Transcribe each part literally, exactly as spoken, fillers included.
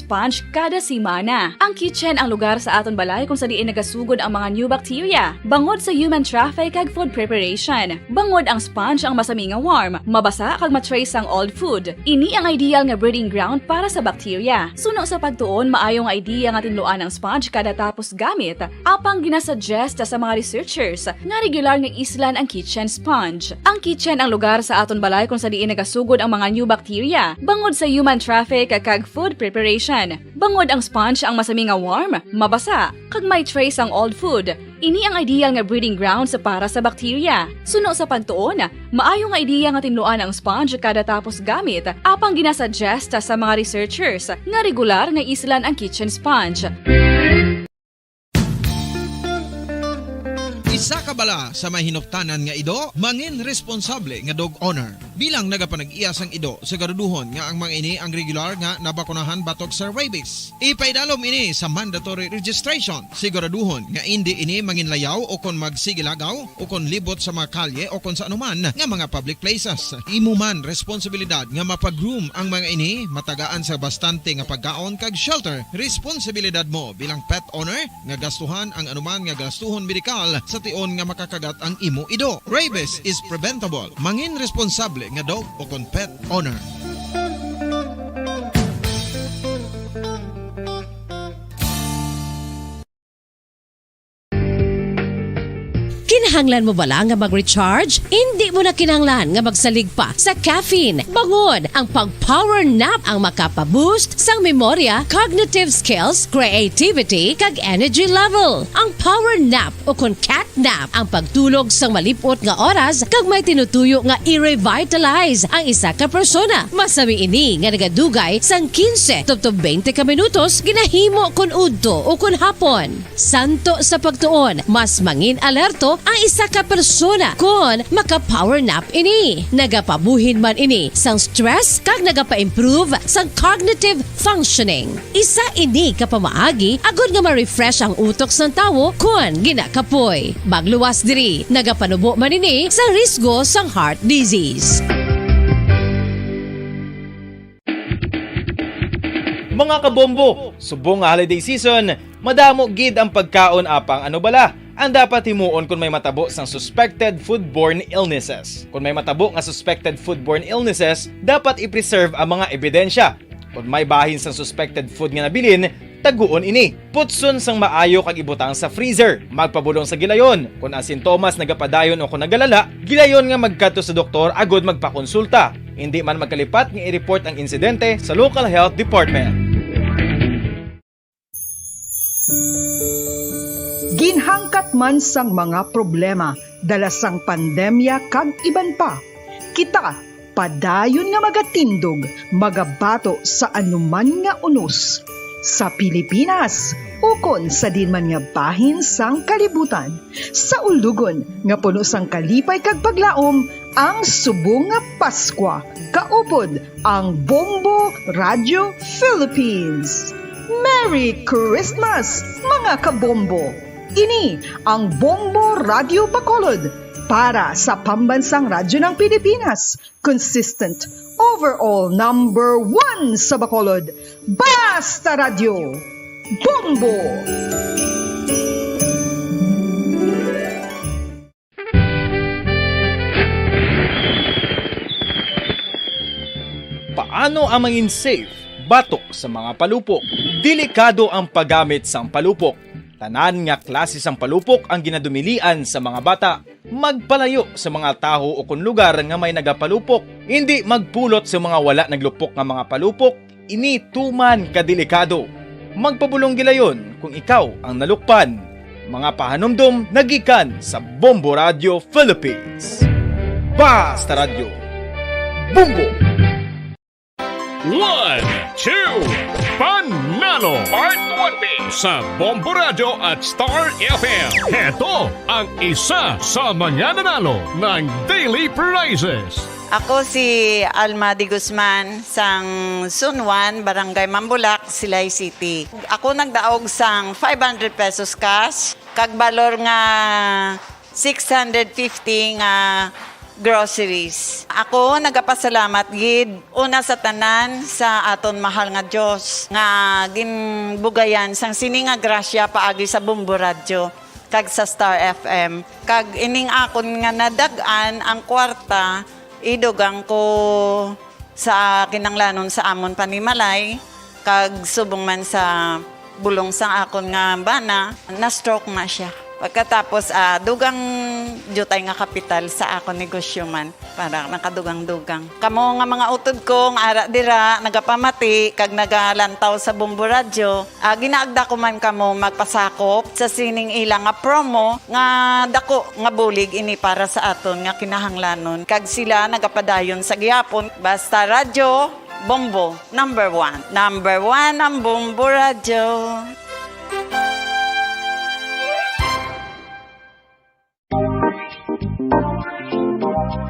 sponge kada semana. Ang kitchen ang lugar sa aton balay kung sa diin nagasugod ang mga new bacteria, bangod sa human traffic kag food preparation. Bangod ang sponge ang masami nga warm, mabasa kag ma-trace ang old food. Ini ang ideal nga breeding ground para sa bacteria. Suno sa pagtuon, maayo nga idea nga tinluan ang sponge kada tapos gamit, apang ginasuggest sa mga researchers nga regular nga islan ang kitchen sponge. Ang kitchen ang lugar sa aton balay kung sa diin nagasugod ang mga new bacteria, bangod sa human traffic kag food preparation. Bangod ang sponge ang masami nga warm, mabasa, kag may trace ang old food. Ini ang ideal nga breeding grounds para sa bacteria. Suno sa pagtuon, maayo nga idea nga tinluan ang sponge kada tapos gamit, apang ginasuggest sa mga researchers nga regular nga islan ang kitchen sponge. Isa ka bala sa may hinuptanan nga ido, mangin responsable nga dog owner. Bilang nagapanag-iya sang ido, siguraduhon nga ang mga ini ang regular nga nabakunahan batok sa rabies. Ipaidalom ini sa mandatory registration. Siguraduhon nga indi ini manginlayaw o kon magsigilagaw o kon libot sa mga kalye o kon sa anuman nga mga public places. Imo man responsibilidad nga mapa-groom ang mga ini, matagaan sa bastante nga pagkaon kag shelter. Responsibilidad mo bilang pet owner nga gastuhan ang anuman nga gastuhon medikal sa tion nga makakagat ang imo ido. Rabies is preventable. Mangin responsable nga dog o kon pet owner. Kinahanglan mo bala nga mag-recharge? Indi mo na kinahanglan nga magsalig pa sa caffeine. Bangod ang pag-power nap ang makapa-boost sang memorya, cognitive skills, creativity, kag energy level. Ang power nap o kon cat nap ang pagtulog sang malip-ot nga oras kag may tinutuyo nga i-revitalize ang isa ka persona. Masami ini nga nagadugay sang quince tubtob twenty ka minutos, ginahimo kon udto o kon hapon. Santo sa pagtuon, mas mangin alerto ang isa ka persona kon maka-power nap ini. Nagapabuhin man ini sang stress kag nagapa-improve sang cognitive functioning. Isa ini ka pamaagi agod nga ma-refresh ang utok sang tawo kon ginakapoy. Magluwas diri, nagapanubo man ini sa risgo sang heart disease. Mga kabombo, subong nga holiday season, madamo gid ang pagkaon apang ano bala ang dapat himuon kon may matabo sang suspected foodborne illnesses. Kon may matabo nga suspected foodborne illnesses, dapat i-preserve ang mga ebidensya. Kon may bahin sang suspected food nga nabilin, taguon ini. Putson sang maayo kag ibutang sa freezer. Magpabulong sa gilayon. Kon ang sintomas nagapadayon o kon nagalala, gilayon nga magkadto sa doktor agod magpakonsulta. Indi man magkalipat nga i-report ang insidente sa local health department. Ginhangkat man sang mga problema dala sang pandemya kag iban pa, kita padayon nga magatindog, magabato sa anuman nga unos, sa Pilipinas ukon sa diin man nga bahin sang kalibutan, sa ulugon nga puno sang kalipay kag paglaom ang subong nga Paskwa kaupod ang Bombo Radio Philippines. Merry Christmas, mga kabombo! Ini ang Bombo Radio Bacolod para sa Pambansang Radyo ng Pilipinas, consistent, overall number one sa Bacolod. Basta Radyo, Bombo! Paano ang mangin safe batok sa mga palupok? Delikado ang paggamit sang palupok. Tanan nga klase sang palupok ang ginadumilian sa mga bata. Magpalayo sa mga tawo o kon lugar nga may nagapalupok. Indi magpulot sa mga wala naglupok nga mga palupok. Ini tuman ka delikado. Magpabulong gilayon kung ikaw ang nalukpan. Mga pahanumdom nagikan sa Bombo Radio Philippines. Basta Radyo, Bombo! One, two, Panalo! Part one B sa Bombo Radio at Star F M. Heto ang isa sa mga nanalo ng daily prizes. Ako si Alma de Guzman, sang Sunwan, Barangay Mambulak, Silay City. Ako nagdaog sang five hundred pesos cash, kag balor nga six hundred fifty nga Groceries. Ako nagapasalamat gid una sa tanan sa aton mahal nga Dios nga ginbugayan sang sini nga grasya paagi sa Bombo Radyo kag sa Star F M. Kag ining akon nga nadag-an ang kwarta, idugang ko sa kinanglanon sa amon panimalay, kag subong man sa bulong sang akon nga bana, na-stroke na siya. Pagkatapos, ah, dugang diutay nga kapital sa akon negosyo man, para nakadugang-dugang. Kamo nga mga utod ko nga ara dira, nagapamati kag nagalantaw sa Bombo Radyo, ah, ginaagda ko man kamo magpasakop sa sining ila nga promo nga dako nga bulig ini para sa aton nga kinahanglanon, kag sila nagapadayon sa gihapon. Basta Radyo Bombo, number one. Number one ang Bombo Radyo.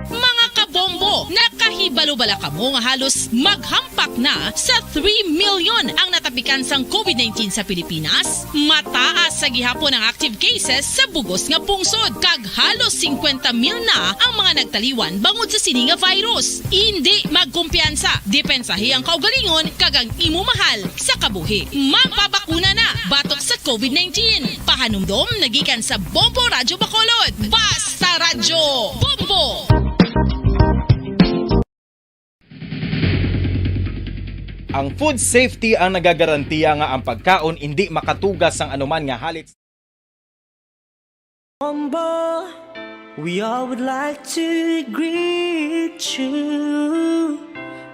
Mga kabombo, nakahibalo bala kamo nga halos maghampak na sa three million ang natapikan sang covid nineteen sa Pilipinas? Mataas sa gihapon ang active cases sa bug-os nga pungsod, kag halos singkwenta mil na ang mga nagtaliwan bangod sa sini nga virus. Indi magkumpiyansa, depensahi ang kaugalingon kag ang imo mahal sa kabuhi. Magpabakuna na batok sa covid nineteen. Pahanumdom nagikan sa Bombo Radyo Bacolod. Basta Radyo Bombo! Ang food safety ang nagagarantiya nga ang pagkaon indi makatuga sang anuman nga halit. Bombo, we all would like to greet you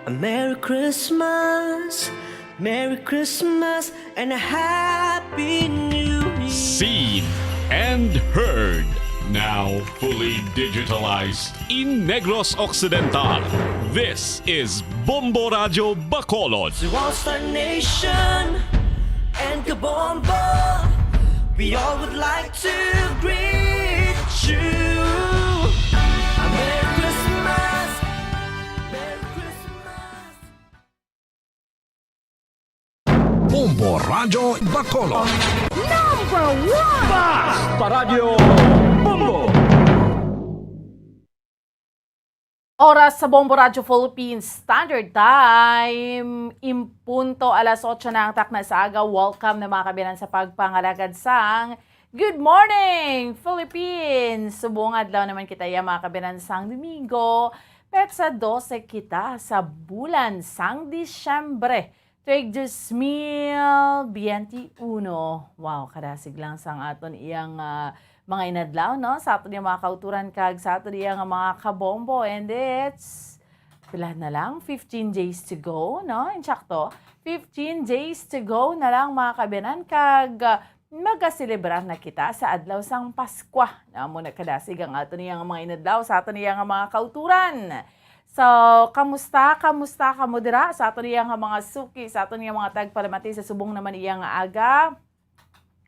a Merry Christmas, Merry Christmas, and a Happy New Year. Seen and heard, now fully digitalized in Negros Occidental. This is Bombo Radyo Bacolod. To all Star Nation and Kabombo, we all would like to greet you a Merry Christmas, Merry Christmas. Bombo Radyo Bacolod. Number one! Basta Radyo Bombo! Oras sa Bombo Radyo Philippines Standard Time. Impunto alas otso na ang takna sa aga. Welcome na, mga kabiyanan, sa pagpangalagad sang Good Morning, Philippines! Subong adlaw naman kita ya, mga kabiyanan, sang Domingo. Petsa dose kita sa bulan sang Disyembre, tuig dos mil biyente uno. Wow, kadasig lang sang aton iyang, ah, mga inadlaw, no? Sa aton iyang mga kauturan kag sa aton iyang mga kabombo. And it's, pila na lang? Fifteen days to go, no? Insakto, fifteen days to go na lang, mga kabiyanan, kag, ah, magaselebrar na kita sa adlaw sang Paskwa. Amo na kadasig ang aton iyang mga inadlaw sa aton iyang mga kauturan. So, kamusta? Kamusta kamo dira sa aton iyang mga suki, sa aton iyang mga tagpalamati sa subong naman iyang aga?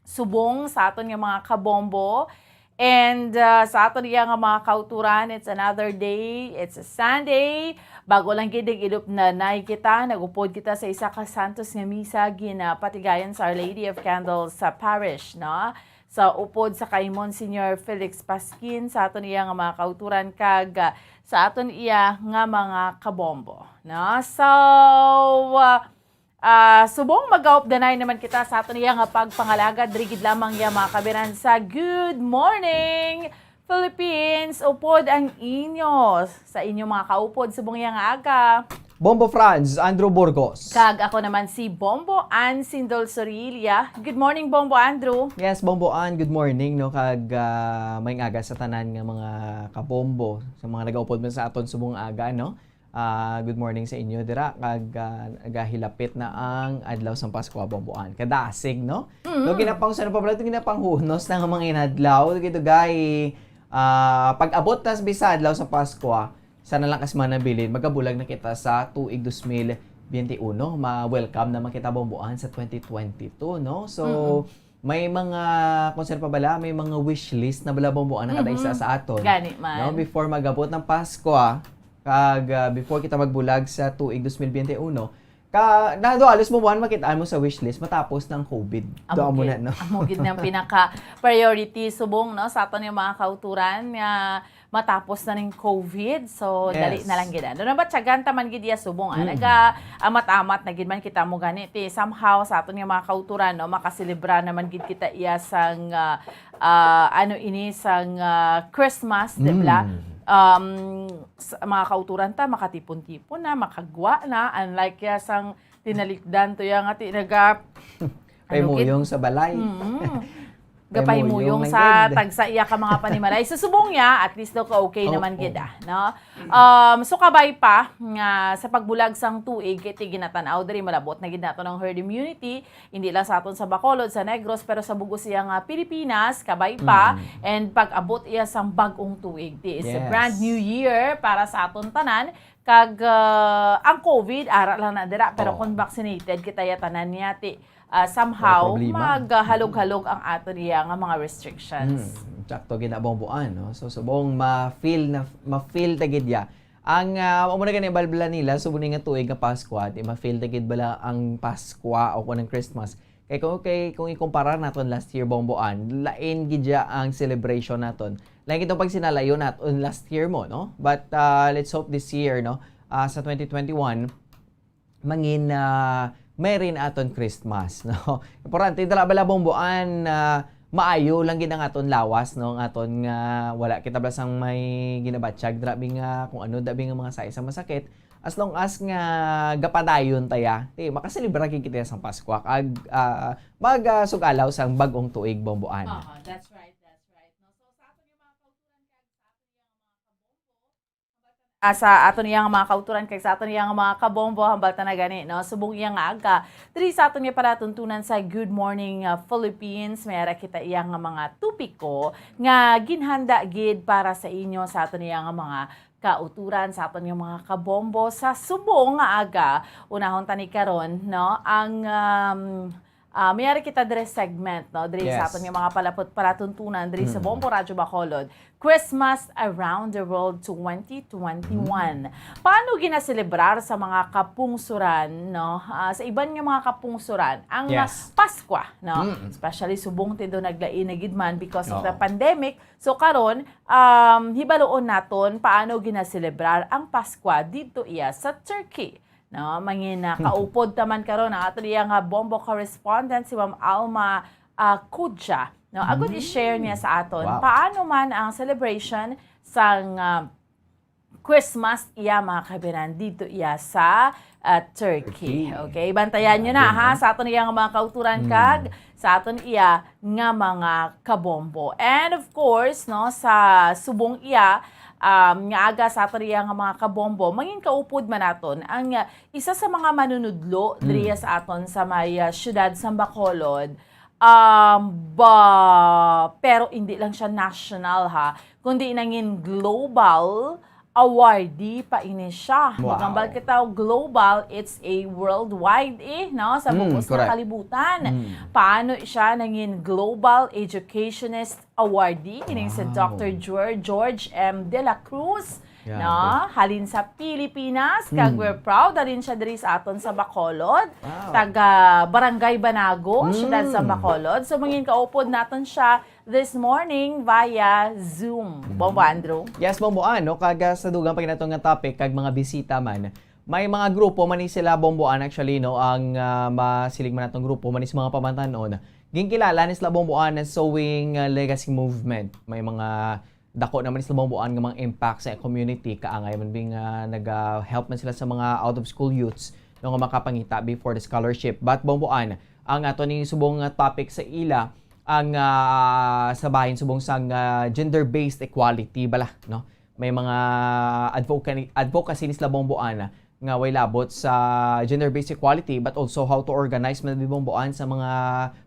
Subong sa aton nga mga kabombo. And, uh, sa aton iya nga mga kauturan, it's another day, it's a Sunday. Bago lang gid, nag-ilop na nay kita, nag-upod kita sa isa ka santos nga misa, ginapatigayon sa Our Lady of Candles sa parish, no? Sa upod sa kay Monsignor Felix Pasquin, sa aton iya nga mga kauturan, kag, uh, sa aton iya nga mga kabombo, no? So, uh, Ah, subong mag-updanay naman kita sa aton iya nga pagpangalagad, diri gid lamang ya, mga kabiyanan, sa Good Morning Philippines. Upod ang inyo, sa inyo mga kaupod subong iya nga aga. Bombo Franz, Andrew Burgos. Kag ako naman si Bombo Ann Sindol Sorilla. Good morning, Bombo Andrew. Yes, Bombo Ann, good morning, no? Kag, ah, maayong aga sa tanan nga mga kabombo, sa mga nagaupod man sa aton subong aga, no? Ah, good morning sa inyo dira, kag, ah, nagahilapit na ang adlaw sang Paskwa, Bombo Ann. Kadasig, no? Mm. No, ginapang-, sa pa pala ito, ginapanghunos na nga mga inadlaw. Dugay-dugay, ah, pag-abot na sa bisa adlaw sa Paskwa, sana lang kas manabilin, magabulag na kita sa tuig dos mil biyente uno. Ma-welcome naman kita, Bombo Ann, sa twenty twenty-two, no? So, Mm-mm. May mga, kung saan pa bala, may mga wish list na bala, Bombo Ann, ang kada isa Mhm. sa aton. Gani man. No, before mag-abot ang Pasko, ah, kag, ah, before kita magbulag sa tuig dos mil biyente uno, ka, na do alos mo buwan makita mo sa wish list matapos ng covid. Amo Do mo gid. na, no? Amo gid ang pinaka-priority subong, no, sa aton nga mga kauturan nga matapos na ning covid. So, dali Yes. na lang gid. Ano na ba, tiyagan ta man gid iya subong, ah. Mm. Naga-amat-amat na gid man kita mo gani. Ti, somehow, sa aton nga mga kauturan, no, makaselebra naman gid kita iya sang, ah, ah, ano ini, sang, ah, Christmas, di ba? Mm. Um, sa mga kauturan ta, makatipon-tipon na, makagwa na. Unlike iya sang tinalikdan to iya nga ti-, naga-, ano gid? Pahimuyong sa balay. Mm. Gapahimuyong Pahimuyong lang sa gid. tagsa iya ka mga panimalay. Sa subong niya, at least daw ka okay Oo. naman gid, ah, no? Um, so kabay pa nga sa pagbulag sang tuig, kay ti ginatan-aw diri, malabot na gid nato ang herd immunity, hindi lang sa aton sa Bacolod, sa Negros, pero sa bug-os iya nga Pilipinas, kabay pa, Mm. and pag-abot iya sang bag-ong tuig. Ti is a Yes. brand new year para sa aton tanan, kag, ah, ang covid, ara lang na dira, pero Oo. kung vaccinated kita ya tanan niya, ti, ah, somehow, Wala problema. maghalog-halog ang aton iya nga mga restrictions. Hmm, sakto gid na, Bongboan, no? So, subong ma-feel na, ma-feel ta gid ya. Ang, ah, amo na gani balbala nila, subong ni nga tuig nga Paskwa, di ma-feel ta gid bala ang Paskwa o kung ang Christmas. Kay kung, kay kung ikumpara naton last year, Bongboan, lain gid ya ang celebration naton. Lain gid ang pagsinalayo naton last year mo, no? But, ah, let's hope this year, no? Ah, sa twenty twenty-one, mangin, ah, may rin aton Christmas, no? Importante dala bala, Bongboan, ah, maayo lang gid ang aton lawas, no? Ang aton nga wala kita bala sang may ginabatyag, dira bi nga kung ano, dabi nga mga sa isang masakit. As long as nga gapadayon ta ya, ti, makaselebra gid kita sang Paskwa, kag, ah, mag, ah, sug-alaw sang bag-ong tuig, Bongboan. Oo, that's right, that's right. No? So, sa aton nga mga kauturan, kag sa aton nga mga kabombo, Ah, sa aton iya nga mga kauturan kag sa aton iya nga mga kabombo, hambal ta na gani, no? Subong iya nga aga, diri sa aton nga palatuntunan sa Good Morning, ah, Philippines, may ara kita iya nga mga topiko nga ginhanda gid para sa inyo sa aton iya nga mga kauturan, sa aton nga mga kabombo sa subong nga aga. Unahon ta ni karon, no? Ang, um, Ah, may ari kita diri segment, no? Diri sa Yes. aton nga mga palapot-, palatuntunan diri sa Mm. Bombo Radyo Bacolod, Christmas Around the World twenty twenty-one. Mm. Paano ginaselebrar sa mga kapungsuran, no? Ah, sa iban nga mga kapungsuran, ang, ah, Yes. Paskwa, no? Mm. Especially subong ti do naglain na gid man because of Oo. the pandemic. So, karon, um, hibaloon naton paano ginaselebrar ang Paskwa didto iya sa Turkey. No, mangin-, ah, kaupod ta man karon ang aton iya nga Bombo correspondent, si Ma'am Alma, ah, Kudja. No, agud Mm. i-share niya sa aton Wow. paano man ang celebration sang, ah, Christmas iya, mga kabinan, dito iya sa, ah, Turkey. Turkey. Okay, bantayan nyo na, Grabe, ha, no? sa aton iya nga mga kauturan Mm. kag sa aton iya nga mga kabombo. And of course, no, sa subong iya, um, nga aga sa aton iya nga mga kabombo, mangin kaupod man naton ang, uh, isa sa mga manunudlo diri Mm. sa aton sa may, uh, siyudad sa Bacolod. Um, ba, pero hindi lang siya national, ha, kundi nangin global awardee pa ini siya. Wow. Maghambal kita og global, it's a worldwide, eh, no? Sa Mm, bug-os nga correct. kalibutan. Mm. Paano siya nangin Global Educationist Awardee? Kining si Wow. Doctor Jor-, George M. De La Cruz, Grabe. no? Halin sa Pilipinas, kag Mm. we're proud, halin siya diri sa aton sa Bacolod. Wow. Taga Barangay Banago, Mm. siyudad sa Bacolod. So, mangin kaupod naton siya this morning via Zoom. Mhm. Bombo Andrew. Yes, Bombo Ann, no? Kag, ah, sa dugang pa gid nato nga topic, kag mga bisita man, may mga grupo man ni sila, Bombo Ann, actually, no? Ang, ah, masiling man natong grupo man is mga pamatan-on. Ginkilala ni sila, Bombo Ann, ang Sewing, ah, Legacy Movement. May mga dako naman ni sila, Bombo Ann, nga mga impact sa community. Kaangay man bing, ah, nag, ah, help man sila sa mga out-of-school youths, no, nga makapangita before the scholarship. But, Bombo Ann, ang ato ni subong nga topic sa ila, ang, ah, sa bahin subong sang, ah, gender-based equality bala, no? May mga advoca-, advocacy ni sila, Bombo Ann, nga way labot sa gender-based equality, but also how to organize man, Bombo Ann, sa mga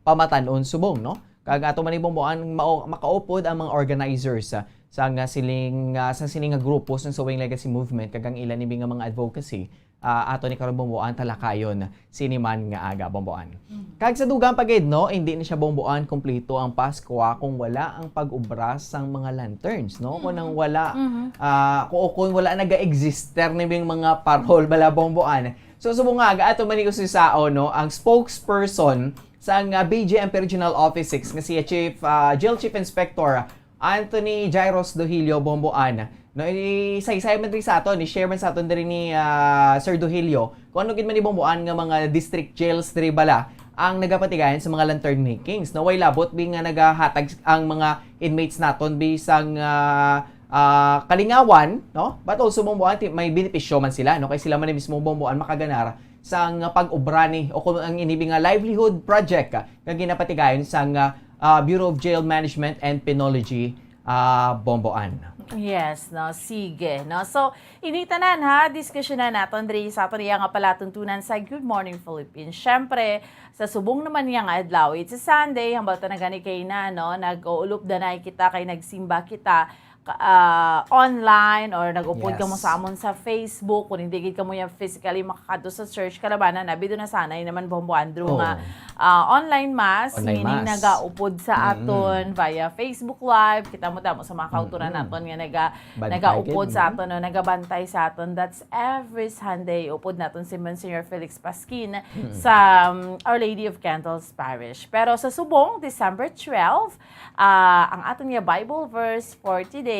pamatan-on subong, no? Kag ato man ni, Bombo Ann, mao-, makaupod ang mga organizers, ah, sa nga siling, ah, sa sining nga grupo sa Sewing Legacy Movement, kag ang ila ni nga mga advocacy, ah, ato ni karon, Bombo Ann, talakayon sini man nga aga, Bombo Ann. Mm. Kag sa dugang pa gid, no, hindi ni siya, Bombo Ann, kompleto ang Paskwa kung wala ang pag-obra sang mga lanterns, no? Kung Mm. nang wala, Mhm. ah, kung, kung wala naga-exister ni mga parol bala, Bombo Ann. So, subong nga aga, ato man ni usisaon, no, ang spokesperson sang, ah, B J M P Regional Office six nga si Chief, ah, Jail Chief Inspector Anthony Jairus Dohilio, Bomboan. No, isaysay man diri sa aton, i-share man sa aton diri ni, ah, Sir Dohilio kung ano gid man ni Bomboan nga mga district jails diri bala ang nagapatigayon sa mga lantern makings. No, way labot bi nga nagahatag ang mga inmates naton bisang, ah, ah, kalingawan, no? But also, Bomboan, ti-, may benepisyo man sila, no? Kay sila man mismo, Bomboan, makaganar sang pag-obra ni o kung ang inibi nga livelihood project, ah, nga ginapatigayon sang, ah, ah, Bureau of Jail Management and Penology, ah, Bomboan. Yes, no? Sige, no? So, ini tanan, ha, diskusyonan naton diri sa aton iya nga palatuntunan sa Good Morning Philippines. Syempre, sa subong naman niya nga adlaw, it's a Sunday, hambal ta na gani kay na, no? Nag-uulop danay kita kay nagsimba kita ka-, ah, online or nag-upod ka mo Yes. sa amon sa Facebook, kung hindi gid ka mo yan physically makakadto sa church, kalabanan na, bido na sanay naman, Bombo Andrew, Oo. nga, ah, online mass, Online meaning mass. nagaupod sa Mm-mm. aton via Facebook Live, kita mo damo sa mga kauturan Mm-mm. naton nga naga-, Bantay nagaupod gid, sa no? aton, no? Nagabantay sa aton. That's every Sunday, upod naton si Monsignor Felix Pasquin Mm. sa, um, Our Lady of Candles Parish. Pero sa subong, December twelve, ah, ang aton nga Bible verse for today,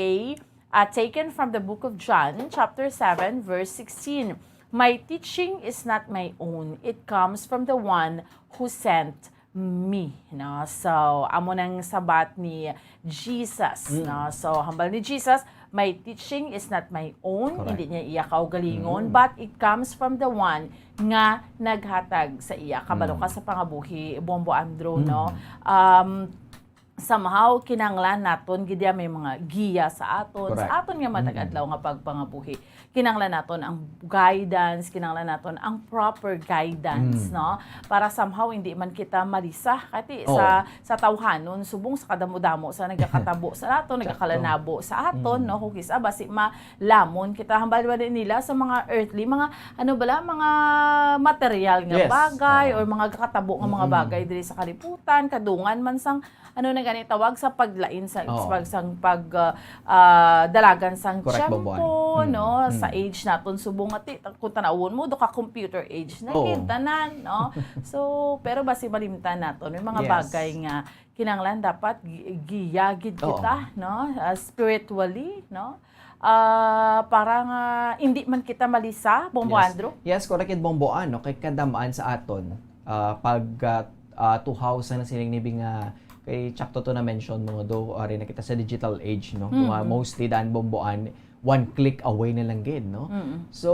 ah, taken from the book of John, chapter seven, verse sixteen. "My teaching is not my own. It comes from the one who sent me." No? So, amo nang sabat ni Jesus, Mm. no? So, hambal ni Jesus, "My teaching is not my own." Correct. Hindi niya iya kaugalingon, Mm. but it comes from the one nga naghatag sa iya. Kabalo Mm. ka sa pangabuhi, Bombo Andrew, no? Mm. Um, somehow, kinahanglan naton gid ya may mga giya sa aton, Correct. sa aton nga matag Mm. adlaw nga pagpangabuhi. Kinahanglan naton ang guidance, kinahanglan naton ang proper guidance, Mm. no? Para somehow hindi man kita malisa. Kati Oo. sa, sa tawhanon, subong sa kadamo-damo sa nagakatabo sa aton, Sakto. nagakalanabo sa aton, Mm. no? Kung kisa, basi malamon kita, hambal ba din nila sa mga earthly, mga, ano bala, mga material nga Yes. bagay Oo. or mga kakatabo nga mga Mm-mm. bagay diri sa kalibutan, kadungan man sang ano na gani tawag sa paglain sa, Oo. sa pag-, sang pag, ah, ah, dalagan sang Correct, tiyempo, Bomboan. Mm, no? Sa mm. age naton, subong nga ti-, kung tanawon mo, do ka computer age na Oo. gid tanan, no? So, pero basi malimtan naton, may mga Yes. bagay nga kinahanglan dapat gi-, giya gid Oo. kita, no? Ah, spiritually, no? Ah, para nga hindi man kita malisa, Bombo Yes. Andrew? Yes, correct it, Bomboan, no? Kay kadamaan sa aton, ah, pag, ah, ah, tuhaw sa nasiling nibi nga kay Chak Toto na mention mo do, ari na kita sa digital age, no? Mm-mm. Nga mostly dan, Bomboan, one click away na lang gid, no? Mm-mm. So,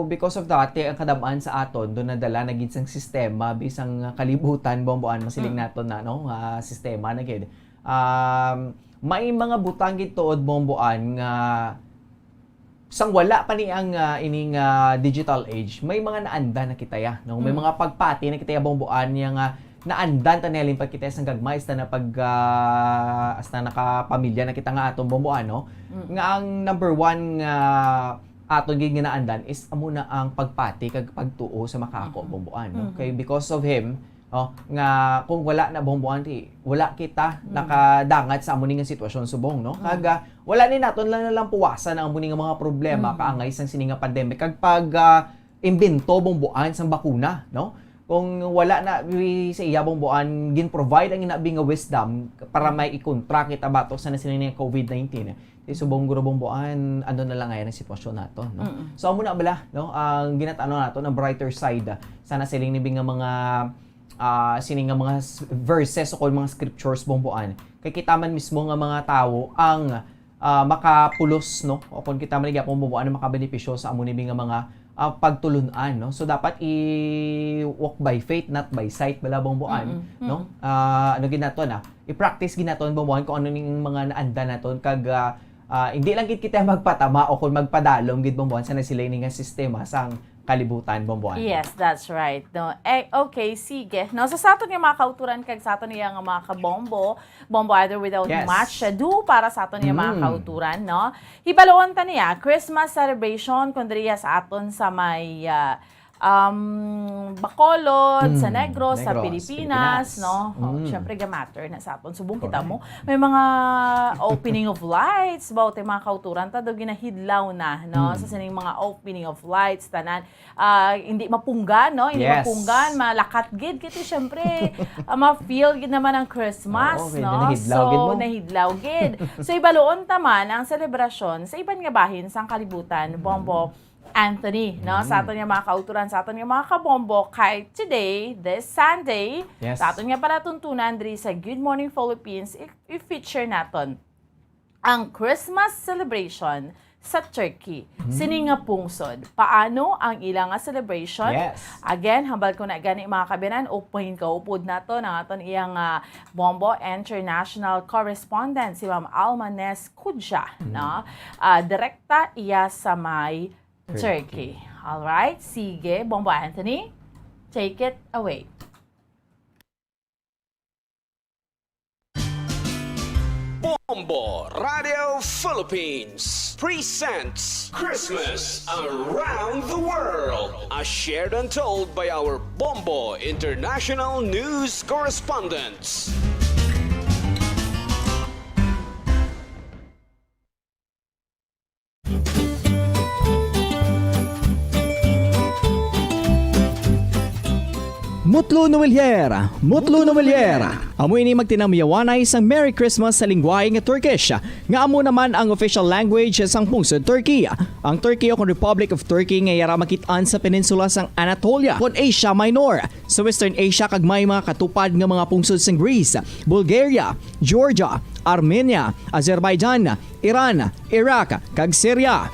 because of that, ti-, ang kadamaan sa aton, do nadala na gid sang sistema, bisang kalibutan, Bomboan, masiling Mm. naton na, no? Nga sistema na gid. Um, may mga butang gid tuod, Bomboan, nga sang wala pa ni ang, ah, ining, ah, digital age, may mga naandan na kita ya, no? May Mm. mga pagpati na kita ya, Bomboan, ya nga naandan ta na limpad kita sang gagmay, hasta na pag, ah, hasta nakapamilya na kita nga aton, Bomboan, no? Mm. Nga ang number one nga aton gid nga naandan is amo na ang pagpati kag pagtuo sa makaako, Mm-mm. Bomboan, no? Mm-hmm. Kay because of him, oh, nga kung wala na, Bomboan, ti, wala kita Mm. nakadangat sa amo ni nga sitwasyon subong, no? Mm. Kag, ah, wala ni naton lang, lang puwasan ang amo ni nga mga problema Mm. kaangay sang sini nga pandemic. Kag pag, ah, imbento, Bomboan, sang bakuna, no? Kung wala na, wi-, sa iya, Bomboan, gin-provide ang inabi nga wisdom para Mm. may ikontra kita batok sa nasini nga covid nineteen, eh. Di subong guro, Bomboan, ano na lang ngayon ang sitwasyon naton, no? Mm. So, amo na bala, no? Ang ginatanaw naton, ang brighter side, ah, sa nasiling nibi nga mga, ah, sini nga mga s-, verses o kung mga scriptures, Bomboan. Kay kita man mismo nga mga tawo ang, ah, makapulos, no? O kung kita man gyapon, Bomboan, ang makabenepisyo sa amo nibi nga mga, ah, pagtulun-an, no? So, dapat i-walk by faith, not by sight, bala, Bomboan, Mm-mm. no? Mm. Ah, ano gid naton, ah? I-practice gid naton, Bomboan, kung ano ning mga naandan naton kag, ah, ah, hindi lang gid kita magpatama o kung magpadalom gid, Bomboan, sa nasiling ni nga sistema sang kalibutan, Bomboan. Yes, that's right. No? Eh, okay, sige. No, so sa aton nga mga kauturan kag sa aton nga mga kabombo, Bombo, either without Yes. much ado para sa aton nga mga Mm. kauturan, no? Hibaluon ta niya, Christmas celebration, kung diriya sa aton sa may, ah, um, Bacolod, sa Mm, Negros, sa Negros, Pilipinas, Pilipinas. no? Oh, Mm. syempre, ga-matter na sa aton. Subong kita Correct. mo, may mga opening of lights, ba, tay mga kauturan, ta daw ginahidlaw na, no? Mm. Sa sining mga opening of lights, tanan, ah, hindi mapunggan, no? Hindi Yes. mapunggan, malakat gid, kasi syempre, ah, ma-feel gid naman ang Christmas, Oo, kaya no? nahidlaw So, gid mo. nahidlaw gid. So, ibaluon ta man ang selebrasyon sa iban nga bahin sang kalibutan, Bombo. Anthony, no? Sa Mm. aton nga mga kauturan, sa aton nga mga kabombo, kay today, this Sunday, Yes. sa aton nga palatuntunan diri sa Good Morning Philippines, i-, i-feature naton ang Christmas celebration sa Turkey. Mm. Sini nga pungsod, paano ang ila nga celebration? Yes. Again, hambal ko na gani, mga kabiyanan, upod, kaupod naton ang aton iyang, ah, Bombo International Correspondent, si Ma'am Almanes Kudja, Mm. no? Ah, direkta iya sa may Turkey. Turkey. All right? Sige, Bombo Anthony, take it away. Bombo Radio Philippines presents Christmas Around the World, as shared and told by our Bombo International News Correspondents. Mutlu Noelier, Mutlu Noelier. Amo ini magtinamyawanay sang Merry Christmas sa lingwahe nga Turkish, nga amo naman ang official language sang pungsod Turkey. Ang Turkey, o kon Republic of Turkey, nga yara makit-an sa peninsula sang Anatolia, kon Asia Minor, sa Western Asia, kag may mga katupad nga mga pungsod sang Greece, Bulgaria, Georgia, Armenia, Azerbaijan, Iran, Iraq, kag Syria.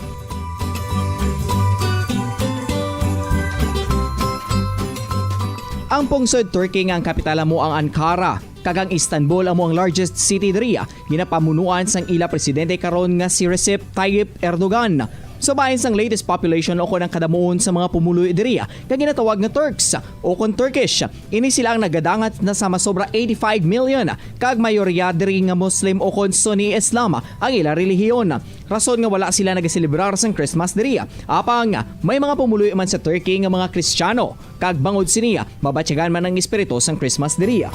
Ang pungsod Turkey nga ang kapital amo ang Ankara, kag ang Istanbul amo ang largest city diri, ginapamunuan sang ila presidente karon nga si Recep Tayyip Erdogan. Sa bahin sang latest population, o kon ang kadamuon sa mga pumuluyo diri, nga ginatawag nga Turks, o kon Turkish, ini sila ang nagadangat na sa masobra eighty-five million, kag mayorya diri nga Muslim o kon Sunni Islam ang ila relihiyon. Rason nga wala sila nagaselebrar sang Christmas diri. Apang may mga pumuluyo man sa Turkey nga mga Kristiyano, kag bangod sini, mabatyagan man ang espiritu sang Christmas diri.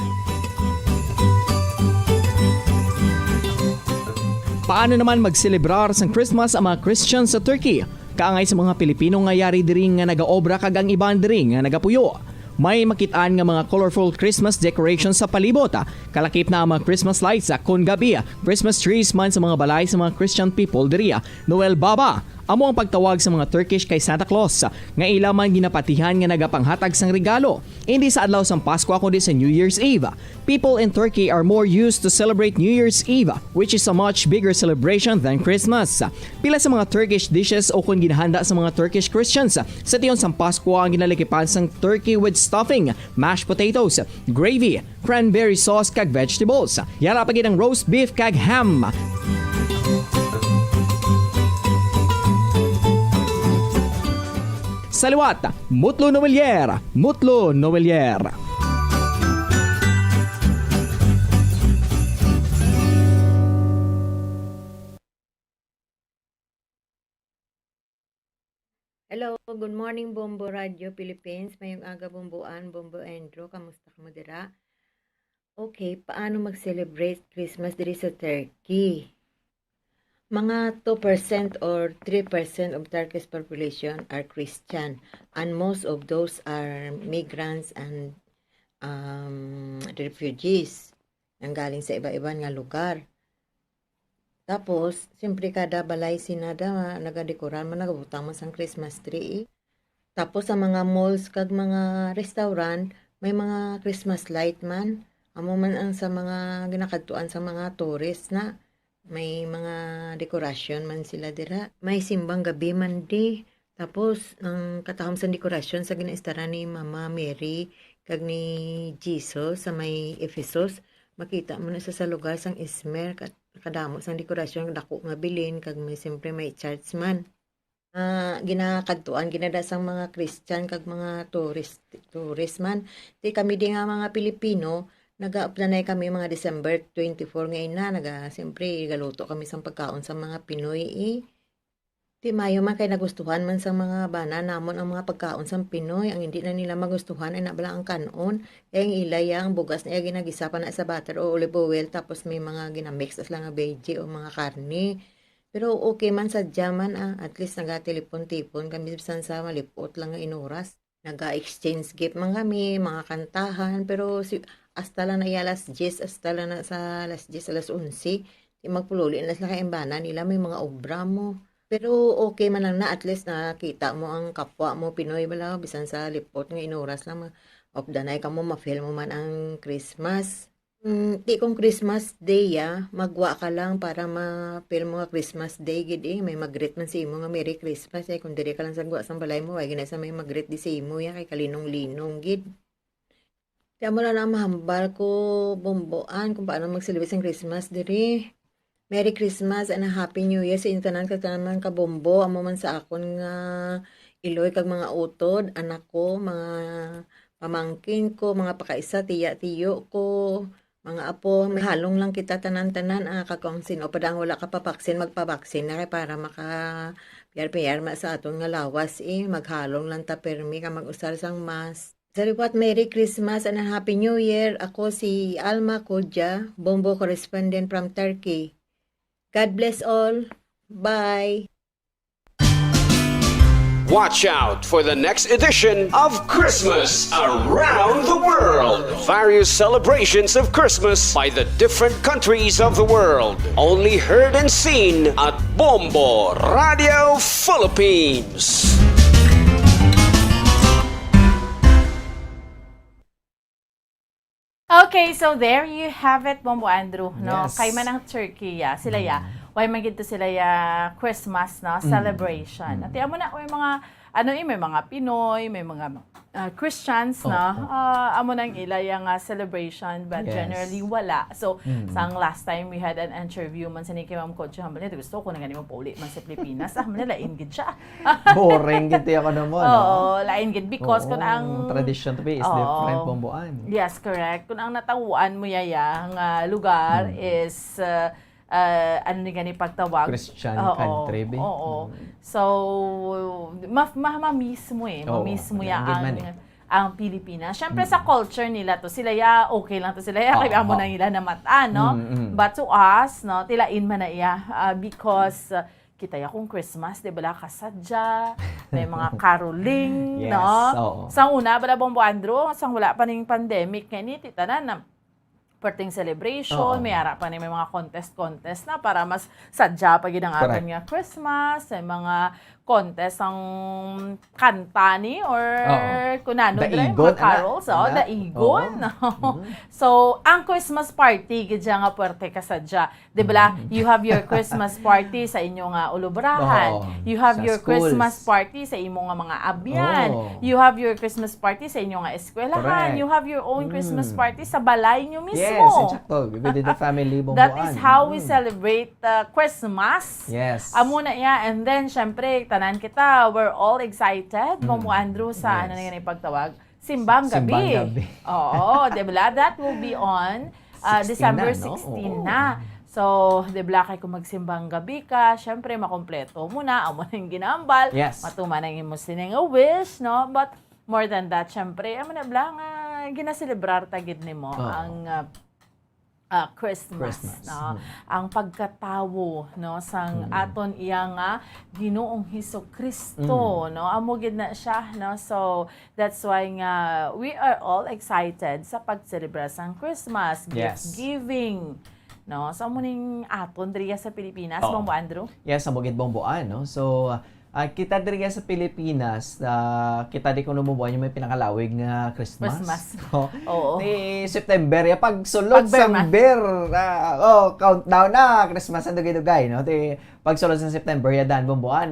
Paano naman magselebrar sang Christmas ang mga Christian sa Turkey? Kaangay sa mga Pilipino nga yari diri nga nagaobra kag ang iban diri nga nagapuyo. May makit-an nga mga colorful Christmas decorations sa palibot. Kalakip na ang mga Christmas lights, kon gabi, Christmas trees man sa mga balay sa mga Christian people diri. Noel Baba, amo ang pagtawag sa mga Turkish kay Santa Claus, nga ila man ginapatihan nga nagapanghatag sang regalo, hindi sa adlaw sang Paskwa kundi sa New Year's Eve. People in Turkey are more used to celebrate New Year's Eve, which is a much bigger celebration than Christmas. Pila sa mga Turkish dishes o kon ginahanda sa mga Turkish Christians sa tion sang Paskwa ang ginalikipan sang turkey with stuffing, mashed potatoes, gravy, cranberry sauce, kag vegetables. Yara pa gid ang roast beef kag ham. Sa liwat, Mutlu Noelier, Mutlu Noelier. Hello, good morning, Bombo Radio Philippines. Mayong aga, Bombo Ann, Bombo Andrew. Kamusta kamo dira? Okay, paano mag-celebrate Christmas diri sa Turkey? Mga two percent or three percent of Turkish population are Christian, and most of those are migrants and, um, refugees, nanggaling sa iba-iban nga lugar. Tapos, siyempre, kada balay sinada, nagadekorar man, nagabutang man sang Christmas tree, eh. Tapos, sa mga malls kag mga restaurant, may mga Christmas light man. Amo man ang sa mga ginakadtuan sa mga tourist na may mga dekorasyon man sila dira. May simbang gabi man di. Tapos, ang katahom sang dekorasyon sa ginaistaran ni Mama Mary kag ni Jesus sa may Ephesus, makita mo na sa, sa lugar sang Izmir, kat-, kadamo sang dekorasyon, dako nga bilin, kag may, siyempre, may church man. Ah, ginakadtuan, ginada sang mga Christian kag mga tourist, tourist man. Ti kami di nga mga Pilipino, nagaapdanay kami mga December twenty-four nga ina, naga-, siyempre, galuto kami sang pagkaon sa mga Pinoy, eh. Di maayo man kay nagustuhan man sang mga bana namon ang mga pagkaon sang Pinoy. Ang hindi na nila magustuhan ay na bala ang kan-on. Kay ang ila ya, ang bugas na iya ginagisa pa na sa butter o olive oil, tapos may mga ginamix sila nga veggie o mga karne. Pero okay man, sadya man, ah, at least nagatelepon-tepon kami bisan sa malipot lang nga inuras. Naga-exchange gift man kami, mga kantahan, pero si, hasta lang na iya alas diyes, hasta lang na sa alas diyes, alas onse, di magpululi na sila kay ang bana nila may mga obra mo. Pero okay man lang na, at least nakita mo ang kapwa mo Pinoy bala, bisan sa lipot nga inuras lang, ma-, of the night kamo, ma-feel mo man ang Christmas. Mm, ti kung Christmas Day, ah, magwa ka lang para ma-feel mo nga Christmas Day gid, eh. May mag-greet man sa imo nga Merry Christmas, eh. Kung diri ka lang sa gwa sang balay mo, way gina sa may mag-greet di sa imo, ya, kay kalinong-linong gid. Ti amo na lang mahambal ko, Bomboan, kung paano mag-celebrate sang Christmas diri. Merry Christmas and a Happy New Year sa inyo tanan, ka tanan man ka Bombo, amo man sa akon nga iloy kag mga utod, anak ko, mga pamangkin ko, mga pakaisa, tiya, tiyo ko, mga apo. May halong lang kita tanan-tanan, ah, kag kung sino pa dang wala ka pa vaccine, magpa-vaccine na kay para maka piyar-piyar ma sa aton nga lawas, eh. Maghalong lang ta permi ka mag-usar sang mask. Sa liwat, Merry Christmas and a Happy New Year. Ako si Alma Kodja, Bombo correspondent from Turkey. God bless all. Bye. Watch out for the next edition of Christmas Around the World. Various celebrations of Christmas by the different countries of the world. Only heard and seen at Bombo Radio Philippines. Okay, so there you have it, Bombo Andrew, no? Yes. Kay man ang Turkey, ya, sila, ya. Mm. Way man gid to sila, ya, Christmas, no? Mm. Celebration. Mm. At amo na, may mga, ano, eh, may mga Pinoy, may mga, ah, Christians, no? Oo. Ah, amo nang ila, ya, nga celebration, but Yes. generally wala. So, Mm. sang last time we had an interview man sa ni kay Ma'am Coach Hamlet, gusto ko na gani mo pauli man sa Pilipinas. Ah, man, lain gid siya. Boring gid to ako naman, no? Oo, lain gid because Oo, kung ang tradition to be is Oo. different, Bomboan. Yes, correct. Kung ang natahuan mo, yaya, nga lugar Mm. is, uh, uh, ano ni gani pagtawag? Christian Oo, country, be? oo. Mm. So, ma-, ma-, ma-miss mo eh. Oo, Ma-miss mo ya lain gid ang, man eh. ang Pilipinas. Syempre, sa Mm. culture nila to, sila ya, okay lang to sila ya, kaya Oo. amo na nila namatan, no? Mm, mm. But to us, no, tilain man na iya, uh, because, uh, kita ya kung Christmas, di bala, kasadya, may mga caroling, Yes, no? oo. Sa una, bala, Bombo Andrew, sang wala pa ning pandemic, nga ini, ti tanan na, perting celebration, Oo. may ara pa ni may mga contest-contest na para mas sadya pa gid ang aton Correct. nga Christmas, may mga contest ang kanta ni or Oo. kung ano, Dre, Daigon, mga ana? carols, oh, Ana? Daigon. Oo. Mm. So, ang Christmas party, gid siya nga puwerte ka sadya. Di ba, Mm. you have your Christmas party sa inyo nga ulubrahan. Oo. You have Sa your schools. Christmas party sa imo nga mga abyan. Oo. You have your Christmas party sa inyo nga eskwelahan. Correct. You have your own Christmas Mm. party sa balay nyo Yes, mismo. exacto. Within the family, That is Bomboan. how we Mm. celebrate, uh, Christmas. Yes. Amo na iya. And then, syempre, tanan kita, we're all excited, Mm. Bombo Andrew, sa, ano Yes. na yun yung pagtawag? Simbang Gabi. Simbang Gabi. Oo, di ba? That will be on, uh, sixteen December na, no? sixteen Oo. na. So, di ba, kay kung magsimbang gabi ka, syempre, makompleto mo na, amo na yung ginambal, Yes. matuman ang imo sining nga wish, no? But more than that, syempre, amo na bala nga ginaselebrar ta gid nimo Oo. ang, uh, ah, Christmas, Christmas, no? mm. Ang pagkatawo, no, sang Mm. aton iya nga Ginoong Hesukristo, Mm. no? Amo gid na siya, no? So, that's why nga we are all excited sa pagselebra sang Christmas, Yes. gift giving, no? So, amo ning aton diriya sa Pilipinas, Oo. Bombo Andrew? Yes, amo gid, Bomboan, no? So, Ah, kita diri sa Pilipinas, ah, kita di kuno, Bomboan, yung may pinakalawig nga Christmas. Christmas. No? Oo. Ni September, ya, pag sulod Pag ber sang man. ber, ah, oh, countdown na, Christmas ang dugay-dugay, no? Ti, pag sulod sang September, ya, dan, Bomboan,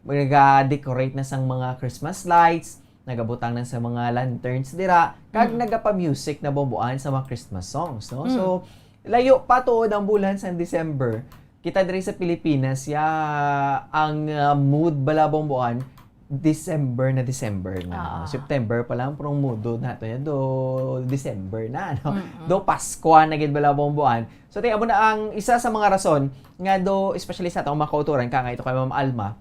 nag-decorate na sang mga Christmas lights, nagabutang na sa mga lanterns dira, kag Mm. nagapa-music na, Bomboan, sa mga Christmas songs, no? Mm. So, layo pa tuod ang bulan sang December. Kita diri sa Pilipinas, ya, ang, ah, mood bala, Bomboan, December na December na, no? Ah. September pa lang, pero ang mudo nato yan, do December na, no? Mm-mm. Do Paskwa na gid bala, Bomboan. So, ti, amo na ang isa sa mga rason nga do, especially sa atong mga kauturan, ka nga ito kay Ma'am Alma,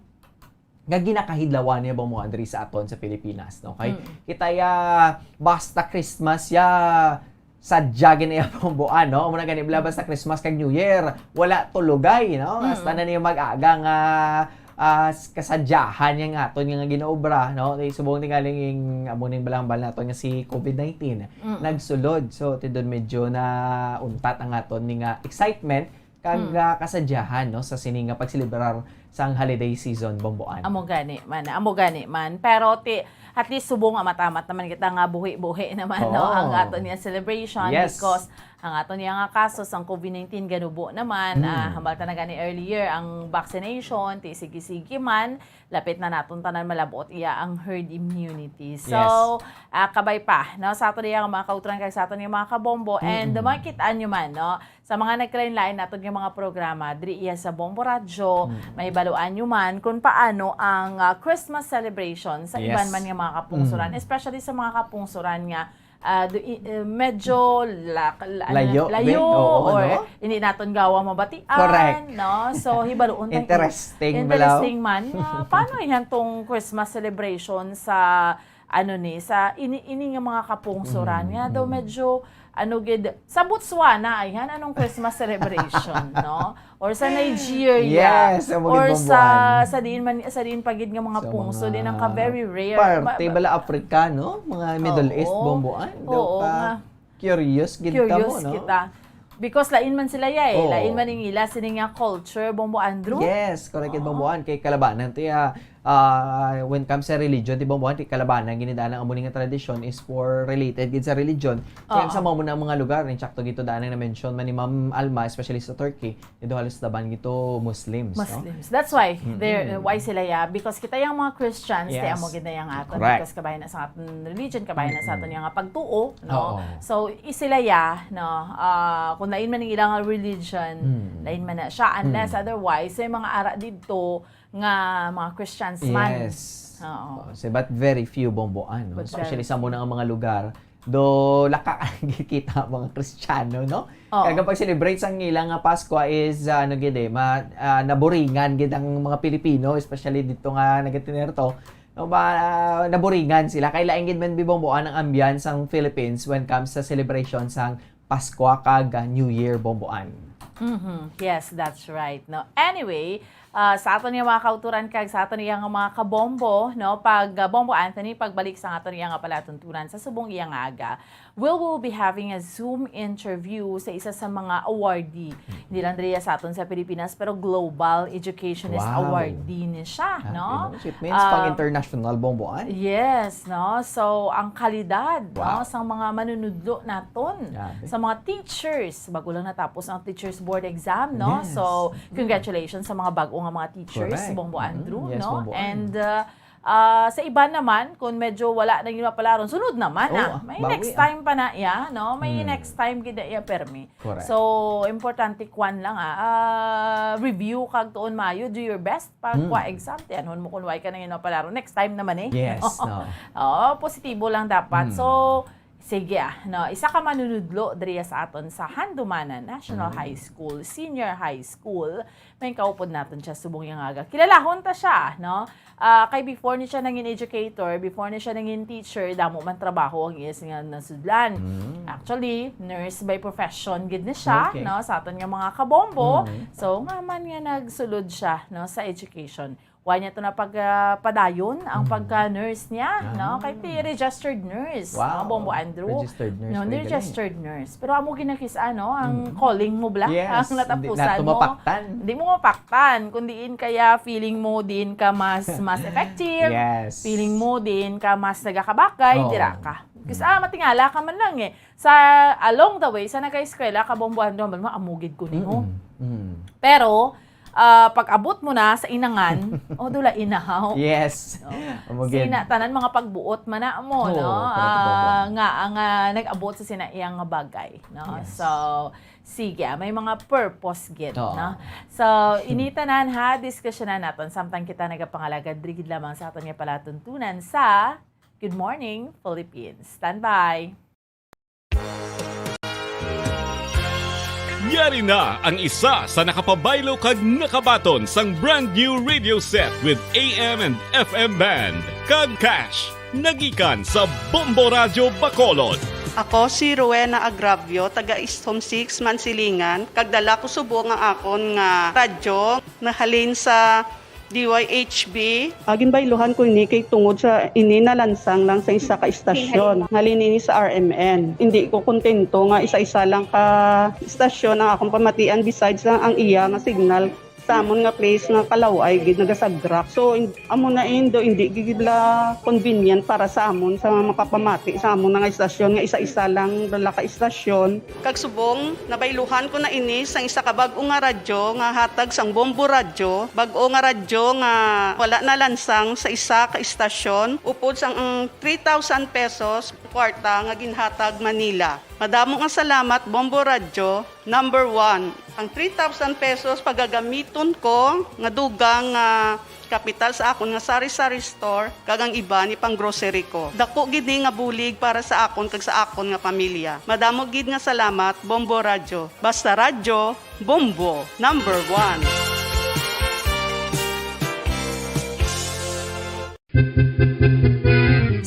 nga ginakahidlawan niya, Bomboan, diri sa aton sa Pilipinas, no? Kay Mm. kita ya, basta Christmas ya, sadya gid na ya, Bomboan, no? Amo na gani bala, basta Christmas kag New Year, wala tulogay, no? Mm. Hasta na niya mag-aga nga, ah, s-, kasadyahan niya nga aton nga, nga ginaobra, no? Kay subong tingaling ing, amo ning balambal naton nga si COVID nineteen, Mm. nagsulod. So, ti, doon medyo na untat ang aton ni nga excitement kag, Mm. ah, kasadyahan, no, sa sini nga pagselebrar sang holiday season, Bomboan. Amo gani man, amo gani man. Pero ti, at least subong nga matamat naman kita nga buhi-buhi naman, no, Oo. ang aton niya celebration Yes. because ang aton niya nga kaso sang COVID nineteen ganubo naman, Mm. ah, hambal ta na gani earlier, ang vaccination, ti sige-sige man, lapit na naton tanan malabot iya ang herd immunity. So, Yes. ah, kabay pa, no, sa aton niya nga mga kauturan kag sa aton niya mga kabombo, and Mm-mm. makita nyo man, no, sa mga nagkalain-lain naton nga mga programa, diri iya sa Bombo Radyo, Mm. mahibaluan nyo man kung paano ang, ah, Christmas celebration sa Yes. iban man nga mga kapungsuran, Mm. especially sa mga kapungsuran nga, ah, do, i- eh, medyo la- la- Layo, layo be? Oo, or no? hindi naton gawa mabatian, Correct. no? So, hibaluon ta. Interesting, balaw. Interesting man. Ah, paano yan tong Christmas celebration sa, ano ni, sa ini, ini nga mga kapungsuran Mm, nga daw mm. medyo, ano gid, sa Botswana, ayan, anong Christmas celebration, no? Or sa Nigeria, Yes, sa mga or sa, Bomboan. sa diin man, sa diin pa gid nga mga Sa pungso, mga din ang ka very rare. parte, Ma- bala Africa, no? Mga Middle Oo. East, Bomboan. Daw Oo ka nga. Curious gid Curious kamo, no? kita. Because lain man sila ya eh. Oo. Lain man ning ila sini nga culture, Bombo Andrew. Yes, correct gid, Oo. Bomboan. Kay kalabanan ti, ah, ah, when comes sa religion, ti, Bomboan, kay kalabanan gid ni daan ang amo ni nga tradisyon is for related gid sa religion. Kaya Oo. sa mao na mga lugar, insakto gid to daan ang na-mention man ni Ma'am Alma, especially sa Turkey, ito halos laban gid to Muslims, no? Muslims. That's why Mm-mm. they're why sila ya, because kita yang mga Christians, ti Yes. amo gid na yang aton, Correct. because kabahin na sa aton religion, kabahin na sa aton Mm-mm. yang pagtuo, no? Oo. So, i- sila ya, no? Ah, kung lain man ang ilang religion, Mm. lain man na siya, unless Mm. otherwise, may mga ara didto nga mga Christians man. Yes. Oo. Oh, so, but very few, Bomboan, no? But Especially very sa muna nga mga lugar, do laka kita mga Kristiyano, no? Oo. Kaya kapag celebrate sang ilang nga Pasko is, ah, ano gid eh, ma, ah, naburingan gid ang mga Pilipino, especially dito nga nagatinir to. No, ba, ah, naburingan sila. Kay lain gid man, Bomboan, ang ambiance sang Philippines when comes sa celebration sang Pasko kag, ah, New Year, Bomboan. Mhm. Yes, that's right. No. Anyway, ah, sa aton nga mga kauturan kag sa aton nga mga kabombo, no, pag, ah, Bombo Anthony, pagbalik sa aton nga palatuntunan sa subong iya nga aga, we will be having a Zoom interview sa isa sa mga awardee. Hindi lang diri sa aton sa Pilipinas, pero global educationist Wow. Awardee ni siya, Ah, no? you know, it means Ah, pang international, Bomboan. Yes, no? So, ang kalidad, no, Wow. sa mga manunudlo naton, Grabe. sa mga teachers, bago lang natapos ang teachers board exam, no? Yes. So, congratulations sa mga bago nga mga teachers, Correct. Bombo Mm, Andrew, yes, no? Bombo Andrew. And, uh, uh, sa iban naman, kung medyo wala na yung mapalaron, sunod naman, Oo, ah. May bawi, next ah. time pa na, ya, no? May Hmm. next time gid na iya, permi. Correct. So, importante kwan lang, ah, ah, review kag tuon maayo, do your best pag Hmm. kwa exam, tiyanhon mo kung why ka na yun mapalaron. Next time naman eh. Yes, no. Oo, positibo lang dapat. Hmm. So, sige, ah, no, isa ka manunudlo diri sa aton sa Handumanan National Hmm. High School, Senior High School. May kaupod naton siya subong yang aga. Kilalahon ta siya, no? Ah, kay before ni siya nangin educator, before ni siya nangin teacher, damo man trabaho ang iya nga nasudlan. Mm. Actually, nurse by profession gid ni siya, Okay. no, sa aton nga mga kabombo. Mm. So, nga man nga nagsulod siya, no, sa education. Wa niya to na pag, ah, padayon ang Mm. pagka-nurse niya, no? Ah. Kay ti registered nurse, Wow. no, Bombo Andrew. Registered nurse, No, pwede lang. Registered nurse. Pero amo ginakis-, ano, ang Mm. calling mo bala, Yes, ang natapusan di, nato mo. mapaktan. Hindi mo mapaktan, kung diin kaya feeling mo diin ka mas, mas effective, Yes. feeling mo diin ka mas nagakabakay, Oo. dira ka. Kasi, Mm. ah, matingala ka man lang eh. Sa, along the way, sa nag-eskwela ka, Bombo Andrew, man, "Ah, amo gid ko nimo." Mm, mm. Pero, Ah, pag-abot mo na sa inangan, o, dula inahaw. Yes. No? Amo gid. Sina, tanan mga pagbuot man na mo, Oo, no? correct, Bobo. Ah, nga, nga nag-abot sa sina iyang nga bagay, no? Yes. So, sige, ah, may mga purpose gid, Oo. no? So, ini tanan ha, diskusyonan naton samtang kita nagapangalagad diri gid lamang sa aton nga palatuntunan sa Good Morning, Philippines. Stand by. Yari na ang isa sa nakapabaylo kag nakabaton sang brand new radio set with A M and F M band kag cash nagikan sa Bombo Radyo Bacolod. Ako si Rowena Agravio, taga East Home six, Mansilingan, kag dala ko subong ang akon nga radyo nahalin sa D Y H B. Ah, ginbayluhan ko ini kay tungod sa ini nalansang lang sa isa ka istasyon. Halin ini sa R M N. Hindi ko kontento nga isa-isa lang ka istasyon ang akong pamatian besides lang ang iya nga signal sa amon nga place nga kalaway gid nagasagrak. So, in- amo na indo, hindi gid la convenient para sa amon sa makapamati sa amon nga istasyon nga isa-isa lang dala ka istasyon. Kag subong, nabayluhan ko na ini sang isa ka bag-o nga radyo nga hatag sang Bombo Radyo, bag-o nga radyo nga wala nalansang sa isa ka istasyon, upod sang ang three thousand pesos kwarta nga ginhatag Manila. Madamo nga salamat, Bombo Radyo, number one. Ang three thousand pesos pagagamiton ko nga dugang nga kapital sa akon nga sari-sari store kag ang iban ipang-grocery ko. Dako gid ni nga bulig para sa akon kag sa akon nga pamilya. Madamo gid nga salamat, Bombo Radyo. Basta radyo, Bombo, number one.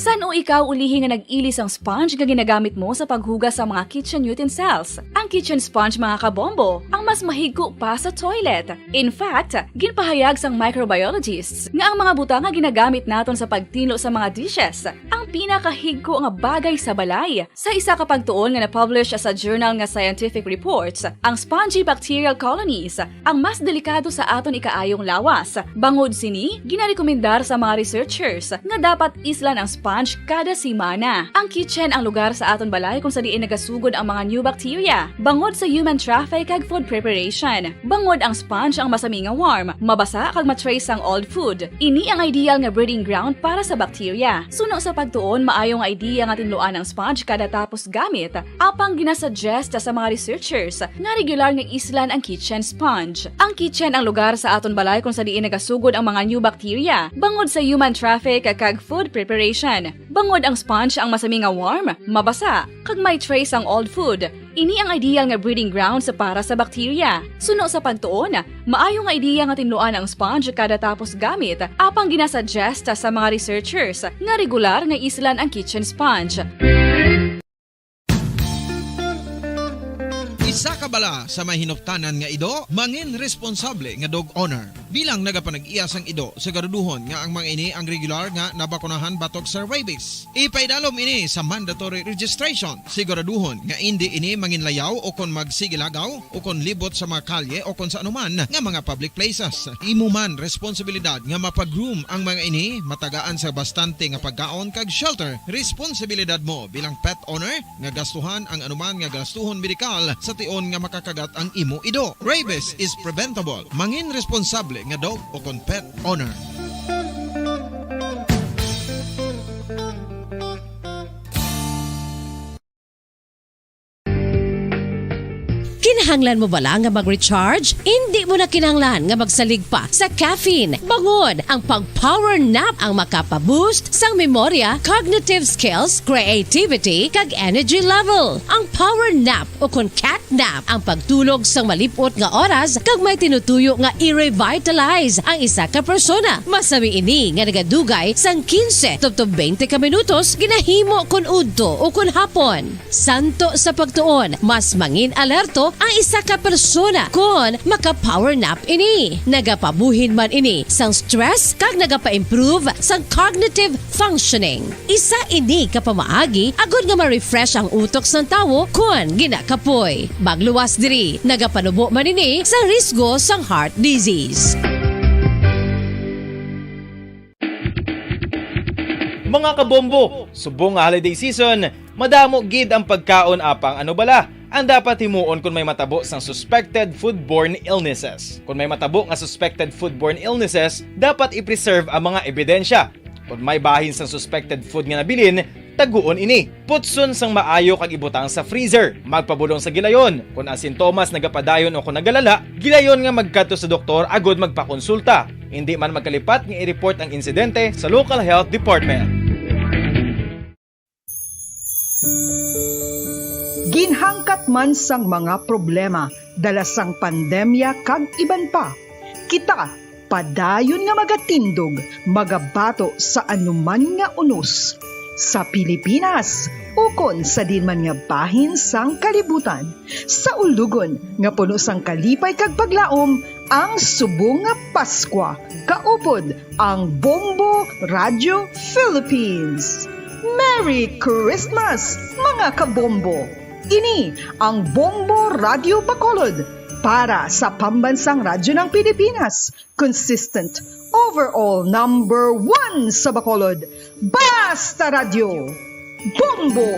San-o ikaw ulihi nga nag-ili sang sponge nga ginagamit mo sa paghugas sa mga kitchen utensils? Ang kitchen sponge, mga kabombo, ang mas mahigko pa sa toilet. In fact, ginpahayag sang microbiologists nga ang mga butang nga ginagamit naton sa pagtinlo sa mga dishes ang pinakahigko nga bagay sa balay. Sa isa ka pagtuon nga na-publish sa journal nga Scientific Reports, ang spongy bacterial colonies ang mas delikado sa aton ikaayong lawas. Bangod sini, ginarekomendar sa mga researchers nga dapat islan ang sponge kada semana. Ang kitchen ang lugar sa aton balay kung sa diin nagasugod ang mga new bacteria, bangod sa human traffic kag food preparation. Bangod ang sponge ang masami nga warm, mabasa kag ma-trace ang old food. Ini ang ideal nga breeding ground para sa bacteria. Suno sa pagtuon, maayo nga idea nga tinluan ang sponge kada tapos gamit, apang ginasuggest sa mga researchers nga regular nga islan ang kitchen sponge. Ang kitchen ang lugar sa aton balay kung sa diin nagasugod ang mga new bacteria, bangod sa human traffic kag food preparation. Bangod ang sponge ang masami nga warm, mabasa, kag may trace ang old food. Ini ang ideal nga breeding grounds para sa bacteria. Suno sa pagtuon, maayo nga idea nga tinluan ang sponge kada tapos gamit, apang ginasuggest sa mga researchers nga regular nga islan ang kitchen sponge. Isa ka bala sa may hinuptanan nga ido, mangin responsable nga dog owner. Bilang nagapanag-iya sang ido, siguraduhon nga ang mga ini ang regular nga nabakunahan batok sa rabies. Ipaidalom ini sa mandatory registration. Siguraduhon nga indi ini manginlayaw o kon magsigilagaw o kon libot sa mga kalye o kon sa anuman nga mga public places. Imo man responsibilidad nga mapag-groom ang mga ini, matagaan sa bastante nga pagkaon kag shelter. Responsibilidad mo bilang pet owner nga gastuhan ang anuman nga gastuhon medikal sa tion nga makakagat ang imo ido. Rabies is preventable. Mangin responsable nga dog o kon pet owner. Kinahanglan mo bala nga mag-recharge? Indi mo na kinahanglan nga magsalig pa sa caffeine. Bangod ang pag-power nap ang makapa-boost sang memorya, cognitive skills, creativity, kag energy level. Ang power nap o kon cat nap ang pagtulog sang malip-ot nga oras kag may tinutuyo nga i-revitalize ang isa ka persona. Masami ini nga nagadugay sang quince tubtob twenty ka minutos ginahimo kon udto o kon hapon. Santo sa pagtuon, mas mangin alerto ang isa ka persona kon maka-power nap ini. Nagapabuhin man ini sang stress kag nagapa-improve sang cognitive functioning. Isa ini ka pamaagi agod nga ma-refresh ang utok sang tawo kon ginakapoy. Magluwas diri, nagapanubo man ini sa risgo sang heart disease. Mga kabombo, subong nga holiday season, Madamo gid ang pagkaon, apang ano bala ang dapat himuon kon may matabo sang suspected foodborne illnesses? Kon may matabo nga suspected foodborne illnesses, dapat i-preserve ang mga ebidensya. Kon may bahin sang suspected food nga nabilin, taguon ini. Putson sang maayo kag ibutang sa freezer. Magpabulong sa gilayon kon ang sintomas nagapadayon o kon nagalala. Gilayon nga magkadto sa doktor agud magpakonsulta. Indi man magkalipat nga i-report ang insidente sa local health department. Ginhangkat man sang mga problema dala sang pandemya kag iban pa, kita padayon nga magatindog, magabato sa anuman nga unos sa Pilipinas ukon sa diin man nga bahin sang kalibutan. Sa ulugon nga puno sang kalipay kag paglaom ang subong nga Paskwa, kaupod ang Bombo Radio Philippines. Merry Christmas, mga kabombo! Ini ang Bombo Radio Bacolod para sa Pambansang Radyo ng Pilipinas, consistent, overall number one sa Bacolod. Basta Radyo, Bombo!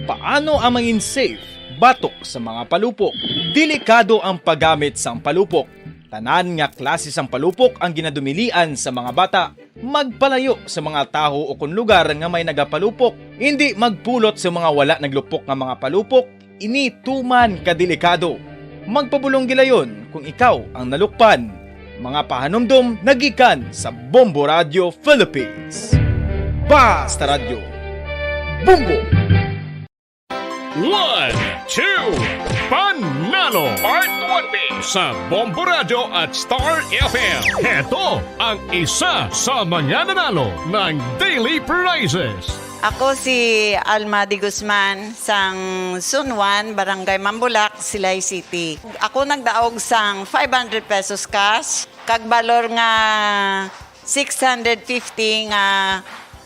Paano ang mangin safe batok sa mga palupok? Delikado ang paggamit sang palupok. Tanan nga klase sang palupok ang ginadumilian sa mga bata. Magpalayo sa mga tawo o kon lugar nga may nagapalupok. Indi magpulot sa mga wala naglupok nga mga palupok. Ini tuman ka delikado. Magpabulong gilayon kung ikaw ang nalukpan. Mga pahanumdom nagikan sa Bombo Radio Philippines. Basta Radyo, Bombo! One, two, Panalo! Part one B sa Bombo Radio at Star F M. Heto ang isa sa mga nanalo ng Daily Prizes. Ako si Alma de Guzman, sang Sunwan, Barangay Mambulak, Silay City. Ako nagdaog sang five hundred pesos cash, kag balor nga six hundred fifty nga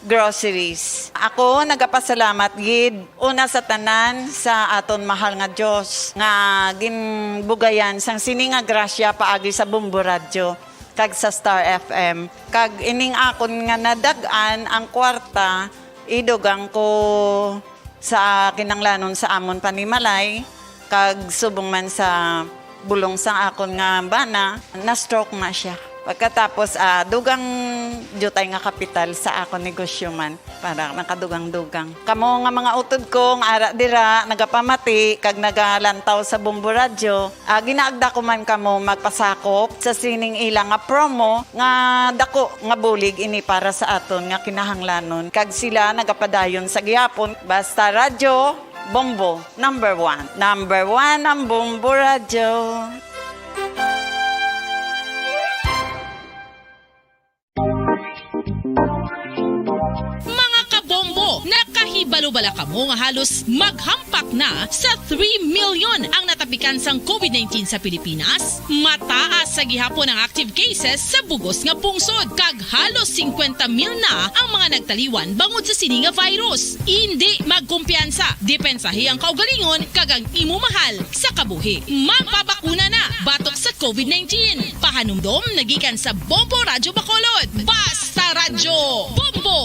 groceries. Ako nagapasalamat gid una sa tanan sa aton mahal nga Dios nga ginbugayan sang sini nga grasya paagi sa Bombo Radyo kag sa Star F M. Kag ining akon nga nadag-an ang kwarta, idugang ko sa kinahanglanon sa amon panimalay, kag subong man sa bulong sang akon nga bana, na-stroke na siya. Pagkatapos, ah, dugang diutay nga kapital sa akon negosyo man, para nakadugang-dugang. Kamo nga mga utod ko nga ara dira, nagapamati kag nagalantaw sa Bombo Radyo, ah, ginaagda ko man kamo magpasakop sa sining ila nga promo nga dako nga bulig ini para sa aton nga kinahanglanon, kag sila nagapadayon sa gihapon. Basta Radyo, Bombo, number one. Number one ang Bombo Radyo. Mga kabombo, nakahibalo bala kamo nga halos maghampak na sa three million ang natapikan sang COVID nineteen sa Pilipinas? Mataas sa gihapon ang active cases sa bugos nga pungsod, kag halos singkwenta mil na ang mga nagtaliwan bangod sa sini nga virus. Indi magkumpiyansa, depensahi ang kaugalingon kag ang imo mahal sa kabuhi. Magpabakuna na batok sa COVID nineteen. Pahanumdom nagikan sa Bombo Radyo Bacolod. Basta Radyo Bombo!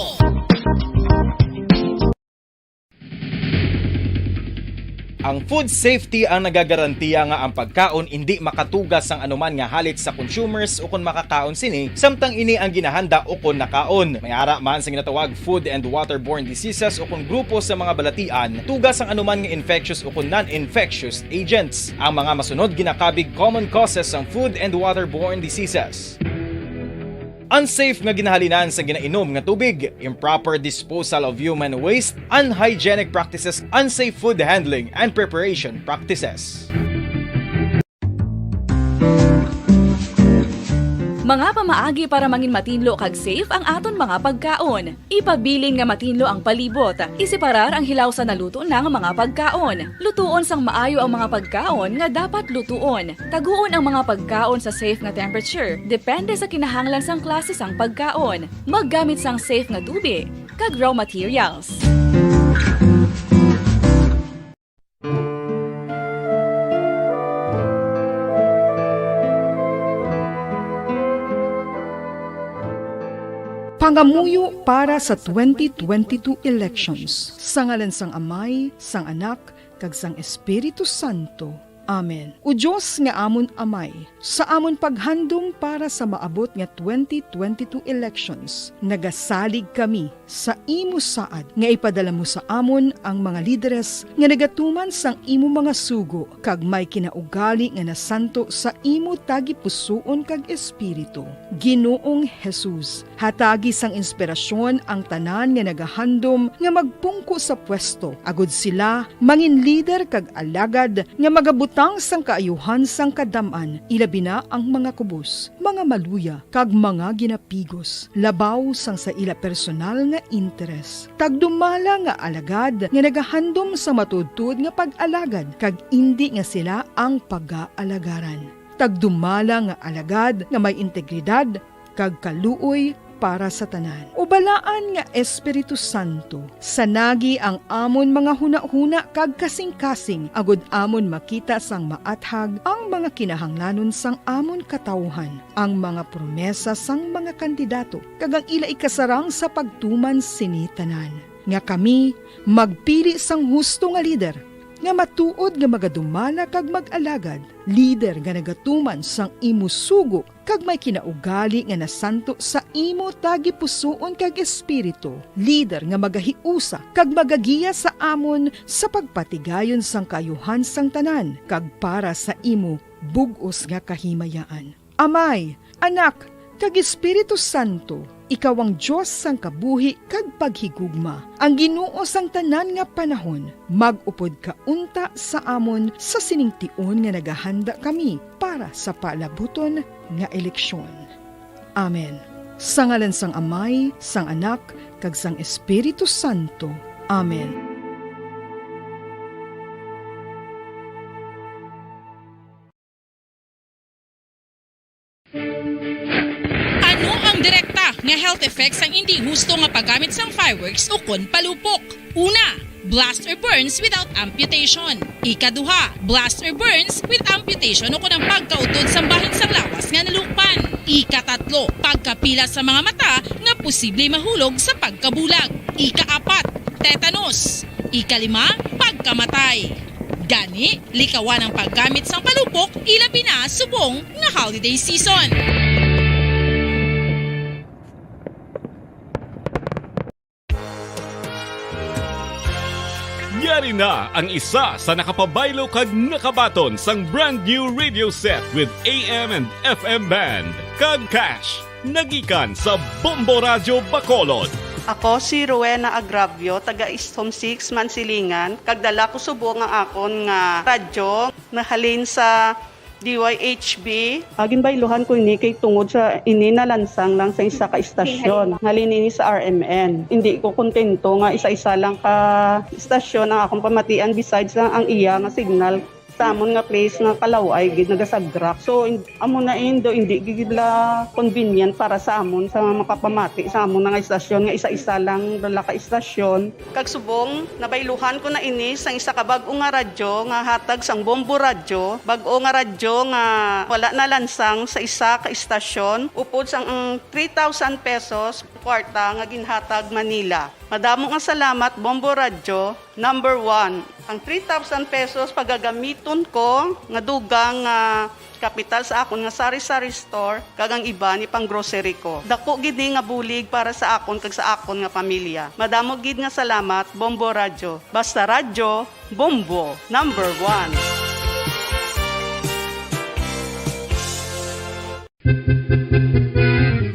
Ang food safety ang nagagarantiya nga ang pagkaon indi makatuga sang anuman nga halit sa consumers ukon makakaon sini, samtang ini ang ginahanda ukon nakaon. May ara man sa ginatawag food and waterborne diseases ukon grupo sa mga balatian, tuga sang anuman nga infectious ukon non-infectious agents. Ang mga masunod ginakabig common causes sang food and waterborne diseases. Unsafe nga ginahalinan sa ginainom nga tubig, improper disposal of human waste, unhygienic practices, unsafe food handling and preparation practices. Mga pamaagi para mangin matinlo kag safe ang aton mga pagkaon. Ipabilin nga matinlo ang palibot. Iseparar ang hilaw sa naluto na nga mga pagkaon. Lutuon sang maayo ang mga pagkaon nga dapat lutuon. Taguon ang mga pagkaon sa safe nga temperature, depende sa kinahanglan sang klase sang pagkaon. Maggamit sang safe nga tubi kag raw materials. Pangamuyo para sa twenty twenty-two elections. Sa ngalan sang Amay, sang Anak, kag sang Espiritu Santo. Amen. O Dios nga amon Amay, sa amon paghandom para sa maabot nga twenty twenty-two elections, nagasalig kami sa imo saad nga ipadala mo sa amon ang mga lideres nga nagatuman sang imo mga sugo kag may kinaugali nga nasanto sa imo tagipusoon kag espiritu. Ginoong Jesus, hatagi sang inspirasyon ang tanan nga nagahandom nga magpungko sa pwesto, agud sila mangin lider kag alagad nga magabutang sang kaayuhan sang kadam-an, ilabi na ang mga kubos, mga maluya, kag mga ginapigos, labaw sang sa ila personal nga interes. Tagdumala nga alagad nga nagahandom sa matuodtuod nga pag-alagad, kag indi nga sila ang pagaalagarang. Tagdumala nga alagad nga may integridad kag kaluoy para sa tanan. O Balaan nga Espiritu Santo, sanagi ang amon mga hunahuna kag kasingkasing, agud amon makita sang maathag ang mga kinahanglanon sang amon katawuhan, ang mga promesa sang mga kandidato, kag ang ila ikasarang sa pagtuman sini tanan, nga kami magpili sang husto nga lider, nga matuod nga magadumala kag mag-alagad, lider nga nagatuman sang imo sugo kag may kinaugali nga nasanto sa imo tagipusoon kag espiritu, lider nga magahiusa kag magagiya sa amon sa pagpatigayon sang kaayuhan sang tanan kag para sa imo bug-os nga kahimayaan. Amay, Anak, kag Espiritu Santo, ikaw ang Dios sang kabuhi kag paghigugma, ang Ginoo sang tanan nga panahon. Mag-upod ka unta sa amon sa sining tion nga nagahanda kami para sa palabuton nga eleksyon. Amen. Sa ngalan sang Amay, sang Anak, kag sang Espiritu Santo. Amen. Ano ang direkta nga health effects sang indi husto nga paggamit sang fireworks ukon palupok? Una, blast or burns without amputation. Ikaduha, blast or burns with amputation ukon ang pagkautod sang bahin sang lawas nga nalukpan. Ikatatlo, pagkapila sa mga mata nga posible mahulog sa pagkabulag. Ikaapat, tetanus. Ikalima, pagkamatay. Gani, likawan ang paggamit sang palupok, ilabi na subong nga holiday season. Yari na ang isa sa nakapabaylo kag nakabaton sang brand new radio set with A M and F M band kag cash. Nagikan sa Bombo Radyo Bacolod. Ako si Rowena Agravio, taga East Home Six, Mansilingan, kag dala ko subong ang akon nga radyo nahalin sa D Y H B. Ah, ginbayluhan ko ini kay tungod sa ini nalansang lang sa isa ka istasyon. Halin ini sa R M N. Hindi ko kontento nga isa-isa lang ka istasyon ang akong pamatian besides lang ang iya nga signal. Sa amon nga place nga kalaw-ay gid nagasagrak. So, in-, amo na indo, hindi gid la convenient para sa amon sa makapamati sa amon nga istasyon nga isa-isa lang dala ka istasyon. Kag subong, nabayluhan ko na ini sang isa ka bag-o nga radyo nga hatag sang Bombo Radyo, bag-o nga radyo nga wala nalansang sa isa ka istasyon, upod sang ang three thousand pesos kwarta nga ginhatag man nila. Madamo nga salamat, Bombo Radyo, number one. Ang three thousand pesos pagagamiton ko nga dugang nga kapital sa akon nga sari-sari store kag ang iban ipang-grocery ko. Dako gid ni nga bulig para sa akon kag sa akon nga pamilya. Madamo gid nga salamat, Bombo Radyo. Basta radyo, Bombo, number one.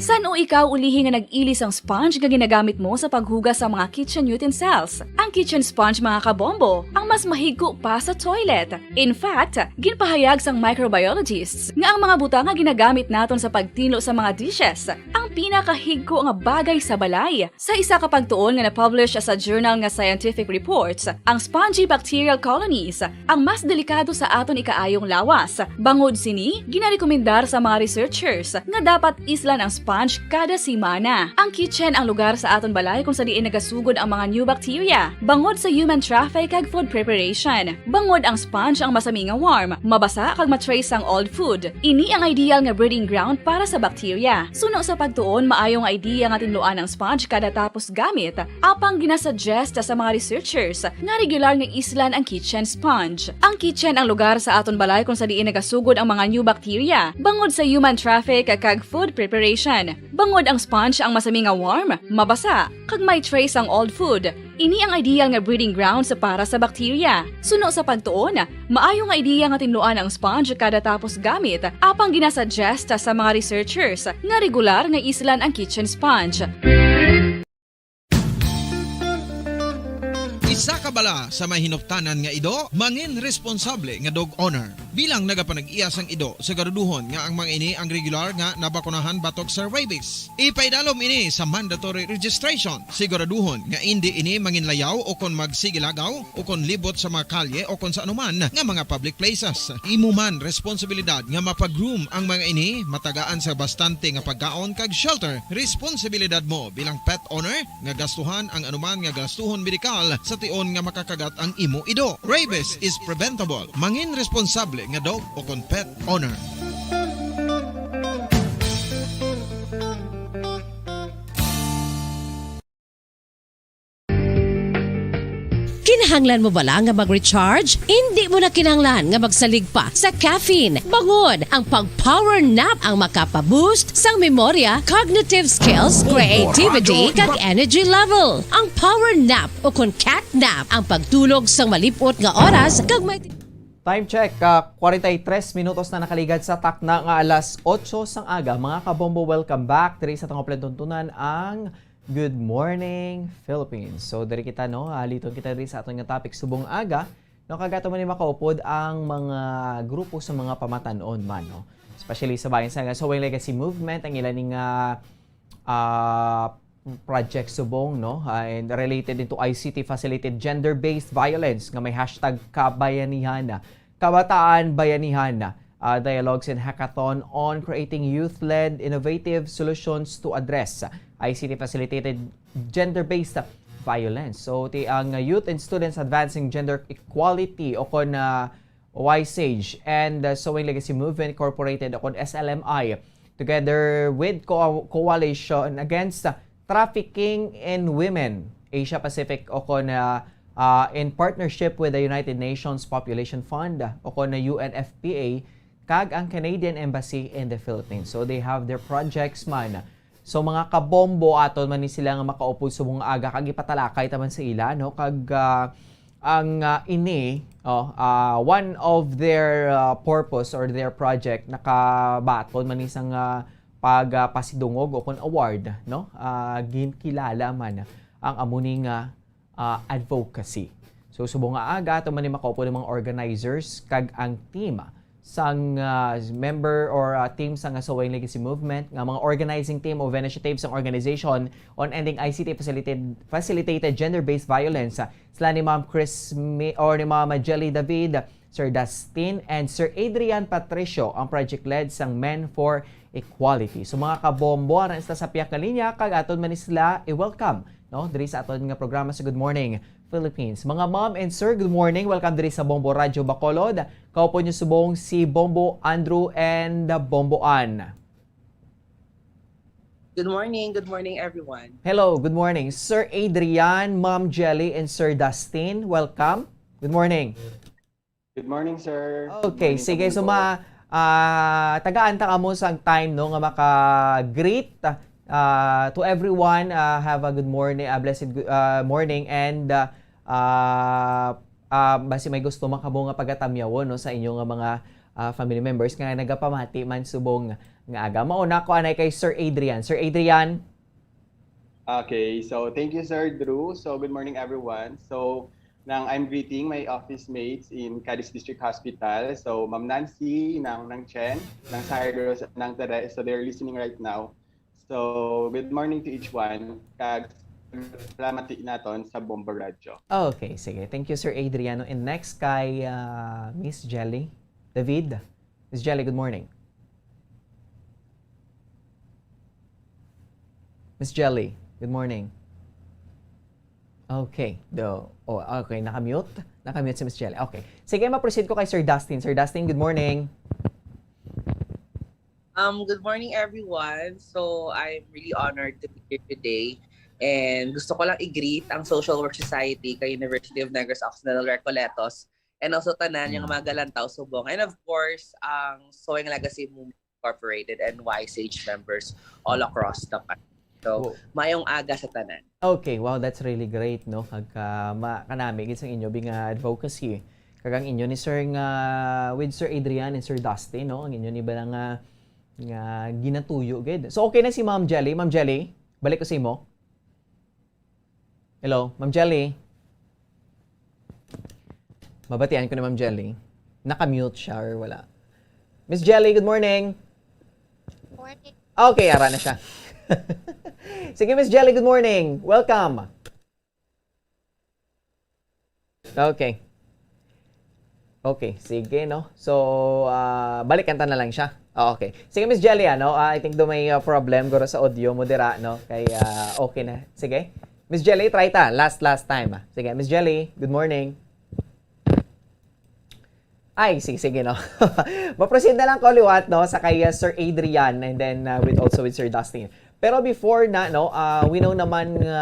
San-o ikaw ulihi nga nag-ili sang sponge nga ginagamit mo sa paghugas sa mga kitchen utensils? Ang kitchen sponge, mga kabombo, ang mas mahigko pa sa toilet. In fact, ginpahayag sang microbiologists nga ang mga butang nga ginagamit naton sa pagtinlo sa mga dishes ang pinakahigko nga bagay sa balay. Sa isa ka pagtuon nga na-publish sa journal nga Scientific Reports, ang spongy bacterial colonies ang mas delikado sa aton ikaayong lawas. Bangod sini, ginarekomendar sa mga researchers nga dapat islan ang sponge kada semana. Ang kitchen ang lugar sa aton balay kung sa diin nagasugod ang mga new bacteria. Bangod sa human traffic kag food preparation, bangod ang sponge ang masami nga warm, mabasa kag ma-trace ang old food. Ini ang ideal nga breeding ground para sa bacteria. Suno sa pagtuon, Maayo nga idea nga tinluan ang sponge kada tapos gamit, apang ginasuggest sa mga researchers nga regular nga islan ang kitchen sponge. Ang kitchen ang lugar sa aton balay kung sa diin nagasugod ang mga new bacteria bangod sa human traffic kag food preparation. Bangod ang sponge ang masami nga warm, mabasa, kag may trace ang old food, ini ang ideal nga breeding grounds para sa bacteria. Suno sa pagtuon, maayo nga ideya nga tinluan ang sponge kada tapos gamit, apang ginasuggest sa mga researchers nga regular nga islan ang kitchen sponge. Isa ka bala sa may hinuptanan nga ido, mangin responsable nga dog owner. Bilang nagapanag-iya sang ido, siguraduhon nga ang mga ini ang regular nga nabakunahan batok sa rabies. Ipaidalom ini sa mandatory registration. Siguraduhon nga indi ini manginlayaw o kon magsigilagaw o kon libot sa mga kalye o kon sa anuman nga mga public places. Imo man responsibilidad nga mapa-groom ang mga ini, matagaan sa bastante nga pagkaon kag shelter. Responsibilidad mo bilang pet owner nga gastuhan ang anuman nga gastuhon medikal sa tion nga makakagat ang imo ido. Rabies is preventable. Mangin responsable nga dog o kon pet owner. Kinahanglan mo bala nga mag-recharge? Indi mo na kinahanglan nga magsalig pa sa caffeine. Bangod ang pag-power nap ang makapa-boost sang memorya, cognitive skills, creativity, kag energy level. Ang power nap o kon cat nap ang pagtulog sang malip-ot nga oras kag may Time check, ah, forty-three minutos na nakaligad sa takna nga alas otso sang aga. Mga kabombo, welcome back diri sa atong palatuntunan ang Good Morning Philippines. So diri kita, no, aliton kita diri sa aton nga topic subong aga, no, kag ato man ni makaupod ang mga grupo sa mga pamatan-on man, no, especially sa bayan sa Sowing Legacy Movement, ang ila ning ah, ah, project subong, no, ah, and related into I C T facilitated gender-based violence nga may hashtag kabayanihan, kabataan bayanihan, ah, dialogues and hackathon on creating youth-led innovative solutions to address I C T facilitated gender-based violence. So ti ang, uh, Youth and Students Advancing Gender Equality o kon, uh, Y SAGE and, uh, Sowing Legacy Movement Incorporated o kon S L M I, together with Co- Coalition Against, uh, Trafficking in Women Asia Pacific o kon, uh, uh, in partnership with the United Nations Population Fund o kon U N F P A kag ang Canadian Embassy in the Philippines. So they have their projects man. So mga kabombo, aton man ni sila nga makaupod subong nga aga kag ipatalakay ta man sa ila, no, kag, ah, ang, ah, ini, oh, ah, one of their, ah, purpose or their project nakabaton man ni sang, ah, pagpasidungog o kon award, no. Ah, ginkilala man ang amo ni nga ah, advocacy. So subong nga aga, ato man ni makaupod ang mga organizers kag ang team sang, ah, member or, ah, team sang Sowing Legacy Movement nga mga organizing team of initiative sang Organization on Ending I C T Facilitated, Facilitated Gender-Based Violence. Ah, sila ni Ma'am Chris Mi- or ni Ma'am Jelly David, Sir Dustin, and Sir Adrian Patricio ang project lead sang Men for Equality. So mga kabombo, ara sila sa pihak nga linya kag aton man ni sila i-welcome, no, diri sa aton nga programa sa Good Morning Philippines. Mga ma'am and sir, good morning. Welcome diri sa Bombo Radyo Bacolod. Kaupod niyo subong si Bombo Andrew and Bombo Ann. Good morning. Good morning, everyone. Hello, good morning. Sir Adrian, Ma'am Jelly, and Sir Dustin, welcome. Good morning. Good morning, sir. Okay, sige. So, ma, ah, tagaan ta kamo sang time, no, nga maka-greet, ah, to everyone. Ah, have a good morning, ah, blessed good, ah, morning, and, ah, ah, ah, basi may gusto man kamo nga pagatamyawon, no, sa inyo nga mga, ah, family members nga nagapamati man subong nga aga. Mauna ko anay kay Sir Adrian. Sir Adrian? Okay, so thank you, Sir Drew. So good morning, everyone. So nang I'm greeting my office mates in Cadiz District Hospital. So Ma'am Nancy, Nang Nang Chen, Nang Cyrus, Nang Tere. So they're listening right now. So good morning to each one. Kag salamat naton sa Bombo Radyo. Okay, sige. Thank you, Sir Adriano. And next kay, ah, Miss Jelly. David. Miss Jelly, good morning. Miss Jelly, good morning. Okay. Do, oh, okay. Nakamute? Nakamute si Miss Jelly. Okay. Sige, ma-proceed ko kay Sir Dustin. Sir Dustin, good morning. Um, good morning, everyone. So, I'm really honored to be here today. And gusto ko lang i-greet ang Social Work Society kay University of Negros Occidental Recoletos. And also tanan yung Mm. mga Galantaw Subong. And of course, ang Sewing Legacy Movement Incorporated and Y S H members all across the country. So, Oh. mayong aga sa tanan. Okay, wow, that's really great, no? Kag, ah, ma-, kanami gid sang inyo bing, ah, advocacy. Kag ang inyo ni Sir nga, with Sir Adrian and Sir Dustin, no? Ang inyo ni ba nga, nga ginatuyo gid. So, okay na si Ma'am Jelly. Ma'am Jelly, balik ko sa imo. Hello, Ma'am Jelly. Mabatian ko ni Ma'am Jelly. Naka-mute siya or wala? Miss Jelly, good morning. Morning. Okay, ara na siya. Sige, Miss Jelly, good morning. Welcome. Okay. Okay, sige, no? So, ah, balikan ta na lang siya. Ah, okay. Sige, Miss Jelly, ano? Ah, I think do may ah, problem guro sa audio mo dira, no? Kay ah, okay na. Sige. Miss Jelly, try ta. Last, last time. Ah. Sige, Miss Jelly, good morning. Ay, sige, sige, no? Ma-proceed na lang ko liwat, no? Sa kay ah, Sir Adrian and then ah, with also with Sir Dustin. Pero before na, no, ah, we know naman nga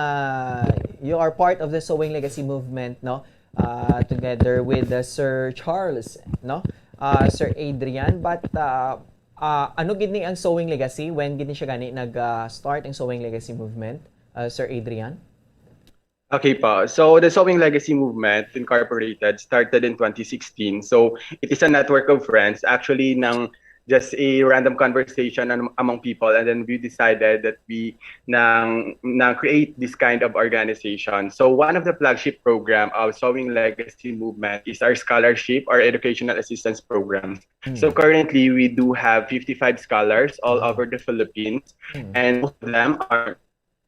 you are part of the Sewing Legacy Movement, no? Ah, together with uh, Sir Charles, no? Ah, Sir Adrian, but ah, ah, ano gid ni ang Sewing Legacy? When gid ni siya gani nag-start ang Sewing Legacy Movement, ah, Sir Adrian? Okay po. So the Sewing Legacy Movement Incorporated started in twenty sixteen. So it is a network of friends. Actually, nang just a random conversation am- among people, and then we decided that we nang nang create this kind of organization. So one of the flagship program of Sewing Legacy Movement is our scholarship or educational assistance programs. Hmm. So currently we do have fifty-five scholars all Wow. over the Philippines, Hmm. and most of them are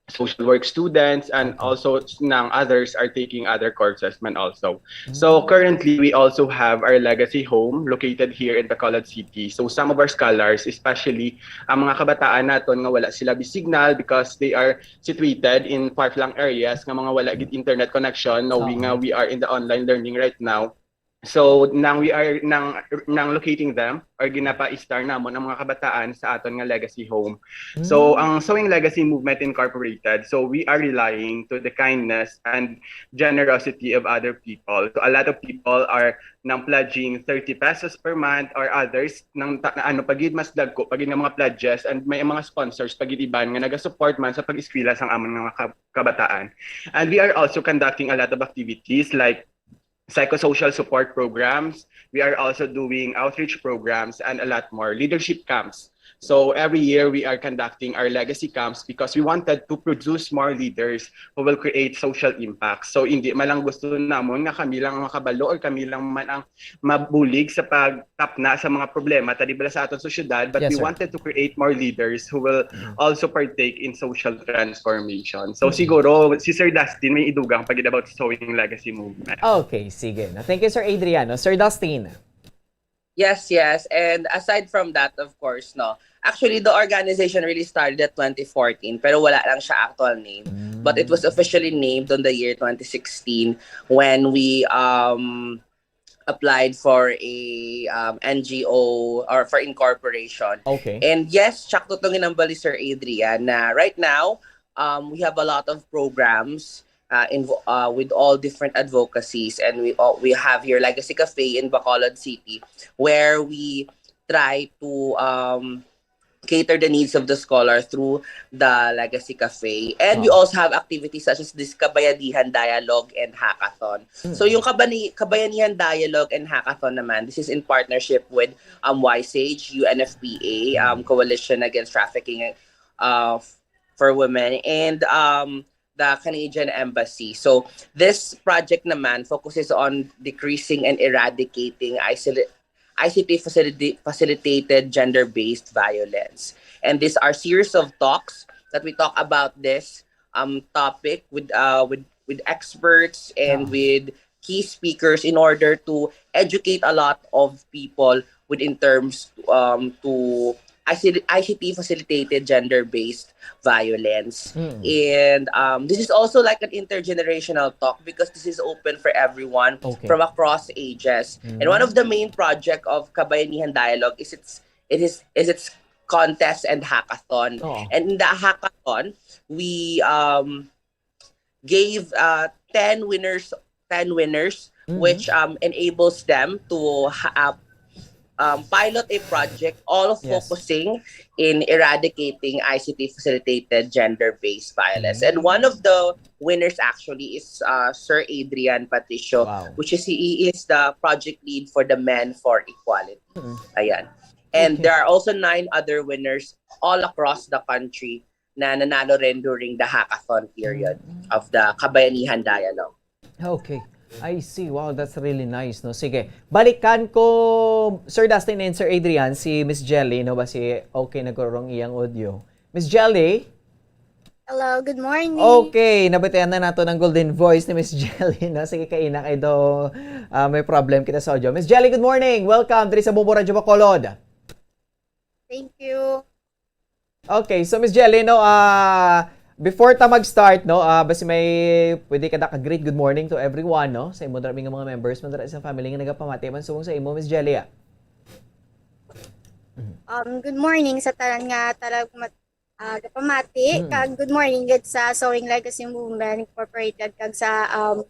social work students, and Okay. also s- nang others are taking other courses man also. So Hmm. currently we also have our Legacy Home located here in Bacolod City. So some of our scholars, especially ang mga kabataan naton nga wala sila bi signal because they are situated in far-flung areas nga mga wala gid internet connection, knowing nga Oo. we are in the online learning right now. So nang we are nang nang locating them or ginapa-star namon ang mga kabataan sa aton nga Legacy Home. So Hmm. ang Sewing Legacy Movement Incorporated, so we are relying to the kindness and generosity of other people. So a lot of people are nang pledging thirty pesos per month, or others nang ta- na ano pa gid, mas dagko pa gid nga mga pledges, and may mga sponsors pa gid iban nga nagasupport man sa pag-eskwela sang amon nga ka- kabataan. And we are also conducting a lot of activities like psychosocial support programs. We are also doing outreach programs and a lot more, leadership camps. So every year we are conducting our legacy camps because we wanted to produce more leaders who will create social impact. So hindi man lang gusto namon nga kami lang ang makabalo or kami lang man ang mabulig sa pagtapna sa mga problema tadi bala sa aton sosyedad, but Yes, we sir. wanted to create more leaders who will Mhm. also partake in social transformation. So Mhm. siguro si Sir Dustin may idugang pa gid about sa Sewing Legacy Movement. Okay, sige. No? Thank you, Sir Adrian. No? Sir Dustin. Yes, yes. And aside from that, of course, no. Actually, the organization really started at twenty fourteen, pero wala lang siya actual name. But it was Mm. officially named on the year twenty sixteen when we um applied for a um, N G O or for incorporation. Okay. And yes, sakto tong ginambal ni Sir Adrian na right now, um, we have a lot of programs uh, invo- uh, with all different advocacies, and we all, we have here Legacy Cafe in Bacolod City, where we try to um, cater the needs of the scholar through the Legacy Cafe. And we Oh. also have activities such as this Kabayanihan Dialogue and Hackathon. So Mm. yung Kabani- Kabayanihan Dialogue and Hackathon naman, this is in partnership with um, Y S H, U N F P A, um, Coalition Against Trafficking uh, f- for Women, and um, the Canadian Embassy. So this project naman focuses on decreasing and eradicating isol- I C T facility, facilitated gender-based violence. And these are series of talks that we talk about this um, topic with uh, with with experts and Ah. with key speakers in order to educate a lot of people within terms um, to I C T, I C T facilitated gender-based violence. Mm. And um, this is also like an intergenerational talk because this is open for everyone Okay. from across ages. And one Mm. of the main project of Kabayanihan Dialogue is its it is is its contest and hackathon. Oo. And in the hackathon, we um gave uh ten winners, ten winners, Mhm. which um enables them to ha- uh, um, pilot a project all Yes. focusing in eradicating I C T facilitated gender-based violence. Mm. And one of the winners actually is uh, Sir Adrian Patricio, Wow. which is he is the project lead for the Men for Equality. Mm. Ayan. And Okay. There are also nine other winners all across the country na nanalo rin during the hackathon period Mm. of the Kabayanihan Dialogue. Okay. I see. Wow, that's really nice, no? Sige. Balikan ko, Sir Dustin and Sir Adrian, si Miss Jelly, no? Basi okay nagkurong iyang audio. Miss Jelly? Hello, good morning. Okay, nabatian na nato ng golden voice ni Miss Jelly, no? Sige, kaina kay do ah, may problem kita sa audio. Miss Jelly, good morning. Welcome diri sa Bombo Radyo Bacolod. Thank you. Okay, so Miss Jelly, no, ah before ta mag-start, no, ah basi may pwede ka da ka greet good morning to everyone, no? Sa imo dira nga mga members, man dira sa family nga nagapamati man subong sa imo, Miss Jelly, ah. Um, good morning sa tanan nga tarag mat- ah, gapamati. Mm. Kag good morning gid sa Sewing Legacy Movement Incorporated kag sa um,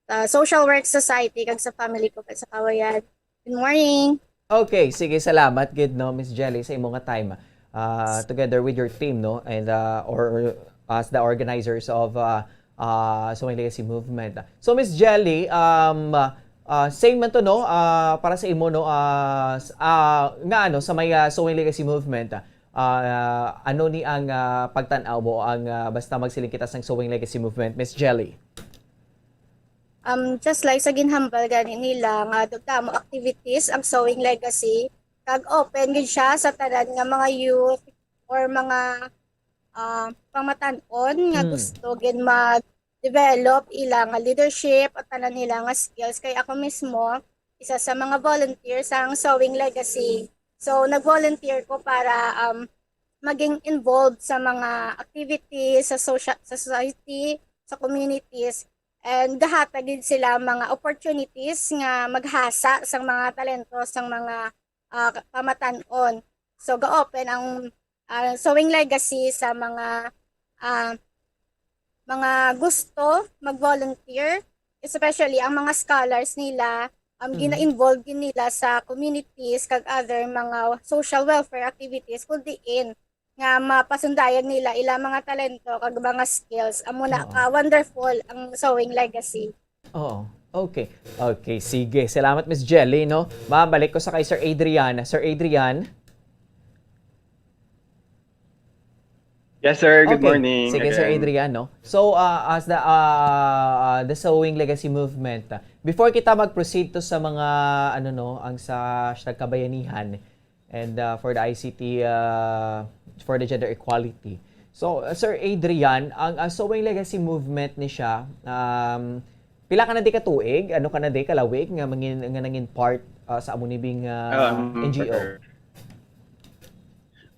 sa Social Work Society kag sa family ko kag sa Kawayan. Good morning. Okay, sige, salamat gid, no, Miss Jelly, sa imo nga time ah, together with your team, no, and uh, or as the organizers of uh, uh, Sewing Legacy Movement. So, Miss Jelly, um, uh, same man to, no, uh, para sa imo, no, uh, s- uh, nga ano sa may uh, Sewing Legacy Movement, uh, ano ni ang uh, pagtan-aw mo ang uh, basta magsiling kita sang Sewing Legacy Movement, Miss Jelly? Um, just like sa ginhambal gani nila nga dagdamo activities ang Sewing Legacy, kag open gid siya sa tanan nga mga youth or mga ah, pamatan-on nga Mm. gusto gid mag-develop ila nga leadership at tanan nila nga skills. Kay ako mismo, isa sa mga volunteer sang Sewing Legacy. So, nag-volunteer ko para um, maging involved sa mga activities sa social, sa society, sa communities, and gahatag gid sila mga opportunities nga maghasa sang mga talento sang mga ah, pamatan-on. So, ga-open ang ah, Sewing Legacy sa mga ah, mga gusto mag-volunteer, especially ang mga scholars nila, um, Mhm. gina-involve gid nila sa communities kag other mga social welfare activities kung diin nga mapasundayag nila ila mga talento kag mga skills. Amo na Oo. ka wonderful ang Sewing Legacy. Oo. Okay. Okay, sige. Salamat, Miss Jelly, no? Mabalik ko sa kay Sir Adrian. Sir Adrian? Yes, sir. Good Okay. morning. Sige, Sir again. Adrian, no? So, uh, as the uh, the Sewing Legacy Movement, uh, before kita mag-proceed to sa mga, ano, no, ang sa hashtag kabayanihan and uh, for the I C T, uh, for the gender equality. So, uh, Sir Adrian, ang uh, Sewing Legacy Movement ni siya, um, pila ka na di ka tuig, ano ka na di kalawig nga mangin, nga nangin part uh, sa amo ni bing uh, Um, N G O? sir.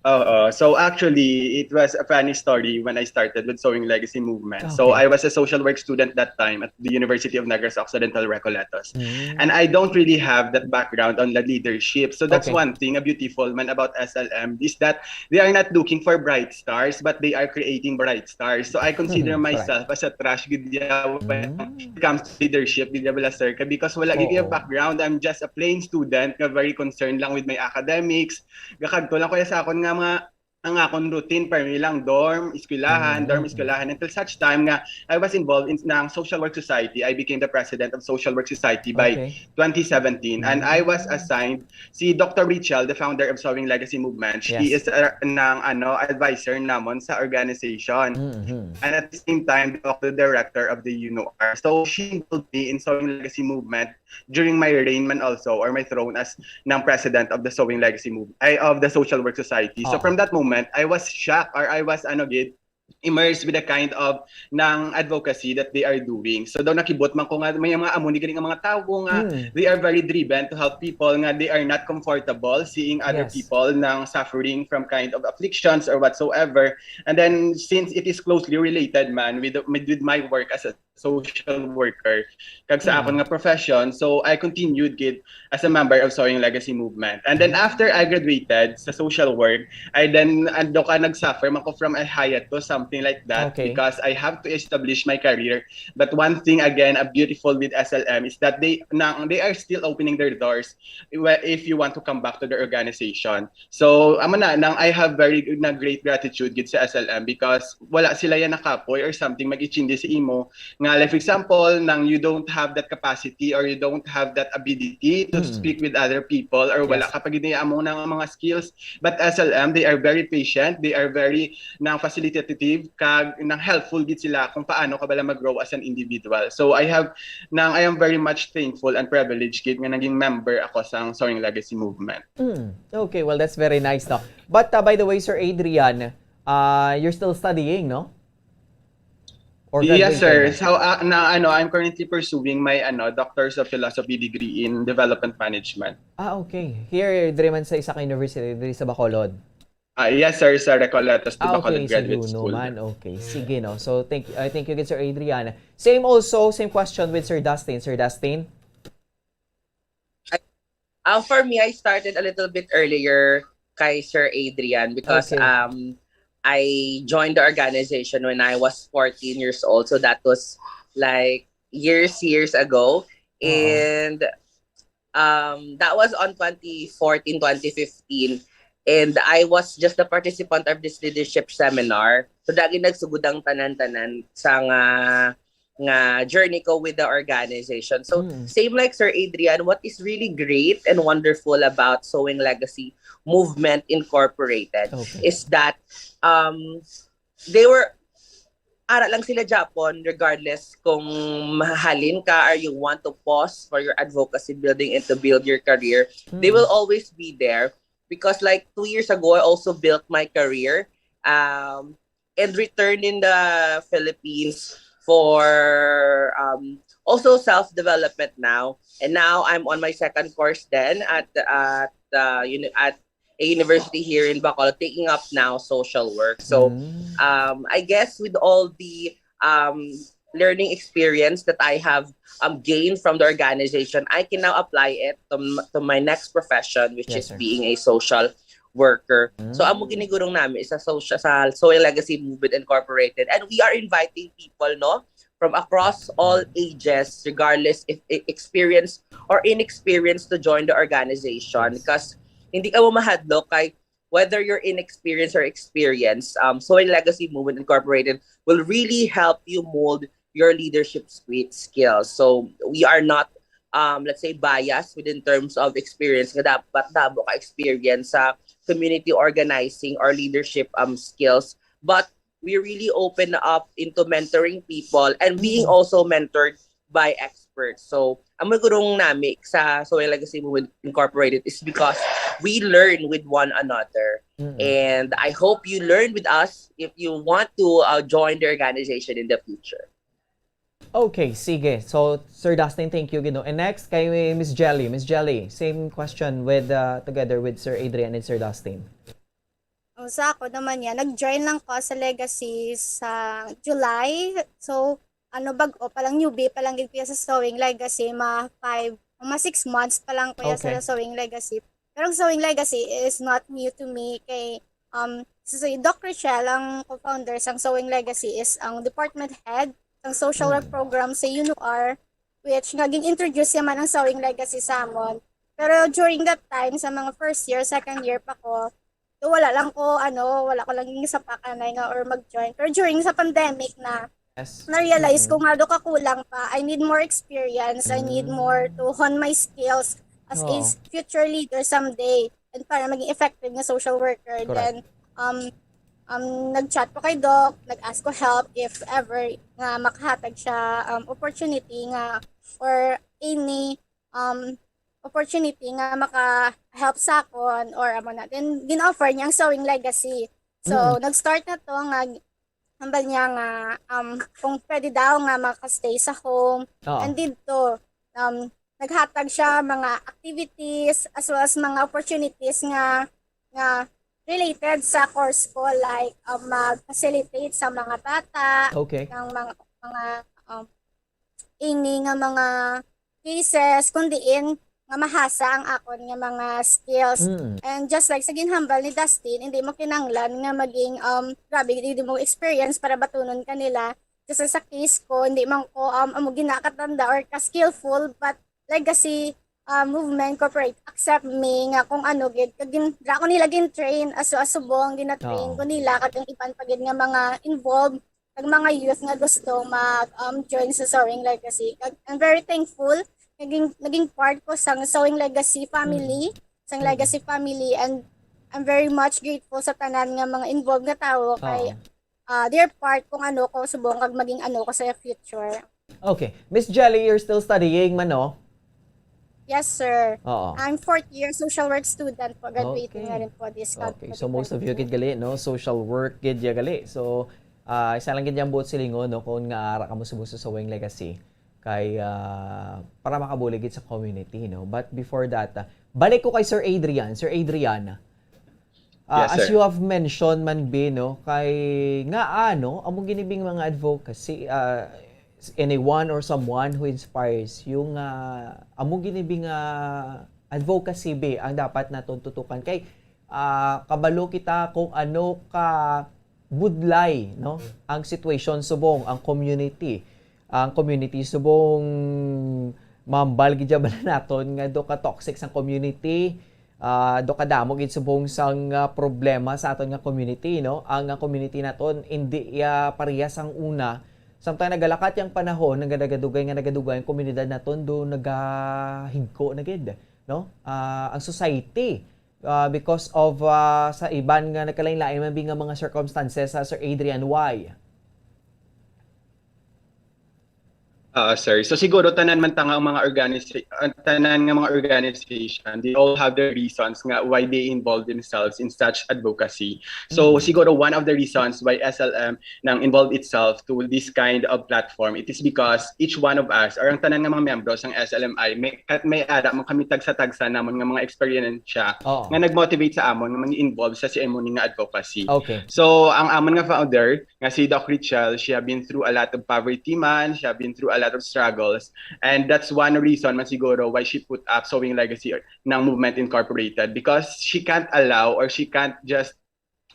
Oo. So actually, it was a funny story when I started with Sewing Legacy Movement. So Okay. I was a social work student that time at the University of Negros Occidental Recoletos. Mm. And I don't really have that background on the leadership. So that's Okay. one thing a beautiful man about S L M is that they are not looking for bright stars, but they are creating bright stars. So I consider Mhm, myself as a trash gid ya when Mm. it comes to leadership, gid ya bala, sir, ka- because wala gid ya Oo. background. I'm just a plain student nga very concerned lang with my academics. Gakadto lang ko ya sa akon nga mga ang akon routine, permi lang dorm, eskwelahan, dorm, Mm. eskwelahan, until such time nga I was involved in ng Social Work Society. I became the president of Social Work Society by Okay. twenty seventeen, and I was Mm. assigned si Doctor Rachel, the founder of Sewing Legacy Movement. She Yes. is uh, ng ano advisor namon sa organization. Mhm. And at the same time, the director of the UNOR. So she involved me in Sewing Legacy Movement during my reign man also, or my throne as ng president of the Sewing Legacy Movement, ay, of the Social Work Society. So Oo. from that moment, I was shocked, or I was ano gid, immersed with the kind of ng advocacy that they are doing. So daw nakibot man ko nga may mga amo ni gani nga mga tawo nga Mm. they are very driven to help people nga they are not comfortable seeing other Yes. people nang suffering from kind of afflictions or whatsoever. And then since it is closely related man with with my work as a social worker kag sa akon nga profession. So I continued gid as a member of Sewing Legacy Movement. And then after I graduated sa social work, I then ando ka nag-suffer man ko from a hiatus, something like that, Okay. because I have to establish my career. But one thing again, a beautiful with S L M is that they na, they are still opening their doors if you want to come back to the organization. So amo na nang I have very good na great gratitude gid sa S L M because wala sila yan nakapoy or something mag-itsindi sa imo nga, like, for example, nang you don't have that capacity or you don't have that ability to Mm. speak with other people or wala Yes. ka pa gid amo na nga mga skills, but S L M, they are very patient, they are very nang facilitative kag nang helpful gid sila kung paano ka bala mag-grow as an individual. So I have nang I am very much thankful and privileged gid nga naging member ako sa Sewing Legacy Movement. Mm. Okay, well, that's very nice, no? But uh, by the way, Sir Adrian, uh, you're still studying, no? Or Yes, graduated sir. na? So, ah, na ano, I'm currently pursuing my ano, Doctors of Philosophy degree in Development Management. Ah, okay. Here, diri man sa isa ka university, diri sa Bacolod. Ah, yes, sir, sa Recoletos de Ah, Bacolod okay. Sa Graduate Yuno School. man. Okay. Sige, no? So, thank, uh, thank you, good, Sir Adrian. Same also, same question with Sir Dustin. Sir Dustin? Uh, for me, I started a little bit earlier kay Sir Adrian because Okay. um I joined the organization when I was fourteen years old. So that was like years, years ago. Oo. And um that was on twenty fourteen, twenty fifteen. And I was just the participant of this leadership seminar. So dagi nagsugod ang tanan-tanan sa nga nga journey ko with the organization. So Mm. same like Sir Adrian, what is really great and wonderful about Sewing Legacy Movement Incorporated Okay. is that um they were ara lang sila Japon, regardless kung mahalin ka or you want to pause for your advocacy building and to build your career, they Mm. will always be there. Because like two years ago, I also built my career um, and returned in the Philippines for um, also self-development now. And now I'm on my second course then at at uh, uni- at a university here in Bacolod, taking up now social work. So Mm. um, I guess with all the um, learning experience that I have um, gained from the organization, I can now apply it to, m- to my next profession, which Yes, is sir. being a social worker. So, amo Mm. ginigurong namin sa social, sa Sewing Legacy Movement Incorporated. And we are inviting people, no, from across all ages, regardless if i- experience or inexperience, to join the organization. Yes. Because hindi ka mo mahadlok kay whether you're inexperienced or experienced, um, Sewing Legacy Movement Incorporated will really help you mold your leadership squi- skills. So we are not, um, let's say, biased within terms of experience nga dapat damo ka experience sa community organizing or leadership um skills, but we really open up into mentoring people and being Mm. also mentored by experts. So, amo gurong nami sa Sewing Legacy Movement Incorporated is because we learn with one another. Mm. And I hope you learn with us if you want to uh, join the organization in the future. Okay, sige. So, Sir Dustin, thank you, gid, no? And next, kay Miss Jelly. Miss Jelly, same question with, uh, together with Sir Adrian and Sir Dustin. Ang sa ako naman yan, nag-join lang ko sa Legacy sa July. So, ano, bag-o pa lang, newbie pa lang gid kuya sa Sewing Legacy, mga five, mga six months pa lang kuya Okay. sa Sewing Legacy. Pero ang Sewing Legacy is not new to me kay, um, si, si Doc Rochelle, ang co-founder sang Sewing Legacy, is ang department head sang social work Mm. program sa UNOR, which nga ging-introduce niya man ang Sewing Legacy sa amon. Pero during that time, sa mga first year, second year pa ko, do wala lang ko, ano, wala ko lang yung sapakanay nga or mag-join. Pero during sa pandemic na, Yes. na-realize Mm. ko nga do kakulang pa. I need more experience. I need more to hone my skills as a Oo. s- future leader someday and para maging effective nga social worker. Correct. Then, um, um, nag-chat ko kay Doc, nag-ask ko help if ever nga makahatag siya um, opportunity nga or any um, opportunity nga maka-help sa akon or amo na. Then, gin-offer niya ang Sewing Legacy. So, Mm. nag-start na to nga hambal niya nga um, kung pwede daw nga maka-stay sa home. Oo. And dito, um, naghatag siya mga activities as well as mga opportunities nga nga related sa course ko, like um, mag-facilitate sa mga bata, Okay. ng mga mga um, ini nga mga cases, kun diin nga mahasa ang akon nga mga skills. Mm. And just like sa ginhambal ni Dustin, hindi mo kinanglan nga maging, um, grabe, hindi mo experience para batunon ka nila. Just sa case ko, hindi man ko, um, amo ginakatanda or ka-skillful, but legacy, uh, movement corporate accept me nga kung ano gid, kag gin-, dira ko nila gin-train, aso-asubong, gina-train Oo. ko nila, kag ang iban pa gid nga mga involved, kag mga youth nga gusto mag, um, join sa Sowing Legacy. Kag I'm very thankful, naging, naging part ko sang Sowing Legacy family, sang Mm. Legacy family, and I'm very much grateful sa tanan nga mga involved nga tawo kay, Oo. ah, they're part kung ano ko subong kag maging ano ko sa future. Okay. Miss Jelly, you're still studying man, no? Yes, sir. Oo. I'm fourth year social work student po. Graduating Okay. na rin po this Okay, coming so most of you gid twenty twenty-two. gali, no, social work gid ya gali. So, ah, isa lang gid yang buot silingon, no, kung nga ara ka mo subong sa Sowing Legacy, kay, ah, para makabulig gid sa community, no. But before that, ah, balik ko kay Sir Adrian. Sir Adrian, ah, Yes, as sir. you have mentioned man, Bi, no, kay nga ano, amo gini bing mga advocacy, ah, anyone or someone who inspires you nga amo gini bing, ah, advocacy, Bi, ang dapat naton tutukan kay, ah, kabalo kita kung ano ka budlay, no, ang situation subong, ang community. Ang community subong, mambal gid ya bala naton nga do ka toxic sang community, ah, do ka damo gid subong sang, ah, problema sa aton nga community, no? Ang, ah, community naton indi ya parehas sang una. Samtang nagalakat yang panahon, nga nagadugay, nga nagadugay ang komunidad naton do nagahigko na gid, no? Ah, ang society, ah, because of, ah, sa iban nga nagkalain-lain man bi nga mga circumstances, ah, Sir Adrian, why? Ah, sir. So siguro tanan man ta nga ang mga organisa-, ang tanan nga mga organization, they all have their reasons nga why they involve themselves in such advocacy. So Mm. siguro one of the reasons why S L M nang involve itself to this kind of platform, it is because each one of us, or ang tanan nga mga miyembro sang S L M I, may, may ara man kami tagsa-tagsa namon nga mga eksperyensya Oo. nga nag-motivate sa amon nga mag-involve sa C M O ni nga advocacy. Okay. So, ang amon nga founder, nga si Doc Richelle, she have been through a lot of poverty man, she have been through a lot of struggles, and that's one reason man siguro why she put up Sowing Legacy ng Movement Incorporated, because she can't allow or she can't just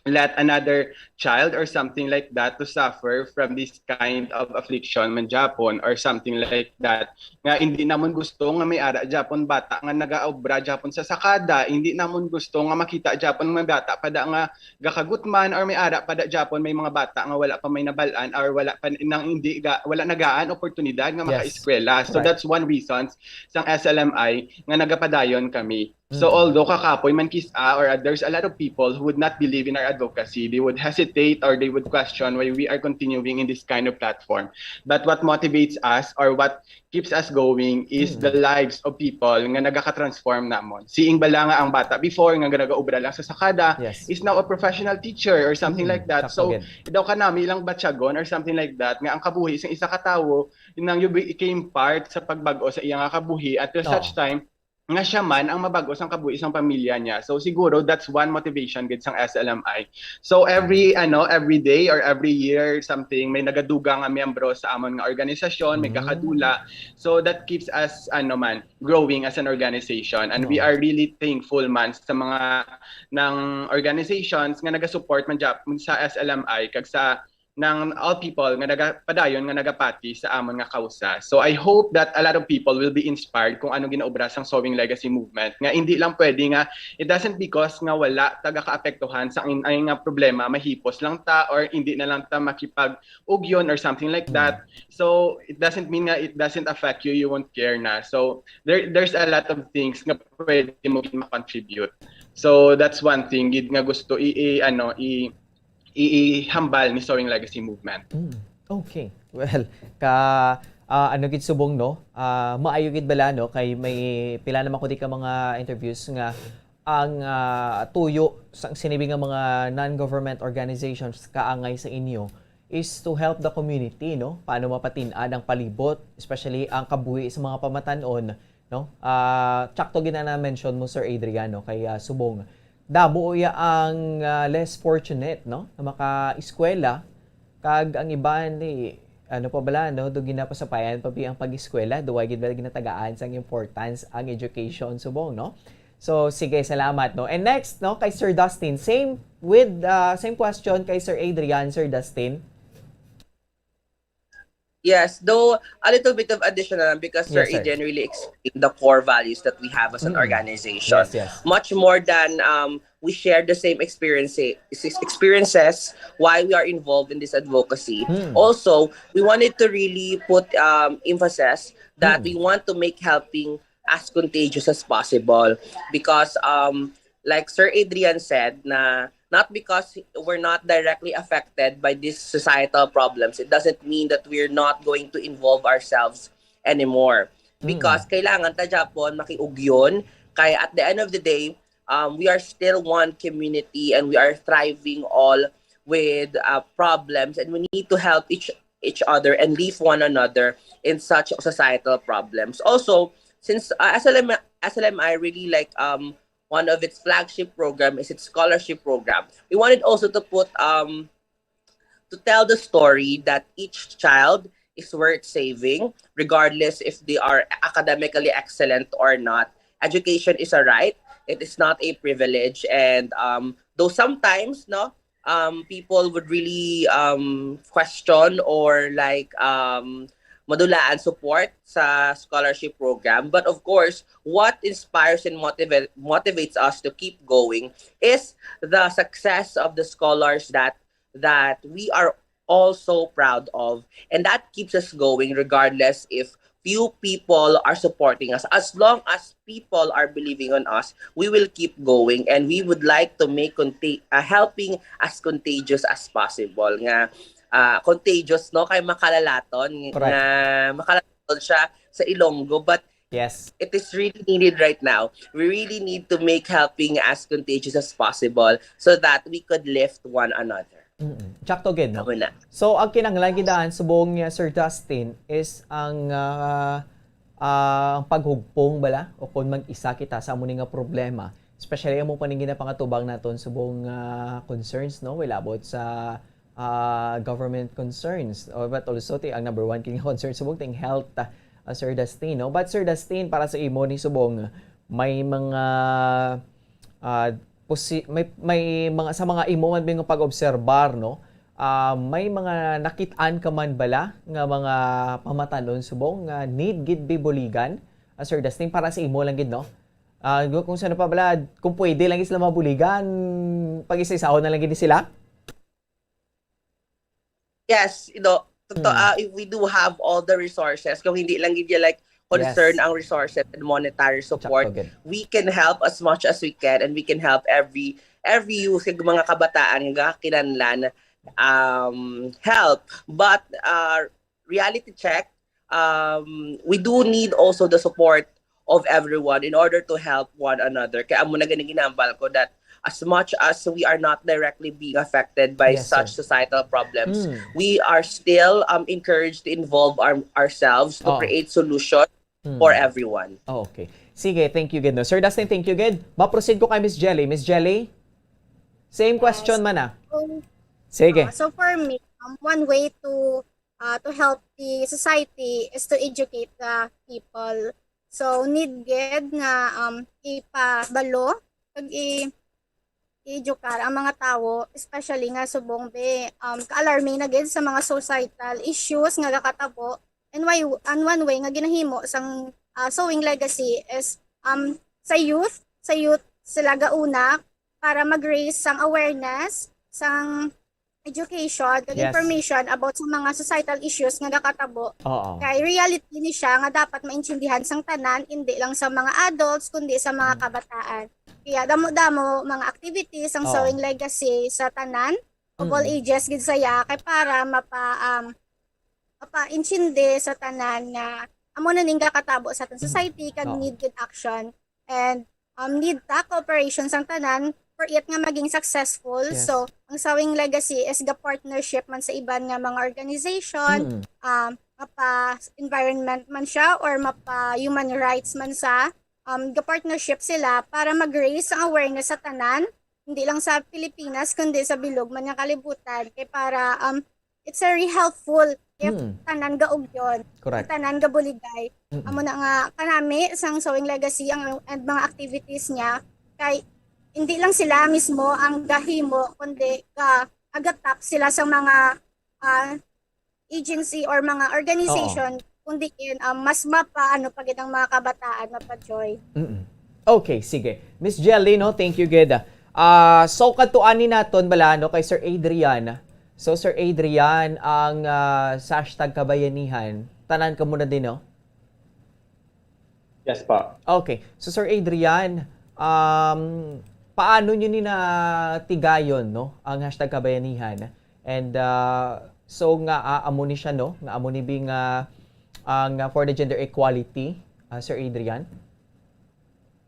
let another child or something like that to suffer from this kind of affliction man japon or something like that. Nga hindi namon gusto nga may ara japon bata nga nagaobra japon sa sakada, hindi namon gusto nga makita japon may bata pa da nga gakagutman or may ara pa da japon may mga bata nga wala pa may nabal-an or wala pa nang hindi ga, wala nagaan oportunidad nga Yes. makaeskwela. So Correct. That's one reason sang S L M I nga nagapadayon kami. So Mm. although kakapoy man kis-, ah, or, ah, there's a lot of people who would not believe in our advocacy, they would hesitate or they would question why we are continuing in this kind of platform. But what motivates us or what keeps us going is Mm. the lives of people nga nagaka-transform namon. Seeing bala nga ang bata before nga nagaobra lang sa sakada Yes. is now a professional teacher or something Mm, like that. sakto So gid. daw kanami lang batyagon or something like that nga ang kabuhi sang isa ka tawo nang you became part sa pagbag-o sa iya nga kabuhi until Oo. such time nga siya man ang mabag-o sang kabuhi sang pamilya niya. So siguro that's one motivation gid sang S L M I. So every ano, every day or every year something may nagadugang nga miyembro sa amon nga organisasyon, may Mm. gakadula. So that keeps us ano man growing as an organization, and we Oo. are really thankful man sa mga nang organizations nga nagasupport man jap-, sa S L M I kag sa nang all people nga nagapadayon nga nagapati sa amon nga kausa. So I hope that a lot of people will be inspired kung ano ginaobra sang Sowing Legacy Movement, nga hindi lang pwede nga it doesn't because nga wala ta gakaapektuhan sa in-, ay nga problema, mahipos lang ta or hindi na lang ta makipag-ugyon or something like Mm. that. So it doesn't mean nga it doesn't affect you, you won't care na. So there there's a lot of things nga pwede mo gid ma-contribute. So that's one thing gid nga gusto i, i ano i i- ihambal ni Sowing Legacy Movement. Mm, okay. Well, ka ah, ano gid subong, no? Ah, maayo gid bala, no, kay may pila naman ko di ka mga interviews nga ang ah, tuyo sa sinibi nga mga non-government organizations kaangay sa inyo is to help the community, no? Paano mapatin-ad ang palibot, especially ang kabuhi sa mga pamatan-on, no? Ah, tsakto gid na na-mention mo, Sir Adrian, no? Kay ah, subong damo ya ang ah, less fortunate, no, na maka-eskwela, kag ang iban ni Ano pa bala, no? Do ginapasapayan pa bi ang pag-eskwela, do wa gid bala ginatagaan sang importance ang education subong, no? So, sige, salamat, no? And next, no, kay Sir Dustin, same with, uh, same question kay Sir Adrian, Sir Dustin. Yes, though a little bit of additional lang because Sir Yes, sir. Adrian really explained the core values that we have as an Mm. organization. Yes, yes. Much more than um, we share the same experiences, experiences why we are involved in this advocacy. Hmm. Also, we wanted to really put um, emphasis that Hmm. we want to make helping as contagious as possible because um, like Sir Adrian said na not because we're not directly affected by these societal problems, it doesn't mean that we're not going to involve ourselves anymore. Because kailangan ta gyapon makiugyon kay at the end of the day, um, we are still one community and we are thriving all with uh, problems and we need to help each each other and lift one another in such societal problems. Also, since uh, S L M, S L M I really like um, one of its flagship program is its scholarship program. We wanted also to put um, to tell the story that each child is worth saving, regardless if they are academically excellent or not. Education is a right. It is not a privilege. And um, though sometimes, no, um, people would really um, question or like um, madulaan support sa scholarship program. But of course, what inspires and motiva- motivates us to keep going is the success of the scholars that that we are all so proud of, and that keeps us going regardless if few people are supporting us. As long as people are believing on us, we will keep going, and we would like to make conti- uh, helping as contagious as possible. Nga uh, contagious, no, kay makalalaton, Correct. Nga makalalaton siya sa Ilonggo, but Yes. It is really needed right now. We really need to make helping as contagious as possible so that we could lift one another. Mm-mm. Tsakto gid, no? Amo na. So, ang kinahanglan gid daan subong niya, Sir Dustin, is ang ah, ah, ang paghugpong bala o kung mag-isa kita sa amo ni nga problema, especially amo pa ning ginapangatubang naton subong ah, concerns, no? Way labot sa ah, government concerns, or but also ti ang number one kini concern subong ting health, ah, Sir Dustin, no? But Sir Dustin, para sa imo ni subong, may mga ah, posi- may, may mga sa mga imo man bing pag-obserbar, no? Ah, may mga nakit-an ka man bala nga mga pamatanon subong nga need gid bibuligan, ah, Sir Dustin, para sa imo lang gid, no? Ah, gu- kung sino pa bala, kung pwede lang gid sila mabuligan, pag-isa-isahon na lang gid sila. Yes, you know, totoo, Mm. ah, if we do have all the resources, kung hindi lang gid like concern Yes. ang resources and monetary support, Tsakto gid. We can help as much as we can and we can help every every youth, yung mga kabataan nga kinahanglan um, help. But uh, reality check, um, we do need also the support of everyone in order to help one another. Kaya amo na gani ginambal ko that as much as we are not directly being affected by Yes, sir. Such societal problems, Mm. We are still um, encouraged to involve our, ourselves to Oh. Create solution Mm. for everyone. Oh, okay. Sige, thank you gid, no? Sir Dustin, thank you gid. Ma-proceed ko kay Miss Jelly. Miss Jelly, same question man ah. So, Sige. uh, so for me, um, one way to uh, to help the society is to educate the people. So need gid nga um, ipabalo kag i i-educar ang mga tawo, especially nga subong be um, ka-alarming na gid sa mga societal issues nga gakatabo. And why and one way nga ginahimo sang uh, Sowing Legacy is um sa youth, sa youth sila gauna para mag-raise sang awareness, sang education, kag Yes. Information about sa mga societal issues nga gakatabo. Oo. Kay reality ni siya nga dapat maintindihan sang tanan, hindi lang sa mga adults kundi sa mga Mm. kabataan. Kaya damo-damo mga activities ang Oo. Sowing Legacy sa tanan of all Mm. ages gid saya kay para mapa um, mapa-intindi sa tanan nga amo na ning gakatabo sa atong society kag Oo. Need gid action and um, need ta cooperation sang tanan for it nga maging successful. Yes. So, ang Sowing Legacy is ga partnership man sa iban nga mga organization, Mm. um, mapa environment man siya or mapa human rights man sa um, ga partnership sila para mag-raise ang awareness sa tanan, hindi lang sa Pilipinas kundi sa bilog man nga kalibutan kay para um, it's very helpful if Mm. tanan gaugyon, Correct. tanan gabuligay. Mm-mm. Amo na nga kanami sang Sewing Legacy ang, and mga activities niya, kay hindi lang sila mismo ang gahimo, kundi ga agatap sila sa mga ah, agency or mga organization, kundi in, um, mas mapaano pa gid ang mga kabataan, mapa-joy. Mm-mm. Okay, sige. Miss Jelly, no, thank you gid. Ah, so kadto ani naton bala, no, kay Sir Adrian. So Sir Adrian, ang ah, sa hashtag kabayanihan, tanan ka muna din, no? Yes po. Okay. So Sir Adrian, um, paano nyo ni natigayon, no, ang hashtag kabayanihan? And uh, so nga ah, amo ni siya, no, nga amo ni bi nga ang ah, for the gender equality, ah, Sir Adrian?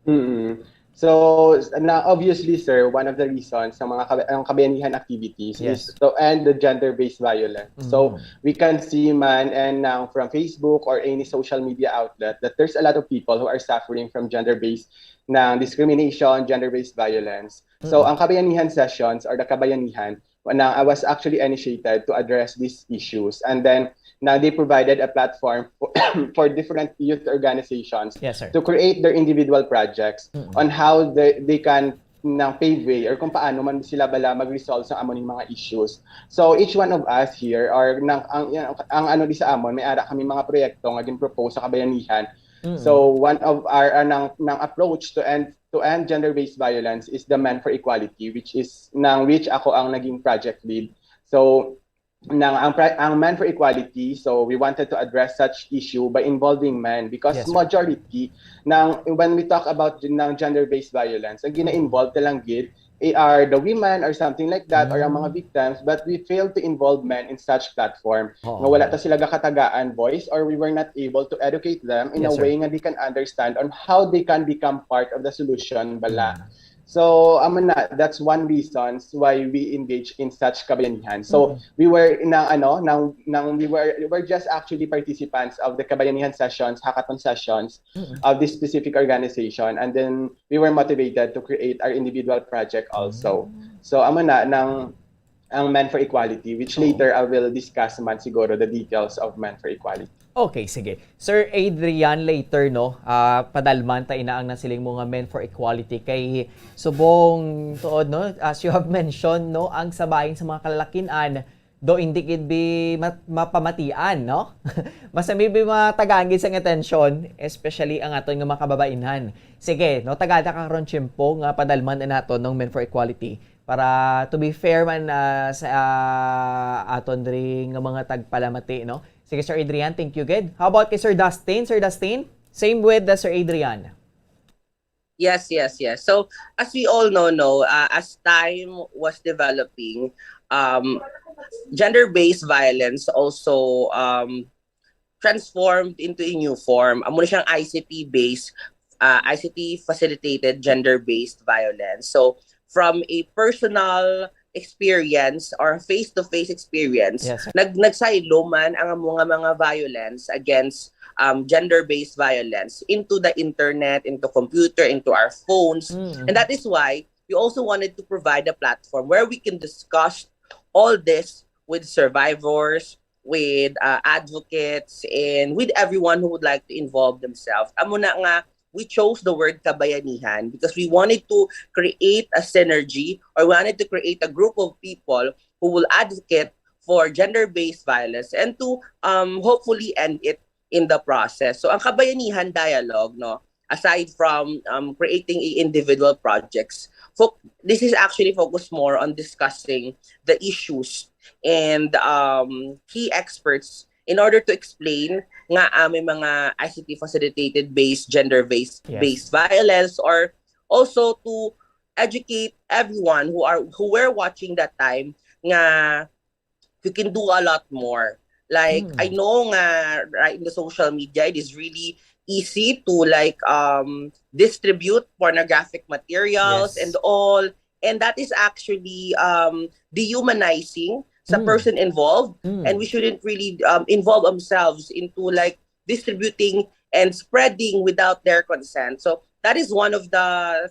Mm. So, na obviously, sir, one of the reasons sa mga kab- ang kabayanihan activities Yes. is to end the gender-based violence. So, Mhm. we can see man and now from Facebook or any social media outlet that there's a lot of people who are suffering from gender-based ng discrimination, gender-based violence. So, Mhm. ang kabayanihan sessions or the kabayanihan na I was actually initiated to address these issues. And then, now they provided a platform for, for different youth organizations Yes, sir. to create their individual projects Mm-mm. on how they, they can nang pave way or kung paano man sila bala mag-resolve sa amo ning mga issues. So each one of us here or nang ang, ang, ang ano di sa amon may ara kami mga proyekto nga gin-propose sa kabayanihan. Mm-mm. So one of our uh, nang, nang approach to end to end gender-based violence is the Men for Equality, which is nang which ako ang naging project lead. So nang ang pri- ang Men for Equality, so we wanted to address such issue by involving men because Yes, sir. Majority nang when we talk about ng gender-based violence, ang gina-involve lang gid eh, are the women or something like that or ang mga victims, but we fail to involve men in such platform Oo. nga wala ta sila gakatagaan voice or we were not able to educate them in Yes, a sir. way nga they can understand on how they can become part of the solution bala. Mm. So, amo na, that's one reasons why we engage in such kabayanihan. So, Mm. we were nang ano, nang nang we were we were just actually participants of the kabayanihan sessions, hackathon sessions Mm-mm. of this specific organization, and then we were motivated to create our individual project also. So, amo na nang ang Men for Equality, which Oo. later I will discuss man siguro the details of Men for Equality. Okay, sige. Sir Adrian, later, no, ah, padalman ta ina ang nasiling mo nga Men for Equality kay subong tuod, no, as you have mentioned, no, ang sabayan sa mga kalalakin-an do hindi gid bi mat- mapamatian, no? Mas maybe matagaan gid sang atensyon, especially ang aton nga mga kababainhan. Sige, no, tagada ka karon tiyempo nga padalman na naton ng Men for Equality para to be fair man ah, sa ah, aton diri nga mga tagpalamati, no? Sige, Sir Adrian, thank you gid. How about kay Sir Dustin? Sir Dustin, same with uh, Sir Adrian. Yes, yes, yes. So, as we all know, no, uh, as time was developing, um, gender-based violence also um, transformed into a new form. Amo na siyang I C T-based, uh, I C T-facilitated gender-based violence. So, from a personal experience or face-to-face experience, Yes, sir. nag nagsaylo man ang mga mga violence against um, gender-based violence into the internet, into computer, into our phones. Mm. And that is why we also wanted to provide a platform where we can discuss all this with survivors, with uh, advocates, and with everyone who would like to involve themselves. Amo na nga, we chose the word kabayanihan because we wanted to create a synergy or wanted to create a group of people who will advocate for gender-based violence and to um, hopefully end it in the process. So ang kabayanihan dialogue, no, aside from um, creating a individual projects, fo- this is actually focused more on discussing the issues and um, key experts in order to explain nga uh, may mga I C T facilitated based, gender based Yes. based violence, or also to educate everyone who are who were watching that time nga you can do a lot more. Like Mm. I know nga right in the social media it is really easy to like um distribute pornographic materials Yes. and all, and that is actually um dehumanizing sa Mm. person involved, Mm. and we shouldn't really um, involve ourselves into like distributing and spreading without their consent. So that is one of the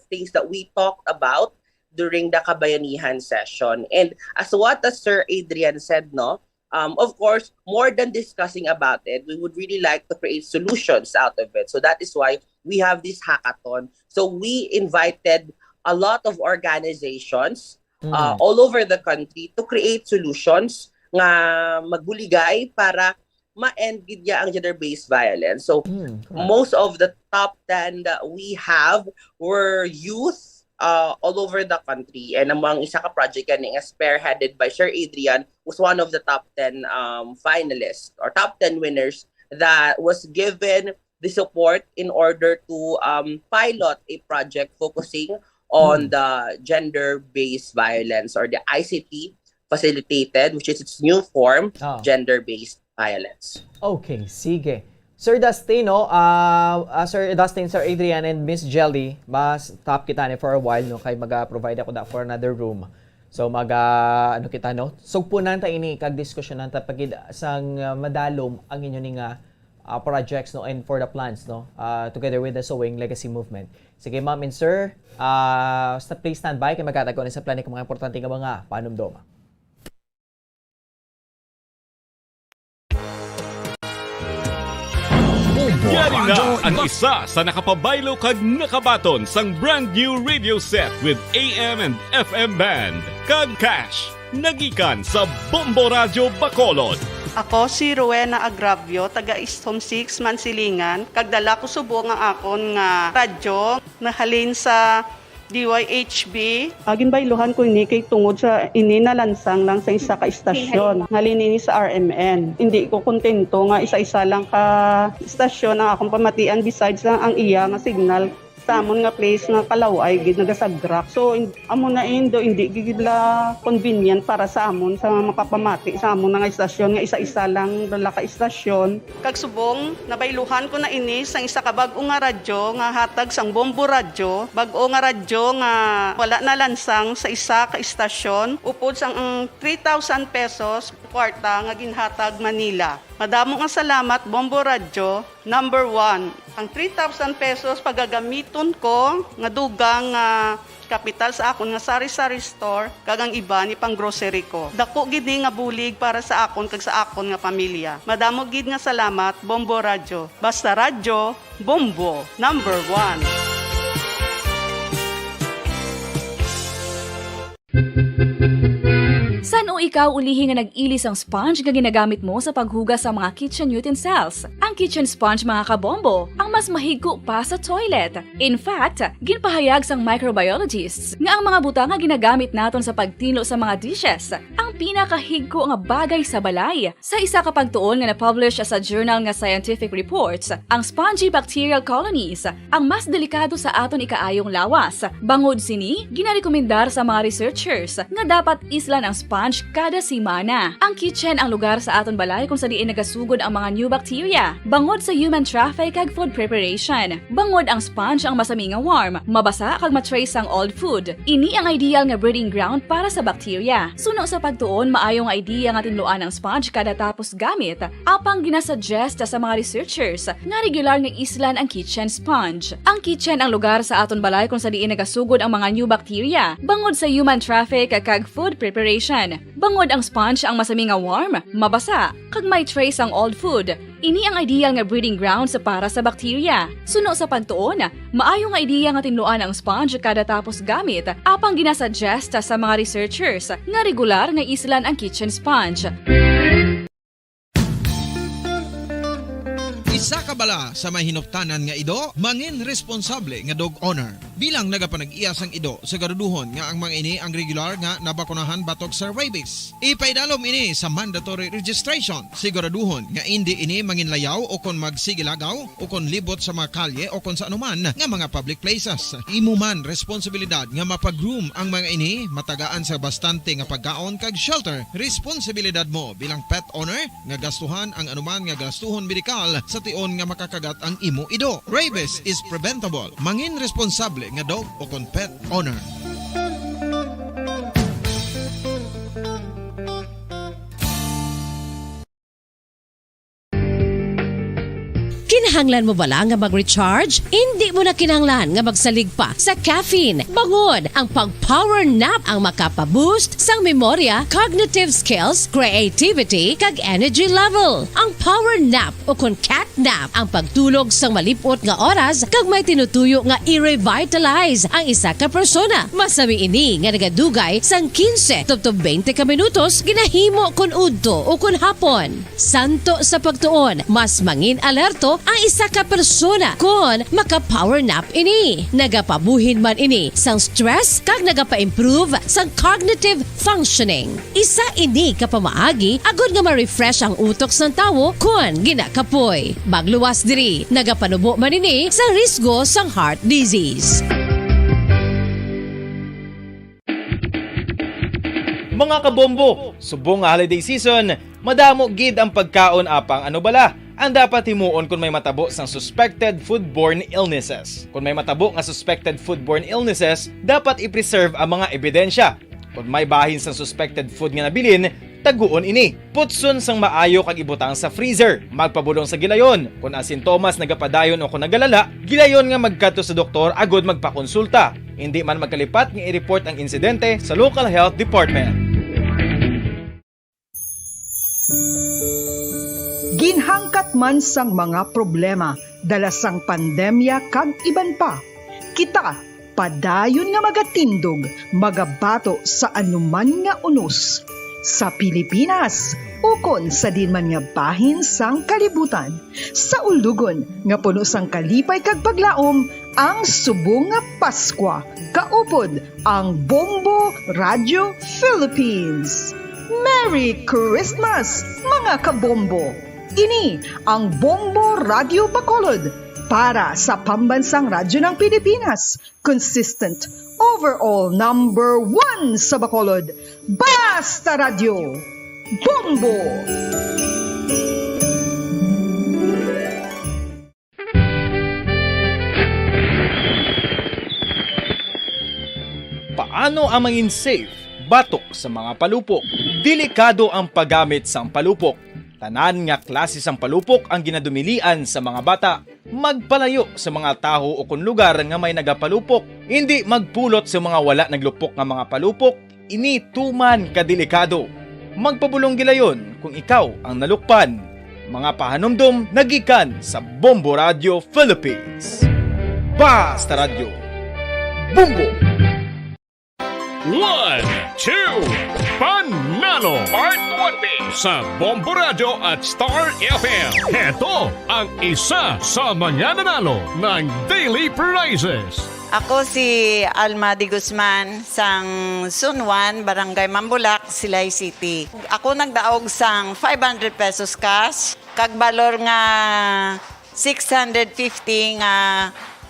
things that we talked about during the Kabayanihan session. And as what as Sir Adrian said, no, Um, of course, more than discussing about it, we would really like to create solutions out of it. So that is why we have this hackathon. So we invited a lot of organizations uh, Mm. all over the country to create solutions nga magbuligay para ma-end gid niya ang gender-based violence. So Mm, correct. most of the top ten that we have were youth uh, all over the country. And among isa ka project gani nga spearheaded by Sir Adrian, was one of the top ten um, finalists or top ten winners that was given the support in order to um, pilot a project focusing on Mm. the gender-based violence or the I C T facilitated, which is its new form, Oh. gender-based violence. Okay, sige. Sir Dustin, no? Ah, ah, Sir Dustin, Sir Adrian, and Miss Jelly, mas stop kita ni for a while, no? Kay maga-provide ako da for another room. So, maga, ano kita, no? Sugpunan ta ini, kag diskusyonan ta pagid sang ah, madalom ang inyo ni nga ah, projects, no? And for the plans, no? Ah, together with the Sewing Legacy Movement. Sige, ma'am and sir, ah, sta-, please stand by kay maghatag ko ni sa plan ni mga importante nga mga panumdom. Yari na ang isa sa nakapabaylo kag nakabaton sang brand new radio set with A M and F M band kag cash. Nagikan sa Bombo Radyo Bacolod. Ako si Rowena Agravio, taga East Home Six, Mansilingan, kag dala ko subong ang akon nga radyo nahalin sa D Y H B. Ah, ginbayluhan ko ini kay tungod sa ini nalansang lang sa isa ka istasyon. Halin ini sa R M N. Hindi ko kontento nga isa-isa lang ka istasyon ang akong pamatian besides lang ang iya nga signal sa amon nga place nga kalaw-ay gid nagasagrak. So, in-, amo na indo, hindi gid la convenient para sa amon sa makapamati sa amon nga istasyon nga isa-isa lang dala ka istasyon. Kag subong, nabayluhan ko na ini sang isa ka bag-o nga radyo nga hatag sang Bombo Radyo, bag-o nga radyo nga wala nalansang sa isa ka istasyon, upod sang ang three thousand pesos kwarta nga ginhatag man nila. Madamo nga salamat, Bombo Radyo. Number one, ang three thousand pesos pagagamiton ko nga dugang nga kapital sa akon nga sari-sari store kag ang iban ipang-grocery ko. Dako gid ni nga bulig para sa akon kag sa akon nga pamilya. Madamo gid nga salamat, Bombo Radyo. Basta radyo, Bombo, number one. San-o ikaw ulihi nga nag-ili sang sponge nga ginagamit mo sa paghugas sa mga kitchen utensils? Ang kitchen sponge, mga kabombo, ang mas mahigko pa sa toilet. In fact, ginpahayag sang microbiologists nga ang mga butang nga ginagamit naton sa pagtinlo sa mga dishes ang pinakahigko nga bagay sa balay. Sa isa ka pagtuon nga na-publish sa journal nga Scientific Reports, ang spongy bacterial colonies ang mas delikado sa aton ikaayong lawas. Bangod sini, ginarekomendar sa mga researchers nga dapat islan ang sponge kada semana. Ang kitchen ang lugar sa aton balay kung sa diin nagasugod ang mga new bacteria, bangod sa human traffic kag food preparation. Bangod ang sponge ang masami nga warm, mabasa kag ma-trace ang old food. Ini ang ideal nga breeding ground para sa bacteria. Suno sa pagtuon, maayo nga idea nga tinluan ang sponge kada tapos gamit. Apang ginasuggest sa mga researchers nga regular nga islan ang kitchen sponge. Ang kitchen ang lugar sa aton balay kung sa diin nagasugod ang mga new bacteria, bangod sa human traffic kag food preparation. Bangod ang sponge ang masami nga warm, mabasa, kag may trace ang old food. Ini ang ideal nga breeding grounds para sa bacteria. Suno sa pagtuon, maayo nga idea nga tinluan ang sponge kada tapos gamit, apang ginasuggest sa mga researchers nga regular nga islan ang kitchen sponge. Isa ka bala sa may hinuptanan nga ido, mangin responsable nga dog owner. Bilang nagapanag-iya sang ido, siguraduhon nga ang mga ini ang regular nga nabakunahan batok sa rabies. Ipaidalom ini sa mandatory registration. Siguraduhon nga indi ini manginlayaw o kon magsigilagaw o kon libot sa mga kalye o kon sa anuman nga mga public places. Imo man responsibilidad nga mapa-groom ang mga ini, matagaan sa bastante nga pagkaon kag shelter. Responsibilidad mo bilang pet owner nga gastuhan ang anuman nga gastuhon medikal sa tion nga makakagat ang imo ido. Rabies is preventable. Mangin responsable nga dog o kon pet owner. Kinahanglan mo bala nga mag-recharge? Indi mo na kinahanglan nga magsalig pa sa caffeine. Bangod ang pag-power nap ang makapa-boost sang memorya, cognitive skills, creativity, kag energy level. Ang power nap o kon cat nap ang pagtulog sang malip-ot nga oras kag may tinutuyo nga i-revitalize ang isa ka persona. Masami ini nga nagadugay sang quince tubtob twenty ka minutos ginahimo kon udto o kon hapon. Santo sa pagtuon, mas mangin alerto ang isa ka persona kon maka-power nap ini. Nagapabuhin man ini sang stress kag nagapa-improve sang cognitive functioning. Isa ini ka pamaagi agod nga ma-refresh ang utok sang tawo kon ginakapoy. Magluwas diri, nagapanubo man ini sa risgo sang heart disease. Mga kabombo, subong nga holiday season, madamo gid ang pagkaon, apang ano bala ang dapat himuon kon may matabo sang suspected foodborne illnesses? Kon may matabo nga suspected foodborne illnesses, dapat i-preserve ang mga ebidensya. Kon may bahin sang suspected food nga nabilin, taguon ini. Putson sang maayo kag ibutang sa freezer. Magpabulong sa gilayon. Kon ang sintomas nagapadayon o kon nagalala, gilayon nga magkadto sa doktor agod magpakonsulta. Indi man magkalipat nga i-report ang insidente sa local health department. Ginhangkat man sang mga problema dala sang pandemya kag iban pa, kita padayon nga magatindog, magabato sa anuman nga unos sa Pilipinas ukon sa diin man nga bahin sang kalibutan. Sa ulugon nga puno sang kalipay kag paglaom, ang subong nga Paskwa, kaupod ang Bombo Radio Philippines. Merry Christmas, mga kabombo! Ini ang Bombo Radio Bacolod para sa Pambansang Radyo ng Pilipinas, consistent, overall number one sa Bacolod. Basta Radyo, Bombo! Paano ang mangin safe batok sa mga palupok? Delikado ang paggamit sang palupok. Tanan nga klase sang palupok ang ginadumilian sa mga bata. Magpalayo sa mga taho o kon lugar nga may nagapalupok. Indi magpulot sa mga wala naglupok nga mga palupok. Ini tuman ka delikado. Magpabulong gilayon kung ikaw ang nalukpan. Mga pahanumdom nagikan sa Bombo Radio Philippines. Basta Radyo, Bombo! One, two, Panalo! Part one B sa Bombo Radio at Star F M. Heto ang isa sa mga nanalo ng daily prizes. Ako si Alma de Guzman, sang Zone one, Barangay Mambulak, Silay City. Ako nagdaog sang five hundred pesos cash, kag balor nga six hundred fifty nga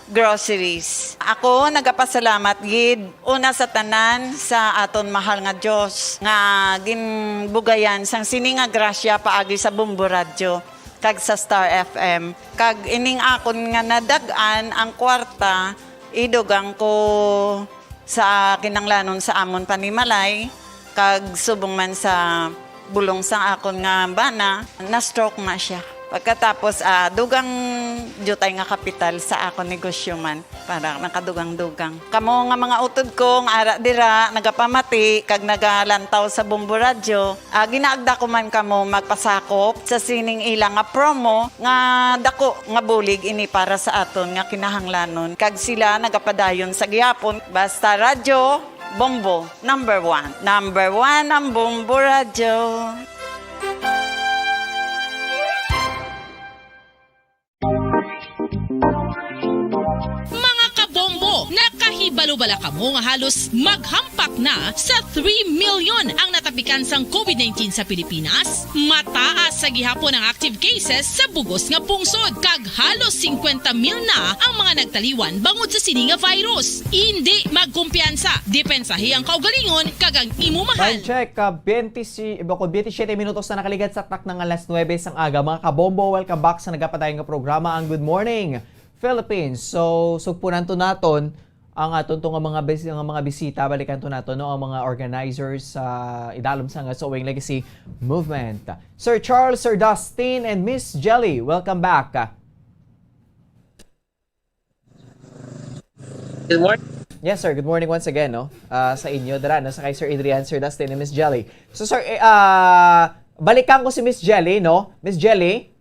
groceries. Ako nagapasalamat gid, una sa tanan, sa aton mahal nga Dios nga ginbugayan sang sini nga grasya paagi sa Bombo Radyo kag sa Star F M. Kag ining akon nga nadag-an ang kwarta, idugang ko sa kinanglanon sa amon panimalay, kag subong man sa bulong sang akon nga bana, na-stroke na sia. Pagkatapos, ah, dugang diutay nga kapital sa akon negosyo man, para nakadugang-dugang. Kamo nga mga utod ko nga ara dira, nagapamati kag nagalantaw sa Bombo Radyo, ah, ginaagda ko man kamo magpasakop sa sining ila nga promo nga dako nga bulig ini para sa aton nga kinahanglanon, kag sila nagapadayon sa gihapon. Basta Radyo Bombo, number one. Number one ang Bombo Radyo. Mga kabombo, nakahibalo bala kamo nga halos maghampak na sa three million ang natapikan sang covid nineteen sa Pilipinas? Mataas sa gihapon ang active cases sa bugos nga pungsod, kag halos singkwenta mil na ang mga nagtaliwan bangod sa sini nga virus. Indi magkumpiyansa, depensahi ang kaugalingon kag ang imo mahal. Time check, ah, twenty si-, bako, twenty-seven minutos na nakaligad sa takna nga alas nuebe sang aga. Mga kabombo, welcome back sa nagapadayon nga programa, ang Good Morning Philippines. So, sugpunan to naton ang aton to nga mga bis-, nga mga bisita, balikan to nato, no, ang mga organizers sa idalom sa nga Sowing Legacy Movement. Sir Charles, Sir Dustin, and Miss Jelly, welcome back. Good morning. Yes, sir. Good morning once again, no? Ah, sa inyo, dira, no? Sa kay Sir Adrian, Sir Dustin, and Miss Jelly. So, sir, eh, ah, balikan ko si Miss Jelly, no? Miss Jelly?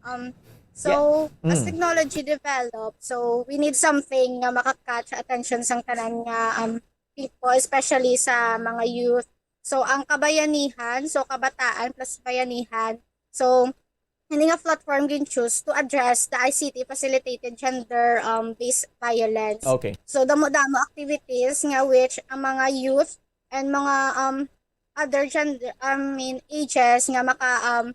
Um, so, as Mm. technology develop, so we need something nga maka-catch attention sang tanan nga um, people, especially sa mga youth. So, ang kabayanihan, so kabataan plus bayanihan. So, hindi nga platform gin-choose to address the I C T facilitated gender um, based violence. Okay. So, damo-damo activities nga which ang mga youth and mga um other gender, I mean, ages nga maka um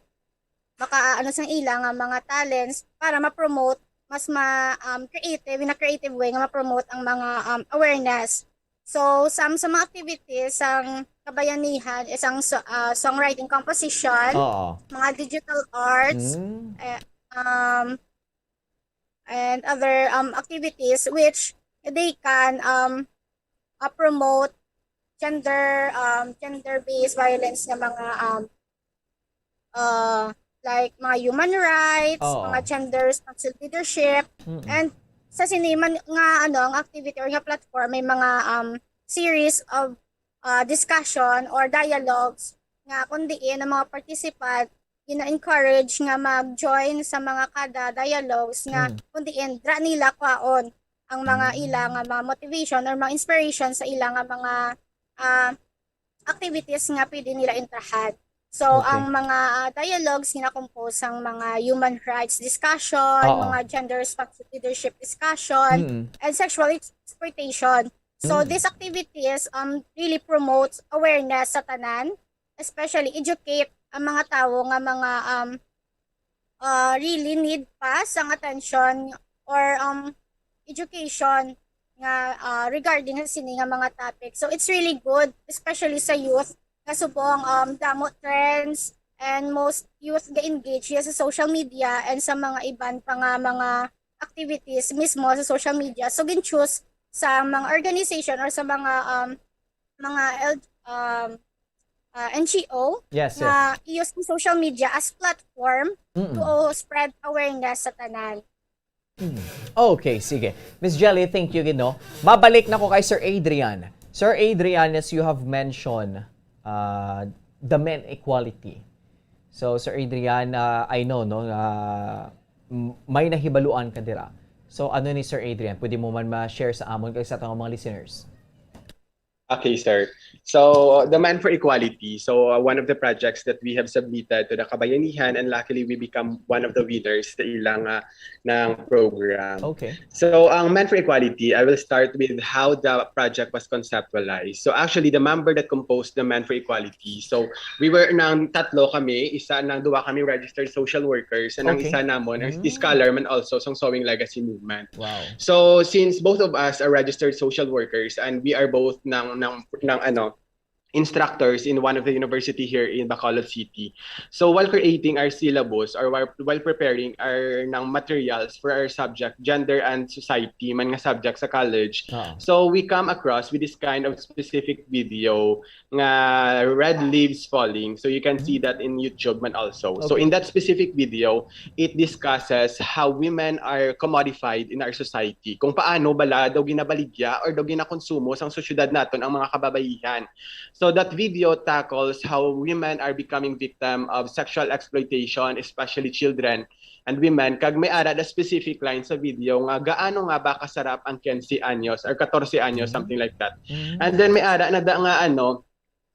maka ano sang ila nga mga talents para ma-promote mas ma um, creative in a creative way nga ma-promote ang mga um, awareness. So, some sa mga activities sang kabayanihan is ang so- ah, songwriting composition, Oo. mga digital arts, Mm. um, and other um, activities which they can um, uh, promote gender um, gender-based violence nga mga um, uh, like mga human rights, Oo. mga gender responsive leadership, Mm-mm. and sa sini man nga ano ang activity or nga platform may mga um, series of uh, discussion or dialogues nga kung diin ang mga participant gina-encourage nga mag-join sa mga kada dialogues nga Mm. kung diin dra nila kwaon ang mga Mm. ila nga mga motivation or mga inspiration sa ila nga mga ah, activities nga pwede nila intrahan. So, Okay. ang mga ah, dialogues gina-compose sang mga human rights discussion, Oo. mga gender responsive leadership discussion, Mm-mm. and sexual exploitation. So, Mm. these activities um really promotes awareness sa tanan, especially educate ang mga tawo nga mga um uh, really need pa sang attention or um education nga uh, regarding sa sini nga mga topic. So, it's really good, especially sa youth, nga subong um damo trends and most youth ga-engage ya sa social media and sa mga iban pa nga mga activities mismo sa social media. So, gin-choose sa mga organization or sa mga um mga L- um uh, N G O Yes, yes. nga i-use ang social media as platform Mm-mm. to spread awareness sa tanan. Mm. Okay, sige. Miss Jelly, thank you gid, no? Mabalik na ko kay Sir Adrian. Sir Adrian, as you have mentioned, uh, the men equality. So, Sir Adrian, uh, I know, no, uh, m- may nahibaluan ka dira. So, ano ni Sir Adrian? Pwede mo man ma-share sa amon kag sa atong mga listeners? Okay, sir. So, the Man for Equality. So, uh, one of the projects that we have submitted to the Kabayanihan, and luckily we become one of the winners sa ilang uh, ng program. Okay. So, ang Man for Equality, I will start with how the project was conceptualized. So, actually, the member that composed the Man for Equality. So, we were nang tatlo kami, isa nang duwa kami registered social workers, and ang Okay. isa namon ang Mm. scholar man also sang Sewing Legacy Movement. Wow. So, since both of us are registered social workers and we are both ng ng ng ano instructors in one of the university here in Bacolod City. So while creating our syllabus or while, while preparing our ng materials for our subject gender and society man nga subject sa college, Oo. so we come across with this kind of specific video nga Red Leaves Falling. So you can see that in YouTube man also. So Okay. In that specific video, it discusses how women are commodified in our society. Kung paano bala daw ginabaligya or daw ginakonsumo sang sosyedad naton ang mga kababaihan. So that video tackles how women are becoming victim of sexual exploitation, especially children and women. Kag may ara na specific line sa video nga gaano nga ba kasarap ang quince anyos or catorce anyos, Mm. something like that. Mm. And then may ara na da nga ano,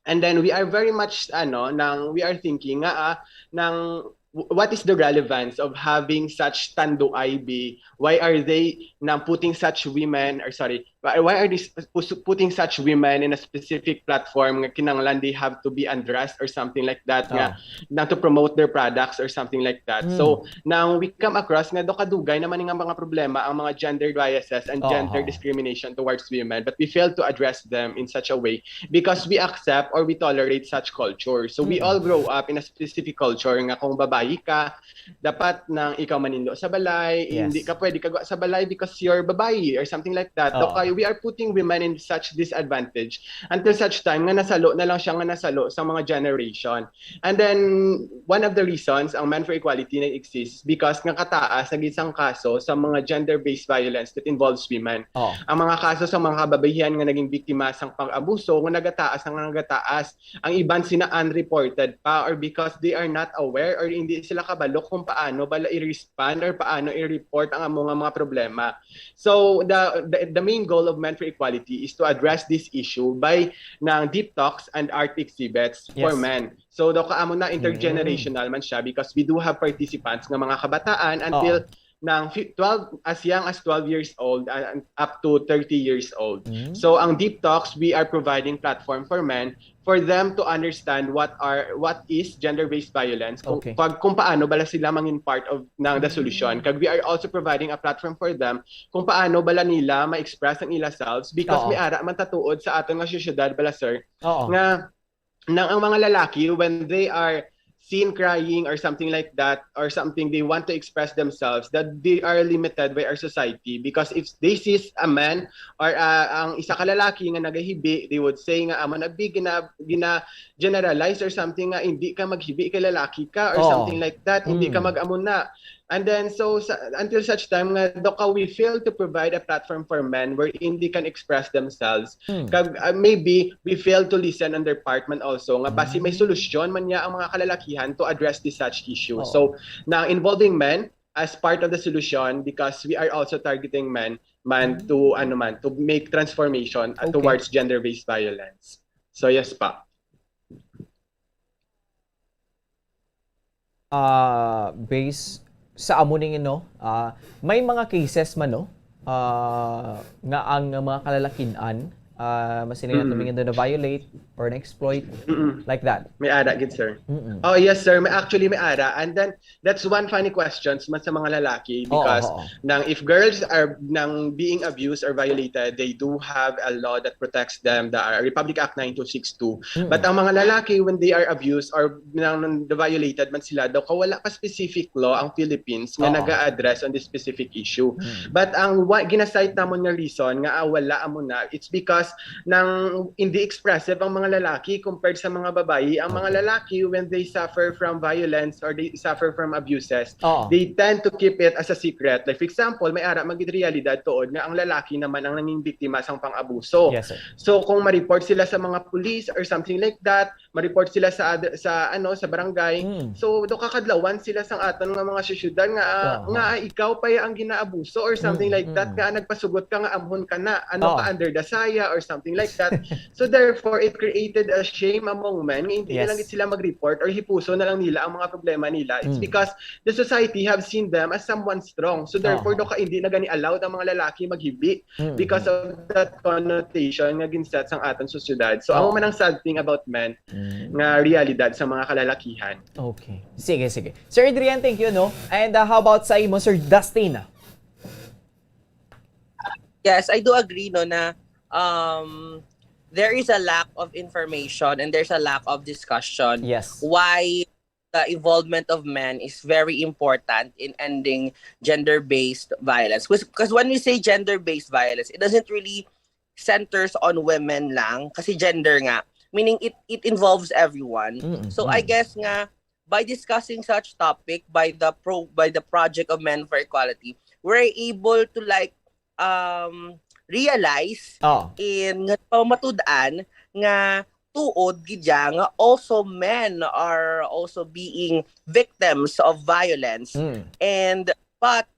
and then we are very much ano nang we are thinking nga ah, nang w- what is the relevance of having such tanduay be? Why are they nang putting such women or sorry, why, why are they s- pus- putting such women in a specific platform nga kinahanglan they have to be undressed or something like that nga Oh. nang to promote their products or something like that. Mm. So now we come across nga do kadugay naman nga mga problema ang mga gender biases and Oo. gender discrimination towards women, but we fail to address them in such a way because we accept or we tolerate such culture. So we Mm. all grow up in a specific culture nga kung babae babayi ka, dapat nang ikaw manindo sa balay, Yes. hindi ka pwede kagwa sa balay because you're babayi or something like that. Oo. Daw kay we are putting women in such disadvantage until such time nga nasalo na lang siya nga nasalo sa mga generation. And then, one of the reasons ang Men for Equality nag-exist is because nga kataas naging sang kaso sa mga gender-based violence that involves women. Oh. Ang mga kaso sa mga kababayihan nga naging biktima sang pang-abuso nga nagataas nga nagataas. Ang iban sina unreported pa or because they are not aware or hindi sila kabalo kung paano bala i-respond or paano i-report ang amo nga mga problema. So the, the the main goal of Men for Equality is to address this issue by ng deep talks and art exhibits for Yes. men. So daw kaamo na intergenerational man siya because we do have participants nga mga kabataan until ng fi- twelve, as young as twelve years old and up to thirty years old. Mm. So ang deep talks, we are providing platform for men for them to understand what are what is gender-based violence kung, Okay. pag, kung paano bala sila mangin part of ng the solution. Kag we are also providing a platform for them kung paano bala nila ma-express ang ila selves because Oo. may ara man tatuod sa aton nga sosyedad bala, sir, Oo. nga nang ang mga lalaki, when they are seen crying or something like that, or something they want to express themselves, that they are limited by our society because if they see a man or uh, ang isa ka lalaki nga nagahibi, they would say nga amo na big gina, gina generalize or something nga hindi ka maghibi kay lalaki ka or Oo. something like that, hindi ka Mm. mag-amo na. And then so sa, until such time nga doka we fail to provide a platform for men wherein they can express themselves. Hmm. Kag uh, maybe we fail to listen on their part man also nga basi may Hmm. solusyon man niya ang mga kalalakihan to address this such issue. Oo. So na involving men as part of the solution because we are also targeting men man Hmm. to ano man to make transformation uh, Okay. towards gender-based violence. So yes pa. Ah, base sa amo ning, no, ah, may mga cases man, no, ah, nga ang mga kalalakin-an, ah, masiling nato Mm. may na violate or na-exploit, Mm-mm. like that. May ara gid, sir. Mm-mm. Oh yes, sir. May actually may ara, and then that's one funny questions man sa mga lalaki Oo, because oo. nang if girls are nang being abused or violated, they do have a law that protects them, the uh, Republic Act nine two six two. Mm-mm. But ang mga lalaki, when they are abused or nang, nang violated man sila, daw ka wala pa specific law ang Philippines nga Oo. naga-address on this specific issue. Mm. But ang wa, ginasite namon nga reason nga ah, wala amo na, it's because nang hindi expressive ang mga lalaki compared sa mga babayi. Ang mga Okay. lalaki, when they suffer from violence or they suffer from abuses, Oo. they tend to keep it as a secret. Like, for example, may ara magid realidad tuod nga ang lalaki naman ang nanging biktima sang pang-abuso. Yes, sir. So kung ma-report sila sa mga police or something like that, ma-report sila sa other- sa ano sa barangay. Mm. So do kakadlawan sila sang aton nga mga sosyedad nga ah, Aha. nga ah, ikaw pa ang ginaabuso or something Mm, like that mm. nga nagpasugot ka nga amhon ka na ano Oh. ka under the saya or something like that. So therefore it created a shame among men nga hindi na lang Yes. gid sila mag-report or hipuson na lang nila ang mga problema nila. It's Mm. because the society have seen them as someone strong. So therefore Aha. do ka hindi na gani allowed ang mga lalaki maghibi Mm. because of that connotation nga ginset sang aton sosyedad. So amo Oo. man ang sad thing about men Mm. nga realidad sa mga kalalakihan. Okay. Sige, sige. Sir Adrian, thank you, no? And uh, how about sa imo, Sir Dustin? Yes, I do agree, no, na um, there is a lack of information and there's a lack of discussion Yes. why the involvement of men is very important in ending gender-based violence. Because when we say gender-based violence, it doesn't really centers on women lang kasi gender nga, meaning it it involves everyone. Mm-mm. So I guess nga by discussing such topic by the pro by the Project of Men for Equality, we're able to like um realize Oh. in nga pamatud-an nga tuod gid siya nga also men are also being victims of violence. Mm. And but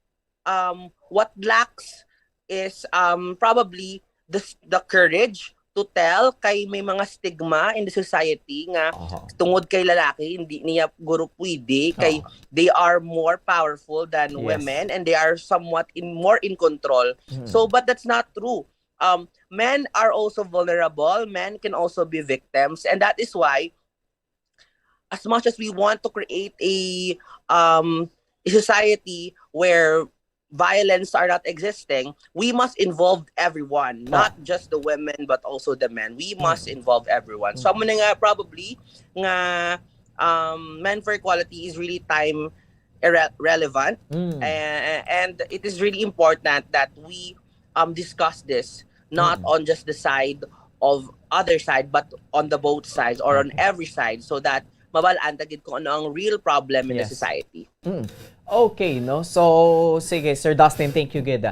um what lacks is um probably the the courage to tell kay may mga stigma in the society nga Aha. tungod kay lalaki hindi niya guro pwede kay Oo. they are more powerful than Yes. women and they are somewhat in more in control. Mm. So but that's not true. Um men are also vulnerable, men can also be victims, and that is why as much as we want to create a um a society where violence are not existing, we must involve everyone, not just the women but also the men. We must Mm. involve everyone. So Mm. amo na nga probably nga um, Men for Equality is really time irre- relevant, Mm. and, and it is really important that we um discuss this not Mm. on just the side of other side, but on the both sides or on every side, so that mabal-an ta gid kung ano ang real problem in the Yes. society. Mm. Okay, no? So, sige, Sir Dustin, thank you gid.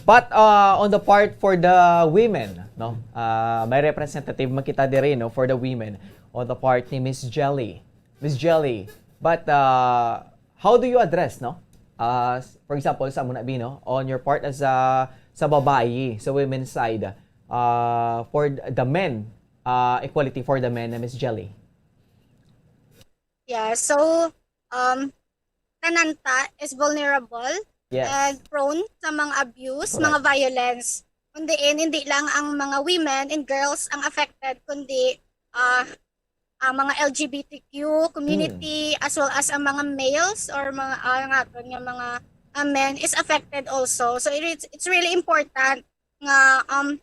But uh, on the part for the women, no? Uh, may representative man kita diri, no, for the women on the part ni Miss Jelly. Miss Jelly, but uh, how do you address, no? Uh, s- for example, sa muna, Bino, on your part as a sa babayi, sa women's side, uh, for the men, uh, equality for the men, Miss Jelly. Yeah, so um tanan ta is vulnerable Yes. and prone sa mga abuse, Correct. mga violence. Kundi hindi lang ang mga women and girls ang affected, kundi ah ang mga L G B T Q community as well as ang mga males or mga ah, ang aton nga mga ah, men is affected also. So it is, it's really important nga um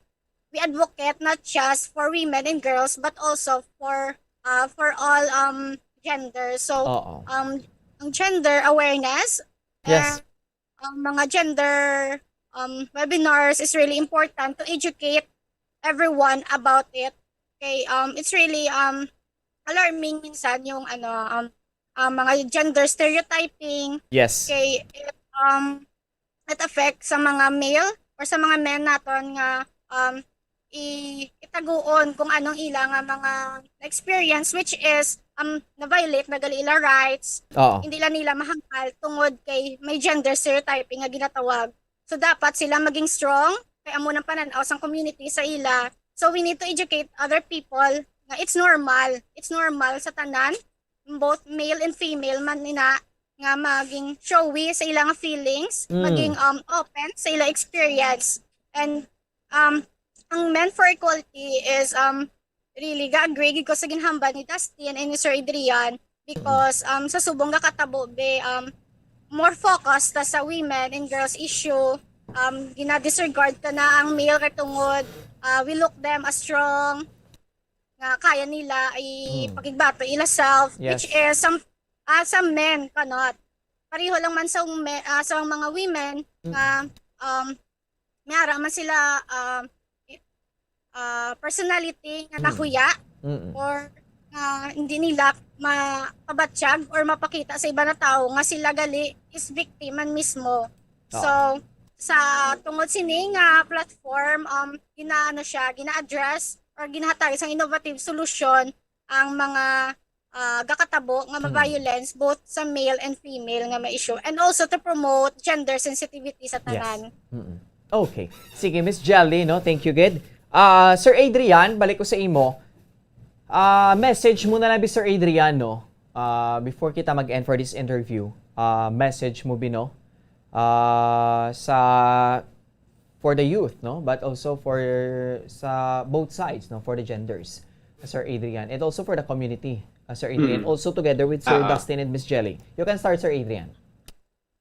we advocate not just for women and girls but also for uh, for all um genders. So Oo. um ang gender awareness Yes. and um, mga gender um webinars is really important to educate everyone about it. Okay, um it's really um alarming minsan yung ano um, um mga gender stereotyping. Yes. Okay, it, um it affects sa mga male or sa mga men naton nga um i itaguon kung anong ila nga mga experience, which is um na-violate na gali ila rights, Oo. hindi lang nila mahambal tungod kay may gender stereotyping nga ginatawag. So dapat sila maging strong kay amo nang panan-aw sang community sa ila. So we need to educate other people nga it's normal. It's normal sa tanan, both male and female man nina, nga maging showy sa ila nga feelings, Mm. maging um open sa ila experience. And um ang Men for Equality is um really ga-agree gid ko sa ginhambal ni Dustin and ni Sir Adrian because um sa subong nga katabo be um more focus ta sa women and girls issue. Um gina-disregard ta na ang male kay tungod uh, we look them as strong nga kaya nila i Hmm. pakigbato ila self, Yes. which is some ah, some men cannot. Pareho lang man sa me, ah, sa mga women Mm. nga um may ara man sila um ah, personality nga Mm. nahuya Mm-mm. or nga hindi nila mapabatyag or mapakita sa iba na tao nga sila gali is victim man mismo. So sa tungod sini nga platform um ginaano siya, gina-address or ginahatag sang innovative solution ang mga ah, gakatabo nga Hmm. ma-violence both sa male and female nga ma-issue, and also to promote gender sensitivity sa tanan. Mm-mm. Okay. Sige, Miss Jelly, no? Thank you, gid. Ah, Sir Adrian, balik ko sa imo. Ah, message mo na lang, Sir Adrian, no? Ah, before kita mag-end for this interview, ah, message mo, Bino, ah, sa for the youth, no? But also for sa both sides, no? For the genders, Sir Adrian, and also for the community, uh, Sir Adrian, Mm. also together with Sir Ah. Dustin and Miss Jelly. You can start, Sir Adrian.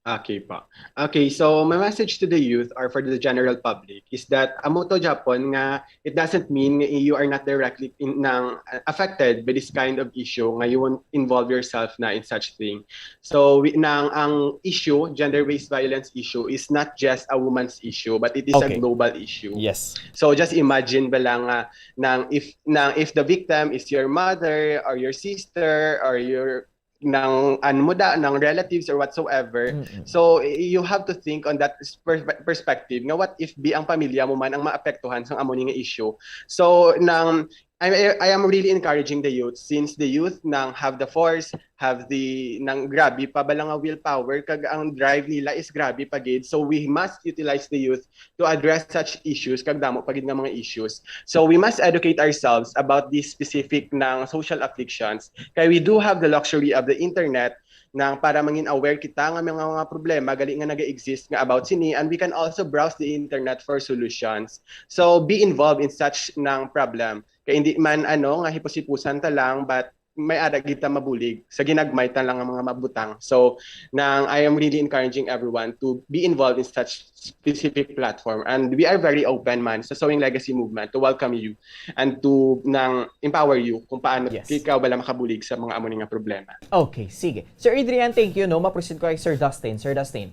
Okay po. Okay, so my message to the youth or for the general public is that amo to, Japon, nga it doesn't mean nga you are not directly in, nang, uh, affected by this kind of issue nga you won't involve yourself na in such thing. So we, nang ang issue, gender-based violence issue, is not just a woman's issue, but it is Okay. a global issue. Yes. So just imagine ba lang nga nang if nang if the victim is your mother or your sister or your nang ano mo da, nang relatives or whatsoever. Mm-mm. So y- you have to think on that s- per- perspective nga what if bi ang pamilya mo man ang maapektuhan sang amo ni nga issue. So nang I, I am really encouraging the youth since the youth nang have the force, have the nang grabe pa ba lang nga willpower kag ang drive nila is grabe pa gid. So we must utilize the youth to address such issues kag damo pa gid nga mga issues. So we must educate ourselves about these specific nang social afflictions. Kay we do have the luxury of the internet nang para mangin aware kita nga mga, mga problema gali nga naga-exist nga about sini, and we can also browse the internet for solutions. So be involved in such nang problem. Kay hindi man ano nga hipos-hipusan ta lang, but may ara gid ta mabulig sa ginagmay ta lang nga mga mabutang. So, nang I am really encouraging everyone to be involved in such specific platform. And we are very open man sa Sewing Legacy Movement to welcome you and to nang empower you kung paano Yes. ikaw bala makabulig sa mga amo ni nga problema. Okay, sige. Sir Adrian, thank you, no? Maproceed ko kay Sir Dustin. Sir Dustin.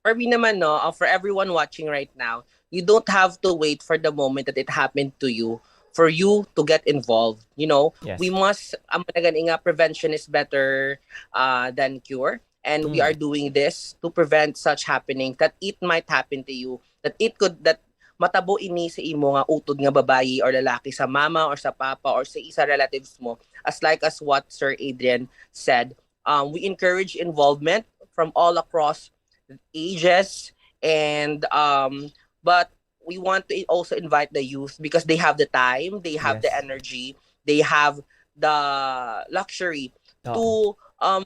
For me naman, no, uh, for everyone watching right now, you don't have to wait for the moment that it happened to you for you to get involved. You know, Yes. we must, ang mga gani nga, prevention is better uh, than cure. And we Mm. are doing this to prevent such happenings that it might happen to you, that it could, that matabo ini sa imo nga utod nga babayi or lalaki, sa mama or sa papa or sa isa relatives mo, as like as what Sir Adrian said. Um, we encourage involvement from all across ages, and um, but we want to also invite the youth because they have the time, they have the Yes. energy, they have the luxury Oo. to um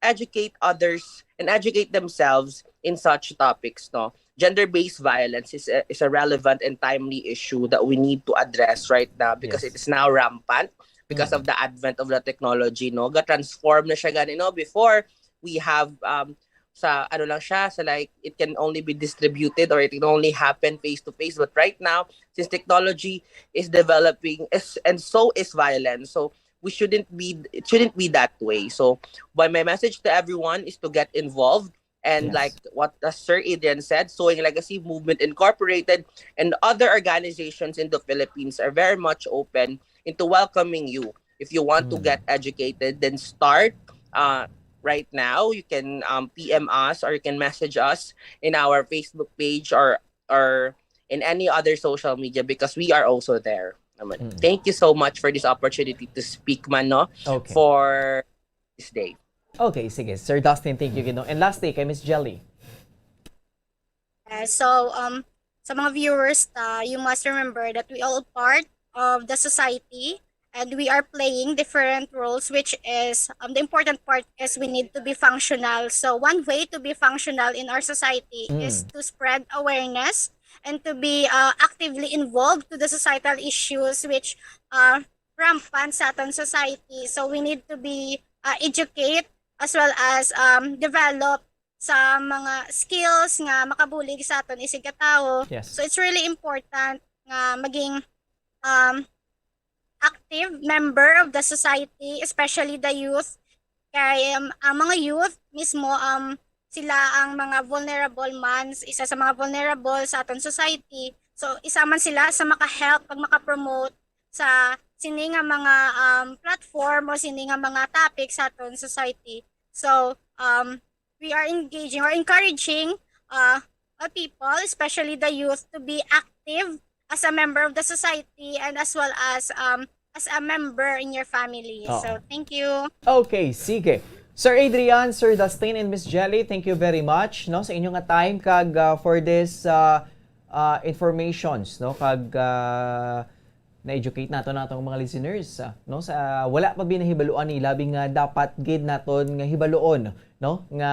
educate others and educate themselves in such topics, no? Gender-based violence is a, is a relevant and timely issue that we need to address right now because Yes. it is now rampant because Mm. of the advent of the technology, no? Ga-transform na siya gani, no? Before, we have um sa ano lang siya, sa like it can only be distributed or it can only happen face to face, but right now, since technology is developing is, and so is violence, so we shouldn't be, it shouldn't be that way. So, but my message to everyone is to get involved and Yes. like what uh, Sir Adrian said, Sewing Legacy Movement Incorporated and other organizations in the Philippines are very much open into welcoming you. If you want to Mm. get educated, then start uh, right now. You can um, P M us or you can message us in our Facebook page or or in any other social media because we are also there. Naman. Mm. Thank you so much for this opportunity to speak man, no, Okay. for this day. Okay, sige. Sir Dustin, thank you, Gino. And lastly, kay Miss Jelly. Uh, so, um, sa mga viewers, uh, you must remember that we all part of the society and we are playing different roles, which is, um, the important part is we need to be functional. So, one way to be functional in our society Mm. is to spread awareness and to be uh, actively involved to the societal issues which are rampant sa aton society. So, we need to be uh, educate as well as um, develop sa mga skills nga makabulig sa aton isig ka tawo. Yes. So, it's really important nga maging um, active member of the society, especially the youth. Kay um, ang mga youth mismo, um, sila ang mga vulnerable man, isa sa mga vulnerable sa aton society. So, isa man sila sa maka-help pag maka-promote sa sini nga mga um, platform o sini nga mga topic sa aton society. So, um, we are engaging or encouraging uh, all people, especially the youth, to be active as a member of the society and as well as um, as a member in your family. Oo. So, thank you. Okay, sige. Sir Adrian, Sir Dustin, and Miss Jelly, thank you very much, no, sa inyo nga time kag uh, for this uh, uh, informations, no, kag uh, na-educate nato natong mga listeners, uh, no, sa wala pa binahibaluan ni labi nga dapat gid naton nga hibaluon, no, nga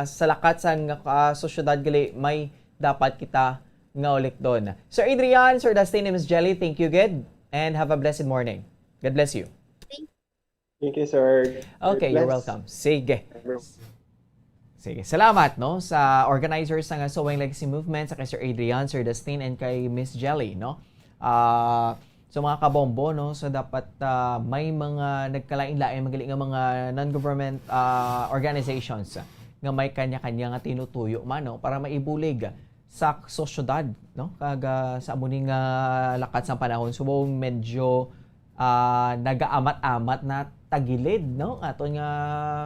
sa lakat sang uh, sosyedad gali may dapat kita nga ulikdon. Sir Adrian, Sir Dustin, and Miss Jelly, thank you gid and have a blessed morning. God bless you. Thank you, sir. Okay, you're welcome. Sige. Sige, salamat, no, sa organizers sang Sewing Legacy Movement, sa kay Sir Adrian, Sir Dustin, and kay Miss Jelly, no. Ah, so, mga kabombo, no, so dapat ah, may mga nagkalain-lain, magali nga mga non-government ah, organizations nga may kanya-kanya nga tinutuyo man, no, para maibulig sa sosyedad, no, kag ah, sa amo ni nga lakat sang panahon, subong medyo ah, nagaamat-amat na tagilid, no, aton nga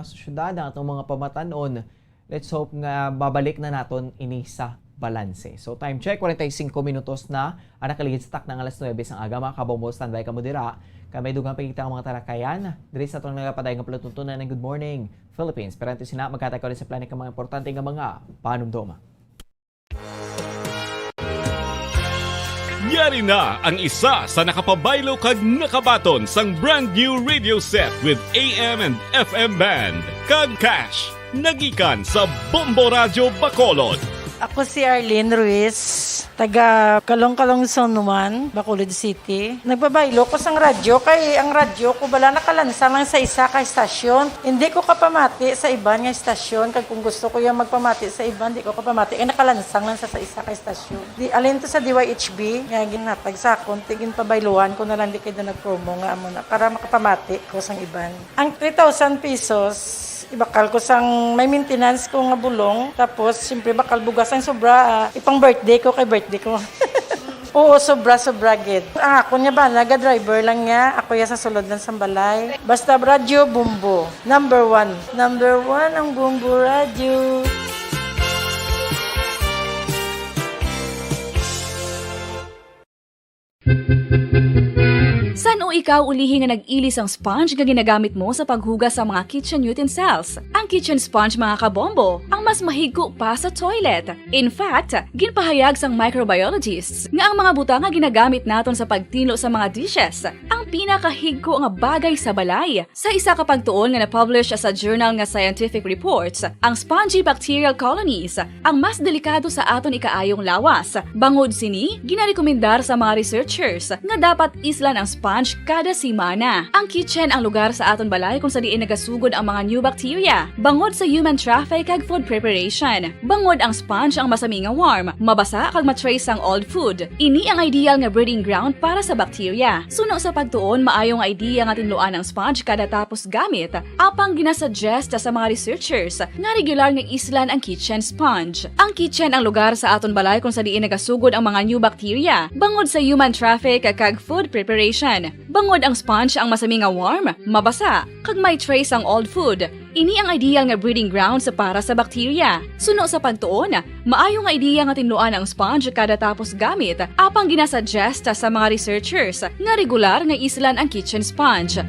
sosyedad, ang atong mga pamatan-on. Let's hope nga babalik na naton ini sa balanse. So, time check, forty-five minutos na ang nakaligid sa takna nga alas nuebe sang aga. Mga kabombo, standby kamo dira. Kay may dugang pa kita nga mga talakayan diri sa atong nagapadayon nga palatuntunan ng Good Morning Philippines. Pero antes na, maghatag ko sa plano ka mga importante nga mga panumdom. Yari na ang isa sa nakapabaylo kag nakabaton sang brand new radio set with A M and F M band kag cash. Nagikan sa Bombo Radyo Bacolod. Ako si Arlene Ruiz, taga Kalong-Kalong Zone one, Bacolod City. Nagbabaylo ko sang radyo kay ang radyo ko bala nakalansang lang sa isa ka estasyon. Hindi ko kapamati sa iban nga estasyon, kag kung gusto ko yung magpamati sa iban, di ko kapamati kay nakalansang lang sa, sa isa ka estasyon. Di, alin to sa D Y H B nga ginhatag sa akon, ti ginpabayluhan ko na lang di kay daw nag-promo nga amo na para makapamati ko sang iban. Ang three thousand pesos, ibakal ko sang may maintenance ko nga bulong. Tapos, siyempre, bakal bugas ang sobra, ah, ipang birthday ko kay birthday ko. Oo, sobra, sobra gid. Ang akon nga bana, ga-driver lang niya. Ako ya sa sulod lang sang balay. Basta radyo, Bombo. Number one. Number one ang Bombo Radyo. San-o ikaw ulihi nga nag-ili sang sponge nga ginagamit mo sa paghugas sa mga kitchen utensils? Ang kitchen sponge, mga kabombo, ang mas mahigko pa sa toilet. In fact, ginpahayag sang microbiologists nga ang mga butang nga ginagamit naton sa pagtinlo sa mga dishes ang pinakahigko nga bagay sa balay. Sa isa ka pagtuon nga na-publish sa journal nga Scientific Reports, ang spongy bacterial colonies ang mas delikado sa aton ikaayong lawas. Bangod sini, ginarekomendar sa mga researchers nga dapat islan ang sponge kada semana. Ang kitchen ang lugar sa aton balay kung sa diin nagasugod ang mga new bacteria, bangod sa human traffic kag food preparation. Bangod ang sponge ang masami nga warm, mabasa kag ma-trace ang old food. Ini ang ideal nga breeding ground para sa bacteria. Suno sa pagtuon, maayo nga idea nga tinluan ang sponge kada tapos gamit, apang ginasuggest sa mga researchers nga regular nga islan ang kitchen sponge. Ang kitchen ang lugar sa aton balay kung sa diin nagasugod ang mga new bacteria, bangod sa human traffic kag food preparation. Bangod ang sponge ang masami nga warm, mabasa, kag may trace ang old food. Ini ang ideal nga breeding grounds para sa bacteria. Suno sa pagtuon, maayo nga idea nga tinluan ang sponge kada tapos gamit, apang ginasuggest sa mga researchers nga regular nga islan ang kitchen sponge.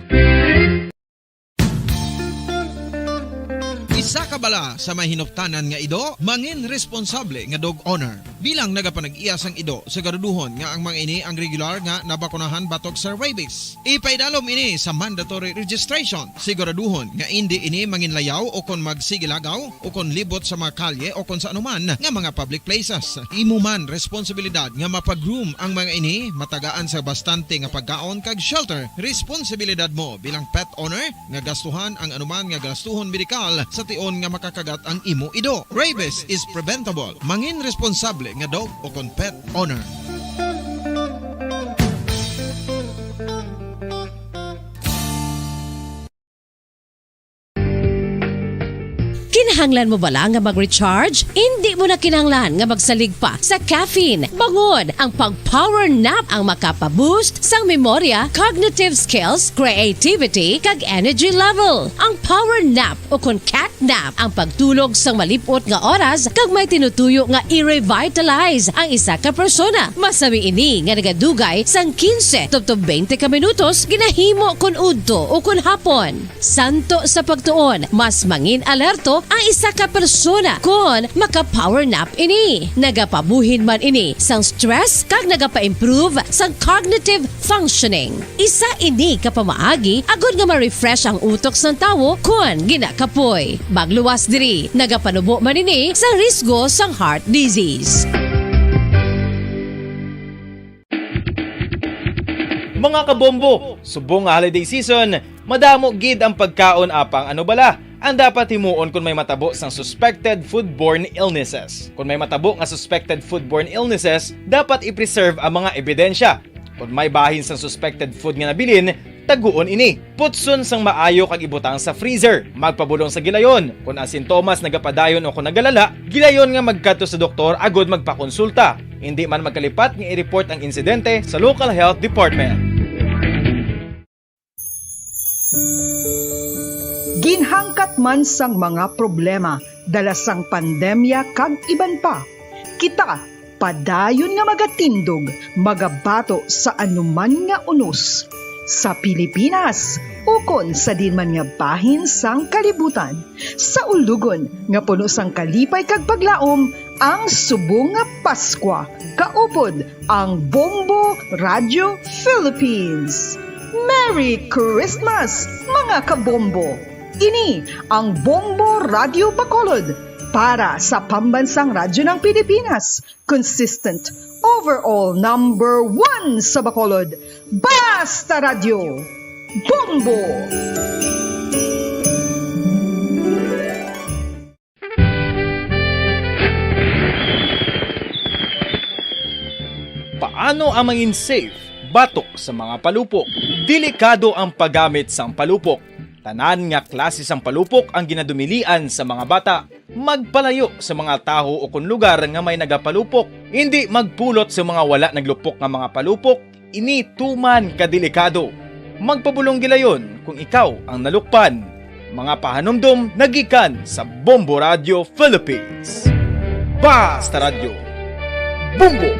Isa ka bala sa may hinuptanan nga ido, mangin responsable nga dog owner. Bilang nagapanag-iya sang ido, siguraduhon nga ang mga ini ang regular nga nabakunahan batok sa rabies. Ipaidalom ini sa mandatory registration. Siguraduhon nga indi ini manginlayaw o kon magsigilagaw o kon libot sa mga kalye o kon sa anuman nga mga public places. Imo man responsibilidad nga mapa-groom ang mga ini, matagaan sa bastante nga pagkaon kag shelter. Responsibilidad mo bilang pet owner nga gastuhan ang anuman nga gastuhon medikal sa tion nga makakagat ang imo ido. Rabies is preventable. Mangin responsable nga dog o kon pet owner. Kinahanglan mo bala nga mag-recharge? Indi mo na kinahanglan nga magsalig pa sa caffeine. Bangod ang pag-power nap ang makapa-boost sang memorya, cognitive skills, creativity, kag energy level. Ang power nap o kon cat nap ang pagtulog sang malip-ot nga oras kag may tinutuyo nga i-revitalize ang isa ka persona. Masami ini nga nagadugay sang quince tubtob twenty ka minutos ginahimo kon udto o kon hapon. Santo sa pagtuon, mas mangin-alerto ang isa ka persona kon maka-power nap ini. Nagapabuhin man ini sang stress kag nagapa-improve sang cognitive functioning. Isa ini ka pamaagi agod nga ma-refresh ang utok sang tawo kon ginakapoy. Magluwas diri, nagapanubo man ini sa risgo sang heart disease. Mga kabombo, subong nga holiday season, madamo gid ang pagkaon apang ano bala ang dapat himuon kon may matabo sang suspected foodborne illnesses. Kon may matabo nga suspected foodborne illnesses, dapat i-preserve ang mga ebidensya. Kon may bahin sang suspected food nga nabilin, taguon ini. Putson sang maayo kag ibutang sa freezer. Magpabulong sa gilayon. Kon ang sintomas nagapadayon o kon nagalala, gilayon nga magkadto sa doktor agod magpakonsulta. Indi man magkalipat nga i-report ang insidente sa local health department. Ginhangkat man sang mga problema dala sang pandemya kag iban pa, kita padayon nga magatindog, magabato sa anuman nga unos, sa Pilipinas ukon sa diin man nga bahin sang kalibutan, sa ulogon nga puno sang kalipay kag paglaom ang subong nga Paskwa. Kaupod ang Bombo Radio Philippines. Merry Christmas, mga kabombo! Ini ang Bombo Radio Bacolod, Para sa Pambansang Radyo ng Pilipinas, consistent, overall number one sa Bacolod, Basta Radyo, Bombo! Paano ang mangin safe batok sa mga palupok? Delikado ang paggamit sang palupok. Tanan nga klase sang palupok ang ginadumilian sa mga bata. Magpalayo sa mga tawo ukon lugar nga may nagapalupok. Indi magpulot sa mga wala naglupok nga mga palupok. Ini tuman ka delikado. Magpabulong gilayon kung ikaw ang nalukpan. Mga pahanumdom nagikan sa Bombo Radio Philippines. Basta Radyo, Bombo!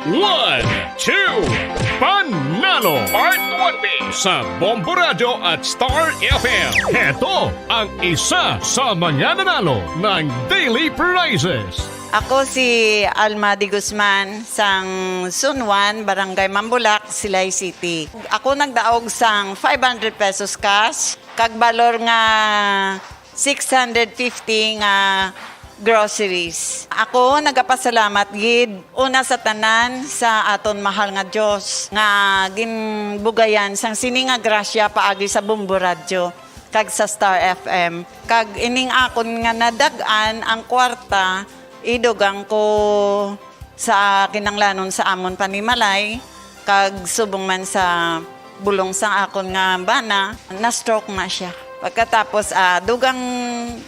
One, two, Panalo! Part twenty sa Bombo Radio at Star F M. Heto ang isa sa mga nanalo ng daily prizes. Ako si Alma de Guzman, sang Zone one, Barangay Mambulak, Silay City. Ako nagdaog sang five hundred pesos cash, kag balor nga six hundred fifty nga groceries. Ako nagapasalamat gid una sa tanan sa aton mahal nga Dios nga ginbugayan sang sini nga grasya paagi sa Bombo Radyo kag sa Star F M. Kag ining akon nga nadag-an ang kwarta, idugang ko sa kinahanglanon sa amon panimalay, kag subong man sa bulong sang akon nga bana, na-stroke na siya. Pagkatapos, ah, dugang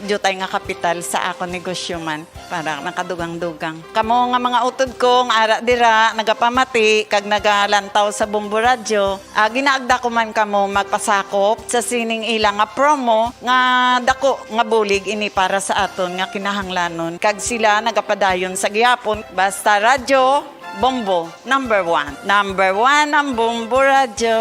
diutay nga kapital sa akon negosyo man, para nakadugang-dugang. Kamo nga mga utod ko nga ara dira, nagapamati kag nagalantaw sa Bombo Radyo, ah, ginaagda ko man kamo magpasakop sa sining ila nga promo nga dako nga bulig ini para sa aton nga kinahanglanon. Kag sila nagapadayon sa gihapon, basta radyo, Bombo, number one. Number one ang Bombo Radyo.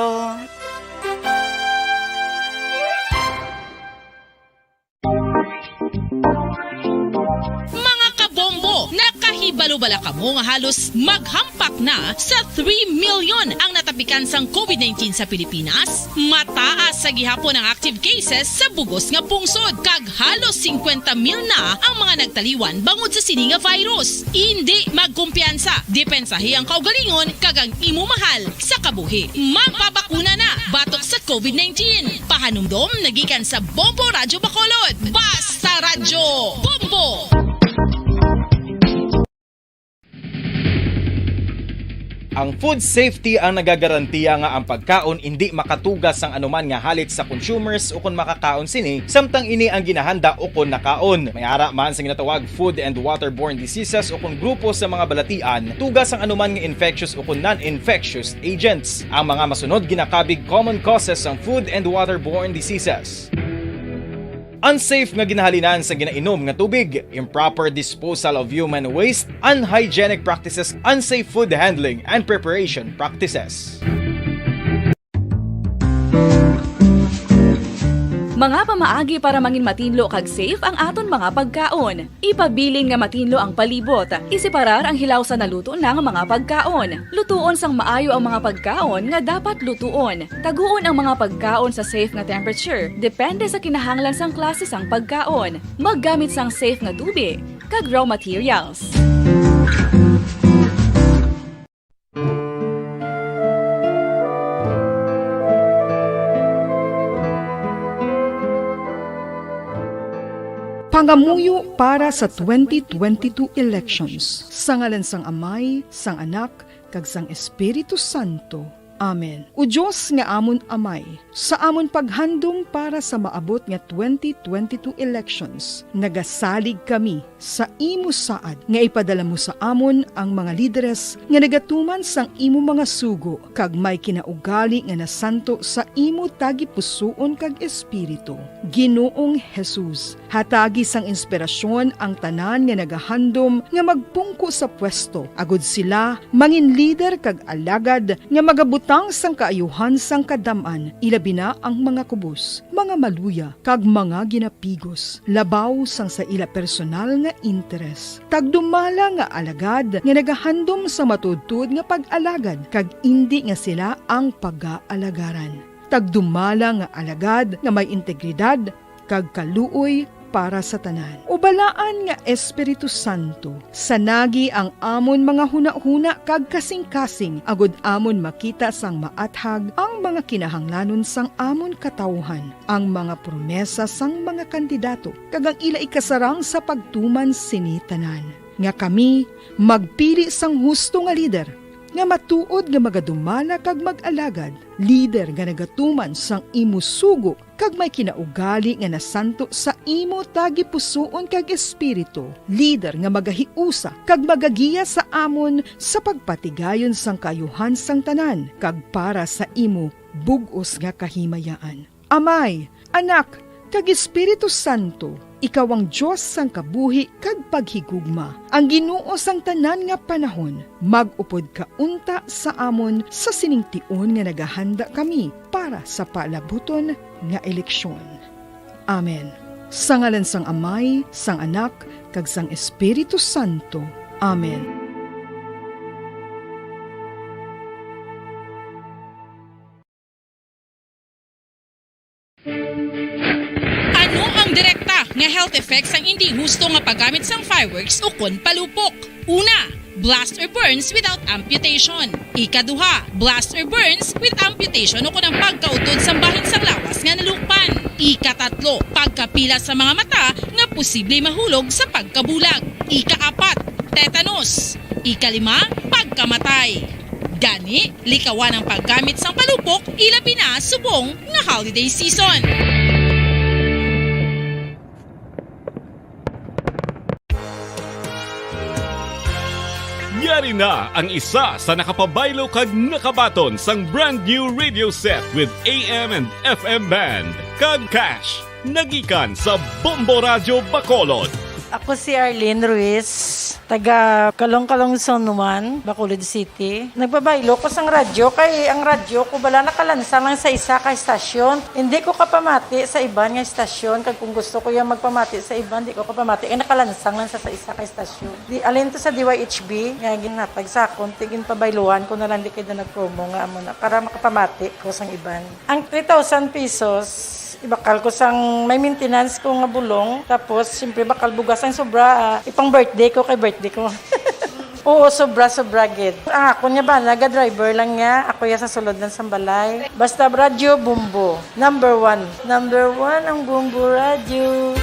Mga kabombo, nakahibalo bala kamo nga halos maghampak na sa three million ang natapikan sang covid nineteen sa Pilipinas? Mataas sa gihapon ang active cases sa bugos nga pungsod, kag halos singkwenta mil na ang mga nagtaliwan bangod sa sini nga virus. Indi magkumpiyansa, depensahi ang kaugalingon kag ang imo mahal sa kabuhi. Magpabakuna na batok sa covid nineteen. Pahanumdom nagikan sa Bombo Radyo Bacolod. Basta Radyo, Bombo! Ang food safety ang nagagarantiya nga ang pagkaon indi makatuga sang anuman nga halit sa consumers ukon makakaon sini, samtang ini ang ginahanda ukon nakaon. May ara man sa ginatawag food and waterborne diseases ukon grupo sa mga balatian, tuga sang anuman nga infectious ukon non-infectious agents. Ang mga masunod ginakabig common causes sang food and waterborne diseases. Unsafe nga ginahalinan sa ginainom nga tubig, improper disposal of human waste, unhygienic practices, unsafe food handling and preparation practices. Mga pamaagi para mangin matinlo kag safe ang aton mga pagkaon. Ipabilin nga matinlo ang palibot. Iseparar ang hilaw sa naluto na nga mga pagkaon. Lutuon sang maayo ang mga pagkaon nga dapat lutuon. Taguon ang mga pagkaon sa safe nga temperature, depende sa kinahanglan sang klase sang pagkaon. Maggamit sang safe nga tubig kag raw materials. Pangamuyo para sa twenty twenty-two elections. Sa ngalan sang Amay, sang Anak, kag sang Espiritu Santo. Amen. O Dios nga amon Amay, sa amon paghandom para sa maabot nga twenty twenty-two elections, nagasalig kami sa imo saad nga ipadala mo sa amon ang mga lideres nga nagatuman sang imo mga sugo kag may kinaugali nga nasanto sa imo tagipusoon kag espiritu. Ginoong Jesus, hatagi sang inspirasyon ang tanan nga nagahandom nga magpungko sa pwesto, agud sila mangin lider kag alagad nga magabutang sang kaayuhan sang kadam-an, ilabi na ang mga kubos, mga maluya, kag mga ginapigos, labaw sang sa ila personal nga interes. Tagdumala nga alagad nga nagahandom sa matuodtuod nga pag-alagad, kag indi nga sila ang pagaalagaran. Tagdumala nga alagad nga may integridad kag kaluoy para sa tanan. O balaan nga Espiritu Santo, sanagi ang amon mga hunahuna kag kasingkasing, agud amon makita sang maathag ang mga kinahanglanon sang amon katawuhan, ang mga promesa sang mga kandidato, kag ang ila ikasarang sa pagtuman sini tanan, nga kami magpili sang husto nga lider, nga matuod nga magadumala kag mag-alagad, lider nga nagatuman sang imo sugo kag may kinaugali nga nasanto sa imo tagipusoon kag espiritu, lider nga magahiusa kag magagiya sa amon sa pagpatigayon sang kaayuhan sang tanan kag para sa imo bug-os nga kahimayaan. Amay, Anak, kag Espiritu Santo, ikaw ang Dios sang kabuhi kag paghigugma, ang Ginoo sang tanan nga panahon. Mag-upod ka unta sa amon sa sining tion nga nagahanda kami para sa palabuton nga eleksyon. Amen. Sa ngalan sang Amay, sang Anak, kag sang Espiritu Santo. Amen. Ano ang direkta nga health effects sang indi husto nga paggamit sang fireworks ukon palupok? Una, blast or burns without amputation. Ikaduha, blast or burns with amputation ukon ang pagkautod sang bahin sang lawas nga nalukpan. Ikatatlo, pagkapila sa mga mata nga posible mahulog sa pagkabulag. Ikaapat, tetanus. Ikalima, pagkamatay. Gani, likawan ang paggamit sang palupok, ilabi na subong nga holiday season. Yari na ang isa sa nakapabaylo kag nakabaton sang brand new radio set with A M and F M band kag cash. Nagikan sa Bombo Radyo Bacolod. Ako si Arlene Ruiz, taga Calong-Calong Zone one, Bacolod City. Nagpabaylo ko sang radyo kay ang radyo ko bala nakalansang lang sa isa ka estasyon. Hindi ko kapamati sa iban nga estasyon, kag kung gusto ko yung magpamati sa iban, di ko kapamati kay nakalansang lang sa, sa isa ka estasyon. Di, alin to sa D Y H B nga ginhatag sa akon, ti ginpabayluhan ko na lang di kay da nagpromo nga amo na para makapamati ko sang iban. Ang three thousand pesos, ibakal ko sang may maintenance ko nga bulong. Tapos, siyempre, bakal bugas ang sobra, ah, ipang birthday ko kay birthday ko. Oo, sobra, sobra gid. Ang akon nga bana, ga-driver lang niya. Ako ya sa sulod lang sang balay. Basta radyo, Bombo. Number one. Number one ang Bombo Radyo.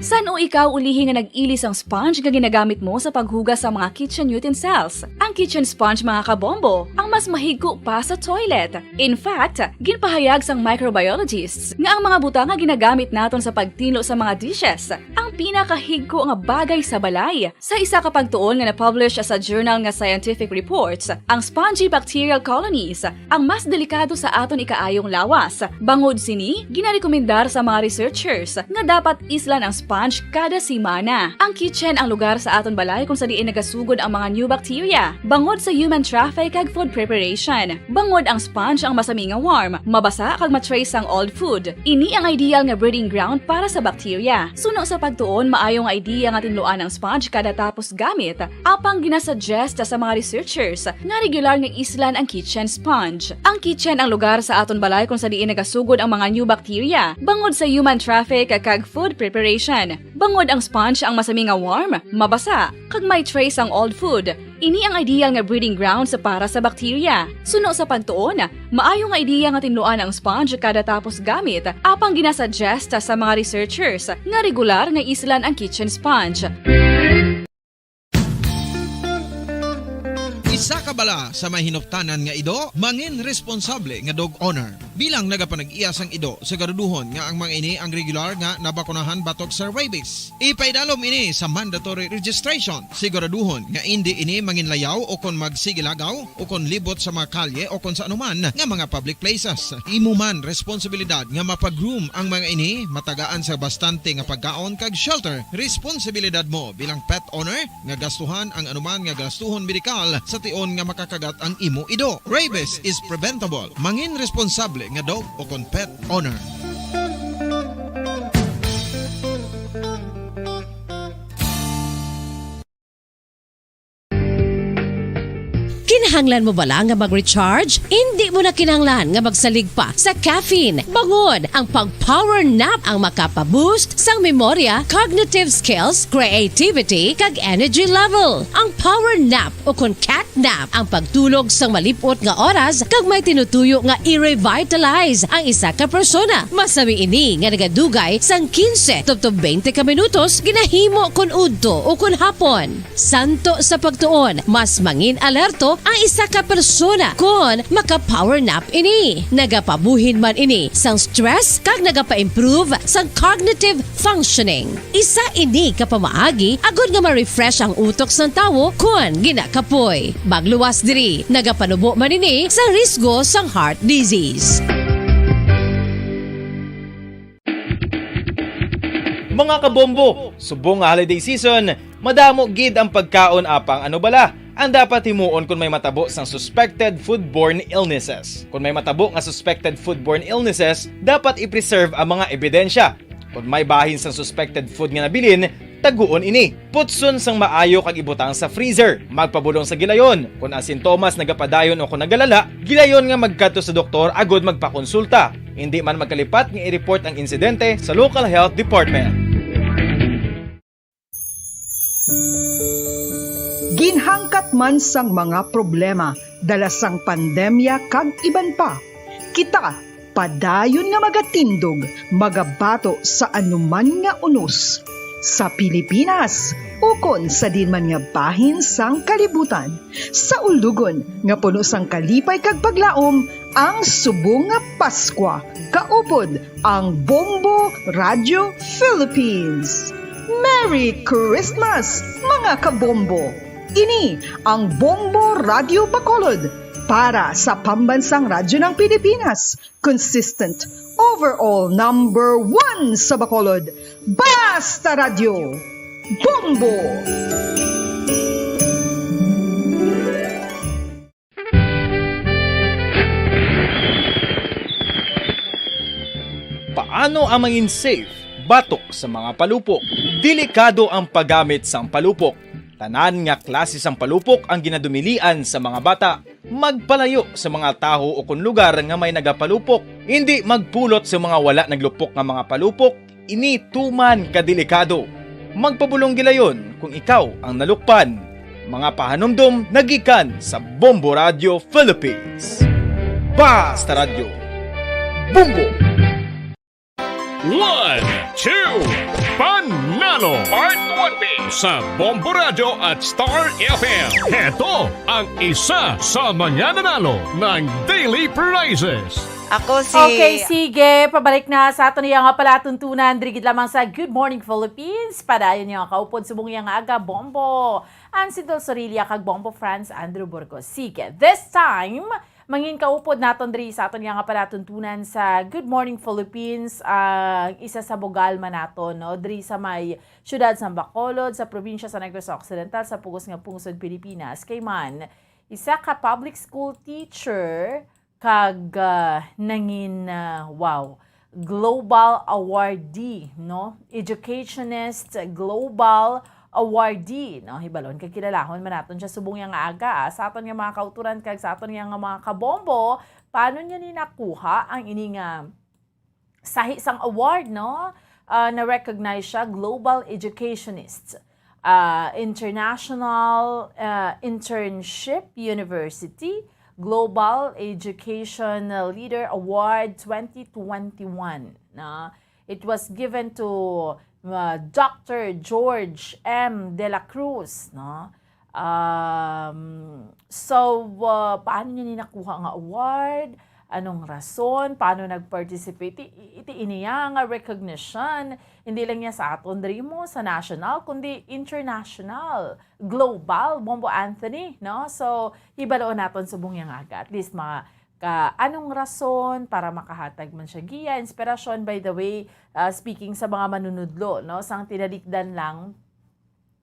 San-o ikaw ulihi nga nag-ili sang sponge nga ginagamit mo sa paghugas sa mga kitchen utensils? Ang kitchen sponge, mga kabombo, ang mas mahigko pa sa toilet. In fact, ginpahayag sang microbiologists nga ang mga butang nga ginagamit naton sa pagtinlo sa mga dishes ang pinakahigko nga bagay sa balay. Sa isa ka pagtuon nga na-publish sa journal nga Scientific Reports, ang spongy bacterial colonies ang mas delikado sa aton ikaayong lawas. Bangod sini, ginarekomendar sa mga researchers nga dapat islan ang sponge kada semana. Ang kitchen ang lugar sa aton balay kung sa diin nagasugod ang mga new bacteria bangod sa human traffic kag food preparation. Bangod ang sponge ang masami nga warm, mabasa kag ma-trace sang old food. Ini ang ideal nga breeding ground para sa bacteria. Suno sa pagtuon, maayo nga idea nga tinluan ang sponge kada tapos gamit, apang ginasuggest sa mga researchers nga regular nga islan ang kitchen sponge. Ang kitchen ang lugar sa aton balay kung sa diin nagasugod ang mga new bacteria bangod sa human traffic kag food preparation. Bangod ang sponge ang masami nga warm, mabasa, kag may trace ang old food, ini ang ideal nga breeding grounds para sa bacteria. Suno sa pagtuon, maayo nga ideya nga tinluan ang sponge kada tapos gamit, apang ginasuggest sa mga researchers nga regular nga islan ang kitchen sponge. Isa ka bala sa may hinuptanan nga ido, mangin responsable nga dog owner. Bilang nagapanag-iya sang ido, siguraduhon nga ang mga ini ang regular nga nabakunahan batok sa rabies. Ipaidalom ini sa mandatory registration. Siguraduhon nga indi ini manginlayaw o kon magsigilagaw o kon libot sa mga kalye o kon sa anuman nga mga public places. Imo man responsibilidad nga mapag-groom ang mga ini, matagaan sa bastante nga pagkaon kag shelter. Responsibilidad mo bilang pet owner nga gastuhan ang anuman nga gastuhon medikal sa tion nga makakagat ang imo ido. Rabies is preventable. Mangin responsable nga dog o kon pet owner. Kinahanglan mo bala nga mag-recharge? Indi mo na kinahanglan nga magsalig pa sa caffeine. Bangod ang pag-power nap ang makapa-boost sang memorya, cognitive skills, creativity, kag energy level. Ang power nap, o kon cat nap, ang pagtulog sang malip-ot nga oras kag may tinutuyo nga i-revitalize ang isa ka persona. Masami ini nga nagadugay sang quince tubtob twenty ka minutos, ginahimo kon udto o kon hapon. Santo sa pagtuon, mas mangin alerto ang isa ka persona kon maka-power nap ini. Nagapabuhin man ini sang stress kag nagapa-improve sang cognitive functioning. Isa ini ka pamaagi agod nga ma-refresh ang utok sang tawo kon ginakapoy. Magluwas diri, nagapanubo man ini sa risgo sang heart disease. Mga kabombo, subong nga holiday season, madamo gid ang pagkaon, apang ano bala ang dapat himuon kon may matabo sang suspected foodborne illnesses? Kon may matabo nga suspected foodborne illnesses, dapat i-preserve ang mga ebidensya. Kon may bahin sang suspected food nga nabilin, taguon ini. Putson sang maayo kag ibutang sa freezer. Magpabulong sa gilayon. Kon ang sintomas nagapadayon o kon nagalala, gilayon nga magkadto sa doktor agod magpakonsulta. Indi man magkalipat nga i-report ang insidente sa local health department. Ginhangkat man sang mga problema dala sang pandemya kag iban pa, kita padayon nga magatindog, magabato sa anuman nga unos, sa Pilipinas ukon sa diin man nga bahin sang kalibutan. Sa ulugon nga puno sang kalipay kag paglaom, ang subong nga Paskwa, kaupod ang Bombo Radio Philippines. Merry Christmas, mga kabombo! Ini ang Bombo Radio Bacolod para sa Pambansang Radyo ng Pilipinas, consistent, overall number one sa Bacolod. Basta Radyo, Bombo! Paano ang mangin safe batok sa mga palupok? Delikado ang paggamit sang palupok. Tanan nga klase sang palupok ang ginadumilian sa mga bata. Magpalayo sa mga tawo o kon lugar nga may nagapalupok. Indi magpulot sa mga wala naglupok nga mga palupok. Ini tuman ka delikado. Magpabulong gilayon kung ikaw ang nalukpan. Mga pahanumdom nagikan sa Bombo Radio Philippines. Basta Radyo, Bombo! One, two, Panalo! Part one B sa Bombo Radio at Star F M. Heto ang isa sa mga nanalo ng daily prizes. Ako si Okay, sige. Pabalik na sa aton iya nga palatuntunan. Diri gid lamang sa Good Morning Philippines. Padayon niya kaupod subong iya nga aga, Bombo Ansidol Sorilla kag Bombo Franz Andrew Burgos. Sige, this time, mangin kaupod naton diri sa aton iya nga palatuntunan sa Good Morning Philippines, ang isa sa bugal man naton, no? Diri sa may siyudad sa Bacolod, sa probinsya sa Negros Occidental, sa pugos nga pungsod Pilipinas. Kay man, isa ka public school teacher, kag, ah, nangin, ah, wow, global awardee, no? Educationist Global Awardee, no? Hibalon kag kilalahon man naton siya subong iya nga aga, ah, sa aton nga mga kauturan kag sa aton nga mga kabombo. Paano niya ni nakuha ang ini nga sahi sang award, no? Ah, na-recognize siya, Global Educationist, ah, International, ah, Internship University, Global Education Leader Award twenty twenty-one, no? It was given to, ah, Doctor George M. De La Cruz, no? Um, so, uh, paano niya ni nakuha nga award? Anong rason? Paano nag-participate? I-, iti iniya nga recognition, hindi lang niya sa aton diri mo, sa national, kundi international, global, Bombo Anthony, no? So, hibaloon naton subong iya nga aga. At least, mga ka, anong rason para makahatag man siya giya, inspirasyon, by the way, uh, speaking sa mga manunudlo, no? Sang tinalikdan lang,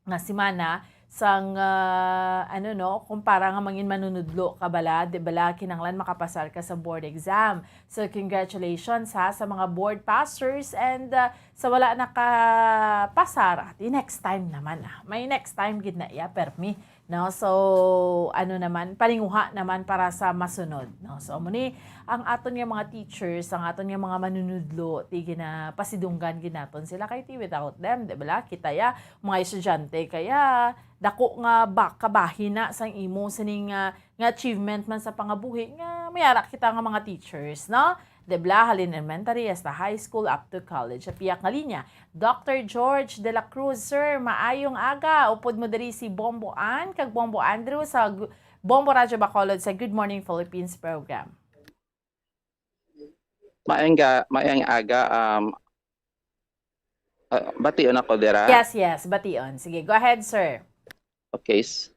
nga semana sang, ah, ano, no, kung para nga mangin manunudlo ka bala, di bala, kinahanglan makapasar ka sa board exam. So, congratulations, ha, sa mga board passers and, ah, sa wala nakapasar, ati next time naman, ah. May next time gid na iya, permi. No? So, ano naman, paninguha naman para sa masunod, no? So, amo ni ang aton nga mga teachers, ang aton nga mga manunudlo, ti ginapasidunggan gid naton sila kay ti without them, di ba? Kita ya, mga estudyante kaya dako nga ba kabahin na sang imo sining, ah, nga achievement man sa pangabuhi nga may ara kita nga mga teachers, no? Debla, halin elementary hasta high school up to college. Sa piyak nga linya, Doctor George de la Cruz, sir, maayong aga. Upod mo diri si Bombo Ann kag Bombo Andrew sa Gu- Bombo Radyo Bacolod sa Good Morning Philippines program. Maayong, ga- maayong aga. Um, ah, bation ako dira. Yes, yes, bation. Sige, go ahead, sir. Okay. S-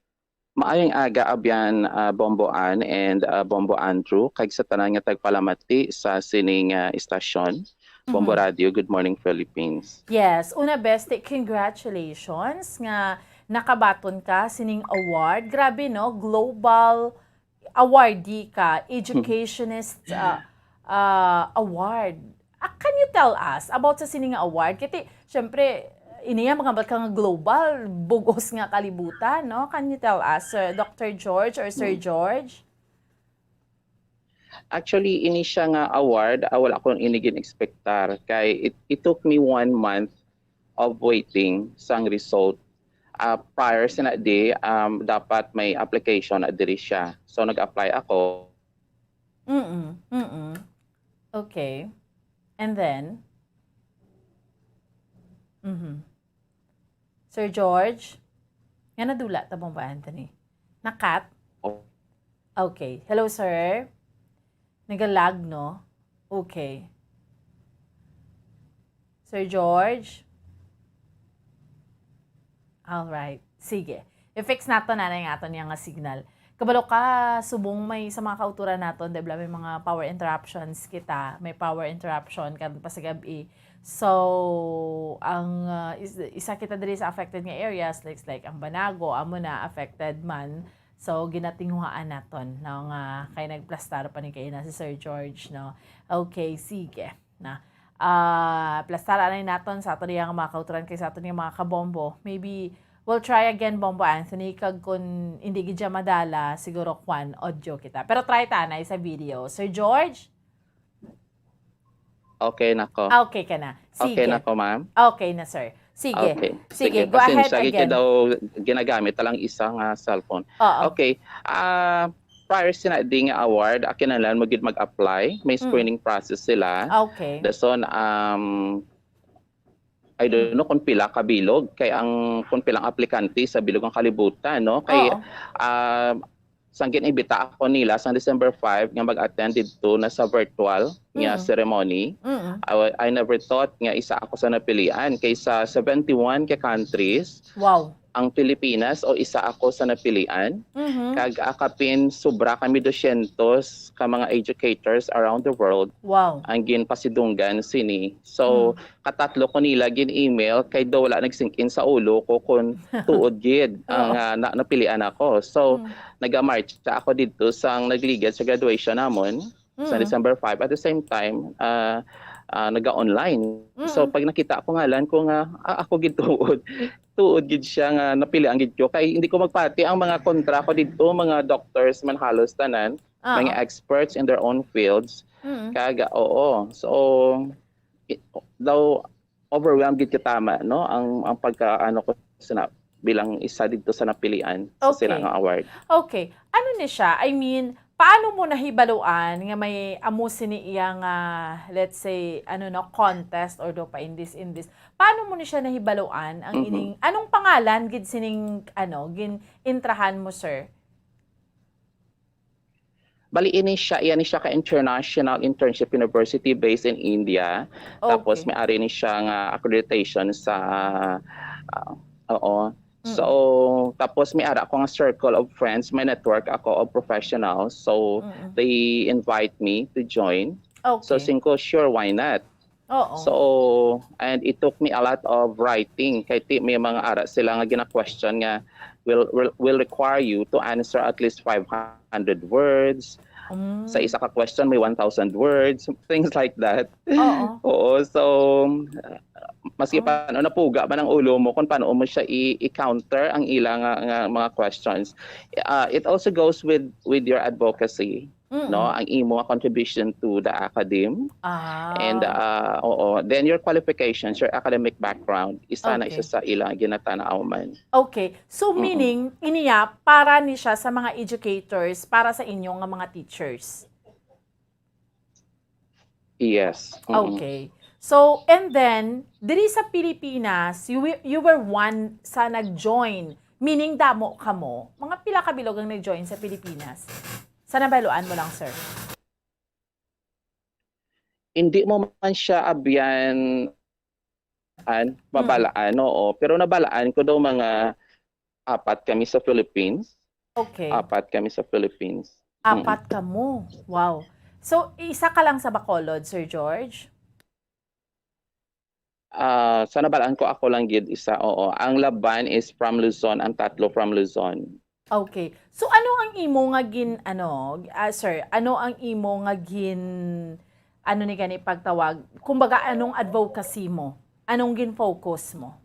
Maayong aga, Abyan, ah, Bombo Ann and, ah, Bombo Andrew, kag sa tanan nga tagpalamati sa sining, ah, istasyon, Bombo Mhm. Radio, Good Morning Philippines. Yes, una, besti, congratulations nga nakabaton ka sining award. Grabe, no? Global awardee ka, Educationist uh, uh, Award. Ah, can you tell us about sa sining award? Kaya, syempre, iniya mga ka nga global, bugos nga kalibutan, no? Can you tell us, Sir Doctor George or Sir Mm. George? Actually, ini siya nga award, ah, wala ko ini gin-expectar. Kay it, it took me one month of waiting sang result. Ah, prior sa na di, um, dapat may application na diri siya. So, nag-apply ako. Mm-mm. Mm-mm. Okay. And then? Mhm. Sir George? Nga nadula ta, Bombo Anthony? Nakat? Oh. Okay. Hello, sir? Nagalag, no? Okay. Sir George? All right. Sige. I-fix nato na yung aton yung signal. Kabalo ka, subong may sa mga kauturan naton, di ba, may mga power interruptions kita. May power interruption karon pa sa gabi. So, ang uh, is, isa kita diri sa affected nga areas, like, like ang Banago, amo na affected man. So, ginatinguhaan naton, no, nga kay nagplastar pa ni kaina si Sir George, no? Okay, sige. Na, ah, plastar anay naton sa aton nga mga kauturan kay sa aton nga mga kabombo. Maybe, we'll try again, Bombo Anthony, kag kung hindi gid siya madala, siguro kwan, audio kita. Pero try tanay sa video. Sir George? Okay na ko. Ah, okay ka na. Sige. Okay na ko, ma'am. Okay na, sir. Sige. Okay. Sige, go ahead Pasensya, kay again. daw ginagamit ta lang isa nga cellphone. Oo. Okay. Ah, prior sa na di nga award, akin na lang mo gid mag-apply. May Mm. screening process sila. Okay. Dason, um, I don't know kung pila ka bilog, kay ang kung pilang aplikante sa bilog ang kalibutan, no? Kay Oo. ah, sang gin-imbita ako nila sang December five nga mag-attend didto na sa virtual nga Mm. ceremony. Mm. I, wa- I never thought nga isa ako sa napilian kay sa seventy-one ka countries Wow. ang Pilipinas o isa ako sa napilian. Mhm. Kag akapin sobra kami dosyentos ka mga educators around the world Wow. ang ginpasidunggan sini. So, Mm. katatlo ko nila gin-email kay daw wala nag-sink in sa ulo ko kung tuod gid ang Oo. ah, na, napilian ako. So, Mm. nag-march ako didto sang nagligad sa graduation namon sa Mm. December five. At the same time, ah, ah, naga-online. So, Mm. pag nakita ko ngalan ko nga, ah, ako gid tuod. Tuod gid siya nga napilian gid ko. Kay hindi ko magpati ang mga kontra ko didto, mga doctors man halos tanan, Ah. mga experts in their own fields. Mm. Kag, oo. So, i- daw overwhelmed gid ka tama, no? Ang ang pagka ano ko sa na, bilang isa didto sa napilian sa Okay. sina nga award. Okay. Ano ni siya? I mean, paano mo nahibaluan nga may amo sini iya nga, let's say, ano, no, contest or do pa in this, in this? Paano mo ni siya nahibaluan ang Mhm. ining, anong pangalan gid sining, ano, gin-intrahan mo, sir? Bali, ini siya, iya ni siya ka International Internship University based in India. Tapos Okay. may ari ni siya nga accreditation sa, ah, oo. Mm. So, tapos may ara ko nga circle of friends, may network ako of professionals. So, Mm-mm. they invite me to join. So, Okay. singko, sure, why not? Oo. So, and it took me a lot of writing. Kay ti, may mga ara sila nga gina-question nga will, will, will require you to answer at least five hundred words. Mm. Sa isa ka question, may one thousand words, things like that. Oo. Oo, so, uh, maski Oh. paano napuga man ang ulo mo kung paano mo siya i- i-counter ang ila nga, nga mga questions. Uh, it also goes with with your advocacy, Mm. no? Ang imo nga contribution to the academe. Ah. And, uh, oo, then your qualifications, your academic background, isa na Okay. isa sa ila ginatanaw man. Okay. So, Mm-mm. meaning, iniya, para ni siya sa mga educators, para sa inyo nga mga teachers? Yes. Mm-mm. Okay. So, and then, diri sa Pilipinas, you wi- you were one sa nag-join. Meaning, damo kamo. Mga pila ka bilog ang nag-join sa Pilipinas? Sa nabaluan mo lang, sir. Hindi mo man siya abyan, an, Mm. mabalaan, oo. Pero nabalaan ko daw mga apat kami sa Philippines. Okay. Apat kami sa Philippines. Mm. Apat kamo. Wow. So, isa ka lang sa Bacolod, Sir George? Ah, sa nabalaan ko, ako lang gid isa, oo. Ang laban is from Luzon, ang tatlo from Luzon. Okay. So, ano ang imo nga gin-, ano, ah, sir, ano ang imo nga gin-, ano ni gani pagtawag? Kumbaga, anong advocacy mo? Anong gin-focus mo?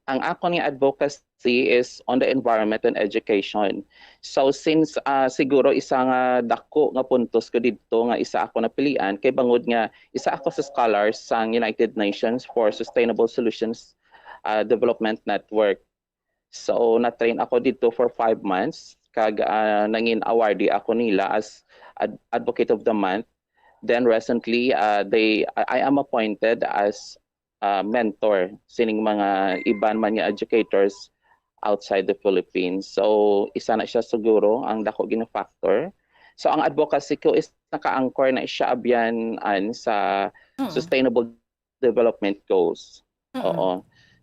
Ang akon nga advocacy is on the environment and education. So, since, ah, siguro isa nga dako nga puntos ko didto nga isa ako napilian, kay bangod nga isa ako sa scholars sang United Nations for Sustainable Solutions, ah, Development Network. So, na-train ako didto for five months, kag, ah, nangin awardee ako nila as ad-, Advocate of the Month. Then recently, ah, they, I, I am appointed as, ah, mentor sining mga iban man nga educators outside the Philippines. So, isa na siya siguro ang dako gid nga factor. So, ang advocacy ko is naka-anchor na siya abyan an sa Mm. sustainable development goals. Mm-mm. Oo.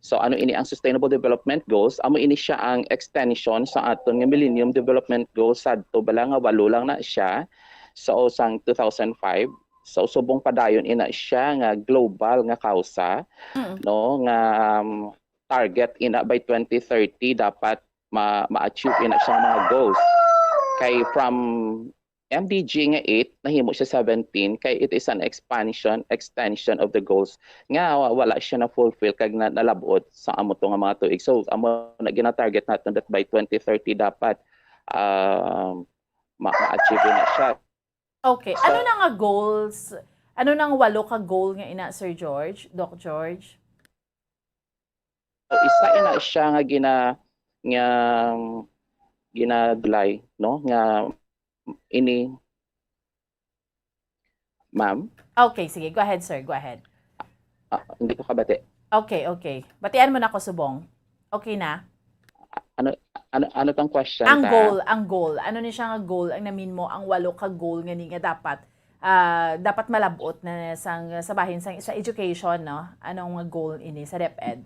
So, ano ini ang sustainable development goals? Amo ini siya ang extension sa aton nga Millennium Development Goals sadto bala nga walo lang na siya. So, sang two thousand five. So, subong padayon ina siya nga global nga kausa, Mm. no, nga, um, target ina by twenty thirty dapat ma-, ma-achieve ina siya nga mga goals. Kay from M D G nga eight, nahimo siya seventeen, kay it is an expansion, extension of the goals. Nga wa-, wala siya na-fulfill kag na-, nalab-ot sa amo to nga mga tuig. So, amo na gina-target naton that by twenty thirty dapat, ah, ma-, ma-achieve na siya. Okay. So, ano na nga goals? Ano na nga walo ka goal nga ina, Sir George, Doc George? So, isa ina siya nga gina-, nga ginadulay, no? Nga ini, ma'am? Okay, sige. Go ahead, sir. Go ahead. Ah, hindi ko kabati. Okay, okay. Batian mo na ko subong. Okay na? Ano, ano, ano tang question Ang ta? goal, ang goal. Ano ni siya nga goal ang namin mo, ang walo ka goal nga ni nga dapat, ah, dapat malab-ot na sang, sa bahin sang, sa education, no? Anong goal ini sa DepEd?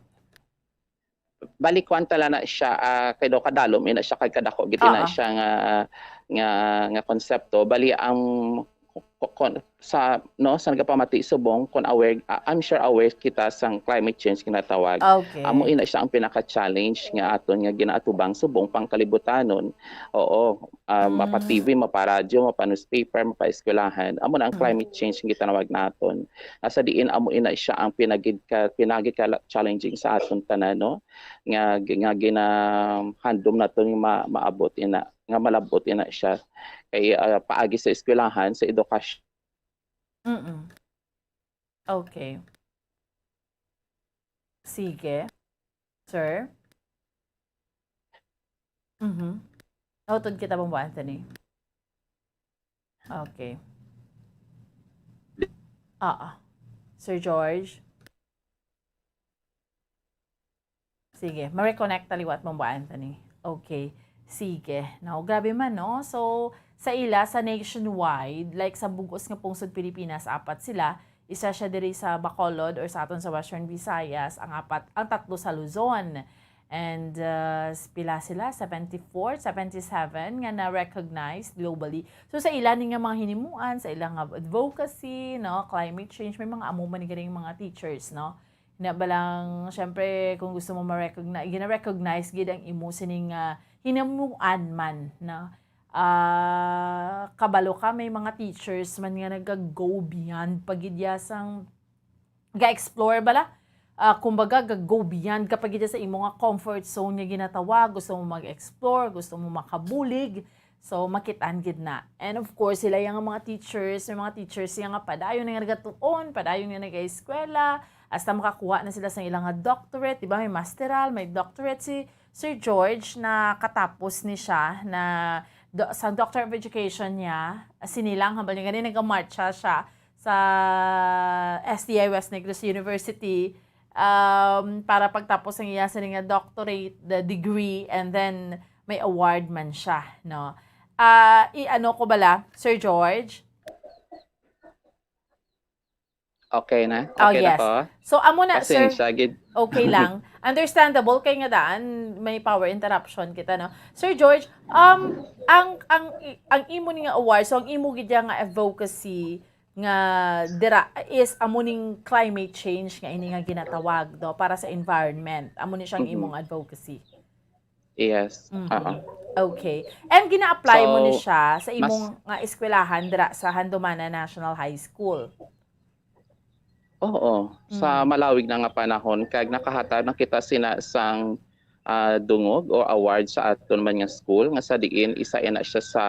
Bali, kuwan tala na siya, ah, kay daw kadalom ina siya, kay kadako gid ina Oo. siya nga, nga, nga konsepto. Bali, ang ku-, ku-, sa, no, sa nagapamati subong, kung aware, ah, I'm sure aware kita sang climate change ginatawag. Okay. Amo ina siya ang pinaka-challenge nga aton nga ginaatubang subong pangkalibutanon. Oo, ah, Mm. mapa-T V, mapa-radyo, mapa-newspaper, mapa-eskwelahan. Amo na ang Mm. climate change nga gitanawag naton. Nga sa diin amo ina siya ang pinagid ka, pinagid ka la-, challenging sa aton tanan, no? Nga, nga ginahandom naton nga ma-, maabot ina, nga malab-ot ina siya. Kay, ah, paagi sa eskwelahan, sa edukasyon. Mm. Okay. Sige. Sir? Mhm. Nautod kita, Bambo Anthony. Okay. Oo. Sir George? Sige, ma-reconnect ta liwat, Bambo Anthony. Okay. Sige. No, grabe man, no? So, sa ila, sa nationwide, like, sa bug-os nga pungsod Pilipinas, apat sila. Isa siya diri sa Bacolod or sa aton sa Western Visayas, ang apat, ang tatlo sa Luzon. And, uh, s-, pila sila? Seventy-four, seventy-seven nga na-recognize globally. So, sa ila ni nga mga hinimuan, sa ilang advocacy, no, climate change, may mga amo man ni ganing mga teachers, no? Na ba lang, syempre, kung gusto mo ma-recogni-, gina-recognize gid ang imo sining, ah, hinamuan man, no? Ah, kabalo ka, may mga teachers man nga nag-go beyond pa gid ya sang ga-explore bala. Ah, kumbaga, ga-go beyond ka pa gid sa imo nga comfort zone nga ginatawag. Gusto mo mag-explore, gusto mo makabulig. So, makitaan gid na. And of course, sila yang mga teachers, may mga teachers yang nga padayon nga nagatuon, padayon nga nag-eskwela, hasta makakuha na sila sa ilang nga doctorate, di ba? May masteral, may doctorate si Sir George, na katapos ni siya na do, sa Doctor of Education niya, sinilang hambal niya gani nagamarcha siya sa S T I West Negros University, um, para pagtapos ang iya sini nga doctorate, the degree, and then may award man siya, no? Ah, i-ano ko bala, Sir George? Okay na? Oh, Okay na yes. ko? So, amo na, sir. Pasensya, gid. Okay lang. Understandable kay nga daan may power interruption kita, no? Sir George, um, ang ang ang imo ni nga award, so ang imo gid nga advocacy nga dira is amo ning climate change nga ini nga ginatawag, do, para sa environment. Amo ni siyang Mhm. imong advocacy. Yes. Mhm. Oo. Okay. And gina-apply mo ni So, siya sa mas imong nga eskwelahan dira sa Handomana National High School? Oo, sa Mm. malawig na nga panahon kag nakahatag na kita sina sang, ah, dungog or award sa aton man nga school nga sa diin isa ina siya sa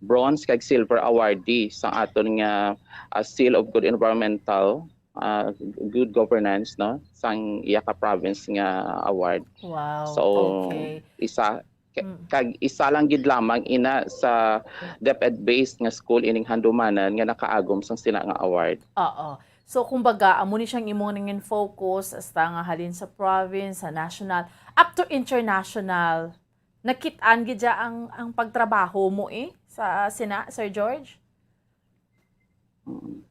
bronze kag silver awardee sa aton nga, ah, Seal of Good Environmental, ah, Good Governance, no, sang iya ka province nga award. Wow, So, okay. isa Ka- Mm. kag isa lang gid lamang ina sa DepEd-based nga school ining Handumanan nga nakaagom sang sina nga award. Oo. So, kumbaga, amo ni siyang imo nga nangin focus, hasta nga halin sa province, sa national, up to international. Nakit-an gid siya ang, ang pagtrabaho mo eh, sa sina, Sir George? Mm.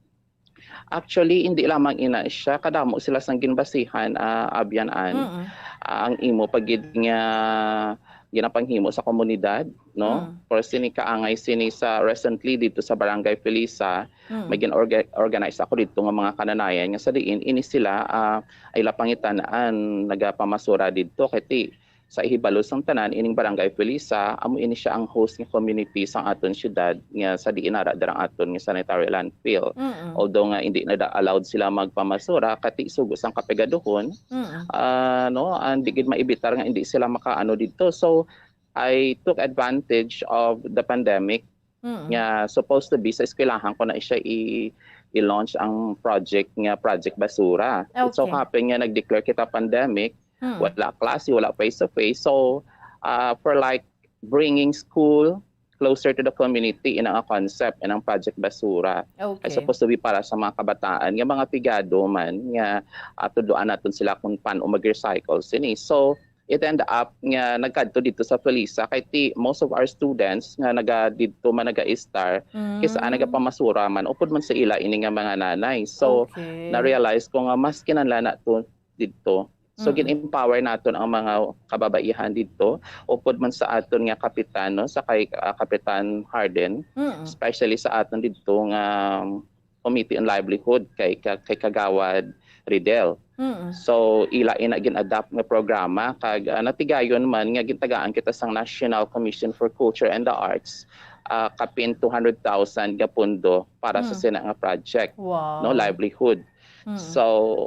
Actually, hindi lamang ina siya, kadamo sila sang ginbasihan, ah, abyan an. Mm. Ah, ang imo pa gid nga ginapanghimo sa komunidad, no? Mm. For sini kaangay sini sa recently dito sa Barangay Felisa, Mm. may gin-orga-, organize ako dito nga mga kananayan nga sa diin ini sila, ah, ay lapangitan-an nagapamasura dito kay ti sa ihibalo sang tanan, ining Barangay Felisa, amo ini sia ang host nga community sang aton siyudad nga sa diin ara dira ang aton nga sanitary landfill. Mm-mm. Although nga indi na da allowed sila magpamasura, kati sugo sang kapegaduhon, Mm-mm. ah, no, ang di gid maibitar nga indi sila makaano didto. So, I took advantage of the pandemic Mm. nga supposed to be sa eskwelahan ko na siya i-, i-launch ang project nga Project Basura. It so Okay. happen nga nag-declare kita pandemic, Mm. wala klase, wala face-to-face. So, ah, for like bringing school closer to the community in ang concept in ang Project Basura. Ay Okay. supposed to be para sa mga kabataan, nga mga pigado man, nga, ah, tudloan naton sila kung paano mag-recycle sini. So, it end up nga nagkadto dito sa Felisa kay ti most of our students nga naga didto man naga-estar kis-a Mm. nagapamasura man upod man sa ila ini nga mga nanay. So, Okay. na-realize ko nga mas kinahanglan nato didto. So, Mm. gin-empower naton ang mga kababaihan didto upod man sa aton nga kapitan, no, sa kay, ah, Kapitan Harden, Mm. especially sa aton didto nga Committee on Livelihood kay ka-, kay Kagawad Riddle. Mm. So, ila ina gin-adapt nga programa kag, ah, natigayon man nga gintagaan kita sang National Commission for Culture and the Arts, ah, kapin two hundred thousand nga pondo para sa Mm. sina nga project, Wow. no, livelihood. Mm. So,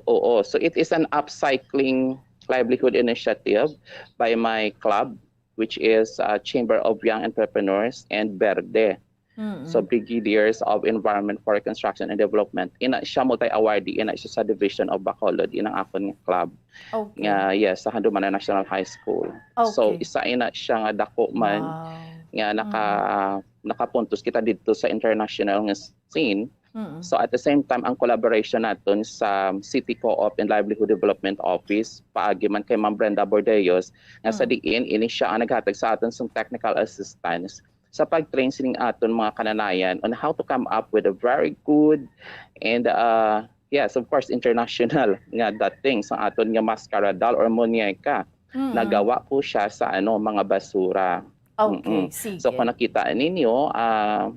oo. So, it is an upcycling livelihood initiative by my club, which is, uh, Chamber of Young Entrepreneurs and Verde. Mm-mm. So, Brigadiers of Environment for Reconstruction and Development. Ina siya multi-awardee, ina siya sa Division of Bacolod, inang akon nga club. Okay. Nga, yes, sa Handumanan National High School. So, Okay. isa ina siya nga dako man Wow. nga naka-, Mm. nakapuntos kita didto sa international nga scene. Mm. So, at the same time, ang collaboration naton sa City Co-op and Livelihood Development Office, paagi man kay Ma'am Brenda Bordeos, nga sa Mm. diin, ini siya ang naghatag sa aton sang technical assistance sa pag-train sining aton mga kananayan on how to come up with a very good and, uh, yes, of course, international nga dating sa aton nga mascara doll or muñeca. Mm. Nagawa po siya sa, ano, mga basura. Okay, Mm-mm. So, sige. Kung nakita ninyo, ah,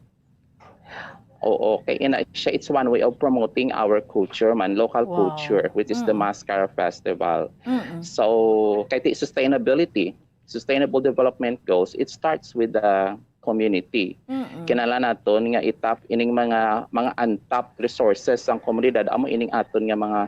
oo, kay ina siya, it's one way of promoting our culture man, local Wow. culture, which is the Mm. Mascara Festival. Mm-mm. So, kay ti sustainability, sustainable development goals, it starts with the community. Mm-mm. Kinahanglan naton nga i-tap ining mga, mga untapped resources sang komunidad, amo ining aton nga mga,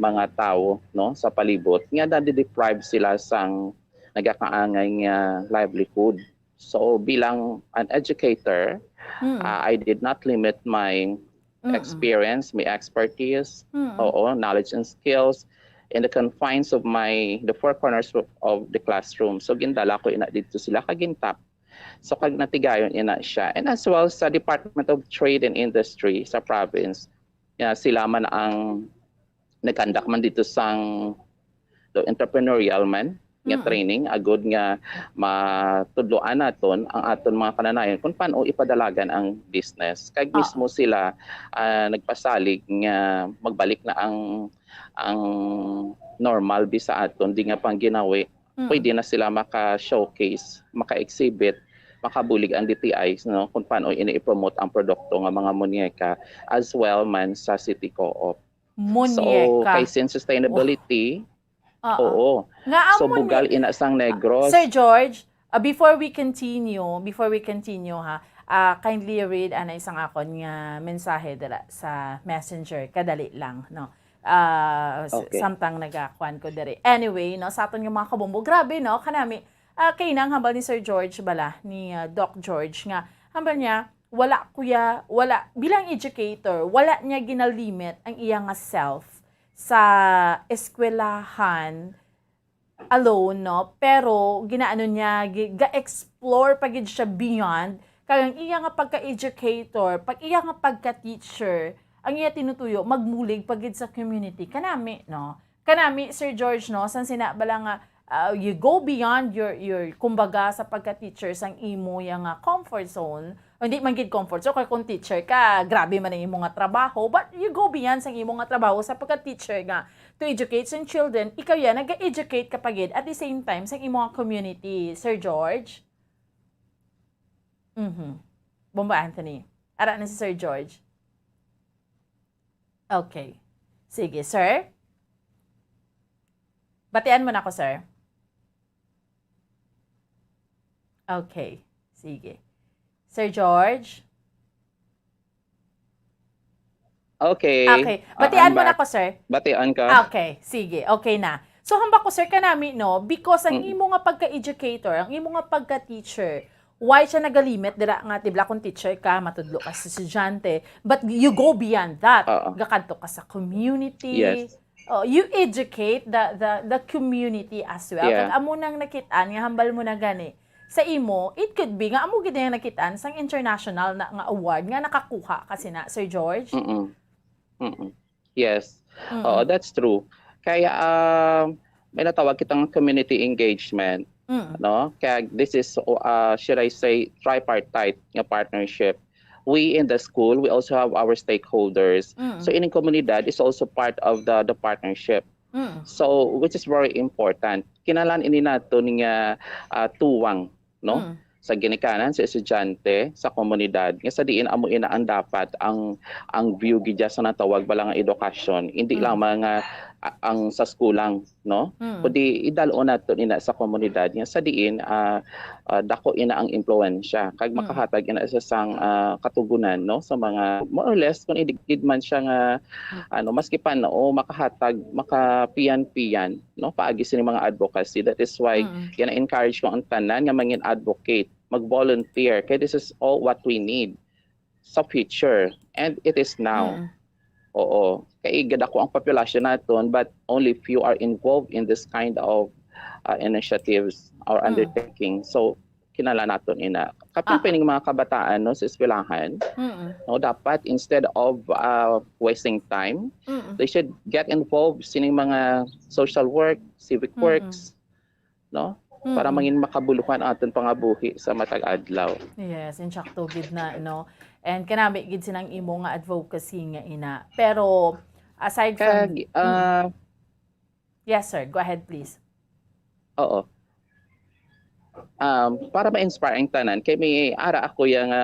mga tawo, no, sa palibot nga nade-deprive sila sang nagakaangay nga livelihood. So, bilang an educator, Mm. uh, I did not limit my Mm-mm. experience, my expertise, Mm-mm. oo, knowledge and skills in the confines of my, the four corners of, of the classroom. So, gindala ko ina didto sila kag gintap. So, kag natigayon ina siya. And as well sa Department of Trade and Industry sa province, ya, sila man ang nag-conduct man dito sang do entrepreneurial man nga Mm. training, agud nga matudloan naton ang aton mga kananayon kung paano ipadalagan ang business. Kag Oo. mismo sila, ah, nagpasalig nga magbalik na ang, ang normal bi sa aton, di nga pangginawi, Mm. pwede na sila maka-showcase, maka-exhibit, makabulig ang D T I, no, kung paano ini i-promote ang produkto nga mga muñeca, as well man sa City Co-op. So, Muñeca. kay Sin Sustainability, Oo. oo. Nga So, amo ni-, bugal ina sang Negros. Sir George, uh, before we continue, before we continue ha, uh, kindly read ana isang akon nga mensahe dira sa Messenger. Kadali lang, no? Uh, s-, Okay. samtang nagakuan ko diri. Anyway, no, sa aton nga mga kabombo, grabe, no? Kanami, uh, kay nang hambal ni Sir George bala, ni, uh, Doc George, nga hambal niya, wala kuya, wala, bilang educator, wala niya ginalimit ang iya nga self sa eskwelahan alone, no? Pero ginaano niya, gi-, ga-explore pa gid siya beyond. Kag ang iya nga pagka-educator, pag iya nga pagka-teacher, ang iya tinutuyo, magbulig pa gid sa community. Kanami, no? Kanami, Sir George, no? Sang sina bala nga, ah, you go beyond your, your, kumbaga, sa pagka-teacher, sang imo ya nga comfort zone. O, hindi man gid comfort zone, kay kung teacher ka, grabe man ang imo nga trabaho, but you go beyond sang imo nga trabaho sa pagka-teacher nga to educate some children, ikaw yan, nag-educate ka pa gid at the same time sa imong community, Sir George? Mhm. Bomba Anthony. Ara na si Sir George. Okay. Sige, sir. Batian mo na ako, sir. Okay. Sige. Sir George? Okay. Okay. Ah, Batian mo na ako, sir. Batian ka. Okay, sige. Okay na. So, hamba ko, sir, kanami, no, because ang Mm. imo nga pagka-educator, ang imo nga pagka-teacher, why siya nagalimit dira nga, di ba, kung teacher ka, matudlo ka sa estudyante, but you go beyond that. Oo. Gakadto ka sa community. Yes. Oh, you educate the, the, the community as well. Yeah. Kag amo nang nakit-an nga hambal mo na gani. Sa imo, it could be nga amo gid ang nakit-an sang international na nga award nga nakakuha ka sina, Sir George? Mm-mm. Mm-mm. Yes. Mm-mm. Oo, that's true. Kaya, um, may natawag kitang community engagement, Mm. no? Kaya this is, uh, should I say, tripartite nga partnership. We in the school, we also have our stakeholders. Mm. So, ining komunidad is also part of the, the partnership. Mm. So, which is very important. Kinahanglan ini naton nga, ah, tuwang, no? Mm. Sa ginikanan sa estudyante, sa komunidad, nga sa diin amo ina ang dapat ang, ang view gid sa natawag bala nga edukasyon, hindi Mm. lamang nga, ah, ang sa school lang, no? Mm. Kundi idal-on naton ina sa komunidad nga sa diin, ah, ah, dako ina ang impluwensya kag Mm. makahatag ina sa sang, ah, katugunan, no, sa mga more or less kung hindi gid man siya nga, ano, maski pa, no, makahatag, makapiyan-piyan, no, paagi sini mga advocacy. That is why Mm. gina-encourage ko ang tanan nga mangin advocate, mag-volunteer, kay this is all what we need sa future, and it is now. Mm. Oo. Kay gadako ang populasyon naton, but only few are involved in this kind of, uh, initiatives or Mm. undertaking. So, kinahanglan naton ina. Kapin Ah. pa ining mga kabataan, no, sa eskwelahan, Mm. no, dapat instead of, uh, wasting time, Mm. they should get involved sining mga social work, civic Mm. works, no? Para Mm. mangin makabuluhan aton pangabuhi sa matag adlaw. Yes, insakto gid na, no? And kanami gid sinang imo nga advocacy nga ina. Pero aside from Kag, Mm. ah, Yes, sir. Go ahead, please. Oo. Um, para ma-inspire ang tanan, kay may ara ako ya nga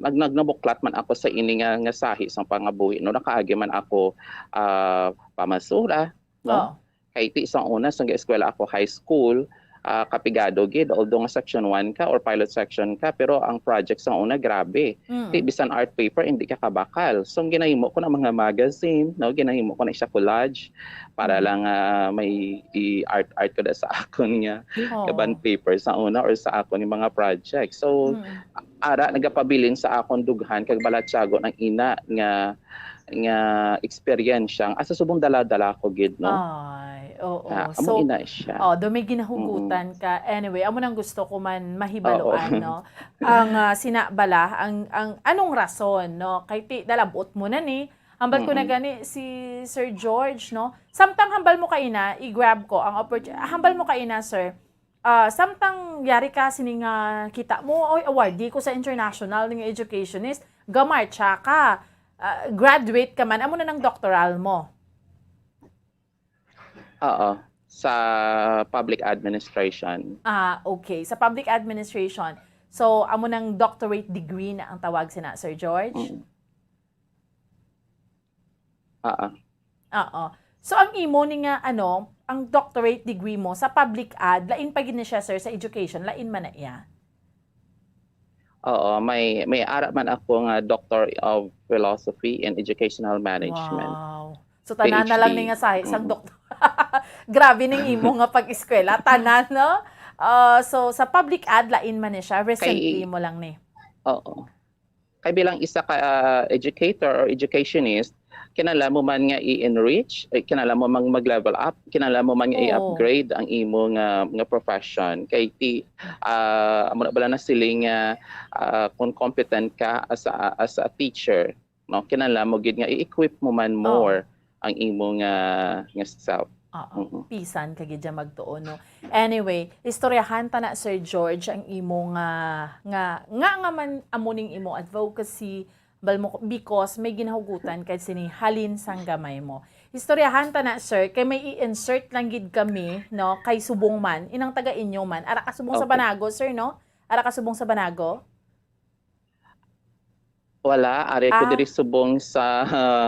nag-, nag-, namuklat man ako sa ini nga, nga sahi sang pangabuhi, no? Nakaagi man ako, ah, pamasura, no? Oo. Kay ti sa una, sa eskwela ako, high school, ah, kapigado gid, although nga section one ka or pilot section ka, pero ang project sa una, grabe. Mm. Ti, bisan art paper, hindi ka kabakal. So, ang ginahimo ko na mga magazine, no? Ginahimo ko na siya collage para Mm. lang, ah, may i-art-art ko na sa akon nga Oo. kaban paper sa una or sa akon nga mga project. So, Mm. ara, nagapabilin sa akon dughan kag balatyago ng ina nga, nga eksperyensya. Asa subong dala-dala ko gid, no? Ay, oo. Ah, amo So, ina siya. oh, do may ginahugutan Mm-mm. ka. Anyway, amo nang gusto ko man mahibaluan, Oo. no? Ang, ah, sina bala, ang, ang anong rason, no? Kay ti, nalabot mo na ni. Hambal ko na Mm-mm. gani si Sir George, no? Samtang hambal mo kaina, i-grab ko ang opportunity. Hambal mo kaina, sir. Ah, samtang yari ka sini nga kita mo, "Oy, awardee ko sa international nga educationist." Gamarcha ka. Ah, graduate ka man, amo na nang doctoral mo. Oo, sa public administration. Ah, okay. Sa public administration. So, amo nang doctorate degree na ang tawag sina, Sir George? Mm. Oo. Oo. So, ang imo ni nga, ano, ang doctorate degree mo sa public ad, lain pa gid ni siya, sir, sa education, lain man na iya? Oo, may, may ara man ako nga Doctor of Philosophy in Educational Management. Wow. So, tanan na lang P H D. ni nga sa isang Mm. doktor. Grabe ning imo nga pag-eskwela. Tanan, no? Ah, so, sa public ad, lain man ni siya. Recently Kay mo lang ni. Oo. Kay bilang isa ka, ah, educator or educationist, kinahanglan mo man nga i-enrich, eh, kinahanglan mo man mag-level up, kinahanglan mo man nga Oo. i-upgrade ang imo nga, nga profession. Kay ti, ah, amo na bala na siling nga, ah, kung competent ka as a, as a teacher, no, kinahanglan mo gid nga i-equip mo man Oo. more ang imo nga, nga self. Oo, Mm. pisan ka gid dyan magtuon, no? Anyway, istoryahan ta na, Sir George, ang imo nga, nga, nga, nga man amo ning imo advocacy, bal mo, because may ginahugutan kay sini halin sang gamay mo. Istoryahan ta na, sir, kay may i-insert lang gid kami, no, kay subong man, inang taga inyo man. Ara ka subong sa Okay. Banago, sir, no? Ara ka subong sa Banago? Wala, ari ko Ah. diri subong sa, ah,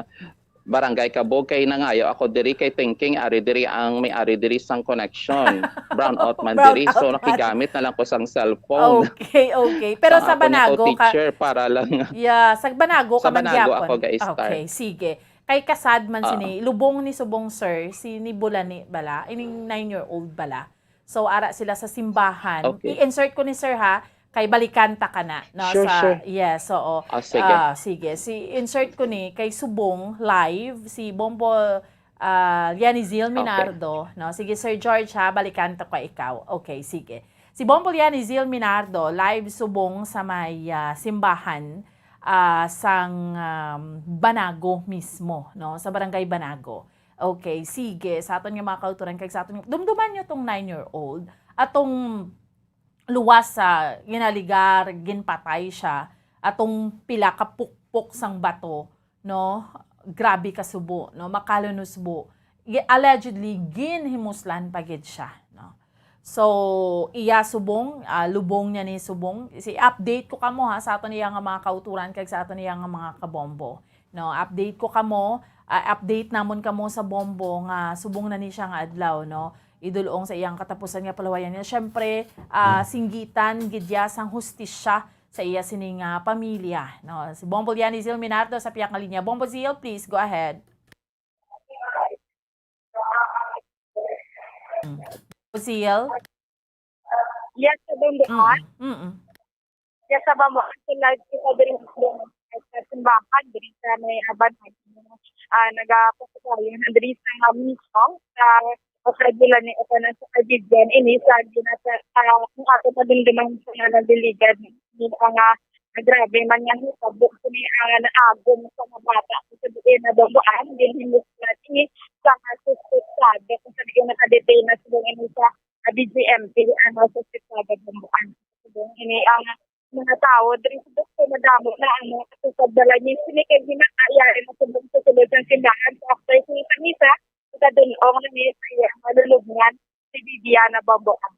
Barangay Kabog, kay nangayo ako diri, kay thinking ari diri ang may ari diri sang connection. Brown out man Brown diri, so out man. nakigamit na lang ko sang cellphone. Okay, okay. Pero Sang sa ako na Banago ka, teacher para lang. Yeah, sa Banago ka Sa man Banago gyapon. ako ga-start. Okay, sige. Kay kasad man Ah. sini, lubong ni subong, sir, si ni Bulani bala, ining nine-year-old bala. So, ara sila sa simbahan. Okay. I-insert ko ni sir, ha, kay balikan ta ka na, no, Sure, sa, sure. yes, oo. Ah, sige. Ah, sige. Si, insert ko ni kay subong live, si Bombo, ah, Lianizil Okay. Minardo, no? Sige, Sir George, ha, balikan ta ka ikaw. Okay, sige. Si Bombo Lianizil Minardo, live subong sa may, ah, simbahan, ah, sang, um, Banago mismo, no? Sa Barangay Banago. Okay, sige. Sa aton nga mga kauturan, kag sa aton, dumduman nyo tong nine-year-old, atong luwas sa ginaligar, ginpatay siya, atong pila ka pukpok sang bato, no? Grabe ka subo, no? Makalunusbo. Gi-, allegedly, ginhimuslan pa gid siya, no? So, iya subong, ah, lubong niya ni subong. Si update ko kamo, ha, sa aton iya nga mga kauturan kag sa aton iya nga mga kabombo. No, update ko kamo, ah, update namon kamo sa Bombo nga subong na ni siya nga adlaw, no? Idulong sa iyang katapusan nga palawayan niya. Siyempre, ah, singgitan gid ya sang hustisya sa iya sini nga pamilya, no? Si Bombo Lianizil Minardo sa piyak nga linya. Bombo Zil, please go ahead. Zil? Yes, sa Bombo. Mm, mm. Yes, sa Bombo. Sa live ko sa diri sa simbahan, diri sa may Abanay. Ah, nagapasakayan diri sa mismo, sa Osadila ni Otanan sa Cadidian. Ini sa ginasa, ah, kung ato madumduman sa nga nagligad, ni mga grabe man nga hitabo, kini ang naagom sa mga bata sa diin na Bomboan, din himuslat ini sa mga suspetsado kung sa diin nakadetain na sila ini sa, ah, B J M P, ano, suspetsado Bomboan. Ini ang mga tawo diri sa doktor, madamo na ang mga kasusag dala niya. Sini kay ginakayari na sa sulod sa simbahan. So, after sa misa, sa kadulong na niya sa iyang malulubngan, si Bibiana Bomboan.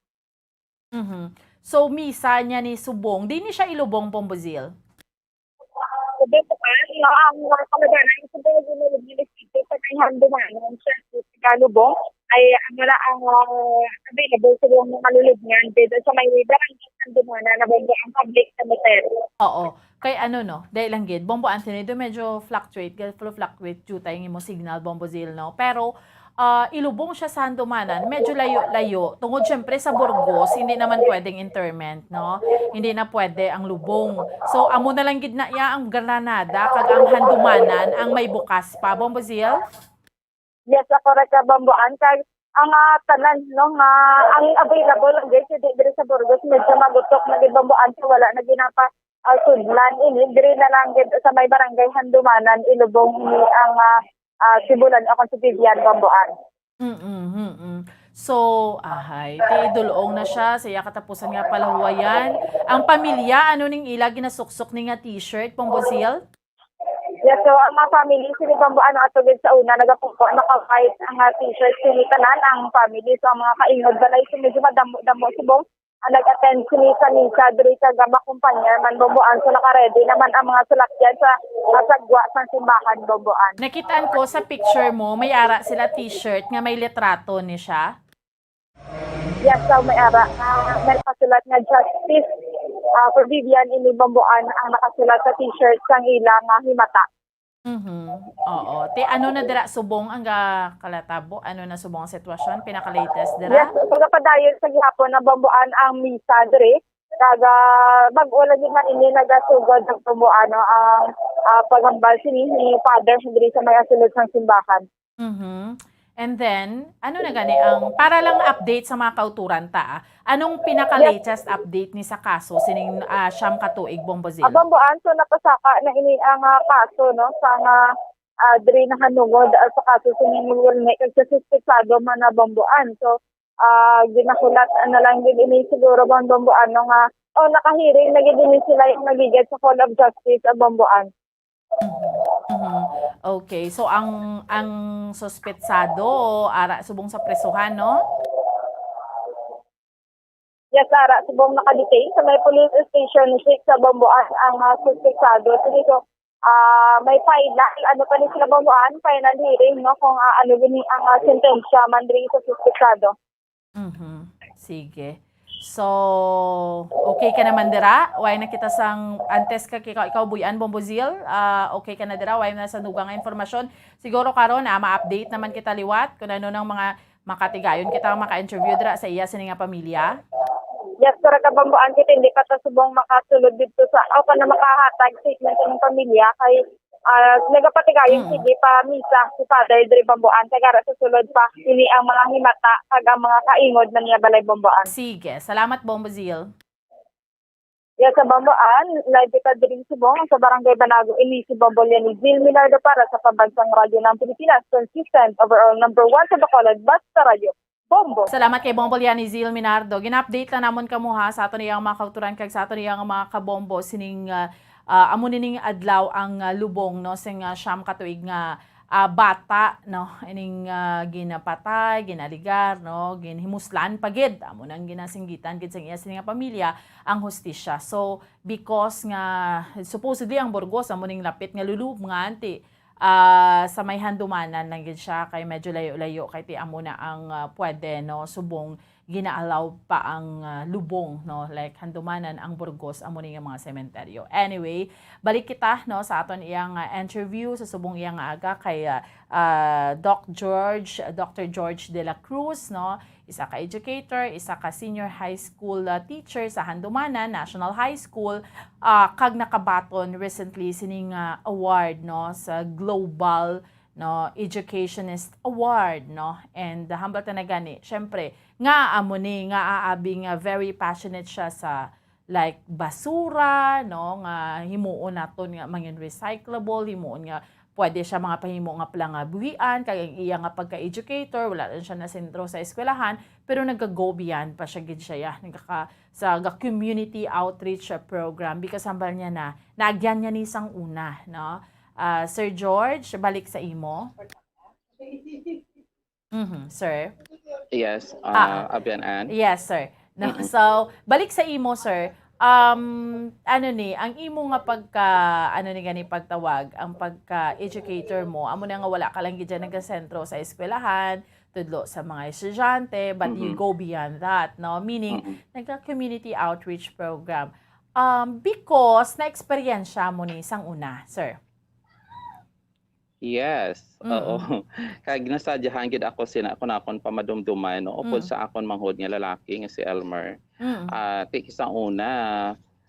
Mhm. So, misa niya ni subong. Di ni siya ilubong, Bombo Zil? Sa Bomboan, no, ang mga kamag-anak, sa mga ginulog ni Espiritu, sa may Handumanan, siya, sa Galubong, ay ang wala ang, ah, available sa mga malulubngan dito sa may barangay Sandumanan na Bamboan Public Cemetery. Oo. Kay ano, no, dahil lang gid, Bombo Anthony, do medyo fluctuate, gid, fluctuate jutay ang imo signal, Bombo Zil, no? Pero, ah, ilubong siya sa Handumanan, medyo layo-layo. Tungod, syempre, sa Burgos, hindi naman pwedeng interment, no? Hindi na pwede ang lubong. So, amo na lang gid na iya ang Granada, kag ang Handumanan, ang may bukas pa, Bombo Zil? Yes, ako ra ka Bamboan, kag ang, ah, tanan, no, nga ang available lang gid si di diri sa Burgos, medyo magutok na gid Bamboan, so wala na ginapa, ah, sudlan ini. Diri na lang gid sa may barangay Handumanan, ilubong ini ang, ah, ah, si Bulan o kung si Vivian Bamboan. Mm, mm. So, ahay, ti idulong na siya sa iya katapusan nga palahuwayan. Ang pamilya, ano ning ila ginasuksok ni nga t-shirt, Bombo Zil? Yes, so ang mga family, sini Bamboan, ato gid sa una, nagapupo, naka-white ang, ah, t-shirt, sini tanan ang family. So ang mga kaingod balay, so medyo madamo-damo subong ang nag-attend sini sa misa diri, kag ang mga kumpanyar man Bamboan, so naka-ready naman ang mga salakyan sa, ah, sagwa sang simbahan Bamboan. Nakitaan ko sa picture mo, may ara sila t-shirt nga may litrato ni siya. Yes, so may ara nga may nakasulat nga "Justice, ah, for Vivian" ini Bamboan ang nakasulat sa t-shirt sang ila nga himata. Mhm. Oo. Ti ano na dira subong ang ga-, kalatabo? Ano na subong ang sitwasyon? Pinaka-latest dira? Yes, pagapadayon sa gihapon na Bamboan ang misa diri. Kag, ah, bag-o lang gid man ini nagasugod ang Bamboan, no, ang, ah, paghambal sini ni Father diri sa may sulod sang simbahan. Mhm. And then, ano na gani ang, para lang update sa mga kauturan ta, ah. Anong pinaka-latest update ni sa kaso sining, ah, siyam ka tuig, Bombo Zil? Ah, Bamboan, so napasaka na ini ang, ah, kaso, no, sa nga, ah, diri nahanungod, ah, sa kaso sining Wilne kag sa suspetsado man na Bamboan. So, ah, ginahulat na lang gid ini siguro, Bamboan, no, nga, oh, nakahiring na gid ini sila yung nagigid sa Hall of Justice, ah, Bamboan. Mhm. Mhm. Okay. So, ang, ang suspetsado, ara subong sa presuhan, no? Yes, ara subong naka-detain sa may police station six sa Bamboan ang, ah, suspetsado. Sige, so, ah, may final, ano pa ni sila Bamboan, final hearing, no, kung, ah, ano gini ang, ah, sentensya man diri sa suspetsado. Mhm. Sige. So, okay ka naman dira? Way na kita sang, antes ka, ikaw, ikaw, Buy-an, Bombo Zil, ah, okay ka na dira? Way na sa dugang nga impormasyon? Siguro karon, ah, ma-update naman kita liwat kung ano nang mga makatigayon kita nga maka-interview dira sa iya sini nga pamilya. Yes, correct ka, Bamboan, kay hindi pa ta subong makasulod didto sa, o kana makahatag statement sa inyong pamilya kay, ah, nagapatigayon Mm. sige pa misa si Father diri Bamboan, kay gara sa sulod pa ini ang mga himata kag ang mga kaingod na niya balay Bamboan. Sige, salamat, Bombo Zil. Yes, sa Bamboan, live kita diri subong sa Barangay Banago, ini si Bombo Liani Zil Minardo para sa Pambansang Radyo ng Pilipinas, consistent, overall number one sa Bacolod, basta radyo, Bombo. Salamat kay Bombo Liani Zil Minardo. Gina-update lang namon kamo, ha, sa aton iyang mga kauturan kag sa aton iyang mga kabombo sining, ah, ah, amo nining adlaw ang, ah, lubong, no, sing, ah, siyam ka tuig nga, ah, bata, no, ining, ah, ginapatay, ginaligar, no, ginhimuslan pa gid. Amo nang ginasinggitan gid sang iya sini nga pamilya ang hustisya. So, because nga supposedly ang Burgos amo ning lapit nga lulubngan, ti, ah, sa may Handumanan lang gid siya, kay medyo layo-layo, kay ti amo na ang, ah, pwede, no, subong gina-allow pa ang, ah, lubong, no, like Handumanan, ang Burgos, amo ni nga mga sementeryo. Anyway, balik kita, no, sa aton iyang, ah, interview sa subong iyang aga kay, ah, ah, Doc George, Doctor George de la Cruz, no, isa ka educator, isa ka senior high school, ah, teacher sa Handumanan National High School, ah, kag nakabaton recently sining, ah, award, no, sa Global, no, Educationist Award, no? And, ah, hambal ta na gani, syempre, nga amo ni, nga aabi nga very passionate siya sa, like, basura, no, nga himuon naton nga mangin recyclable, himuon nga pwede siya mga pahimo nga palangabuhian, kag ang iya nga pagka-educator, wala lang siya nasentro sa eskwelahan, pero nagka-go beyond pa siya gid siya, ya, nagkaka-, sa ga-, community outreach, ah, program, because hambal niya na, naagyan niya ni sang una, no? Ah, Sir George, balik sa imo. Mhm, sir. Yes, Ah, ah. uh, Abian Ann. Yes, sir. No, Mm-mm. So, balik sa imo, sir. Um, ano ni, ang imo nga pagka, ano ni gani pagtawag, ang pagka-educator mo, amo na nga wala ka lang gid dyan nagasentro sa eskwelahan, tudlo sa mga estudyante, but you Mm-hmm. go beyond that, no? Meaning, Mm-hmm. nagka-community outreach program. Um, because na-eksperyensya mo ni sang una, sir? Yes, Mm-mm. oo. Kag nasadyahan gid ako sina, kung akon pamadumduman, no, upod Mm. sa akon manghod nga lalaki nga si Elmer. Mm. Ah, ti-, sa una,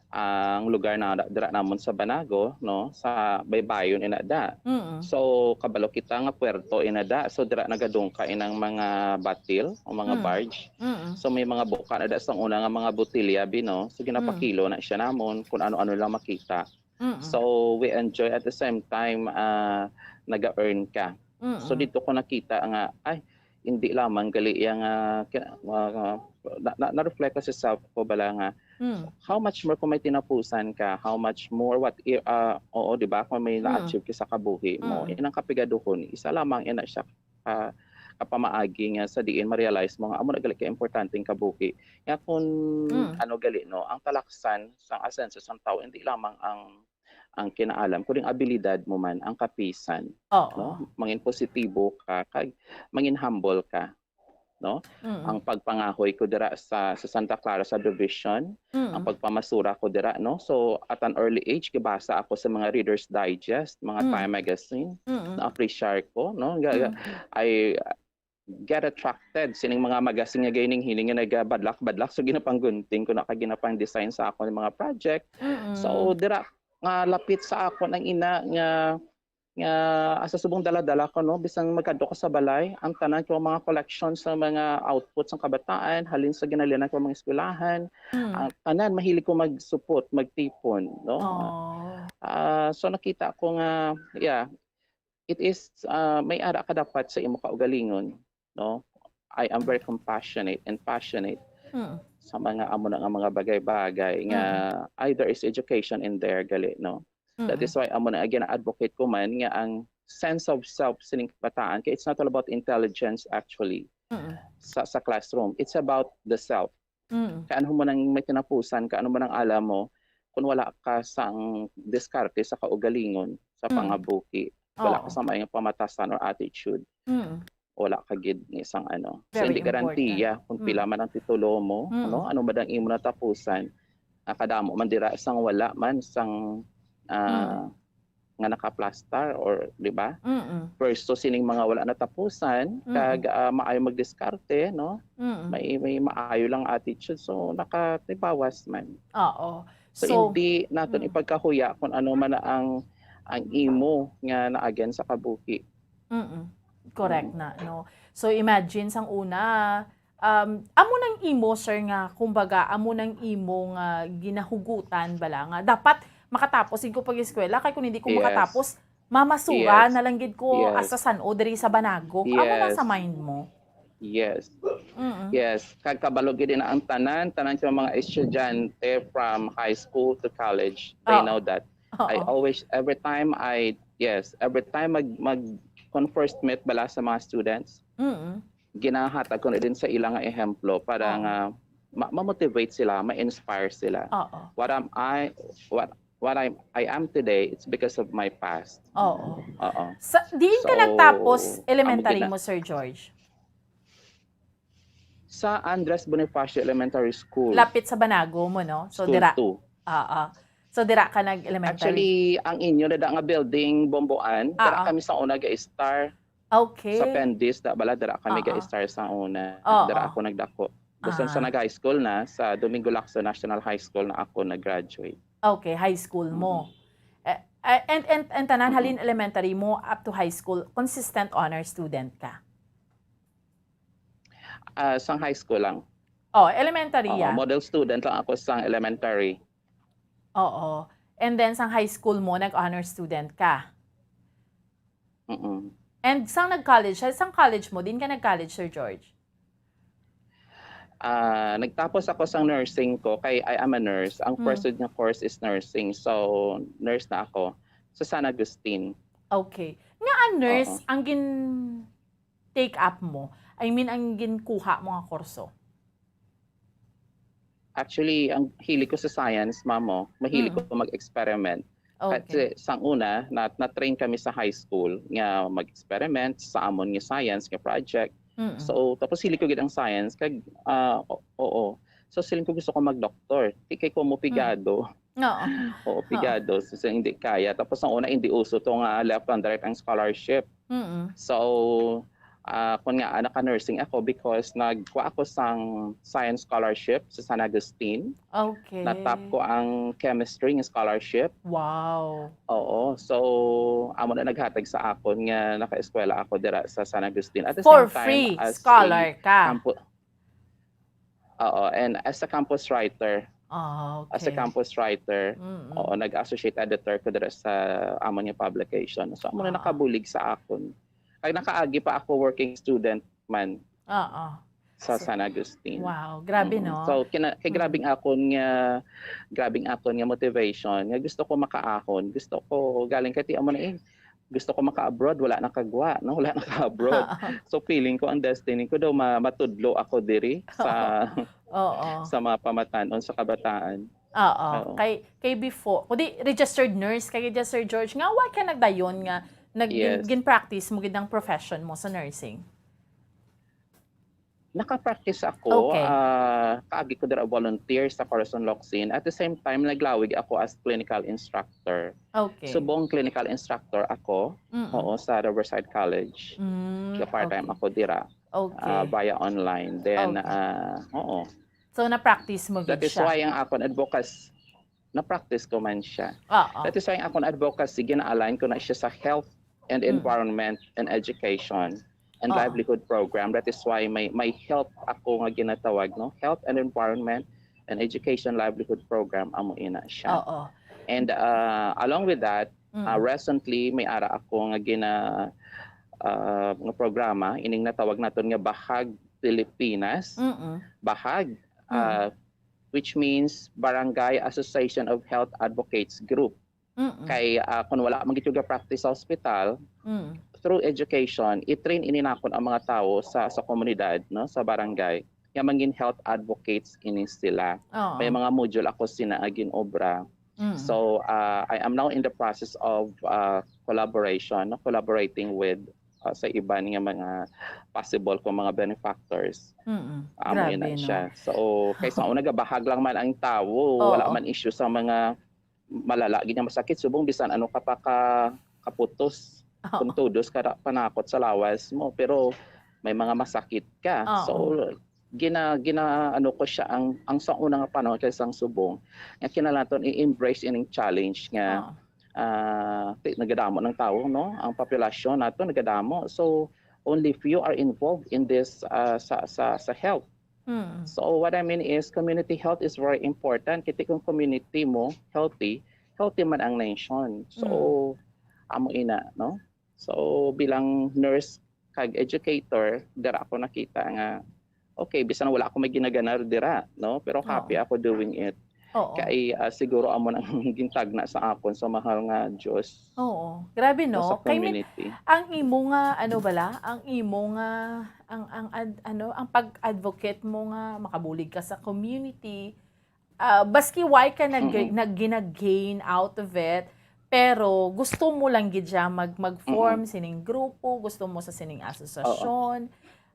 ang lugar na da-, dira namon sa Banago, no, sa baybayon ina da. Mm. So, kabalo kita nga puerto ina da. So, dira nagadungka inang mga batil o mga Mm. barge. Mm. So, may mga buka na da sang una nga mga botilya, bi, no? So, Mm. ginapakilo na siya namon kung ano-ano lang makita. Mm. So, we enjoy at the same time, ah, naga-earn ka. So, Mm. dito ko nakita nga, ay, hindi lamang gali yang, ah, ki-, ah, na, na, na-reflect ko sa self ko bala nga, Mm. how much more kung may tinapusan ka, how much more, what i-, ah, oo, di ba, kung may Mm. na-achieve ka sa kabuhi mo, Mm. inang kapigaduhon, isa lamang ina siya, ah, kapamaagi nga sa diin ma-realize mo nga amo na gali ka importante ang kabuhi. Nga kung Mm. ano gali, no, ang talaksan sang asenso sang tawo, hindi lamang ang, ang kinaalam, kundi ang abilidad mo man, ang kapisan, Oo. no? Mangin positibo ka, kag mangin humble ka, no? Mm. Ang pagpangahoy ko dira sa, sa Santa Clara Subdivision, ang Mm. pagpamasura ko dira, no? So, at an early age, gibasa ako sa mga Reader's Digest, mga Mm. Time Magazine, Mm. na-appreciate ko, no? Ga-, ga-, Mm. I get attracted sining mga magazine nga gaining hiling nga nagabadlak-badlak. So, ginapanggunting ko na kag ginapang-design sa akon mga project. Mm. So, dira nga lapit sa akon ang ina nga, nga asa subong dala-dala ko, no? Bisan magkadto ko sa balay, ang tanan ko mga collection sa mga output sang kabataan, halin sa ginalinan ko mga eskwelahan, Mm. ang tanan mahilig ko magsupot, magtipon, no? Oh. Ah, so nakita ko nga, yeah, it is, ah, may ara ka dapat sa imo kaugalingon, no? I am very compassionate and passionate Mm. sa mga amo na nga mga bagay-bagay nga Mm. ay, there is education in there, gali, no? That Mm. is why amo na gina-advocate ko man nga ang sense of self sining kabataan, kay it's not all about intelligence actually Mm. sa, sa classroom. It's about the self. Mm. Kay ano mo nang may tinapusan, kay ano mo nang alam mo, kung wala ka sang diskarte sa kaugalingon, sa Mm. pangabuhi, wala ka Oo. sa maayong pamatasan or attitude, Mm. wala ka gid ni isang ano. So, Very hindi important. garantiya kung Mm. pila man ang titulo mo, Mm. ano, ano man ang imo natapusan, nakadamo man dira sang wala man sang, ah, Mm. nga nakaplastar or, di ba? Mm. Versus sining mga wala natapusan, Mm. kag, ah, maayo magdiskarte, no? Mm. May, may maayo lang attitude, so nakatibawas man. Oo. So, So, hindi naton mm. ipagkahuya kung ano man na ang, ang imo nga naagian sa kabuhi. Mm. Correct Mm. na, no? So, imagine sang una, um, amo nang imo, sir, nga, kumbaga, amo nang imo nga ginahugutan bala nga dapat makatapos gid ko pag-eskwela, kay kung hindi ko Yes. makatapos, mamasura Yes. na lang gid ko Yes. asa san-o diri sa Banago. Amo na Yes. sa mind mo. Yes. Mm-mm. Yes. Kag kabalo gid na ang tanan, tanan sa mga estudyante from high school to college, they Oo. know that. Oo. I always, every time I, yes, every time mag, mag, kung first meet bala sa mga students, Mm-mm. ginahatag ko na din sa ila nga ehemplo para Oo. nga ma-, ma-motivate sila, ma-inspire sila. Oo. What am I, what, what I'm, I am today, it's because of my past. Oo. Oo. Sa, diin ka So, nagtapos amo elementary gina- mo, Sir George? Sa Andres Bonifacio Elementary School. Lapit sa Banago mo, no? So, School dira. two. Oo. So, dira ka nag-elementary? Actually, ang inyo na da nga building, Bomboan, dira Oo. kami sa una ga-star. Okay. Sa Pendis, da, bala, dira kami Oo. ga-star sa una. Oo. Dira ako nagdako. Basta sa Ah. nag-high school na, sa Domingo Lacson National High School na ako nag-graduate. Okay, high school mo. Mm. Eh, eh, and, and, and tanan, Mm-mm. halin elementary mo up to high school, consistent honor student ka? Ah, sang high school lang. Oh, elementary, Oo, yeah. model student lang ako sang elementary. Oo. And then, sang high school mo, nag-honor student ka? Mm-mm. And sang nag-college, sa, sang college mo, diin ka nag-college, Sir George? Ah, nagtapos ako sang nursing ko, kay I am a nurse. Ang Mm. first nga course is nursing. So, nurse na ako sa San Agustin. Okay. Nga ang nurse, Oo. ang gin-, take up mo? I mean, ang ginkuha mo nga kurso? Actually, ang hilig ko sa science, ma'am, oh. Mahilig Mm. ko mag-experiment. Okay. Kasi sang una, na, na-train kami sa high school nga mag-experiment sa amon nga science nga project. Mm. So, tapos hilig ko gid ang science, kag, ah, o-, oo. So, siling ko gusto ko mag-doktor. Di kay ko mo Mm. pigado. Oo. Oo, Oo. pigado. So, so, hindi kaya. Tapos ang una, hindi uso to nga left and right ang scholarship. Mm. So, ah, kun nga, ah, naka-nursing ako because nagkuha ako sang science scholarship sa San Agustin. Okay. Na-top ko ang chemistry nga scholarship. Wow. Oo. So, amo na naghatag sa akon nga nakaeskwela ako dira sa San Agustin. At the For same time, free, as a scholar ka? campu-, oo, and as a campus writer. Ah, As a okay. campus writer, Mm-mm. oo, nag-associate editor ko dira sa amon nga publication. So, amo na Ah. nakabulig sa akon. Kag nakaagi pa ako working student man Oo. sa So, San Agustin. wow, grabe, Mm-mm. no? So, kina-, kay Mm. grabing akon nga, grabing akon nga motivation, nga gusto ko makaahon, gusto ko galing kay ti amo na eh, gusto ko maka-abroad, wala nakagwa, no? Wala naka-abroad. So, feeling ko ang destiny ko daw ma-, matudlo ako diri sa Oo. sa mga pamatan-on sa kabataan. Oo. Oo. Kay, kay before, kundi registered nurse kay Sir George. Nga, wa ka nagdayon nga nag-, gin-, Yes. gin-practice mo gid ang profession mo sa nursing? Naka-practice ako, Okay. ah, kaagi ko dira volunteer sa Corazon Locsin. At the same time, naglawig ako as clinical instructor. Okay. Subong clinical instructor ako, Mm-mm. oo, sa Riverside College. Mm, Nag-part-time okay. ako dira, Okay. ah, via online. Then, Okay. ah, oo. So, na-practice mo That gid is siya? why ang akon advocacy, na-practice ko man siya. Oo. That is why ang akon advocacy, gina-align ko na siya sa health and Mm. environment and education and Oo. livelihood program. That is why may, may health ako nga ginatawag, no? Health and environment and education livelihood program, amo ina siya. Oo. And, uh, along with that, Mm. uh, recently, may ara ako nga gina-, uh, nga programa, ining natawag naton nga Bahag Pilipinas. Mm-mm. Bahag, Mm. uh, which means Barangay Association of Health Advocates Group. Mm-mm. Kay, ah, kung wala man gid ka practice sa hospital, Mm. through education, i-train ini nakon ang mga tawo sa, sa komunidad, no, sa barangay, nga mangin health advocates ini sila. Oo. May mga module ako sina gin-obra. Mm. So, ah, I am now in the process of, ah, collaboration, no, collaborating with, ah, sa iban nga mga possible kong mga benefactors. Mm-mm. Amo Grabe, ina no? siya. So, kay sa una, gabahag lang man ang tawo, Oo. wala man issue sa mga malala gid nga masakit, subong bisan ano ka pa ka, kaputos, Oo. kung tudos ka ra-, panakot sa lawas mo, pero may mga masakit ka. Oo. So, gina-, gina-, ano ko siya, ang, ang sa una nga panahon kay sang subong, nga kinahanglan naton i-embrace ining challenge nga, Oo. ah, ti-, nagadamo ng tao, no? Ang populasyon nato nagadamo. So, only few are involved in this, ah, sa, sa, sa health. Mm. So, what I mean is, community health is very important. Kiti kung community mo healthy, healthy man ang nation. So, Mm. amo ina, no? So, bilang nurse kag educator, dira ako nakita nga, okay, bisan wala ako may ginaganar dira, no? Pero happy Oo. ako doing it. Oo. Kay, ah, siguro amo nang gintagna sa akon sa mahal nga Diyos. Oo. Grabe, no? Sa no? Kay min-, community. Ang imo nga, ano bala, ang imo nga, ang, ang ad-, ano, ang pag-advocate mo nga makabulig ka sa community, ah, baski why ka nag-, Mm-mm. nag-, ginag-gain out of it, pero gusto mo lang gid siya mag-, mag-form Mm-mm. sining grupo, gusto mo sa sining Oo. asosasyon,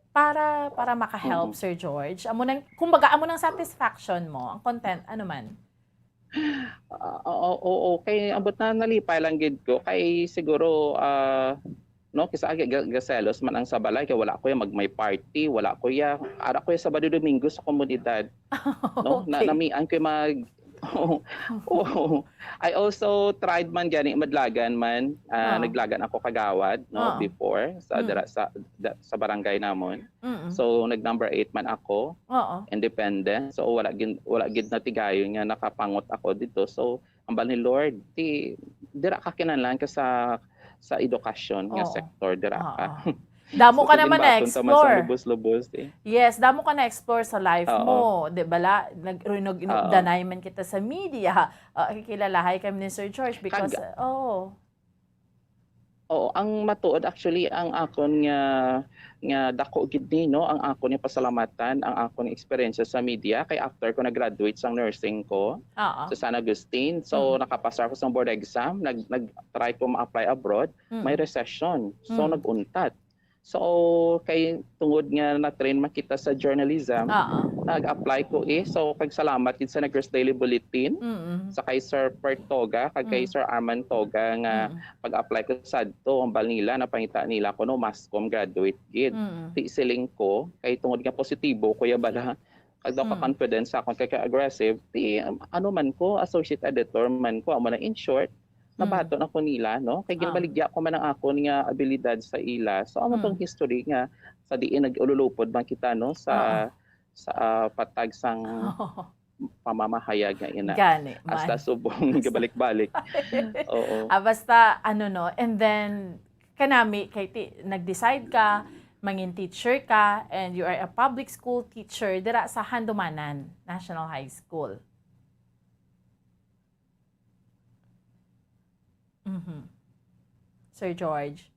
para, para maka-help, Mm-mm. Sir George? Amo nang, kumbaga, amo nang satisfaction mo, ang content, ano man? Ah, oo, oo, kay ambot na nalipay lang gid ko, kay siguro, ah, no, kisa ga-, ga-, gaselos man ang sa balay, kay wala ko yan mag-, may party, wala ko ya, ara ko ya Sabado Domingo sa komunidad, no? Na, Okay. namian ko yung mag-, oo, oo. I also tried man gani madlagan man, ah, Ah. naglagan ako kagawad, no, Ah. before, sa Mm. dira-, sa, da-, sa barangay namon. Mm. So, nag number eight man ako, Oo. independent. So, wala gin-, wala gid natigayon nga nakapangot ako dito. So, hambal ni Lord, ti, dira ka kinahanglan ka sa, sa edukasyon nga Oo. sektor, dira ka. Oo. Damo So, ka naman ginbaton ta man sa na-explore. lubos-lubos, eh. Yes, damo ka na-explore sa life Oo. mo, di ba la? Nag-, nag-, Oo. danay man kita sa media. Ah, kilalahay kami ni Sir George because, Kag- oh. Oo, ang matuod, actually, ang akon nga, nga dako gid ni, no, ang akon nga pasalamatan, ang akon nga eksperyensya sa media, kay after ko nag-graduate sang nursing ko Oo. sa San Agustin, so, Mm. nakapasar ko sang board exam, nag-, nag-try ko ma-apply abroad, may Mm. recession. So, Mm. nag-untat. So, kay tungod nga na-train man kita sa journalism, Oo. nag-apply ko eh. So, kag salamat gid sa Negros Daily Bulletin, Mm. sa kay Sir Pertoga, kag kay Mm. Sir Arman Toga nga Mm. pag-apply ko sadto, ang bal nila, napangita nila ko, no, mass comm graduate gid. Mm. Ti siling ko, kay tungod nga positibo ko ya bala, kag daw ka Mm. confidence sa akon kay ka-aggressive, ti, um, ano man ko, associate editor man ko, amo na in short, Mm. nabaton ako nila, no? Kay Ah. ginbaligya ko man ang akon nga abilidad sa ila. So, amo tong Mm. history nga sa diin nag-ululupod man kita, no, sa, Oo. sa, ah, patag sang pamamahayag nga ina. Gani Hasta man. subong gabalik-balik. Oo. Ah, basta, ano, no, and then, kanami, kay ti-, nag-decide ka, mangin teacher ka, and you are a public school teacher dira sa Handumanan National High School. Mhm. Sir George.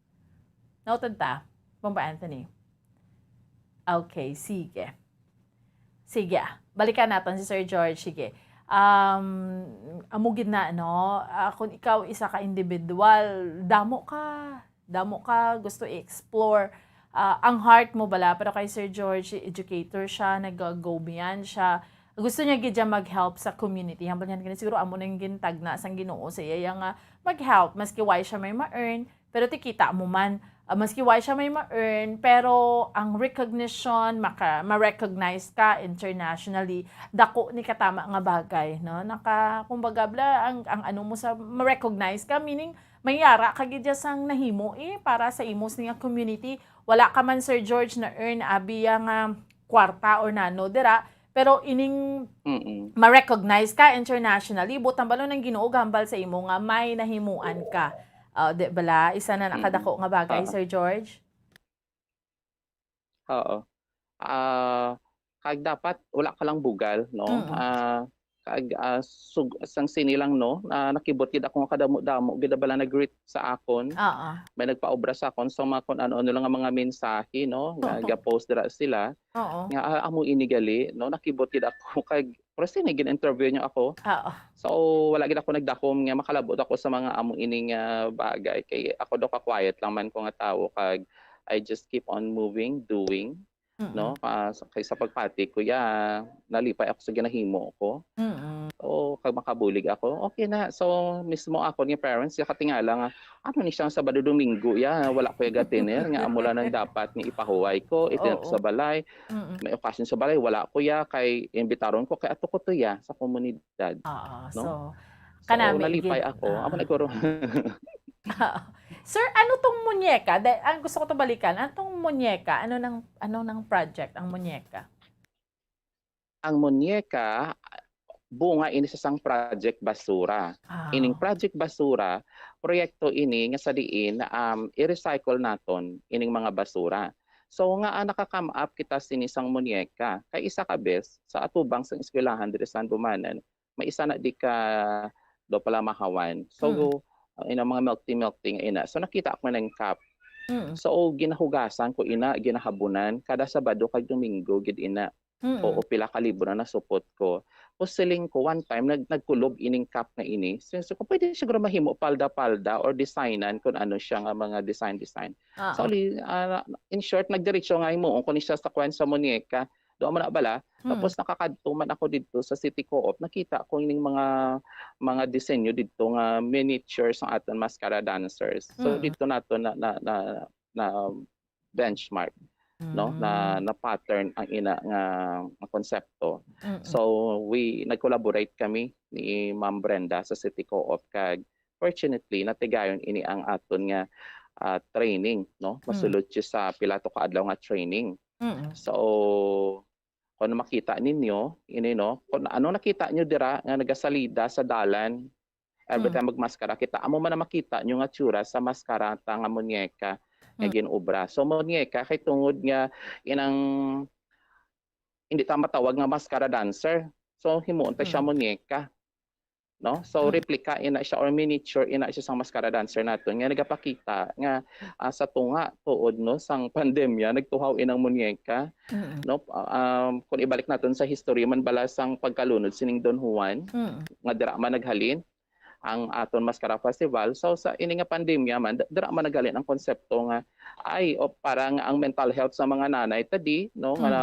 Noted ta. Bomba Anthony. Okay, sige. Sige, ah. Balikan naton si Sir George. Sige. Um, amo gid na, no? Ah, kung ikaw isa ka individual, damo ka, damo ka gusto i-explore. Ah, ang heart mo bala, pero kay Sir George, educator siya, nag-go beyond siya. Gusto niya gid siya mag-help sa community. Hambal niya gani, siguro amo nang gintagna sang Ginoo sa iya nga mag-help, maski way siya may ma-earn, pero ti kita mo man, ah, maski way siya may ma-earn, pero ang recognition, maka-, ma-recognize ka internationally, dako ni katama nga bagay, no? Naka-, kumbaga, bla, ang, ang ano mo sa, ma-recognize ka, meaning, may yara ka gid dya sang nahimo, eh, para sa imo sini nga community. Wala ka man, Sir George, na-earn, abi, ya nga kwarta or nano dira, pero ining Mm-mm. ma-recognize ka internationally, butang balon ang Ginoo gambal sa imo nga may nahimuan ka. Ah, di bala? Isa na nakadako nga bagay, Ah. Sir George? Oo. Ah, kag dapat wala ka lang bugal, no? Mm. Ah, kag, ah, sug-, sang sini lang, no, ah, nakibot gid ako nga kadamo-damo gid bala nag-greet sa akon. Oo. May nagpaobra sa akon sa mga kun ano-ano lang nga mga mensahe, no, nga Oo. ga-post dira sila. Oo. Nga, ah, amo ini gali, no, nakibot gid ako kag pero sini gin-interview niyo ako. Oo. So, wala gid ako nagdahom nga makalabot ako sa mga amo ini nga bagay kay ako daw ka-quiet lang man ko nga tawo kag I just keep on moving, doing, no? Mm-mm. Ah, sa, kay sa pagpati ko, ya, nalipay ako sa ginahimo ko. Mm-mm. O, kag makabulig ako, okay na. So, mismo ako ni parents, ya katingala nga, ano ni siya Sabado, Domingo, ya, wala ko ya gatiner, nga amo lang ang dapat ni ipahuway ko, itinap Oo. sa balay. Mm-mm. May okasyon sa balay, wala ko ya, kay imbitaron ko, kay ato ko to ya, sa komunidad. Oo. No? So, So, kanami nalipay gid. ako. Amo Ah. nagkuro. Sir, ano tong muñeca? Da-, ang gusto ko to balikan. Ang tong muñeca, ano nang, ano nang project ang muñeca? Ang muñeca, bunga ini sa sang Project Basura. Ah. Ining Project Basura, proyekto ini nga sa diin, um, i-recycle naton ining mga basura. So, nga, ah, naka-come up kita sini sang muñeca. Kay isa ka bes, sa atubang sang eskwelahan diri sa Handumanan, may isa na di ka do pala mahawan. So, Mm. uh, inang mga milk tea, milk tea nga ina. So, nakita ko na yung cup. Mm. So, ginahugasan ko ina, ginahabunan, kada Sabado kag Domingo gid ina. Mm. Oo, pila ka libro na nasupot ko. Tapos siling ko, one time, nag-, nagkulob ining cup nga ini. So, so, kung pwede siguro mahimo palda-palda or designan kung ano siya nga mga design-design. Ah, So, li-, ah, in short, nagdiretso nga himuon ko ni siya sa kwan sa muñeca. Doon mo na bala. Mm. Tapos nakakadto man ako dito sa City Co-op. Nakita ko ining mga, mga disenyo dito nga miniature sa aton mascara dancers. So, Mm. dito nato na, na, na, na benchmark, no? Na, Mm. na pattern ang ina nga, nga konsepto. Mm-mm. So, we, nag-collaborate kami ni Ma'am Brenda sa City Co-op kag fortunately, natigayon ini ang aton nga, ah, training, no? Mm. Masulod siya sa pila to ka adlaw nga training. Mm. So, kung makita ninyo, ini, no? Kung ano nakita nyo dira nga nagasalida sa dalan, every Mm. time magmaskara kita, amo man ang makita nyo nga tsura sa maskara ta nga muñeca nga Mm. gin-obra. So, muñeca kay tungod nga inang hindi ta matawag nga maskara dancer. So, himuon ta siya Mm. muñeca. No? So, Mm. replica ina siya or miniature ina siya sang maskara dancer naton nga nagapakita nga, ah, sa tunga tuod, no, sang pandemya, nagtuhaw inang muñeca, Mm-mm. no? Um, kung ibalik naton sa history man bala sang pagkalunod sining Don Juan, Mm. nga dira man naghalin, ang aton Mascara Festival. So, sa ini nga pandemya man, da-, dira man naghalin ang konsepto nga, ay, o, parang ang mental health sa mga nanay tadi, no, nga, mm, na,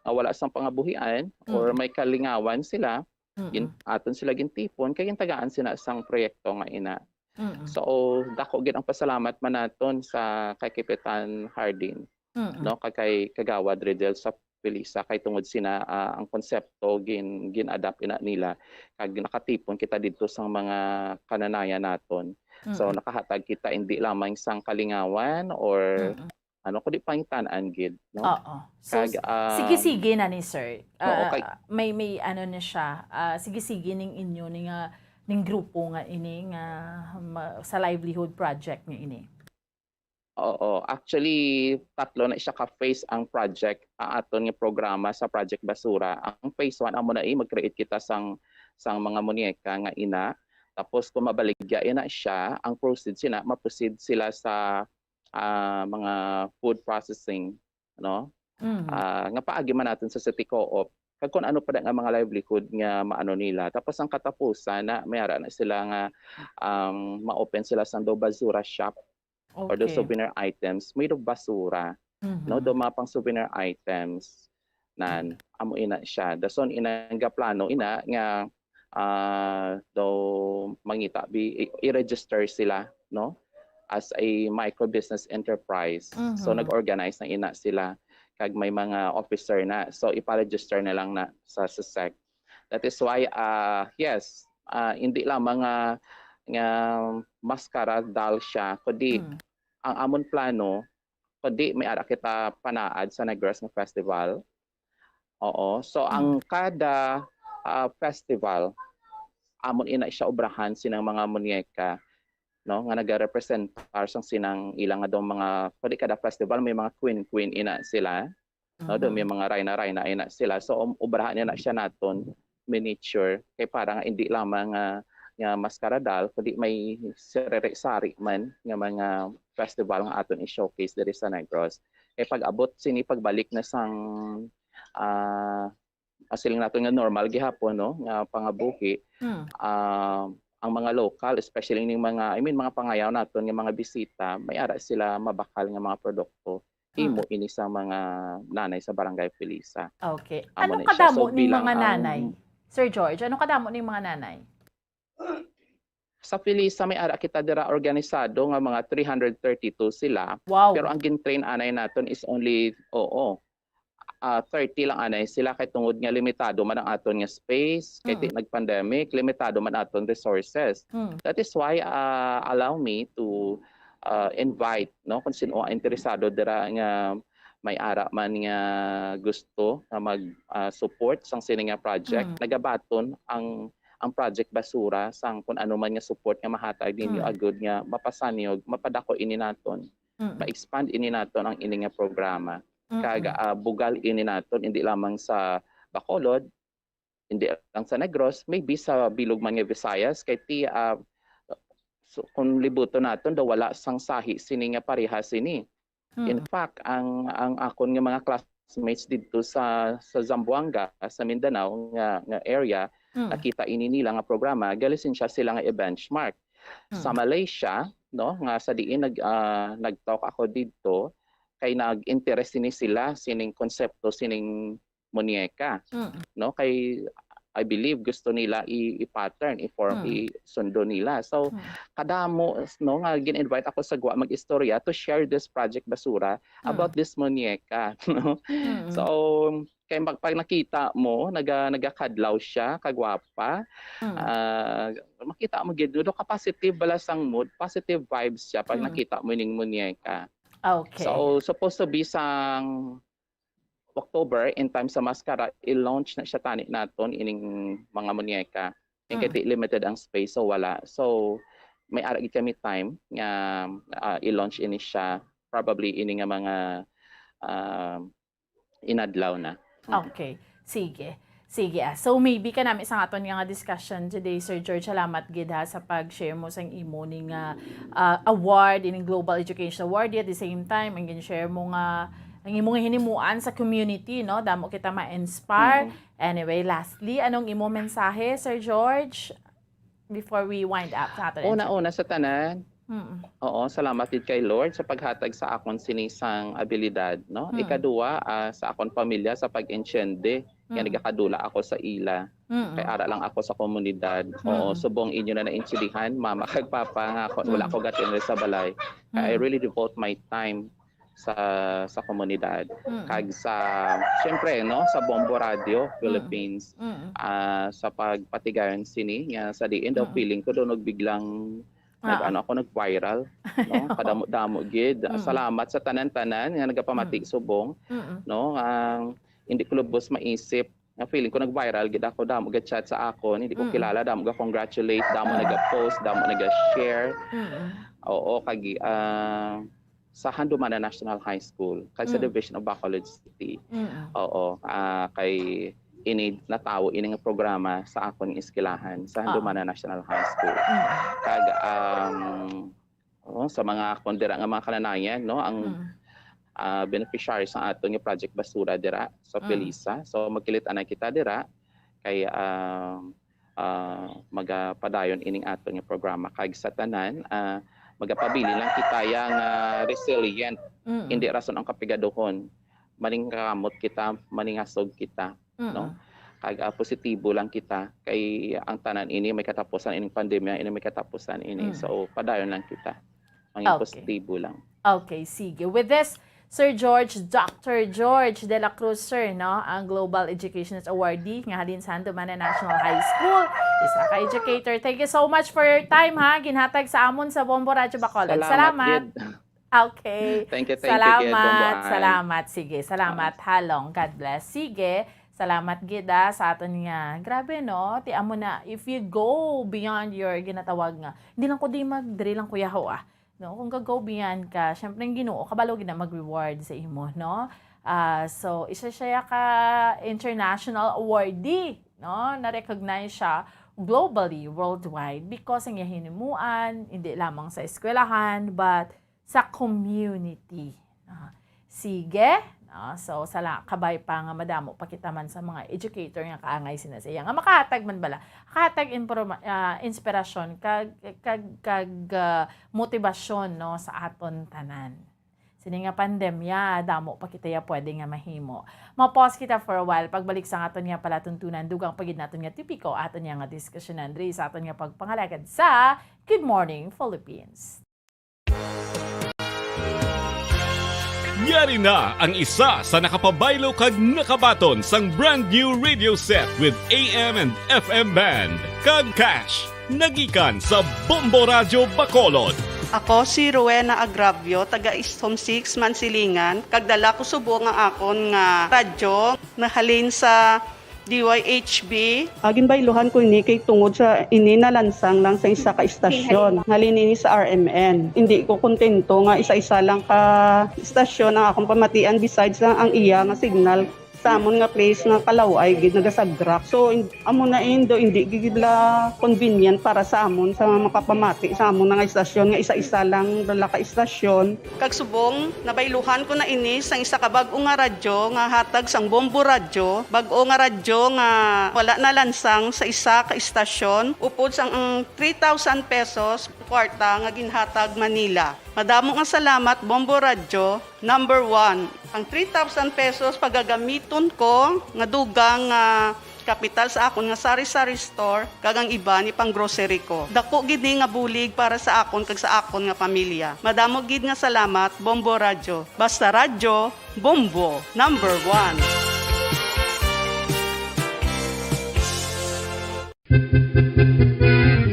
nga wala sang pangabuhian or, mm, may kalingawan sila, gin-, mm, aton sila gintipon, kay gintagaan sila sang proyekto nga ina. Mm. So, dako gid ang pasalamat man naton sa kay Kapitan Hardin, mm, no, kag kay Kagawad Riddle sa Felisa, kay tungod sina, ah, ang konsepto gin-, gin-adapt ina nila, kag nakatipon kita didto sang mga kananayan naton. So, mm, nakahatag kita indi lamang sang kalingawan or, mm, ano, kundi pangitan-an gid, no? Oo. So, kag, s-, ah, sige-sige na ni sir. Oo, ah, kay may, may ano na siya, ah, sige-sige ning inyo, ning, ah, ning grupo nga ini nga ma-, sa livelihood project nga ini. Oo, actually, tatlo na siya ka phase ang project, ang aton nga programa sa Project Basura. Ang phase one, amo na, eh, mag-create kita sang, sang mga muñeca nga ina. Tapos, kung mabaligya ina siya, ang proceeds sina, ma-proceed sila sa, ah, mga food processing, no? Mhm. Ah, nga paagi man naton sa City Co-op. Kag kung ano pa na nga mga livelihood nga maano nila. Tapos, ang katapusan na, may ara na sila nga, um, ma-open sila sang daw basura shop. Or the, okay, souvenir items made of basura, no? Mhm. Do mga pang souvenir items, nan, amo ina siya. Dason ina nga plano ina nga, ah, daw mangita bi-, i-, i-register sila, no? As a micro business enterprise. So, mhm, nag-organize na ina sila kag may mga officer na. So, ipa-register na lang na sa, sa SEC. That is why, ah, yes, ah, hindi lamang nga, nga Mascara Doll siya, kundi, mm, ang amon plano, kundi may ara kita panaad sa Negros nga festival. Oo. So, ang, mm, kada, ah, festival, amon ina siya obrahan sining mga muñeca, no, nga nagarepresentar sang sining ila nga daw mga, kundi kada festival may mga queen-queen ina sila. No, do may, mm, mga rayna-rayna ina sila. So, um, obrahan niya na siya naton, miniature. Kay para nga hindi lamang nga, nga Mascara Doll, kundi may sari-sari man nga mga festival nga aton i-showcase diri sa Negros. Kay pag-abot sini, pagbalik na sang, ah, ah, siling naton nga normal gihapon, no, nga pangabuhi, hmm, ah, ang mga lokal, especially ning mga, I mean, mga pangayaw naton nga mga bisita, may ara sila mabakal nga mga produkto. Hmm. Himo ini sa mga nanay sa Barangay Felisa. Okay. Amo na siya. Ano kadamo ning mga nanay, Sir George? Ano kadamo ning mga nanay? Sa Felisa, may ara kita dira organisado nga mga three hundred thirty-two sila. Wow. Pero ang gin-train anay naton is only, oo, ah, thirty lang anay sila kay tungod nga limitado man ang aton nga space, kay, mm, ti-, nag-pandemic, limitado man aton resources. Mm. That is why, ah, allow me to, ah, invite, no, kung sino ang interesado dira nga may ara man nga gusto nga mag, ah, support sang sini nga project. Mm. Nagabaton ang, ang Project Basura sang kun ano man nga support nga mahatag ninyo, mm, agud nga mapasanyog, mapadako ini naton, mm, ma-expand ini naton ang ini nga programa. Mm. Kag, ah, bugal ini naton, hindi lamang sa Bacolod, hindi lang sa Negros, maybe sa bilog man nga Visayas, kay ti, ah, so, kung libuton naton, daw wala sang sahi sini nga pareha sini. In, mm, fact, ang, ang akon nga mga classmates didto sa, sa Zamboanga, sa Mindanao nga, nga area, mm, nakita ini nila nga programa, galisensya sila nga i-benchmark. Sa, mm, Malaysia, no, nga sa diin nag-, ah, nag-talk ako didto, kay nag-interes sini sila sining konsepto sining muñeca, mm, no? Kay, I believe, gusto nila i-, i-pattern, i-form, mm, isundo nila. So, mm, kadamo, no, nga gin-invite ako sa Gwa mag-istorya to share this Project Basura, mm, about this muñeca, no? Mm. So, kay mag-, pag nakita mo, naga-, nagakadlaw siya, kagwapa, mm, ah, makita mo gid, no, ka-positive bala sang mood, positive vibes siya pag, mm, nakita mo ning muñeca. Okay. So, supposed to be sang October, in time sa Mascara, i-launch na siya tani naton ining mga muñeca. And, mm, kay ti limited ang space, so wala. So, may ara gid kami time nga, ah, i-launch ini siya. Probably ini nga mga, ah, inadlaw na. Mm. Okay. Sige. Sige, ah. So, maybe kanami sa aton nga discussion today, Sir George, salamat gid, ha, sa pag-share mo sang imo ni nga, ah, award, ining Global Education Award. At the same time, ang gin-share mo nga, ang imo nga hinimuan sa community, no? Damo kita ma-inspire. Mm. Anyway, lastly, anong imo mensahe, Sir George? before we wind up sa aton interview? Una-una sa tanan, Mm. oo, salamat gid kay Lord sa paghatag sa akon sini sang abilidad, no? Mm. Ikaduha, ah, sa akon pamilya sa pag-intiende nga Mm. nagakadula ako sa ila. Mm. Kay ara lang ako sa komunidad. Oo, Mm. subong inyo na naintindihan, mama kag papa, nga ako, wala Mm. ko gatin sa balay. Kay I Mm. really devote my time sa, sa komunidad. Mm. Kag sa, siyempre, no, sa Bombo Radio Mm. Philippines, Mm. ah, sa pagpatigayon sini, nga sa diin daw, Mm. feeling ko daw nagbiglang, nag-, Oo. ano ako, nag-viral, no? Oo. Kadamo-damo gid. Mm. Salamat sa tanan-tanan nga nagapamati Mm. subong, Mm. no? Ang hindi ko lubos maisip nga feeling ko nag-viral gid ako, damo ga-chat sa akon, hindi ko Mm. kilala, damo ga-congratulate, damo Mm. naga-post, damo naga-share. Mm. Oo, kag, ah, sa Handumanan National High School, kag sa Mm. Division of Bacolod City. Mm. Oo, ah, kay ini natawo ini nga programa sa akon nga eskwelahan sa Ah. Handumanan National High School. Mm. Kag, um, oo, sa mga kon dira nga mga kananayan, no, ang, Mm. ah, beneficiary sa aton nga Project Basura dira sa Mm. Felisa. So, magkilit-anay kita dira kay, ah, ah, magapadayon ining aton nga programa. Kag sa tanan, ah, magapabilin lang kita yang, ah, resilient. Mm. Hindi rason ang kapigaduhon. Maningakamot kita, maningasog kita, no? Mm. Kag, ah, positibo lang kita kay ang tanan ini may katapusan, ining pandemya ini may katapusan ini. Mm. So, padayon lang kita. Maging Okay. positibo lang. Okay, sige. With this, Sir George, Doctor George de la Cruz, sir, no? Ang Global Education Awardee nga halin sa Handumanan National High School. Isa ka educator. Thank you so much for your time, ha? Ginhatag sa amon sa Bombo Radyo Bacolod. Salamat Salamat. gid. Okay. Thank you, thank you gid, Bombo Salamat, Ann. salamat. Sige, salamat, Ah. Halong. God bless. Sige, salamat gid, ah, sa aton nga. Grabe, no? Ti amo na, if you go beyond your ginatawag nga, hindi lang ko di mag, diri lang ko yaho, ah. No, kung ga-go beyond ka, syempre ang Ginoo kabalo gid na mag-reward sa imo, no? Ah, so, isa siya ka international awardee, no? Na-recognize siya globally, worldwide, because ang iya hinimuan, hindi lamang sa eskwelahan, but sa community. Ah, sige, no? So, sala-, kabay pa nga madamo pa kita man sa mga educator nga kaangay sina sa iya, nga makahatag man bala, makahatag informa-, ah, inspirasyon kag, kag, kag, ah, motibasyon, no, sa aton tanan. Sini nga pandemya, damo pa kita ya pwede nga mahimo. Ma-pause kita for a while. Pagbalik sa aton nga palatuntunan, dugang pa gid naton nga topiko, aton nga diskusyonan diri sa aton nga pagpangalagad sa Good Morning Philippines. Yari na ang isa sa nakapabaylo kag nakabaton sang brand new radio set with A M and F M band kag cash. Nagikan sa Bombo Radyo Bacolod. Ako si Rowena Agravio, taga East Home Six, Mansilingan, kag dala ko subong ang akon nga radyo nahalin sa D Y H B. Ah, ginbayluhan ko ini kay tungod sa ini nalansang lang sa isa ka istasyon. Halin ini sa R M N. Hindi ko kontento nga isa-isa lang ka istasyon ang akong pamatian besides lang ang iya nga signal. Sa amon nga place nga kalaw-ay gid nagasagrak. So, in-, amo na indo, hindi gid la convenient para sa amon sa makapamati sa amon nga istasyon nga isa-isa lang dala ka istasyon. Kag subong, nabayluhan ko na ini sang isa ka bag-o nga radyo nga hatag sang Bombo Radyo, bag-o nga radyo nga wala nalansang sa isa ka istasyon, upod sang ang three thousand pesos kwarta nga ginhatag Manila. Madamo nga salamat, Bombo Radyo, number one. Ang three thousand pesos pagagamiton ko nga dugang nga kapital sa akon nga sari-sari store kag ang iba ni pang grocery ko. Dako gid ni nga bulig para sa akon kag sa akon nga pamilya. Madamo gid nga salamat, Bombo Radyo. Basta radyo, Bombo, number one.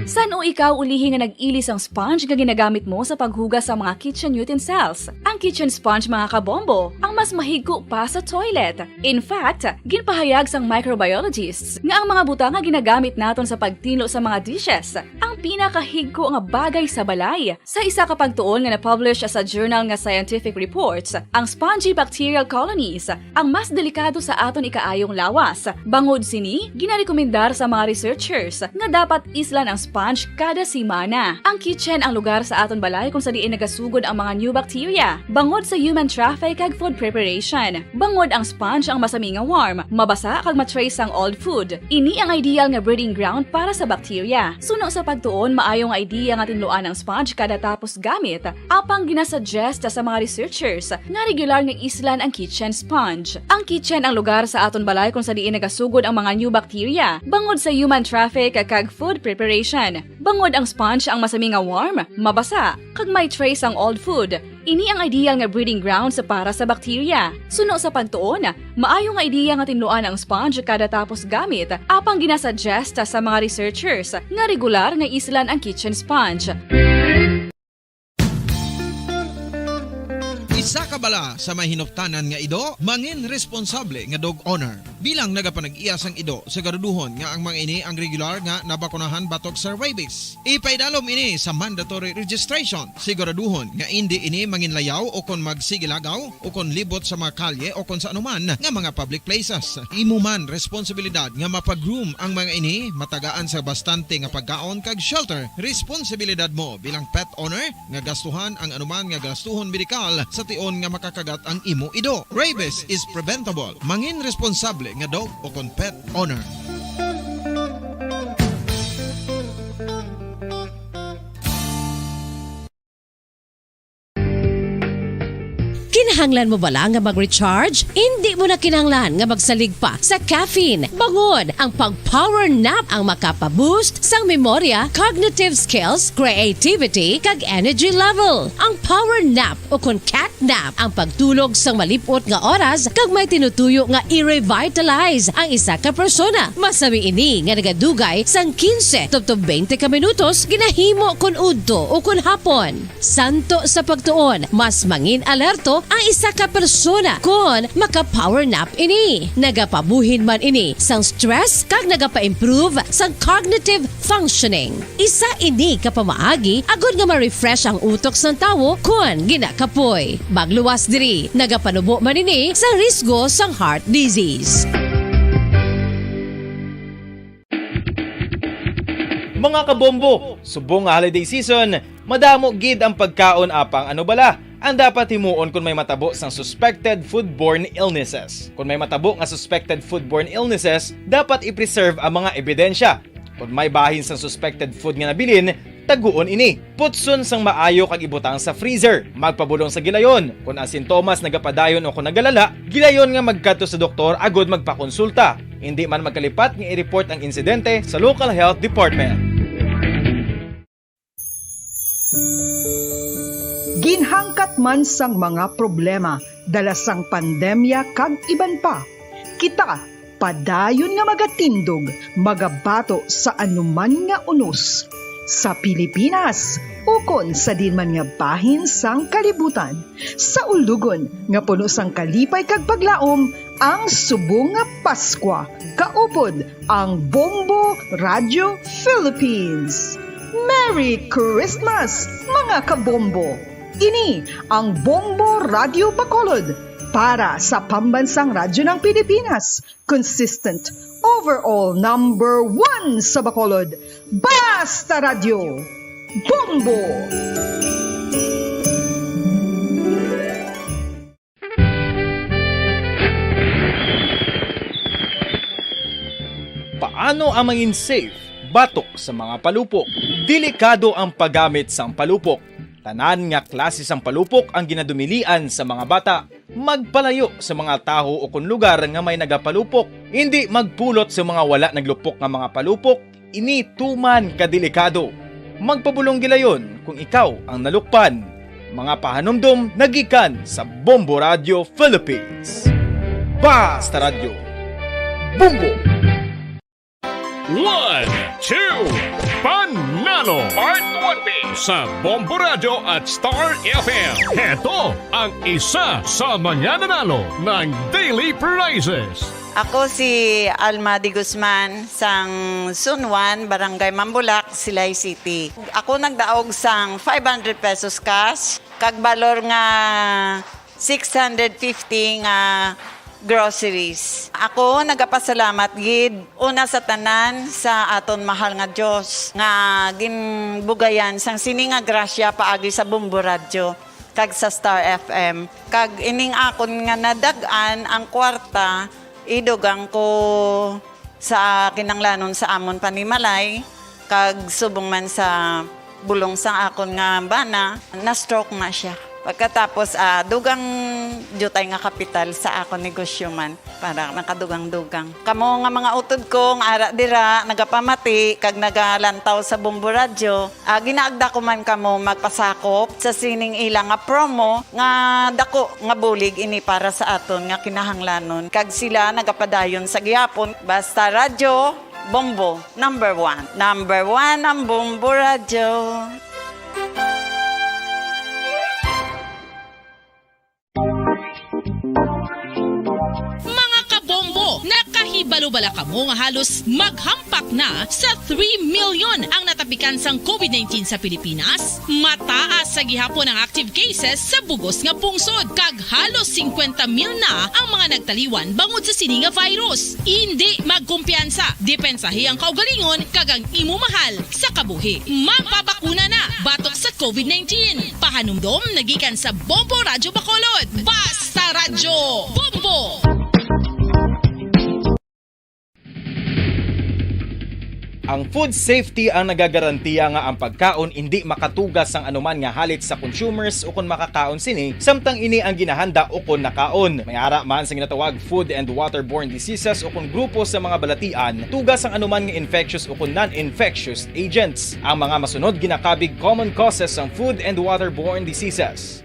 San-o ikaw ulihi nga nag-ili sang sponge nga ginagamit mo sa paghugas sa mga kitchen utensils? Ang kitchen sponge, mga kabombo, ang mas mahigko pa sa toilet. In fact, ginpahayag sang microbiologists nga ang mga butang nga ginagamit naton sa pagtinlo sa mga dishes ang pinakahigko nga bagay sa balay. Sa isa ka pagtuon nga na-publish sa journal nga Scientific Reports, ang spongy bacterial colonies ang mas delikado sa aton ikaayong lawas. Bangod sini, ginarekomendar sa mga researchers nga dapat islan ang sponge kada semana. Ang kitchen ang lugar sa aton balay kung sa diin nagasugod ang mga new bacteria bangod sa human traffic kag food preparation. Bangod ang sponge ang masami nga warm, mabasa kag ma-trace ang old food. Ini ang ideal nga breeding ground para sa bacteria. Suno sa pagtuon, maayo nga idea nga tinluan ang sponge kada tapos gamit, apang ginasuggest sa mga researchers nga regular nga islan ang kitchen sponge. Ang kitchen ang lugar sa aton balay kung sa diin nagasugod ang mga new bacteria bangod sa human traffic kag food preparation. Bangod ang sponge ang masami nga warm, mabasa, kag may trace ang old food. Ini ang ideal nga breeding grounds para sa bacteria. Suno sa pagtuon, maayo nga ideya nga tinluan ang sponge kada tapos gamit, apang ginasuggest sa mga researchers nga regular nga islan ang kitchen sponge. Isa ka bala sa may hinuptanan nga ido, mangin responsable nga dog owner. Bilang nagapanag-iya sang ido, siguraduhon nga ang mga ini ang regular nga nabakunahan batok sa rabies. Ipaidalom ini sa mandatory registration. Siguraduhon nga indi ini manginlayaw o kon magsigilagaw o kon libot sa mga kalye o kon sa anuman nga mga public places. Imo man responsibilidad nga mapa-groom ang mga ini, matagaan sa bastante nga pagkaon kag shelter. Responsibilidad mo bilang pet owner nga gastuhan ang anuman nga gastuhon medikal sa tion nga makakagat ang imo ido. Rabies is preventable. Mangin responsable nga dog o kon pet owner. Kinahanglan mo bala nga mag-recharge? Indi mo na kinahanglan nga magsalig pa sa caffeine. Bangod ang pag-power nap ang makapa-boost sang memorya, cognitive skills, creativity, kag energy level. Ang power nap o kon cat nap ang pagtulog sang malip-ot nga oras kag may tinutuyo nga i-revitalize ang isa ka persona. Masami ini nga nagadugay sang kinse tubtob twenty ka minutos ginahimo kon udto o kon hapon. Santo sa pagtuon, mas mangin-alerto ang isa ka persona kon maka-power nap ini. Nagapabuhin man ini sang stress kag nagapa-improve sang cognitive functioning. Isa ini ka pamaagi agod nga ma-refresh ang utok sang tawo kon ginakapoy. Magluwas diri, nagapanubo man ini sang risgo sang heart disease. Mga kabombo, subong nga holiday season, madamo gid ang pagkaon apang ano bala ang dapat himuon kon may matabo sang suspected foodborne illnesses. Kon may matabo nga suspected foodborne illnesses, dapat i-preserve ang mga ebidensya. Kon may bahin sang suspected food nga nabilin, taguon ini. Putson sang maayo kag ibutang sa freezer. Magpabulong sa gilayon. Kon ang sintomas nagapadayon o kon nagalala, gilayon nga magkadto sa doktor agod magpakonsulta. Indi man magkalipat nga i-report ang insidente sa local health department. Ginhangkat man sang mga problema dala sang pandemya kag iban pa, kita padayon nga magatindog, magabato sa anuman nga unos, sa Pilipinas ukon sa diin man nga bahin sang kalibutan, sa ulugon nga puno sang kalipay kag paglaom ang subong nga Paskwa kaupod ang Bombo Radio Philippines. Merry Christmas, mga kabombo! Ini ang Bombo Radio Bacolod para sa Pambansang Radyo ng Pilipinas, consistent, overall number one sa Bacolod. Basta Radyo! Bombo! Paano ang mangin safe batok sa mga palupok? Delikado ang paggamit sang palupok. Tanan nga klase sang palupok ang ginadumilian sa mga bata. Magpalayo sa mga tawo o kon lugar nga may nagapalupok. Indi magpulot sa mga wala naglupok nga mga palupok. Ini tuman ka delikado. Magpabulong gilayon kung ikaw ang nalukpan. Mga pahanumdom nagikan sa Bombo Radio Philippines. Basta Radyo. Bombo! One, two, Panalo! Part one B sa Bombo Radyo at Star F M. Heto ang isa sa mga nanalo ng Daily Prizes. Ako si Alma de Guzman sang Sunwan, Barangay Mambulak, Silay City. Ako nagdaog sang five hundred pesos cash kag balor nga six hundred fifty nga groceries. Ako nagapasalamat gid una sa tanan sa aton mahal nga Dios nga ginbugayan sang sini nga grasya paagi sa Bombo Radyo kag sa Star F M. Kag ining akon nga nadag-an ang kwarta, idugang ko sa kinahanglanon sa amon panimalay, kag subong man sa bulong sang akon nga bana, na-stroke na siya. Pagkatapos, ah, dugang diutay nga kapital sa akon negosyo man, para nakadugang-dugang. Kamo nga mga utod ko nga ara dira, nagapamati kag nagalantaw sa Bombo Radyo, ah, ginaagda ko man kamo magpasakop sa sining ila nga promo nga dako nga bulig ini para sa aton nga kinahanglanon, kag sila nagapadayon sa gihapon. Basta Radyo Bombo, number one. Number one ang Bombo Radyo. Mga kabombo, nakahibalo bala kamo nga halos maghampak na sa three million ang natapikan sang covid nineteen sa Pilipinas? Mataas sa gihapon ang active cases sa bugos nga pungsod, kag halos singkwenta mil na ang mga nagtaliwan bangod sa sini nga virus. Indi magkumpiyansa, depensahi ang kaugalingon kag ang imo mahal sa kabuhi. Magpabakuna na batok sa covid nineteen. Pahanumdom na gikan sa Bombo Radyo Bacolod. Basta Radyo Bombo! Ang food safety ang nagagarantiya nga ang pagkaon indi makatuga sang anuman nga halit sa consumers ukon makakaon sini, samtang ini ang ginahanda ukon nakaon. May ara man sa ginatawag food and waterborne diseases ukon grupo sa mga balatian, tuga sang anuman nga infectious ukon non-infectious agents. Ang mga masunod ginakabig common causes sang food and waterborne diseases.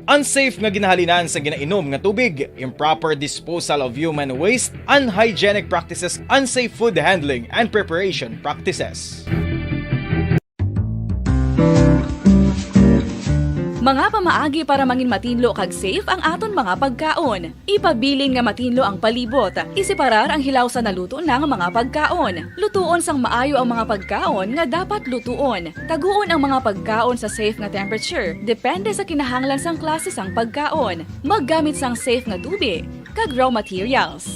Unsafe nga ginahalinan sa ginainom nga tubig, improper disposal of human waste, unhygienic practices, unsafe food handling and preparation practices. Mga pamaagi para mangin matinlo kag safe ang aton mga pagkaon. Ipabilin nga matinlo ang palibot. Iseparar ang hilaw sa naluto na nga mga pagkaon. Lutuon sang maayo ang mga pagkaon nga dapat lutuon. Taguon ang mga pagkaon sa safe nga temperature, depende sa kinahanglan sang klase sang pagkaon. Maggamit sang safe nga tubi kag raw materials.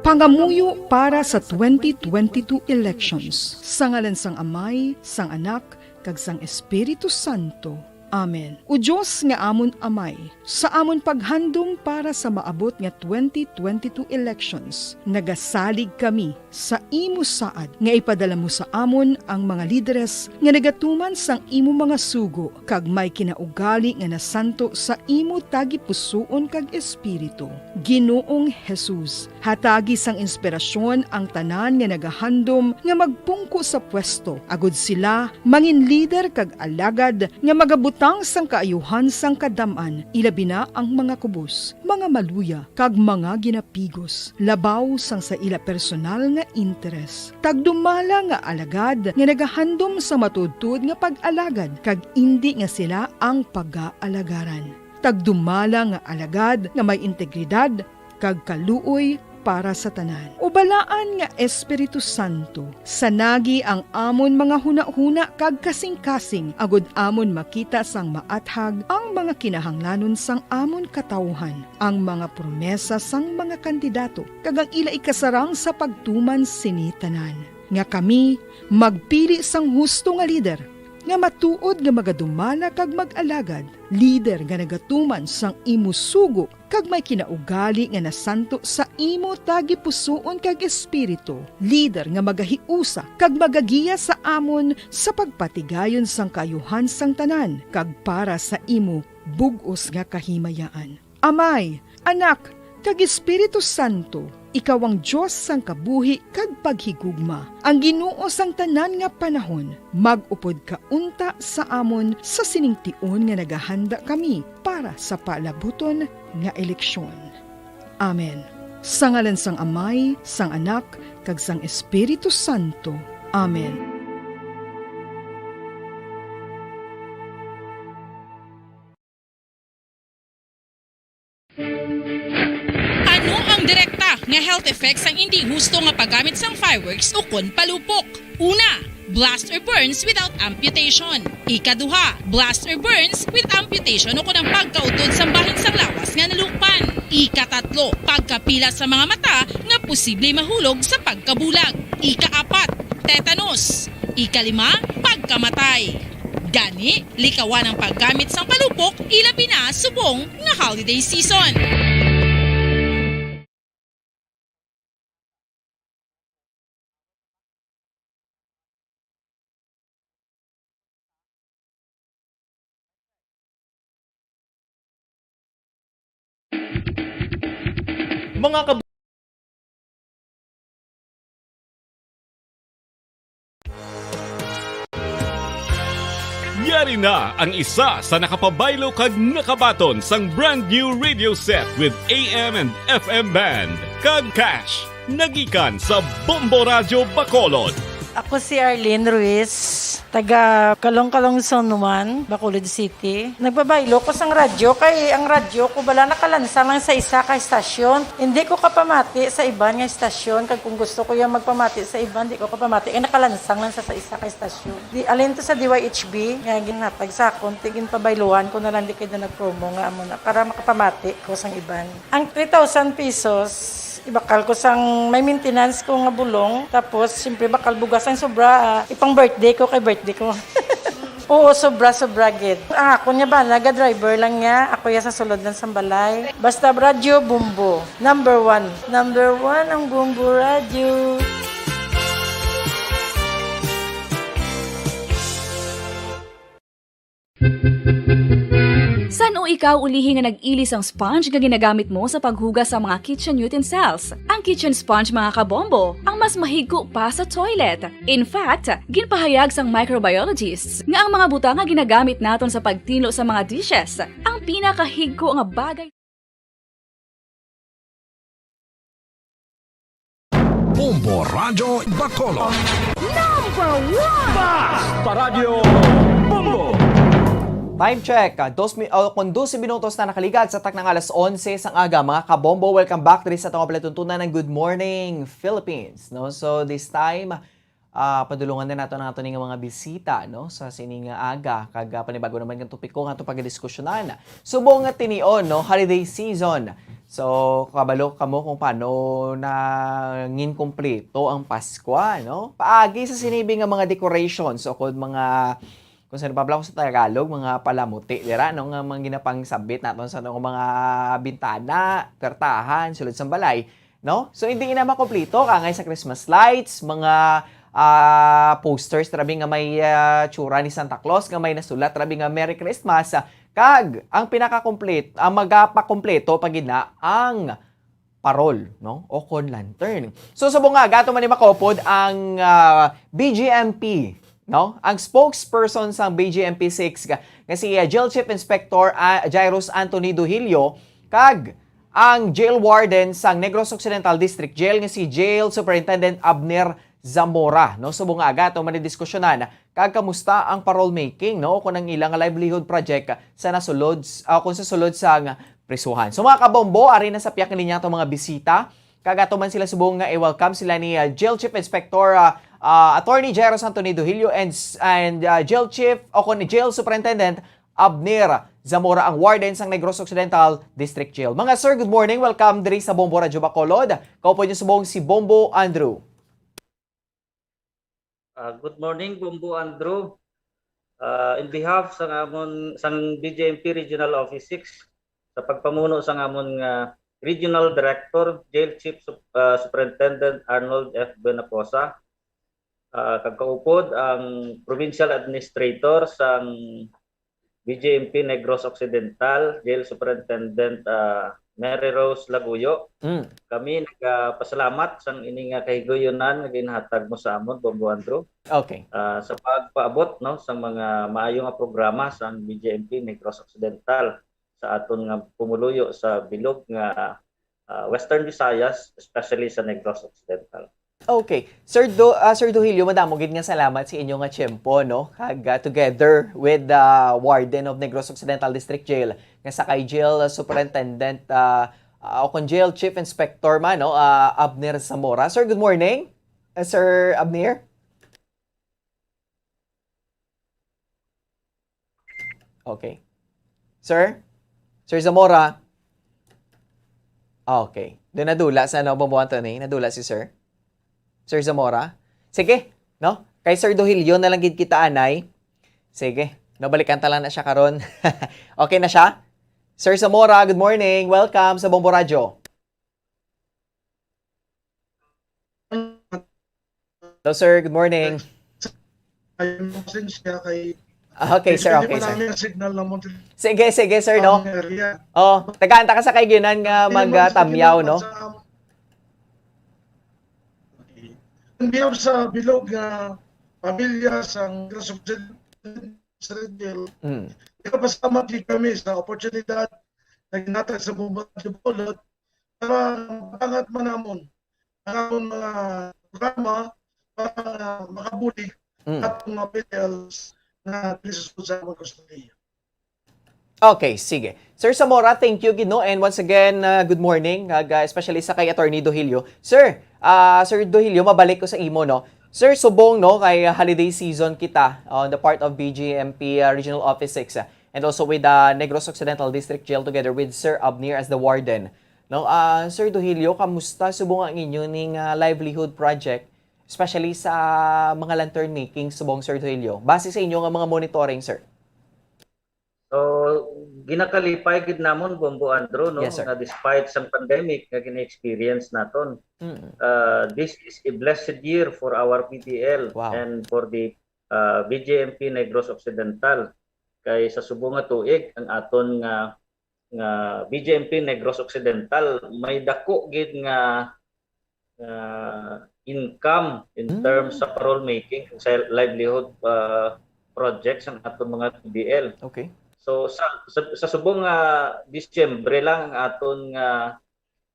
Pangamuyo para sa twenty twenty-two elections. Sa ngalan sang Amay, sang Anak, kag sang Espiritu Santo. Amen. O Dios nga amon Amay, sa amon paghandom para sa maabot nga twenty twenty-two elections, nagasalig kami sa imo saad nga ipadala mo sa amon ang mga lideres nga nagatuman sang imo mga sugo kag may kinaugali nga nasanto sa imo tagipusoon kag espiritu. Ginoong Jesus, hatagi sang inspirasyon ang tanan nga nagahandom nga magpungko sa pwesto, agud sila mangin lider kag alagad nga magabutang sang kaayuhan sang kadam-an, ilabi na ang mga kubos, mga maluya, kag mga ginapigos, labaw sang sa ila personal nga interes. Tagdumala nga alagad nga nagahandom sa matuodtuod nga pag-alagad, kag indi nga sila ang pagaalagarang. Tagdumala nga alagad nga may integridad kag kaluoy para sa tanan. O Balaan nga Espiritu Santo, sanagi ang amon mga hunahuna kag kasingkasing, agud amon makita sang maathag ang mga kinahanglanon sang amon katawuhan, ang mga promesa sang mga kandidato, kag ang ila ikasarang sa pagtuman sini tanan. Nga kami magpili sang husto nga lider, nga matuod nga magadumala kag mag-alagad, lider nga nagatuman sang imo sugo kag may kinaugali nga nasanto sa imo tagipusoon kag espiritu, lider nga magahiusa kag magagiya sa amon sa pagpatigayon sang kaayuhan sang tanan kag para sa imo bug-os nga kahimayaan. Amay, Anak, kag Espiritu Santo, ikaw ang Dios sang kabuhi kag paghigugma, ang Ginoo sang tanan nga panahon. Mag-upod ka unta sa amon sa sining tion nga nagahanda kami para sa palabuton nga eleksyon. Amen. Sa ngalan sang Amay, sang Anak, kag sang Espiritu Santo. Amen. Ano ang Direkta nga health effects ang indi husto nga paggamit sang fireworks ukon palupok. Una, blast or burns without amputation. Ikaduha, blast or burns with amputation ukon ang pagkautod sang bahin sang lawas nga nalukpan. Ikatatlo, pagkapila sa mga mata nga posible mahulog sa pagkabulag. Ikaapat, tetanus. Ikalima, pagkamatay. Gani, likawan ang paggamit sang palupok, ilabi na subong nga holiday season. Mga kab- Yari na ang isa sa nakapabaylo kag nakabaton sang brand new radio set with A M and F M band kag cash. Nagikan sa Bombo Radyo Bacolod. Ako si Arlene Ruiz, taga Calong-Calong Zone one, Bacolod City. Nagbabaylo ko sang radyo kay ang radyo ko bala nakalansang lang sa isa ka estasyon. Hindi ko kapamati sa iban nga estasyon, kag kung gusto ko yung magpamati sa iban, di ko kapamati kay nakalansang lang sa, sa isa ka estasyon. Di, alin to sa D Y H B nga ginhatag sa akon, ti ginpabayluhan ko na lang di kay na nag-promo nga amo na para makapamati ko sang iban. Ang three thousand pesos, ibakal ko sang may maintenance ko nga bulong. Tapos, siyempre, bakal bugas ang sobra, ah, ipang birthday ko kay birthday ko. Oo, sobra, sobra gid. Ang akon nga bana, ga-driver lang niya. Ako ya sa sulod lang sang balay. Basta radyo, Bombo. Number one. Number one ang Bombo Radyo. San-o ikaw ulihi nga nag-ili sang sponge nga ginagamit mo sa paghugas sa mga kitchen utensils? Ang kitchen sponge, mga kabombo, ang mas mahigko pa sa toilet. In fact, ginpahayag sang microbiologists nga ang mga butang nga ginagamit naton sa pagtinlo sa mga dishes ang pinakahigko nga bagay. Bombo Radyo Bacolod. Number one! Basta Radyo Bombo! Time check, ah, dos mi-, oh, kon dose minutos na nakaligad sa taknang alas onse sang aga. Mga kabombo, welcome back diri sa atong palatuntunan ng Good Morning Philippines, no? So, this time, ah, padulungan na nato ang ato ning mga bisita, no, sa sini nga aga, kag, ah, panibago naman nga topiko nga ato pagadiskusyonan. Subong nga tinion, no, holiday season. So, kabalo kamo kung paano nangin kompleto ang Paskwa, no? Paagi sa sinibi nga mga decorations o kung mga, kung sa nababla ko sa Tagalog, mga palamuti, dira, no, nga mga ginapangsabit naton sa mga bintana, pertahan, sulod sang balay. No? So, hindi na makompleto kangay sa Christmas lights, mga, ah, posters rabi nga may, ah, tsura ni Santa Claus nga may nasulat rabi nga Merry Christmas, ah, kag ang pinakakompleto, ang magapakompleto pa gid na ang parol, no? O kon lantern. So, subong nga, gato man ni makupod ang, ah, B J M P, no? Ang spokesperson sang B J M P six nga, nga si, ah, Jail Chief Inspector, ah, Jairus Anthony Duhilio, kag ang jail warden sang Negros Occidental District Jail nga si Jail Superintendent Abner Zamora, no? Subong nga aga ato man ni diskusyonan kag kamusta ang parole making, no? Kung ang ilang livelihood project sa nasulod, ah, kung sa sulod sang prisuhan. So, mga kabombo, ari na sa piyak linya atong mga bisita. Kag ato man sila subong nga i-welcome sila ni, ah, Jail Chief Inspector, ah, ah, Attorney Jairo Santo Nido Hilio and, and, ah, Jail Chief o kon Jail Superintendent Abner Zamora, ang warden sang Negros Occidental District Jail. Mga sir, good morning. Welcome diri sa Bombo Radyo Bacolod. Kaupod niyo subong si Bombo Andrew. Ah, good morning, Bombo Andrew. Ah, in behalf sang amon, sang B J M P Regional Office six, sa pagpamuno sang amon nga Regional Director, Jail Chief Sup-, ah, Superintendent Arnold F Benacosa, ah, kag kaupod ang Provincial Administrator sang B J M P Negros Occidental, Jail Superintendent, ah, Mary Rose Laguyo. Mm. Kami nagapasalamat sang ini nga kahigayunan nga ginhatag mo sa amon, Bombo Andrew. Okay. Ah, sa pagpaabot, no, sa mga maayo nga programa sang B J M P Negros Occidental sa aton nga pumuluyo sa bilog nga, ah, Western Visayas, especially sa Negros Occidental. Okay. Sir Do-, ah, Sir Duhilio, madamo gid nga salamat sa inyo nga tiyempo, no? Kag, ah, together with the warden of Negros Occidental District Jail, nga sa kay Jail Superintendent, ah, ah, o kung jail chief inspector man, no, ah, Abner Zamora. Sir, good morning. Ah, Sir Abner? Okay. Sir? Sir Zamora? Ah, okay. Doon nadula sa, ano, Bombo Anthony? Nadula si Sir? Sir Zamora? Sige, no? Kay Sir Dohilio na lang gid kita, anay. Sige, nabalikan ta lang na siya karon. Okay na siya? Sir Zamora, good morning. Welcome sa Bombo Radyo. Hello, sir. Good morning. Ay, pasensya kay Okay, sir. Hindi Okay, pa sir. namin ang signal ng Monte Sige, sige, sir, no? Ang area. Oh, tagaan ta ka sa kay Ginan nga Hindi mo magtamyaw, no? sa Ang biyaw sa bilog nga pamilya sa Negros Occidental, Mm. Nagapasalamat gid kami sa oportunidad na ginhatag sa Bombo Radyo Bacolod para mapangat man namon ang amon mga programa para makabulig Mm. atong mga P D Ls na lisod sa amon kustodiya. Okay, sige. Sir Zamora, thank you gid, no? And once again, uh, good morning, ag, uh, especially sa kay Attorney Dohilio. Sir, uh, Sir Dohilio, mabalik ko sa imo, no? Sir, subong, no, kay holiday season kita on the part of B J M P, uh, Regional Office six, uh, and also with, uh, Negros Occidental District Jail together with Sir Abner as the warden. No, uh, Sir Dohilio, kamusta subong ang inyo ning, uh, livelihood project, especially sa mga lantern making subong, Sir Dohilio? Base sa inyo nga mga monitoring, sir. So, ginakalipay gid namon, Bombo Andrew, no, Yes, sir. nga despite sang pandemic nga gina-experience naton, Mm. uh, this is a blessed year for our P D L Wow. and for the, uh, B J M P Negros Occidental. Kay sa subong nga tuig, ang aton nga, nga B J M P Negros Occidental, may dako gid nga, uh, income in Mm. terms sa parole making, sa livelihood, uh, projects ang aton mga P D L. Okay. So, sa, sa, sa subong nga Disyembre lang ang aton nga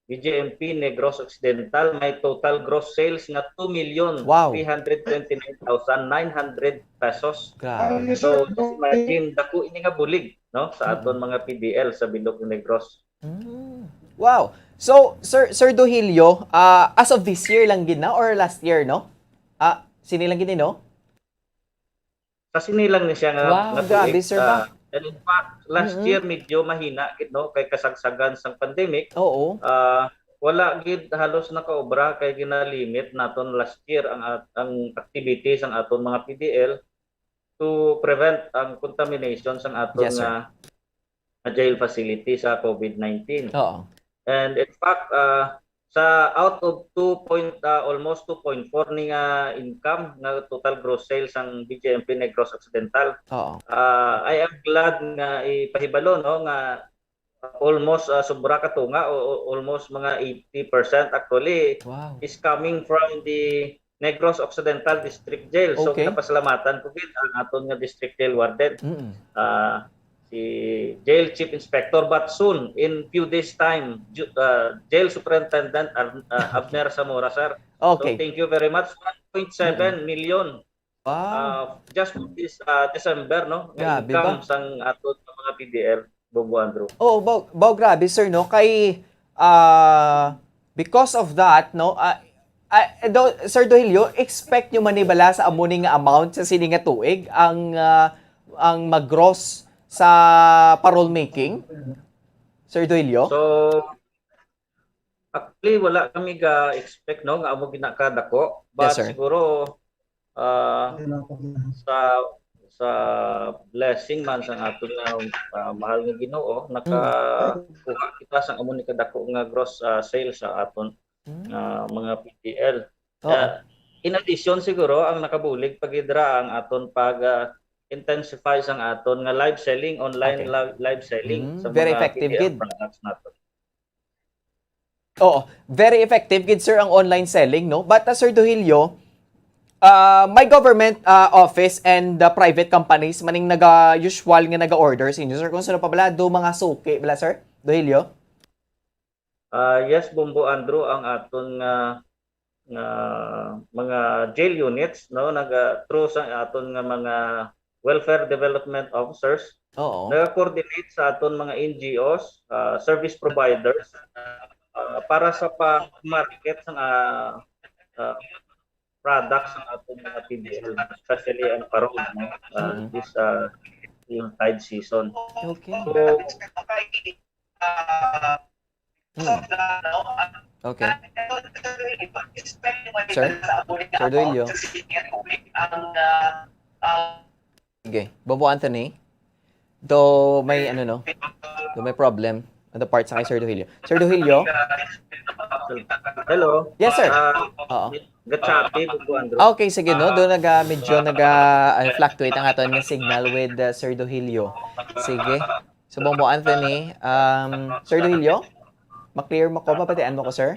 B J M P Negros Occidental may total gross sales nga two million Wow. three hundred twenty-nine thousand nine hundred pesos. Grabe. So, just imagine, dako ini nga bulig, no, sa aton Mm. mga P D L sa bilog nga Negros. Mm. Wow. So, Sir, Sir Dohilio, ah, as of this year lang gid na or last year, no? Ah, sini lang gid ni, no? Sa sini lang ni siya nga, Wow, nga grabe, tuig, sir, ba? ah, and in fact, last Mm-mm. year medyo mahina gid, no, kay kasagsagan sang pandemic. Oo. Ah, wala gid halos nakaobra kay ginalimit naton last year ang at-, ang activities ang aton mga P D L to prevent ang contamination sang aton Yes, sir. nga, nga jail facility sa COVID nineteen. Oo. And in fact, ah, sa out of two point, ah, almost two point four ni nga income nga total gross sales sang B J M P Negros Occidental, Oo. ah, I am glad nga ipahibalo, no, nga almost, ah, sobra ka tunga o, o almost mga eighty percent actually Wow. is coming from the Negros Occidental District Jail. So, Okay. ginapasalamatan ko gid ang aton nga District Jail Warden, Mm. ah, si Jail Chief Inspector, but soon, in few days time, Ju-, ah, Jail Superintendent Ar-, ah, Abner Zamora, sir. So, Okay. thank you very much. One point seven million, Wow. ah, just this, ah, December, no? Nga Grabe income ba? sang aton mga P D L. Bombo Andrew. Oo, baw, baw grabe, sir, no? Kay, ah, because of that, no, ah, ah, do, Sir Dohilio, expect nyo man ni bala sa amo ni nga amount sa sini nga tuig ang, ah, ang mag-gross sa parole making, Sir Dohilio? So, actually, wala kami ga-expect, no, nga amo ginakadako. Yes, But sir. siguro, ah, Wala pa gid. sa, sa blessing man sang aton nga, ah, mahal nga Ginoo, Mm. nakakuha kita sang amo ni kadako nga gross, ah, sales sa aton Mm. nga mga P D L. Oo. Ah, in addition, siguro, ang nakabulig pa gid ra ang aton pag, ah, intensify sang aton nga live selling, online Okay. live, live selling Mm, sa very mga effective P D L gid. products naton. Oo, very effective gid, sir, ang online selling, no? But, uh, Sir Dohilio, uh, may government, uh, office and, uh, private companies maning naga-usual nga naga-order sa inyo, sir? Kung sino pa bala, do mga suki bala, Sir Dohilio? Ah, yes, Bombo Andrew, ang aton nga, nga mga jail units, no, naga, through sa aton nga mga welfare development officers, Oo. Nag-coordinate sa aton mga N G Os, ah, service providers, ah, para sa pag-market sa, ah, ah, products sa aton mga P D L, especially ang parol, no? Ah, Mm. this, ah, yung tide season. Okay. So, Hmm. Okay. Sir? Sir Duilio? Sige. Bobo Anthony? Do may ano, no? Do may problem on the part sa kay Sir Duilio. Sir Duilio? Hello. Yes, sir. Ah, Oo. Gachapi, Bobo Andrew. Ah, okay, sige, no? Do naga, medyo naga, ah, fluctuate ang aton nga signal with, uh, Sir Duilio. Sige. So, Bobo Anthony, um, Sir Duilio? Ma-clear mo ko? Mabatian mo ko, sir?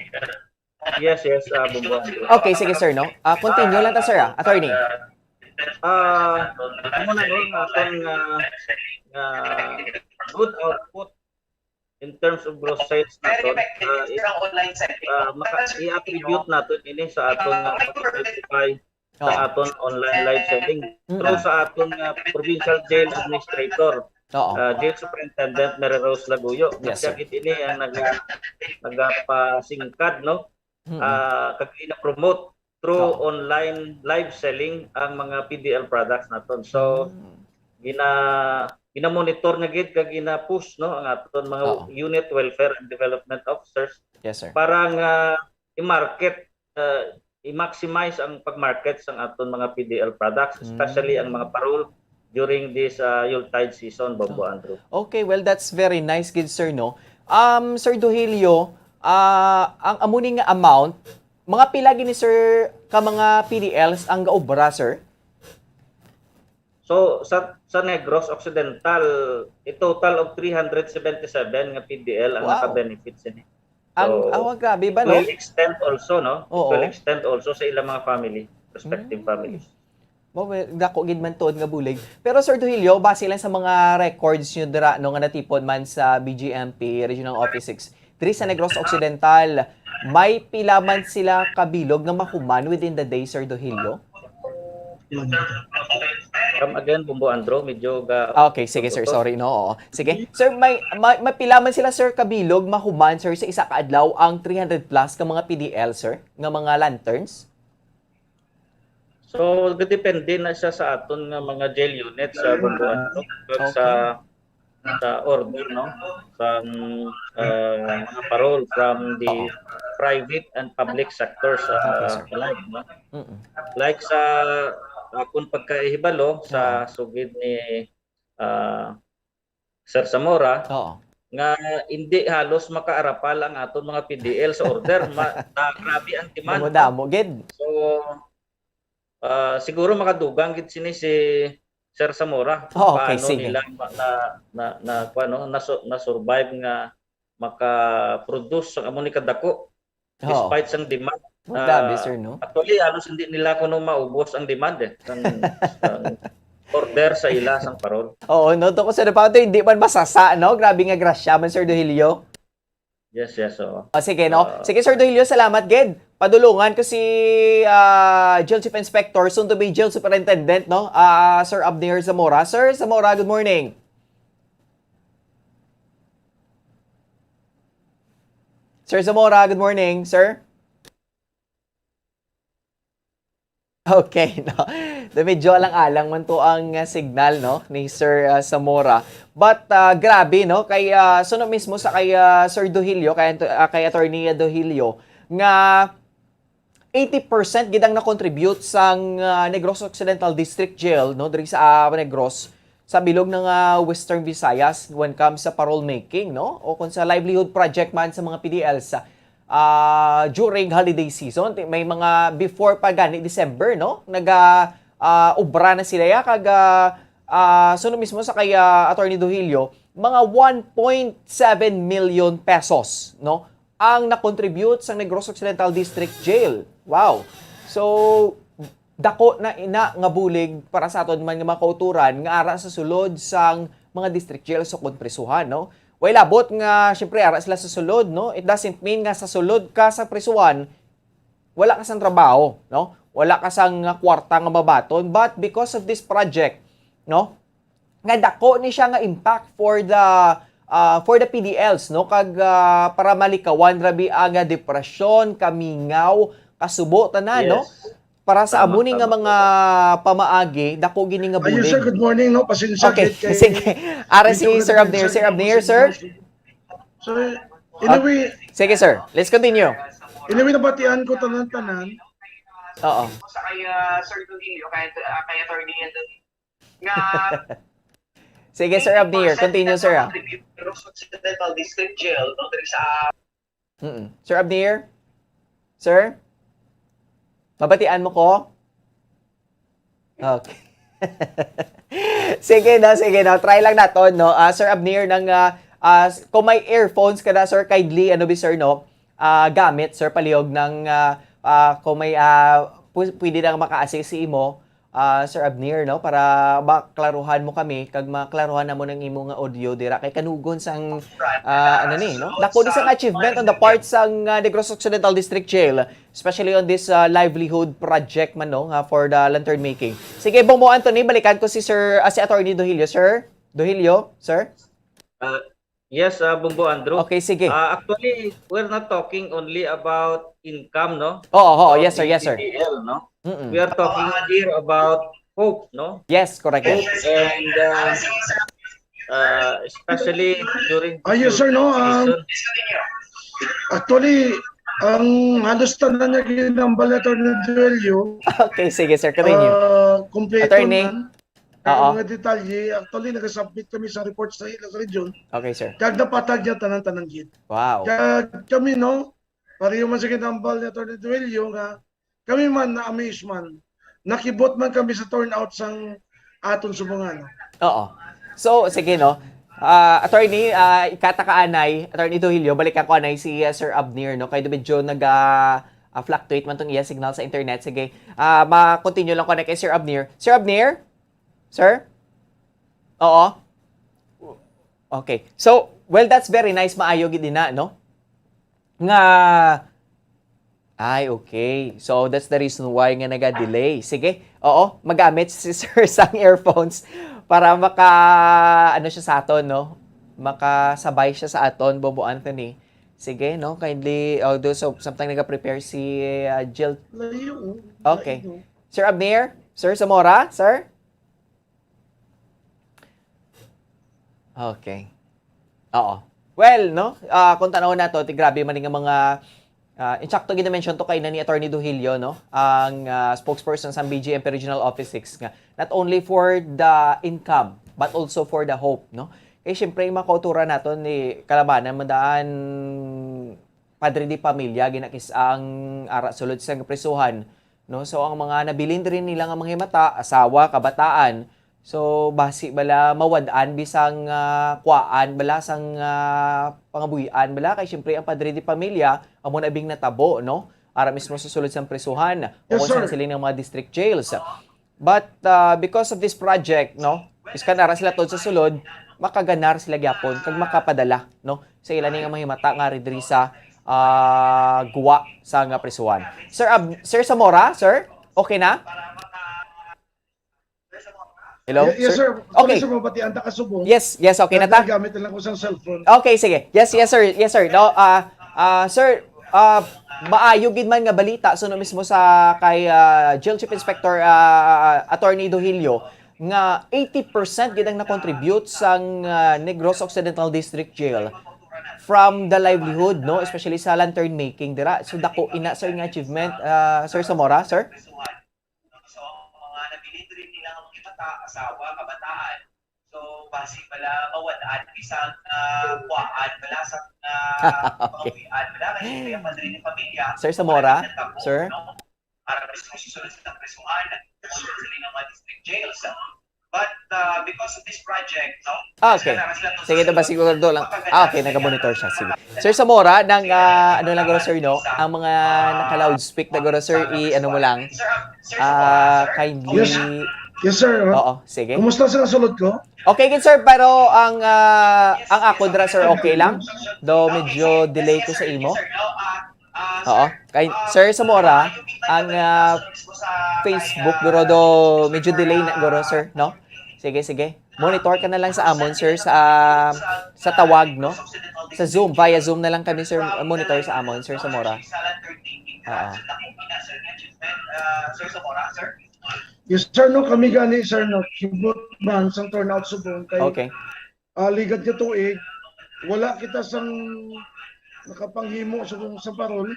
Yes, yes, ah, Bobo Andrew. Okay, sige, sir, no? Ah, continue lang ta, sir, ah. Attorney. Ah, amo na, no, ang aton nga, nga good output in terms of gross sales naton, ah, i-, ah, maka-, i-attribute naton ini sa aton nga pag-diversify sa Oo. aton online live selling. Mm. Through sa aton nga provincial jail administrator, Oo. ah, Jail Superintendent Mary Rose Laguyo. Yes, Siya sir. gid ini ang naga-, nagapasingkad, no? Mm. Ah, kag gina-promote through Oo. online live selling ang mga P D L products naton. So, Mm. gina-, gina-monitor na gid kag gina-push, no, ang aton mga Oo. unit welfare and development officers Yes, sir. para nga i-market, ah, i-maximize ang pag-market sang aton mga P D L products, especially ang mga Mm. parol during this, ah, Yuletide season, Bobo Oh. Andrew. Okay, well, that's very nice gid, sir, no? Um, Sir Duhilio, ah, ang amo ni nga amount, mga pila gini, sir, ka mga P D Ls ang gaobra, sir? So, sa, sa Negros Occidental, a total of three hundred seventy-seven nga P D L ang Wow. naka-benefit sini. Ang, So, ah, grabe ba, it no? will extend also, no? It Oo. will extend also sa ilang mga family, respective Mm. families. Mo, well, dako gid man tuod nga bulig. Pero, Sir Duhilio, base lang sa mga records nyo dira, no, nga natipon man sa B G M P Regional Office six, diri sa Negros Occidental, may pila man sila kabilog nga mahuman within the day, Sir Duhilio? Come again, Bumbo Andro, medyo ga- Okay, sige, sir. Sorry, no? Oo. Sige. Sir, may, may, may pila man sila, sir, kabilog mahuman, sir, sa isa ka adlaw ang three hundred plus ka mga P D L, sir, nga mga lanterns? So, depende na siya sa aton nga mga jail units sa Bumbo Andro. Kag sa Okay. sa order, no? From, uh, mga parol from the Oo. private and public sectors, uh, Okay, sir. alike, no? Mm-mm. Like sa akon pagkahibalo, sa Oo. sugid ni, uh, Sir Zamora, Oo. nga hindi halos makaarapal ang aton mga P D L sa order. Ma-, na, grabe ang demand, no? Damo-damo gid. So, Ah, siguro makadugang gid sini si Sir Zamora. Oh, okay, Paano sige. nila ma-, na, na, na, kuwan, no, nasu-, na-survive nga maka-produce ang amo ni kadako Oo. despite sang demand. Oh, grabe, Ah, sir, no? actually, halos hindi nila kuno maubos ang demand, eh, sang, sang order sa ila, sang parol. Oo, no? Tungkol sa napato, hindi man masasa, no? Grabe nga grasya man, Sir Duhilio. Yes, yes, oo. Ah, sige, no? Ah. Sige, Sir Duhilio, salamat gid. Padulungan ko si, ah, Jail Chief Inspector, soon to be Jail Superintendent, no? Ah, Sir Abner Zamora. Sir Zamora, good morning. Sir Zamora, good morning, sir. Okay, no? Do medyo alang-alang man to ang, uh, signal, no, ni Sir, uh, Zamora. But, uh, grabe, no? Kay, uh, suno mismo sa kay, uh, Sir Dohilio, kay, uh, kay Attorney Dohilio, nga eighty percent gid ang na-contribute sang, uh, Negros Occidental District Jail, no, diri sa, uh, Negros, sa bilog nga Western Visayas when comes sa parole making, no? O kung sa livelihood project man sa mga P D Ls, ah, during holiday season. Ti-, may mga before pa gani December, no? Naga, ah, obra na sila ya, kag, ah, ah, suno mismo sa kay, ah, Attorney Dohilio, mga one point seven million pesos, no? Ang na-contribute sa Negros Occidental District Jail. Wow. So, dako na ina nga bulig para sa aton man nga mga kauturan nga ara sa sulod sang mga district jail sa kon prisuhan, no? Way labot nga, syempre, ara sila sa sulod, no? It doesn't mean nga sa sulod ka sa prisuhan, wala ka sang trabaho, no? Wala ka sang, ah, kwarta nga mabaton. But because of this project, no? nga dako ni siya nga impact for the, ah, for the P D Ls, no? Kag, ah, para malikawan rabi ang, ah, depresyon, kamingaw, kasubo, tanan, no? Yes. Para sa Tama, amo ni nga tama, mga tama. pamaagi, dako gini nga Ayun, sir. bullying. Good morning, no? Pasensya Okay, gid kay sige. Ara medyo si Sir Abner. Sir Abner, sir? So, Ah, anyway, sige, sir. Let's continue. Anyway, nabatian ko tanan-tanan. Oo. Sa kay, ah, Sir Trujillo, kay, ah, kay Attorney Anthony, nga Sige, Sir Abner, continue, sir, ah. Negros Occidental District Jail, no, diri sa Mm. Sir Abner? Sir? Mabatian mo ko? Okay. Sige na, sige na. Try lang naton, no? Ah, Sir Abner, nang, ah, ah, s- kung may earphones ka na, sir, kindly, ano bi, sir, no? Ah, gamit, sir, palihog ng, ah, ah, kung may, ah, pu- pwede nang maka-assist si imo, ah, Sir Abner, no? Para maklaruhan mo kami, kag maklaruhan namo ng imo nga audio dira. Kay kanugon sang, ah, ano ni, no? Dako ni sang achievement on the part sang, ah, Negros Occidental District Jail, especially on this, ah, livelihood project man, no, nga for the lantern making. Sige, Bongbong Anthony, balikan ko si Sir, ah, si Attorney Dohilio, sir. Dohilio, sir? Ah, yes, ah, Bongbong Andrew. Okay, sige. Ah, actually, we're not talking only about income, no? Oo, oo, About yes, sir, yes, sir. P D L, no? Mm-mm. We are talking here about hope, no? Yes, correct. Hope and, uh, uh, especially during Ah, yes, sir, no? Um, season. Actually, ang halos tanan nga ginambal ni Attorney Duelio, Okay, sige, sir. Continue. ah, kompleto Attorney. man. Ang Oo. mga detalye, actually, nagasubmit kami sa report sa ilang region. Okay, sir. Kag napatag niya tanan-tanan gid. Wow. Kag kami, no, pareho man sa ginambal ni Attorney Duelio nga kami man na-amaze man. Nakibot man kami sa turnout sang aton subungan. Oo. So, sige, no? Ah, attorney, ah, ikata ka anay, Attorney Dohilio, balikan ko anay si, ah, Sir Abner, no? Kay medyo nag, ah, ah, fluctuate man tong iya signal sa internet. Sige, ah, ma-continue lang ko na kay Sir Abner. Sir Abner? Sir? Oo? Okay. So, well, that's very nice. Maayo gid na, no? Nga, ay, okay. So, that's the reason why nga naga-delay. Sige. Oo, magamit si Sir sang earphones para maka, ano siya sa aton, no? Makasabay siya sa aton, Bobo Anthony. Sige, no? Kindly, although so, samtang naga-prepare si, uh, Jill. Layo, oh. Okay. Layo. Sir Abner? Sir Zamora? Sir? Okay. Oo. Well, no? Ah, kung tanaw nato, ti grabe man nga mga, ah, insakto gid na-mention to kay na ni Attorney Duhilio, no? Ang, ah, spokesperson sa B G M P Regional Office six nga, not only for the income, but also for the hope, no? Kay siyempre, yung mga kauturan nato ni kalabanan, madaan padre di pamilya, ginakis-ang ara sulod sa prisuhan, no? So, ang mga nabilin diri nila nga mga himata, asawa, kabataan, so, basi bala mawad-an bisang, ah, kuwaan bala sang, ah, pangabuhian bala, kay siyempre ang padre di pamilya amo na bing natabo, no? Ara mismo sa sulod sang prisuhan o Yes, kung saan sir. sila ng mga district jails. But, ah, because of this project, no, iskan ara sila tod sa sulod, makaganar sila gyapon kag makapadala, no, sa ila ni nga mahimata nga ari diri sa, ah, guwa sa nga prisuhan. Sir Ab-, Sir Zamora, sir? Okay na? Hello, Ye-, yes, sir? sir. Actually, Okay. sir, mabatian ta ka subong. Yes, yes, okay na ta. Nag-, gamit na lang ko sa cellphone. Okay, sige. Yes, yes, sir. Yes, sir. No, ah, ah, sir, ah, maayo gid man nga balita suno mismo sa kay, ah, Jail Chief Inspector, ah, Attorney Dohilio nga eighty percent gid ang na-contribute sang, ah, Negros Occidental District Jail from the livelihood, no, especially sa lantern making dira. So, dako ina, sir, nga achievement, ah, Sir Zamora, sir? So, ang mga nabilin diri nila nga mga bata, asawa, kabataan. So, basi pala mawad-an bisang, ah, kuwaan pala sa, ah, Okay. pangabuhian pala. Kaya kaya pa diri ni pamilya, Sir Zamora, wala na tabo, sir? no? Para mismo susunod sa prisuhan, susunod sa mga district jails. But, uh, because of this project, no? Ah, okay. Sige, ito ba siguro lang? Ah, okay, naga-monitor siya. Sige. Sir Zamora, nang, ah, ano lang guro, sir, no? Ang mga naka-loudspeak na guro, sir, i-ano mo lang. Ah, kindly. Yes. Yes, sir. Oo, sige. Kumusta sa sulod ko? Okay, good, sir, pero ang, ah, ang ako dira, sir, okay lang? Do medyo delay ko sa imo? Oo. Kay Sir Zamora, ang, ah, Facebook, guro, do medyo delay na, guro, sir, no? Sige, sige. Monitor ka na lang sa amon, sir, sa, sa tawag, no? Sa Zoom, via Zoom na lang kami, sir, monitor sa amon, Sir Zamora. Oo. Yes, sir, no, kami gani, sir, no, kibot man sang turnout subong kay Okay. ah, ligad nga tuig, wala kita sang nakapanghimo sa, sa parol.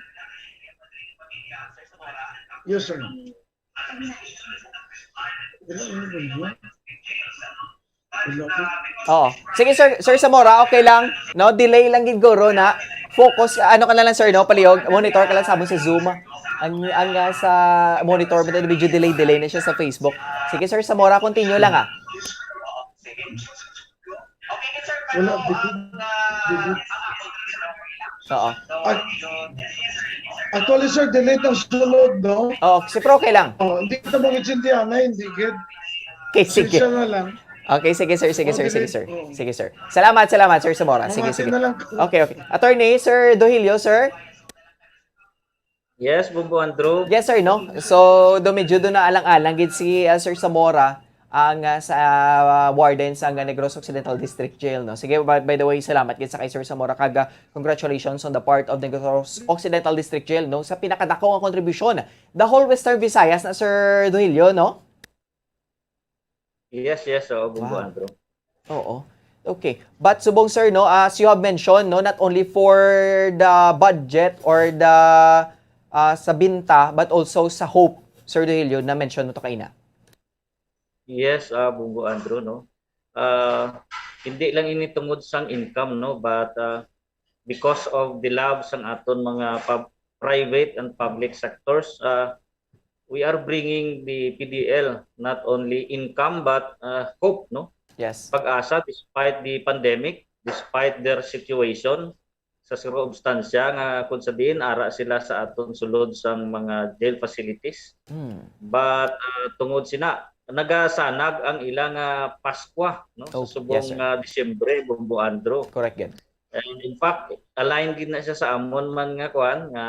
Yes, sir. Wala, ano ba yun? Wala po. Oo. Sige, Sir, Sir Zamora, okay lang. No, delay lang gid guro na. Focus, ano ka na lang, sir, no? Palihog, monitor ka lang sa amon sa Zoom. Ang, ang ah, sa monitor mo, medyo delay-delay na siya sa Facebook. Sige, Sir Zamora, continue lang, ah. Wala, dili, dili. Oo. Ac- Actually, sir, delete ang sulod, no? Oo, si Pro, okay lang. Oh, hindi kita mag-intindihan na, hindi gid. Okay, sige. Siya na lang. Okay, sige, sir. Sige, sir. Sige, sir. Oo. Sige, sir. Salamat, salamat, Sir Zamora. Sige, Mamati sige. na lang. Okay, okay. Attorney, Sir Dohilio, sir? Yes, Bumbo Andrew. Yes, sir, no? So, do medyo do na alang-alang gid si ah, Sir Zamora ang ah, sa ah, warden sa ah, Negros Occidental District Jail, no? Sige, by, by the way, salamat gid sa kay Sir Zamora kag ah, congratulations on the part of Negros Occidental District Jail, no? Sa pinakadako nga kontribusyon, the whole Western Visayas na, Sir Dohilio, no? Yes, yes, oo, Bumbo Wow. Andrew. Oo. Okay. But subong, sir, no, as you have mentioned, no, not only for the budget or the ah, sa binta, but also sa hope, Sir Dohilio, na mention mo to kaina. Yes, ah, Bumbo Andrew, no? Ah, hindi lang ini tungod sang income, no, but ah, because of the love sang aton mga pub- private and public sectors, ah, we are bringing the P D L not only income but ah, hope, no? Yes. Pag-asa despite the pandemic, despite their situation, sa sirkumstansya nga kung sa diin ara sila sa aton sulod sang mga jail facilities. Hmm. But ah, tungod sina, nagasanag ang ila nga Paskwa, no, sa Oh, subong yes, sir. Nga Disyembre, Bumbo Andrew. Correct, gid. And in fact, align gid na siya sa amon man nga kuan nga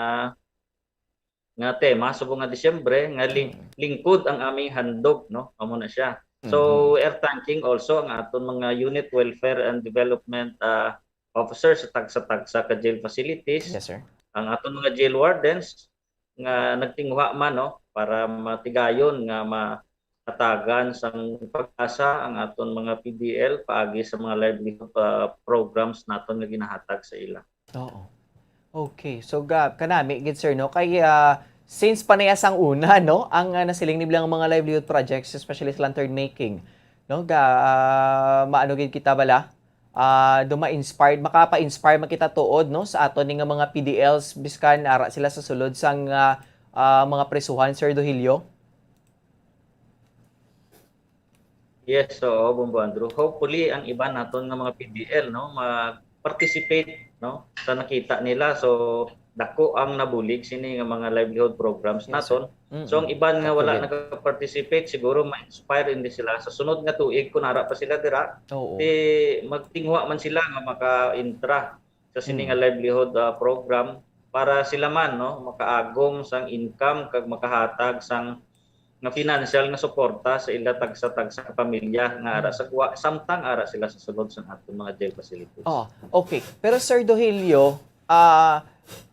nga tema subong nga Disyembre nga ling- lingkod ang aming handog, no? Amo na siya. So, Mhm. we are thanking also ang aton mga unit welfare and development ah, officers sa tagsa-tagsa ka jail facilities, Yes, sir. ang aton mga jail wardens nga nagtinguha man, no, para matigayon nga mahatagan sang pag-asa ang aton mga P D L paagi sa mga livelihood ah, programs naton nga ginahatag sa ila. Oo. Okay. So, ga, kanami gid, sir, no? Kay ah, since panayas ang una, no, ang ah, nasiling nila nga mga livelihood projects, especially sa lantern making, no, ga, ah, maano gid kita bala? Ah, do ma-inspired, makapa-inspire man kita tuod, no, sa aton ni nga mga P D Ls, biskan ara sila sa sulod sang ah, ah, mga prisuhan, Sir Dohilio? Yes, oo, Bumbo Andrew. Hopefully, ang iban naton nga mga P D L, no, mag-participate, no, sa nakita nila. So, dako ang nabulig sini nga mga livelihood programs Yes, sir. naton. So, ang iban nga Dako wala gid. Nag-participate, siguro ma-inspire hindi sila. Sa sunod nga tuig, kung ara pa sila dira, Oo. di magtinguha man sila nga maka-intra sa sini Mm. nga livelihood ah, program para sila man, no, makaagom sang income kag makahatag sang nga financial nga suporta sa ila tagsa-tagsa ka pamilya nga ara sa kuwa, samtang ara sila sa sulod sang aton mga jail facilities. Oh, okay. Pero Sir Dohilio, ah,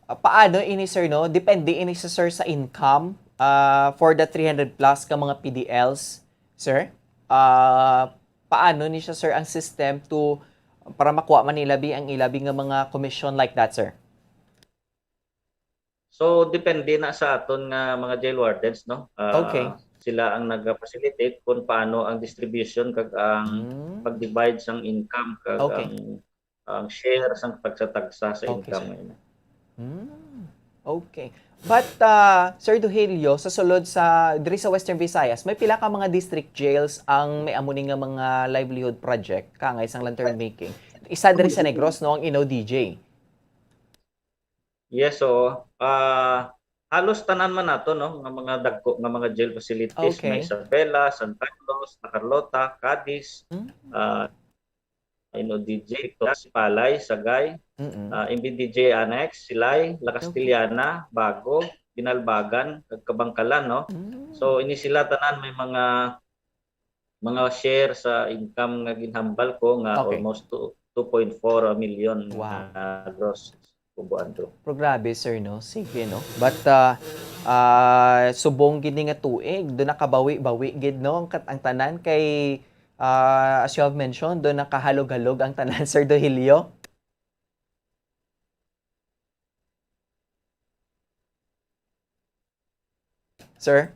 paano ini, sir, no? Depende ini sa, sir, sa income ah, for the three hundred plus ka mga P D Ls, sir? Ah, paano ni siya, sir, ang system to para makuha man nila bi ang ilabi nga mga commission like that, sir? So, depende na sa aton nga mga jail wardens, no? Ah, Okay. Sila ang nag-facilitate kung paano ang distribution kag ang Mm. pag-divide sang income kag Okay. ang, ang share sang tagsa-tagsa sa Okay, income sir. ngayon. Mm. Okay. But uh, Sir Dohilio, sa sulod sa diri sa Western Visayas, may pila ka mga district jails ang may amo ni nga mga livelihood project kangay sang lantern making. Isa diri sa Negros, no, ang Ino D J. Yes, so ah halos tanan man nato, no, nga mga dagko nga mga jail facilities, Okay. May Isabela, San Carlos, La Carlota, Cadiz, Mm. ah Ino D J, Sipalay, Sagay, Mm-mm. ah, M B D J Annex, Silay, La Castellana, Bago, Binalbagan, kag Kabangkalan, no? Mm. So ini sila tanan may mga mga share sa income nga ginhambal ko nga Okay. almost two, two point four million Wow. na gross Bumbo Andrew. Pero grabe, sir, no? Sige, no? But, ah, ah, subong gid ni nga tuig, do nakabawi-bawi gid, no? Ang kat-, ang tanan kay, ah, as you have mentioned, do nakahalog-halog ang tanan, Sir Dohilio. Sir?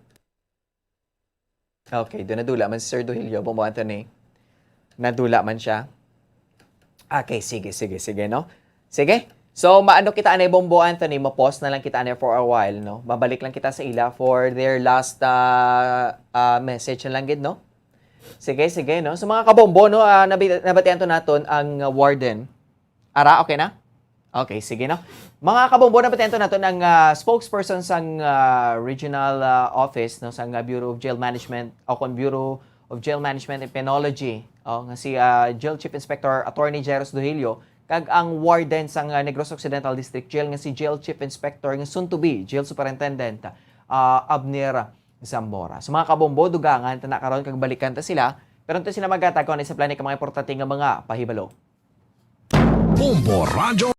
Okay, do nadula man si Sir Dohilio, Bombo Anthony. Nadula man siya. Okay, sige, sige, sige, no? Sige. So, maano kita anay, Bombo Anthony, ma-pause na lang kita anay for a while, no? Mabalik lang kita sa ila for their last, ah, ah, message na lang gid, no? Sige, sige, no? So, mga kabombo, no, ah, nabi-, nabatian to naton ang, ah, warden. Ara, okay na? Okay, sige, no? Mga kabombo, nabatian to naton ang, ah, spokesperson sang, ah, regional, ah, office, no, sang, ah, Bureau of Jail Management o kon Bureau of Jail Management and Penology, oh, nga si, ah, Jail Chief Inspector Attorney Jairus Dohilio, kag ang warden sang, ah, Negros Occidental District Jail nga si Jail Chief Inspector nga soon to be Jail Superintendent, ah, Abner Zamora. So, mga kabombo, dugangan ta na karon kag balikan ta sila. Pero antes sila maghatag, kuha na sa plani ka mga importante nga mga pahibalo. Bombo Radyo.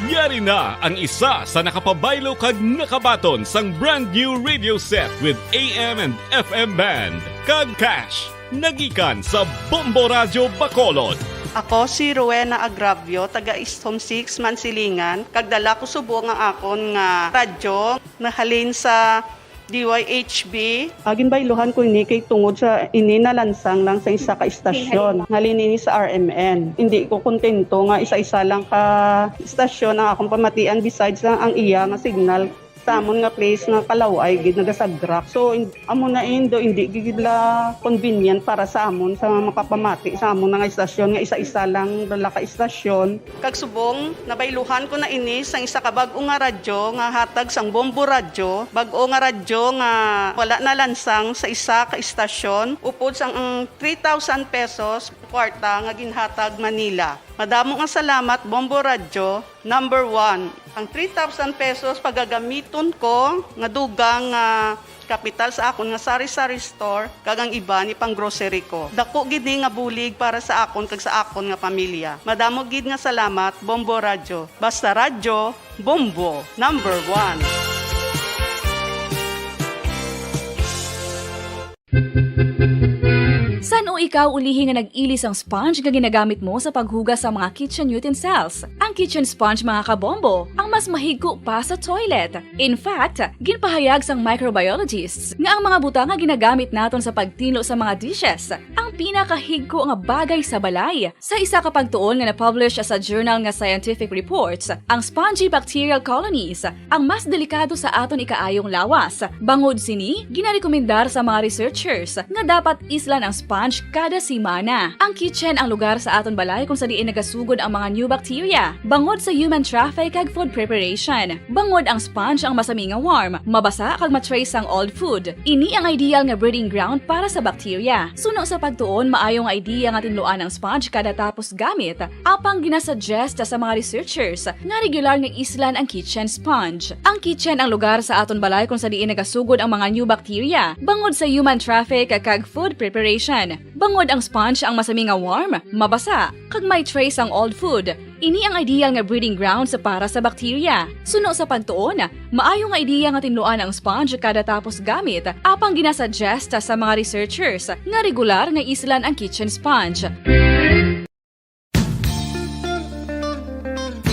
Yari na ang isa sa nakapabaylo kag nakabaton sang brand new radio set with A M and F M band kag cash. Nagikan sa Bombo Radyo Bacolod. Ako si Rowena Agravio, taga East Home Six, Mansilingan, kag dala ko subong ang akon nga radyo nahalin sa D Y H B. Ah, ginbayluhan ko ini kay tungod sa ini nalansang lang sa isa ka istasyon. Halin ini sa R M N. Hindi ko kontento nga isa-isa lang ka istasyon ang akong pamatian besides lang ang iya nga signal. Sa amon nga place nga kalaw-ay gid nagasagrak. So, in-, amo na indo, hindi gid la convenient para sa amon sa makapamati sa amon nga istasyon nga isa-isa lang dala ka istasyon. Kag subong, nabayluhan ko na ini sang isa ka bag-o nga radyo nga hatag sang Bombo Radyo, bag-o nga radyo nga wala nalansang sa isa ka istasyon, upod sang ang three thousand pesos kwarta nga ginhatag man nila. Madamo nga salamat, Bombo Radyo, number one. Ang three thousand pesos pagagamiton ko nga dugang nga kapital sa akon nga sari-sari store kag ang iban ipang-grocery ko. Dako gid ni nga bulig para sa akon kag sa akon nga pamilya. Madamo gid nga salamat, Bombo Radyo. Basta radyo, Bombo, number one. San-o ikaw ulihi nga nag-ilis ang sponge nga ginagamit mo sa paghugas sa mga kitchen utensils? Ang kitchen sponge, mga kabombo, ang mas mahigko pa sa toilet. In fact, ginpahayag sang microbiologists nga ang mga butang nga ginagamit naton sa pagtinlo sa mga dishes ang pinakahigko nga bagay sa balay. Sa isa ka pagtuon nga na-publish sa journal nga Scientific Reports, ang spongy bacterial colonies ang mas delikado sa aton ikaayong lawas. Bangod sini, ginarekomendar sa mga researchers nga dapat islan ang sponge kada semana. Ang kitchen ang lugar sa aton balay kung sa diin nagasugod ang mga new bacteria, bangod sa human traffic kag food preparation. Bangod ang sponge ang masami nga warm, mabasa kag ma-trace ang old food. Ini ang ideal nga breeding ground para sa bacteria. Suno sa pagtuon, maayo nga idea nga tinluan ang sponge kada tapos gamit, apang ginasuggest sa mga researchers nga regular nga islan ang kitchen sponge. Ang kitchen ang lugar sa aton balay kung sa diin nagasugod ang mga new bacteria, bangod sa human traffic kag food preparation. Bangod ang sponge ang masami nga warm, mabasa, kag may trace ang old food, ini ang ideal nga breeding grounds para sa bacteria. Suno sa pagtuon, maayo nga idea nga tinluan ang sponge kada tapos gamit, apang ginasuggest sa mga researchers nga regular nga islan ang kitchen sponge.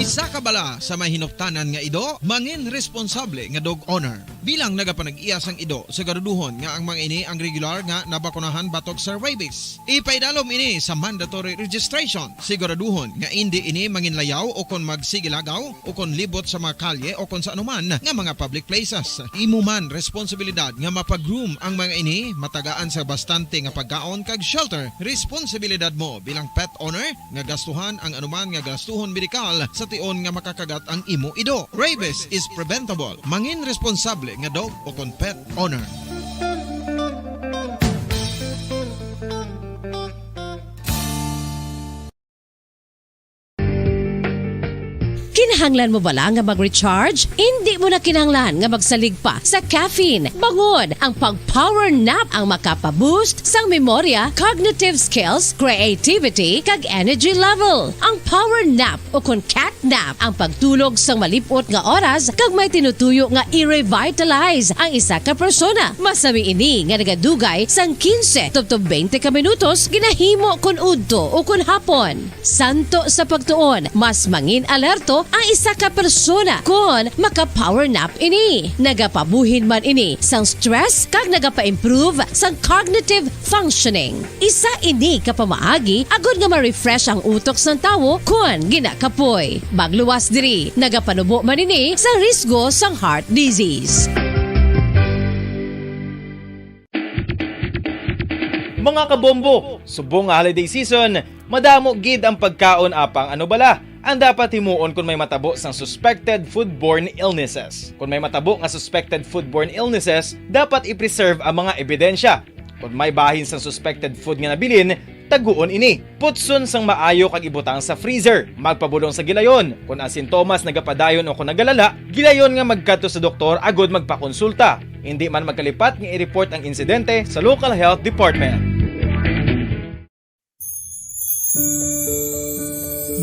Isa ka bala sa may hinuktanan nga ido, mangin responsable nga dog owner. Bilang nagapanag-iya sang ido, siguraduhon nga ang mga ini ang regular nga nabakunahan batok sa rabies. Ipaidalom ini sa mandatory registration. Siguraduhon nga indi ini manginlayaw o kon magsigilagaw o kon libot sa mga kalye o kon sa anuman nga mga public places. Imo man responsibilidad nga mapag-groom ang mga ini, matagaan sa bastante nga pagkaon kag shelter. Responsibilidad mo bilang pet owner nga gastuhan ang anuman nga gastuhon medikal sa tion nga makakagat ang imo ido. Rabies is preventable. Mangin responsable nga dog o kon pet owner. Kinahanglan mo bala nga mag-recharge? Indi mo na kinahanglan nga magsalig pa sa caffeine. Bangon, ang pag-power nap ang makapa-boost sang memorya, cognitive skills, creativity, kag energy level. Ang power nap o kon cat nap ang pagtulog sang malip-ot nga oras kag may tinutuyo nga i-revitalize ang isa ka persona. Masami ini nga nagadugay sang quince tubtob twenty ka minutos ginahimo kon udto o kon hapon. Santo sa pagtuon, mas mangin alerto ang isa ka persona kon maka-power nap ini. Nagapabuhin man ini sang stress kag nagapa-improve sang cognitive functioning. Isa ini ka pamaagi agod nga ma-refresh ang utok sang tawo kon ginakapoy. Magluwas diri, nagapanubo man ini sa risgo sang heart disease. Mga kabombo, subong nga holiday season, madamo gid ang pagkaon, apang ano bala ang dapat himuon kon may matabo sang suspected foodborne illnesses? Kon may matabo nga suspected foodborne illnesses, dapat i-preserve ang mga ebidensya. Kon may bahin sang suspected food nga nabilin, taguon ini. Putson sang maayo kag ibutang sa freezer. Magpabulong sa gilayon. Kon ang sintomas nagapadayon o kon nagalala, gilayon nga magkadto sa doktor agud magpakonsulta. Indi man magkalipat nga i-report ang insidente sa local health department.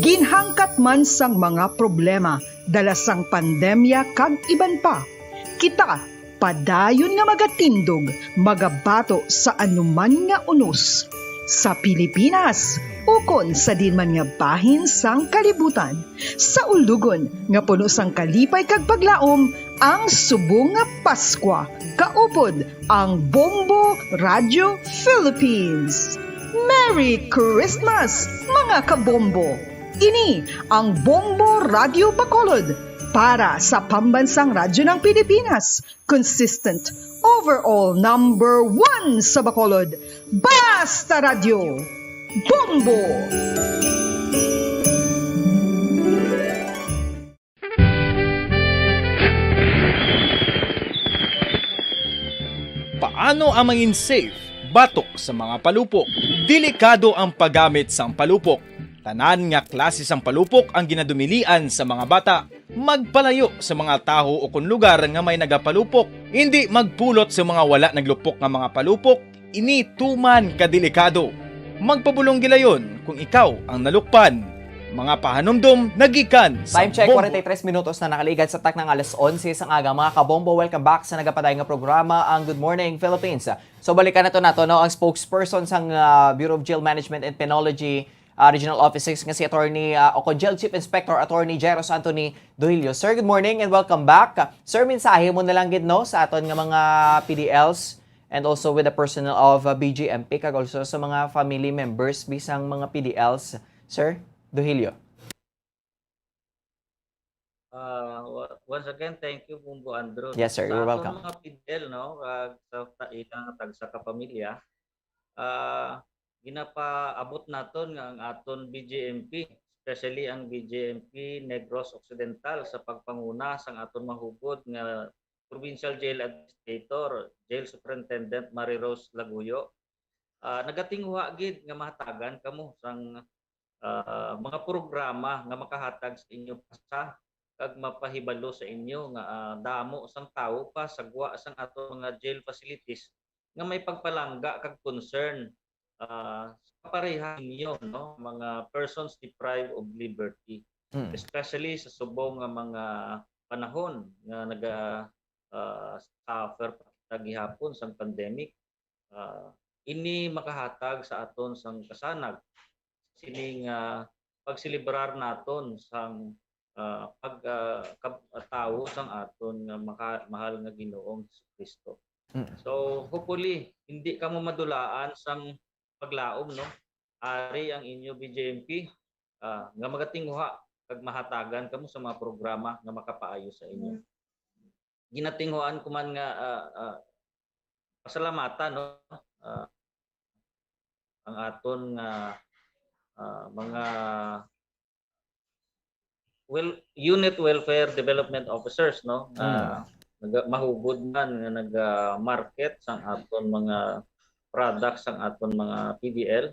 Ginhangkat man sang mga problema dala sang pandemya kag iban pa, kita padayon nga magatindog, magabato sa anuman nga unos sa Pilipinas ukon sa diin man nga bahin sang kalibutan. Sa ulugon nga puno sang kalipay kag paglaom, ang subong nga Paskwa kaupod ang Bombo Radio Philippines. Merry Christmas, mga kabombo! Ini ang Bombo Radio Bacolod para sa Pambansang Radyo ng Pilipinas, consistent overall number one sa Bacolod. Basta Radyo, Bombo! Paano ang mangin safe batok sa mga palupok? Delikado ang paggamit sang palupok. Tanan nga klase sang palupok ang ginadumilian sa mga bata. Magpalayo sa mga tawo o kon lugar nga may nagapalupok. Indi magpulot sa mga wala naglupok nga mga palupok. Ini tuman ka delikado. Magpabulong gilayon kung ikaw ang nalukpan. Mga pahanumdom nagikan sa Time check, Bombo. Forty-three minutos na nakaligad sa takna nga alas onse sang aga. Mga kabombo, welcome back sa nagapadayon nga programa, ang Good Morning Philippines. So, balikan nato nato, no, ang spokesperson sang, ah, Bureau of Jail Management and Penology, ah, Regional Office six nga si Attorney, ah, o kon Jail Chief Inspector Attorney Jairus Anthony Dohilio. Sir, good morning and welcome back. Sir, mensahe mo na lang gid, no, sa aton nga mga P D Ls and also with the personnel of, ah, B J M P kag also sa mga family members bisang mga P D Ls, Sir Dohilio. Ah, wa-, once again, thank you, Bombo Andrew. Yes, sir. You're welcome. Sa aton mga P D L, no, kag sa ta-, ila nga tagsa ka pamilya, ah, ginapaabot naton nga ang aton B J M P, especially ang B J M P Negros Occidental, sa pagpanguna sang aton mahugod nga Provincial Jail Administrator, Jail Superintendent Marie Rose Laguyo, ah, nagatinguha gid nga mahatagan kamo sang, ah, mga programa nga makahatag sa inyo pasa kag mapahibalo sa inyo nga, ah, damo sang tawo pa sa gwa sang ato mga jail facilities nga may pagpalangga kag concern, ah, sa kapareha ninyo, no, mga persons deprived of liberty, Mm. especially sa subong nga mga panahon nga naga, ah, suffer pa kita gihapon sang pandemic. Ah, ini makahatag sa aton sang kasanag sining, ah, pagselebrar naton sang, ah, pag, ah, kab-, ah, tawo sang aton nga maka-, mahal nga Ginoong Jesucristo. Mm. So, hopefully, hindi kamo madulaan sang paglaom, no? Ari ang inyo B J M P, ah, nga magatinguha kag mahatagan kamo sa mga programa nga makapaayo sa inyo. Mm. Ginatinguhaan ko man nga, ah, ah, pasalamatan, no? Ah, ang aton nga, ah, mga wel-, unit welfare development officers, no? Nga Mm. naga-, mahugod man nga naga-market sang aton mga products, sang aton mga P D L.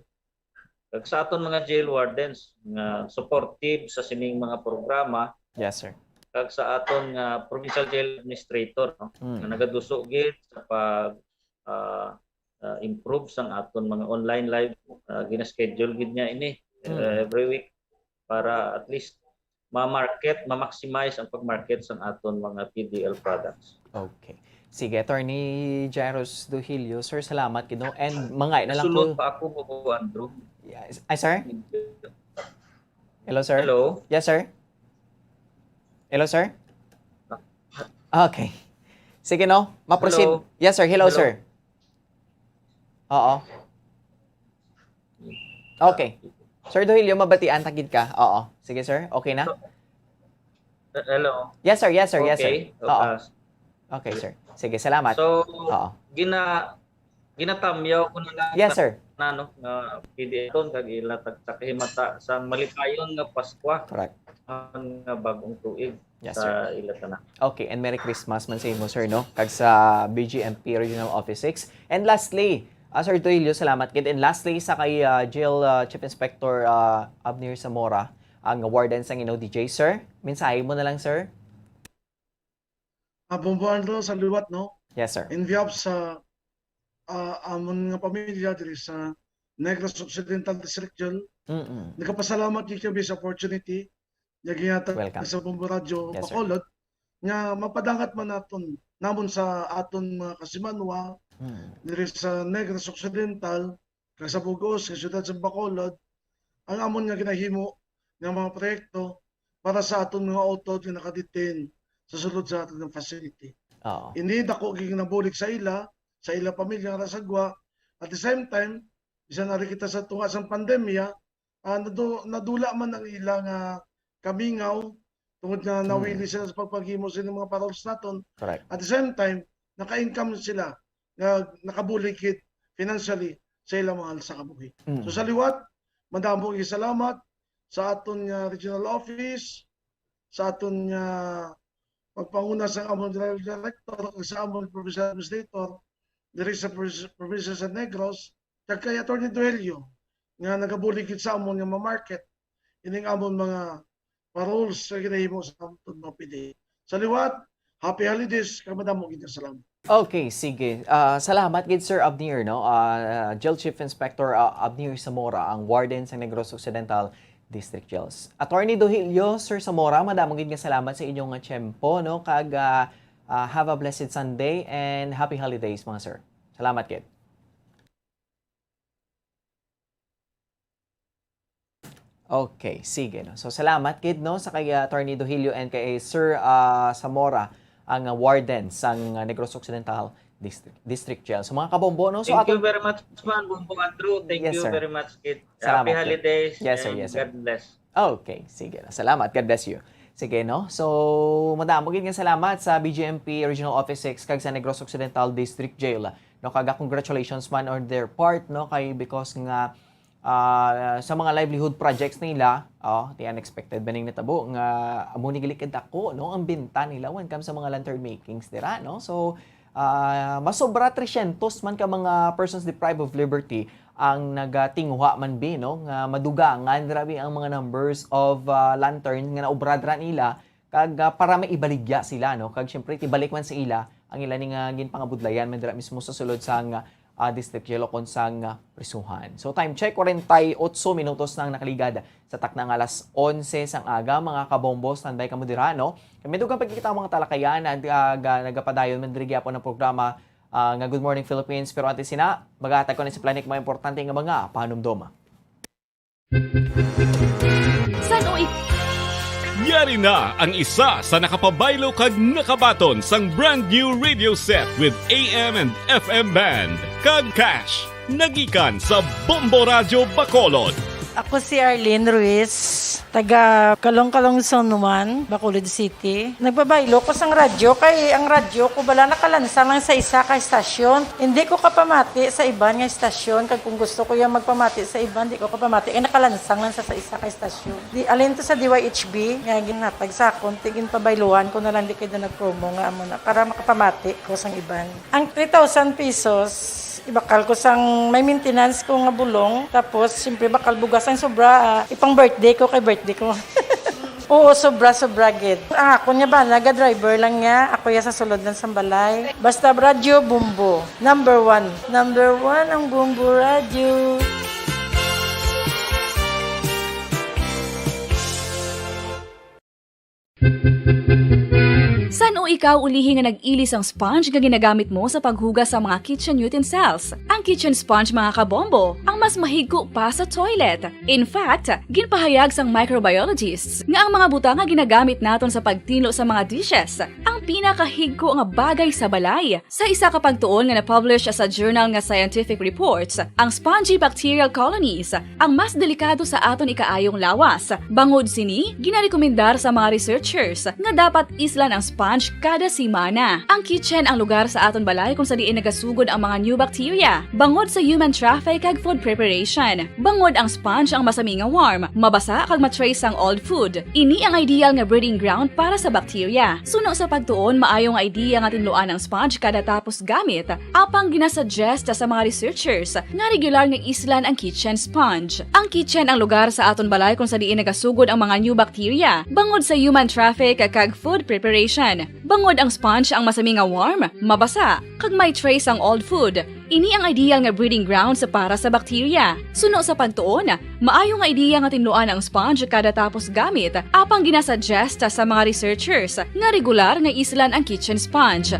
Kag sa aton mga jail wardens nga supportive sa sining mga programa, Yes, sir. Kag sa aton nga provincial jail administrator, no, Mm. nga nagaduso gid sa pag, ah, ah, improve sang aton mga online live, ah, gina-schedule gid niya ini, Mm. uh, every week para at least ma-market, ma-maximize ang pag-market sang aton mga P D L products. Okay. Sige, Attorney Jairus Duhilio, sir, salamat gid, no? And mga na lang Sulod ko. pa ako, Bobo Andrew. Yes. Ay, sir? Hello, sir? Hello? Yes, sir? Hello, sir? Okay. Sige, no? Ma-proceed. Hello? Yes, sir. Hello, Hello? sir. Oo. Okay. Sir Dohilio, mabatian ta gid ka. Oo. Sige, sir. Okay na? So, uh, hello? Yes, sir. Yes, sir. Yes, sir. Okay. Oo. Uh, Okay, sir. Sige, salamat. So, Oo. gina-, ginatamyaw ko na lang Yes, sir. na, no, nga P D L ton kag ila tag-, sa kahimata sa malipayon nga Paskwa Correct. nga bagong tuig Yes, sa sir. ila tanan. Okay, and Merry Christmas man sa imo, sir, no? Kag sa B G M P Regional Office six. And lastly, ah, Sir Dohilio, salamat gid. And lastly, sa kay, ah, Jail, ah, Chief Inspector, ah, Abner Zamora, ang warden sang Ginoo D J, sir. Mensahe mo na lang, sir. Ah, Bombo Andrew, sa liwat, no? Yes, sir. In behalf sa, ah, amon nga pamilya diri sa Negros Occidental District Jail, Mm-mm. nagapasalamat gyud kami sa opportunity nga ginhatag Welcome. sa Bombo Radyo Yes, sir. Bacolod nga mapadangat man naton, namon sa aton mga kasimanwa Mm. diri sa Negros Occidental, kag sa bug-os nga siyudad sa Bacolod, ang amon nga ginahimo nga mga proyekto para sa aton mga utod nga nakadetain sa sulod sa aton nga facility. Oo. Ini dako gyud nabulig sa ila, sa ila pamilya nga nasa gwa. At the same time, bisan ari kita sa tunga sang pandemya, ah, nadu-, nadula man ang ila nga kamingaw tungod nga Mm. nawili sila sa pagpaghimo sa ilang mga paroles naton. Correct. At the same time, naka-income sila nga nakabulig gid financially sa ilang mga halsa ka buhi. Mm. So, sa liwat, madamo nga salamat sa aton nga regional office, sa aton nga pagpanguna sa amon regional director, sa amon provincial administrator, diri sa provins-, probinsya sa Negros, kag kay Attorney Duelio, nga nagabulig gid sa amon nga ma-market ining amon mga paroles nga ginahimo sa aton mga P D. Sa liwat, happy holidays, kag madamo gid nga salamat. Okay, sige. Ah, salamat gid, Sir Abner, no? Ah, Jail Chief Inspector, ah, Abner Zamora, ang warden sa Negros Occidental District Jails. Attorney Dohilio, Sir Zamora, madamo gid nga salamat sa inyong, ah, tiyempo, no? Kag, ah, ah, have a blessed Sunday and happy holidays, mga sir. Salamat gid. Okay, sige, no. So, salamat gid, no, sa kay, ah, Attorney Dohilio and kay Sir, ah, Zamora, ang, ah, warden sang, ah, Negros Occidental District, District Jail. So, mga kabombo, no, so Thank you atong very much, man, Bombo Andrew. Thank Yes, you sir. very much, kid. Salamat, Happy sir. holidays Yes, sir. and Yes, sir. God bless. Okay, sige, no. Salamat. God bless you. Sige, no? So, madamo gid nga salamat sa B G M P Regional Office six kag sa Negros Occidental District Jail. No, kaga congratulations man on their part, no, kay because nga, ah, sa mga livelihood projects nila, oh, the unexpected ba ning natabo nga amo ni gali kadako, no, ang benta nila when comes sa mga lantern makings dira, no? So, ah, masobra tresyentos man ka mga persons deprived of liberty ang nagatinguha man bi, no, nga madugangan grabe ang mga numbers of, ah, lantern nga naobra dira nila kag, ah, para maibaligya sila, no? Kag siyempre, tibalik man sa ila ang ila ni nga ginpangabudlayan man dira mismo sa sulod sang, ah, district jail ukon sang, ah, prisuhan. So, time check, kwarenta y otso minutos na ang nakaligad sa takna nga alas onse sang aga. Mga kabombo, standby kamo dira, no? Kami dugang pagkikita ang mga talakayan na, ah, ga-, nagapadayon man diri gyapon ang programa, ah, nga Good Morning Philippines. Pero antes sina, maghatag ko na sa planik mga importante nga mga panumdom. San o i- Yari na ang isa sa nakapabaylo kag nakabaton sang brand new radio set with A M and F M band kag cash nagikan sa Bombo Radyo Bacolod. Ako si Arlene Ruiz, taga Calong-Calong Zone one, Bacolod City. Nagpabaylo ko sang radyo kay ang radyo ko bala nakalansang lang sa isa ka estasyon. Hindi ko kapamati sa iban nga estasyon, kag kung gusto ko yang magpamati sa iban, di ko kapamati kay nakalansang lang sa, sa isa ka estasyon. Di, alin to sa D Y H B nga ginhatag sa akon, ti ginpabayluhan ko na lang di kay da nag-promo nga amo na para makapamati ko sang iban. Ang three thousand pesos, ibakal ko sang may maintenance ko nga bulong, tapos siyempre bakal bugas ang sobra, ah, ipang birthday ko kay birthday ko. Oo, sobra-sobra gid. Ang ako niya ba, naga-driver lang niya. Ako ya sa sulod lang sa balay. Basta radyo, Bombo. Number one. Number one ang Bombo Radyo. San-o ikaw ulihi nga nag-ili sang sponge nga ginagamit mo sa paghugas sa mga kitchen utensils? Ang kitchen sponge, mga kabombo, ang mas mahigko pa sa toilet. In fact, ginpahayag sang microbiologists nga ang mga butang nga ginagamit naton sa pagtinlo sa mga dishes ang pinakahigko nga bagay sa balay. Sa isa ka pagtuon nga na-publish sa journal nga Scientific Reports, ang spongy bacterial colonies ang mas delikado sa aton ikaayong lawas. Bangod sini, ginarekomendar sa mga researchers nga dapat islan ang sponge kada semana. Ang kitchen ang lugar sa aton balay kung sa diin nagasugod ang mga new bacteria, bangod sa human traffic kag food preparation. Bangod ang sponge ang masami nga warm, mabasa kag ma-trace sang old food. Ini ang ideal nga breeding ground para sa bacteria. Suno sa pagtuon, maayo nga idea nga tinluan ang sponge kada tapos gamit, apang ginasuggest sa mga researchers nga regular nga islan ang kitchen sponge. Ang kitchen ang lugar sa aton balay kung sa diin nagasugod ang mga new bacteria, bangod sa human traffic kag food preparation. Bangod ang sponge ang masami nga warm, mabasa, kag may trace ang old food. Ini ang ideal nga breeding grounds para sa bacteria. Suno sa pagtuon, maayo nga ideya nga tinluan ang sponge kada tapos gamit, apang ginasuggest sa mga researchers nga regular nga islan ang kitchen sponge.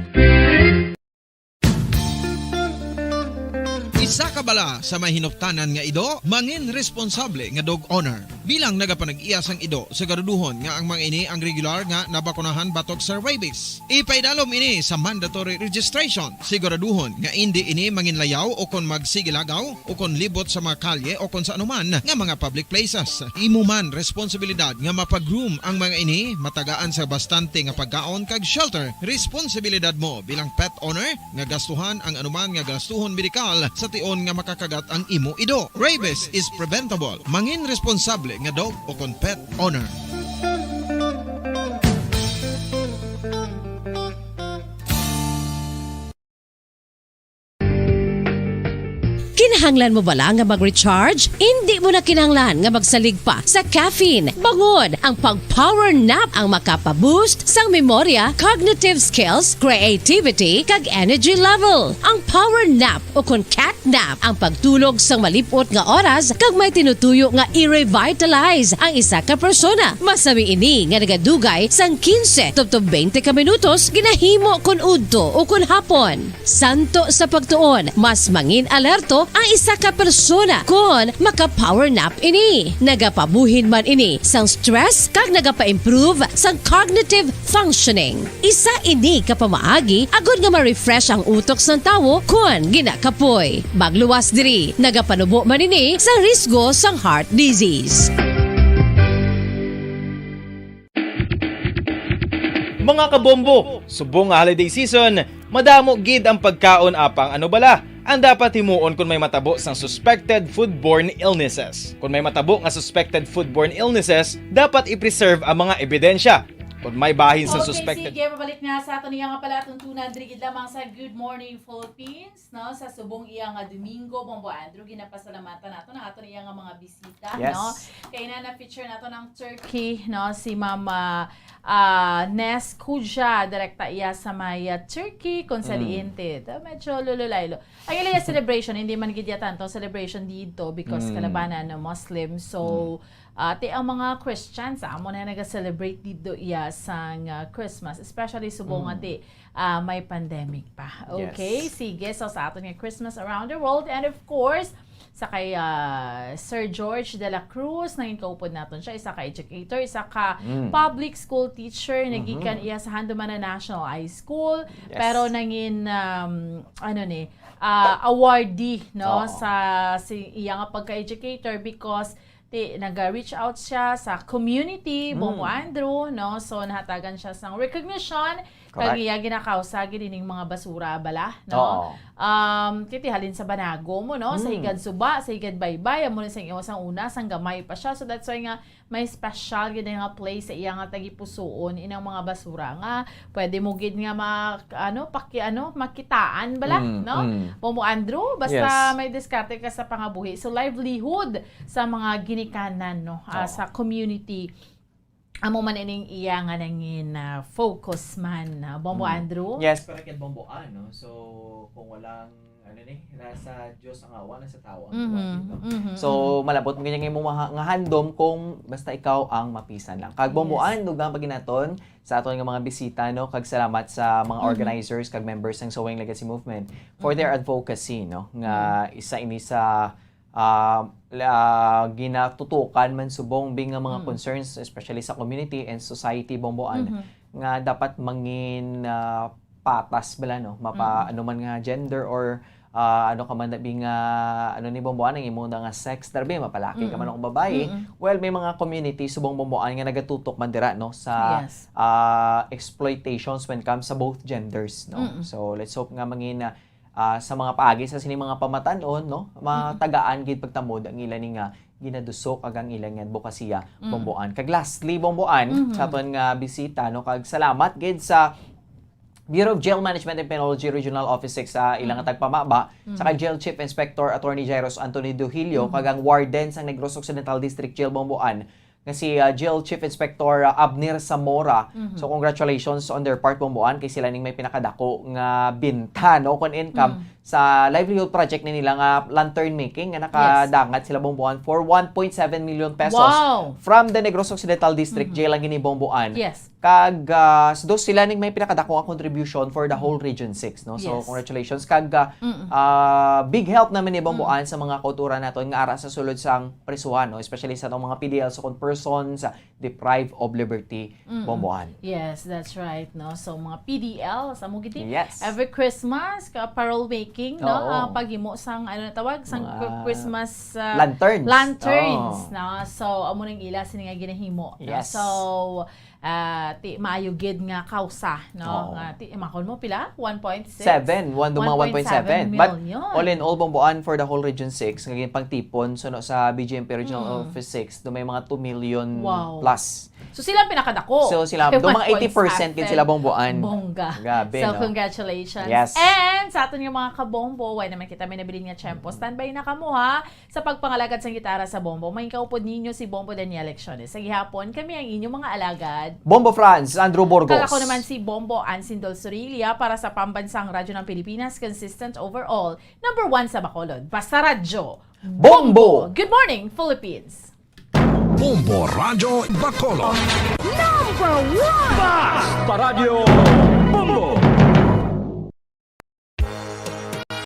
Isa ka bala sa may hinuptanan nga ido, mangin responsable nga dog owner. Bilang nagapanag-iya sang ido, siguraduhon nga ang mga ini ang regular nga nabakunahan batok sa rabies. Ipaidalom ini sa mandatory registration. Siguraduhon nga indi ini manginlayaw o kon magsigilagaw o kon libot sa mga kalye o kon sa anuman nga mga public places. Imo man responsibilidad nga mapag-groom ang mga ini, matagaan sa bastante nga pagkaon kag shelter. Responsibilidad mo bilang pet owner nga gastuhan ang anuman nga gastuhon medikal sa tion nga makakagat ang imo ido. Rabies is preventable. Mangin responsable nga dog o kon pet owner. Kinahanglan mo bala nga mag-recharge? Indi mo na kinahanglan nga magsalig pa sa caffeine. Bangod ang pag-power nap ang makapa-boost sang memorya, cognitive skills, creativity, kag energy level. Ang power nap o kon cat nap ang pagtulog sang malip-ot nga oras kag may tinutuyo nga i-revitalize ang isa ka persona. Masami ini nga nagadugay sang quince tubtob twenty ka minutos ginahimo kon udto o kon hapon. Suno sa pagtuon, mas mangin-alerto ang isa ka persona kon maka-power nap ini. Nagapabuhin man ini sang stress kag nagapa-improve sang cognitive functioning. Isa ini ka pamaagi agod nga ma-refresh ang utok sang tawo kon ginakapoy. Magluwas diri, nagapanubo man ini sa risgo sang heart disease. Mga kabombo, subong nga holiday season, madamo gid ang pagkaon, apang ano bala ang dapat himuon kon may matabo sang suspected foodborne illnesses? Kon may matabo nga suspected foodborne illnesses, dapat i-preserve ang mga ebidensya. Kon may bahin sa Okay, suspected sige, mabalik na sa aton iya nga palatuntunan diri gid lamang sa Good Morning Philippines, no? Sa subong iya nga Domingo, Bombo Andrew, ginapasalamatan nato ang aton iya nga mga bisita, Yes. no? Kay na na-feature nato ang turkey, no? Si Mama ah, Nes Kuja, direkta iya sa may, ah, turkey, kung sa Mm. diin ti, medyo lululaylo. Ang ila celebration, hindi man gid iya tanto celebration dito because Mm. kalabanan na Muslim. So, Mm. ah, ti ang mga Christians, amo na naga-celebrate dito iya sang, ah, Christmas, especially subong Mm. nga ti, ah, may pandemic pa. Okay, Yes. sige. So, sa aton nga Christmas around the world, and of course, sa kay, ah, Sir George de la Cruz, nangin kaupod naton siya, isa ka educator, isa ka Mm. public school teacher, Mhm. nagikan iya sa Handumanan National High School, Yes. pero nangin, um, ano ni, ah, awardee, no, Oo. sa, si, iya nga pagka-educator because ti, naga-reach out siya sa community, Mm. Bombo Andrew, no? So, nahatagan siya sang recognition, Correct. kag iya ginakausa gid ining mga basura, bala, no? Oo. Um, kiti halin sa Banago mo, no? Sa Mm. Higad Suba, sa Higad Baybay, amo ni sang, sang una, sang gamay pa siya. So, that's why nga may special gid nga place sa iya nga tagipusoon, inang mga basura nga pwede mo gid nga ma-, ano, paki-, ano, makitaan, bala, Mm, no? mm. Bombo Andrew, basta Yes. may diskarte ka sa pangabuhi. So, livelihood sa mga ginikanan, no, ah, Oo. sa community. Amo man ining iya nga nangin, ah, focus man, ah, Bombo Mm. Andrew. Yes. Para kay Bombo Ann, no? So, kung walang, ano ni, nasa Diyos ang awa, nasa tao ang Mhm, tawagin, no? mhm, So, malabot mo ganyan yung mga nga handom kung basta ikaw ang mapisan lang. Kag Bombo Yes. Ann, dugang pa ginaton sa aton nga mga bisita, no? Kag salamat sa mga Mhm. organizers kag members ng Sowing Legacy Movement for Mhm. their advocacy, no? Nga isa ini sa ah, la- ginatutukan man subong bing nga mga Mm. concerns, especially sa community and society, Bombo Ann, Mhm. nga dapat mangin ah, patas bala, no? Mapa Mm. ano man nga gender or ah, ano ka man na bing ah, ano ni, Bombo Ann, ang imo na nga sex, darbi mapalaki ka man Mm. o babayi. Mm. Well, may mga community subong, Bombo Ann, nga nagatutok man dira, no, sa Yes. ah, exploitations when it comes sa both genders, no? Mm-mm. So, let's hope nga mangin ah, ah, sa mga paagi sa sini mga pamatan-on, no, Mm-mm. matagaan gid pagtamod ang ila ni nga ginadusok ag ang ila nga adbokasiya, Mm. Bombo Ann. Kag lastly, Bombo Ann, Mhm. sa aton nga bisita, no, kag salamat gid sa Bureau of Jail Management and Penology Regional Office six sa ilang Mm. tagpamaba, Mm. sa kay Jail Chief Inspector Attorney Jairus Anthony Duhilio, Mm. kag ang warden sa Negros Occidental District Jail, Bombo Ann, nga si ah, Jail Chief Inspector ah, Abner Zamora. Mhm. So, congratulations on their part, Bombo Ann, kay sila ning may pinakadako nga binta, no, kon income Mm. sa livelihood project ni nila nga lantern making nga nakadangat sila, Bombo Ann, for one point seven million pesos Wow! from the Negros Occidental District Mhm. Jail ang gini, Bombo Ann. Yes. Kag ah, s- dos sila ning may pinakadako nga contribution for the whole Region six, no? So, Yes. congratulations. Kag ah, Mm-mm. ah, big help naman ni, Bombo Mm. Ann, sa mga kauturan naton nga ara sa sulod sang prisuhan, no? Especially sa atong mga P D L, so kung persons ah, deprived of liberty, Mm-mm. Bombo Ann. Yes, that's right, no? So, mga P D L, sa mo gid, Yes. every Christmas, ka parole making, no? Oo. Ah, paghimo sang, ano na tawag, sang Mga Christmas ah, Lanterns. lanterns, Oo. no? So, amo nang ila sini nga ginahimo, no? Yes. So, ah, ti maayo gid nga kausa, no? Oo. Nga ti makon mo pila? One point six? Seven, one to mga one point seven. But Million. All in all, Bombo Ann, for the whole Region six, nga ginpangtipon, so, no, sa B J M P Regional Mm. Office six, do may mga two million Wow. plus. So, sila ang pinakadako. So, sila, do mga eighty percent gid sila, Bombo Ann. Bongga. Grabe, So, no? Congratulations. Yes. And sa aton nga mga kabombo, way naman kita may nabilin nga tiyempo. Standby na kamo, ha, sa pagpangalagad sang gitara sa bombo. May kaupod ninyo si Bombo Daniel Lecciones. Sa gihapon, kami ang inyong mga alagad. Bombo Franz, Andrew Burgos. Kag ako naman si Bombo Ann Sindol Surilia para sa Pambansang Radyo ng Pilipinas, consistent overall, number one sa Bacolod. Basta Radyo. Bombo! Good morning, Philippines! Bombo Radyo Bacolod. Number one! Basta Radyo!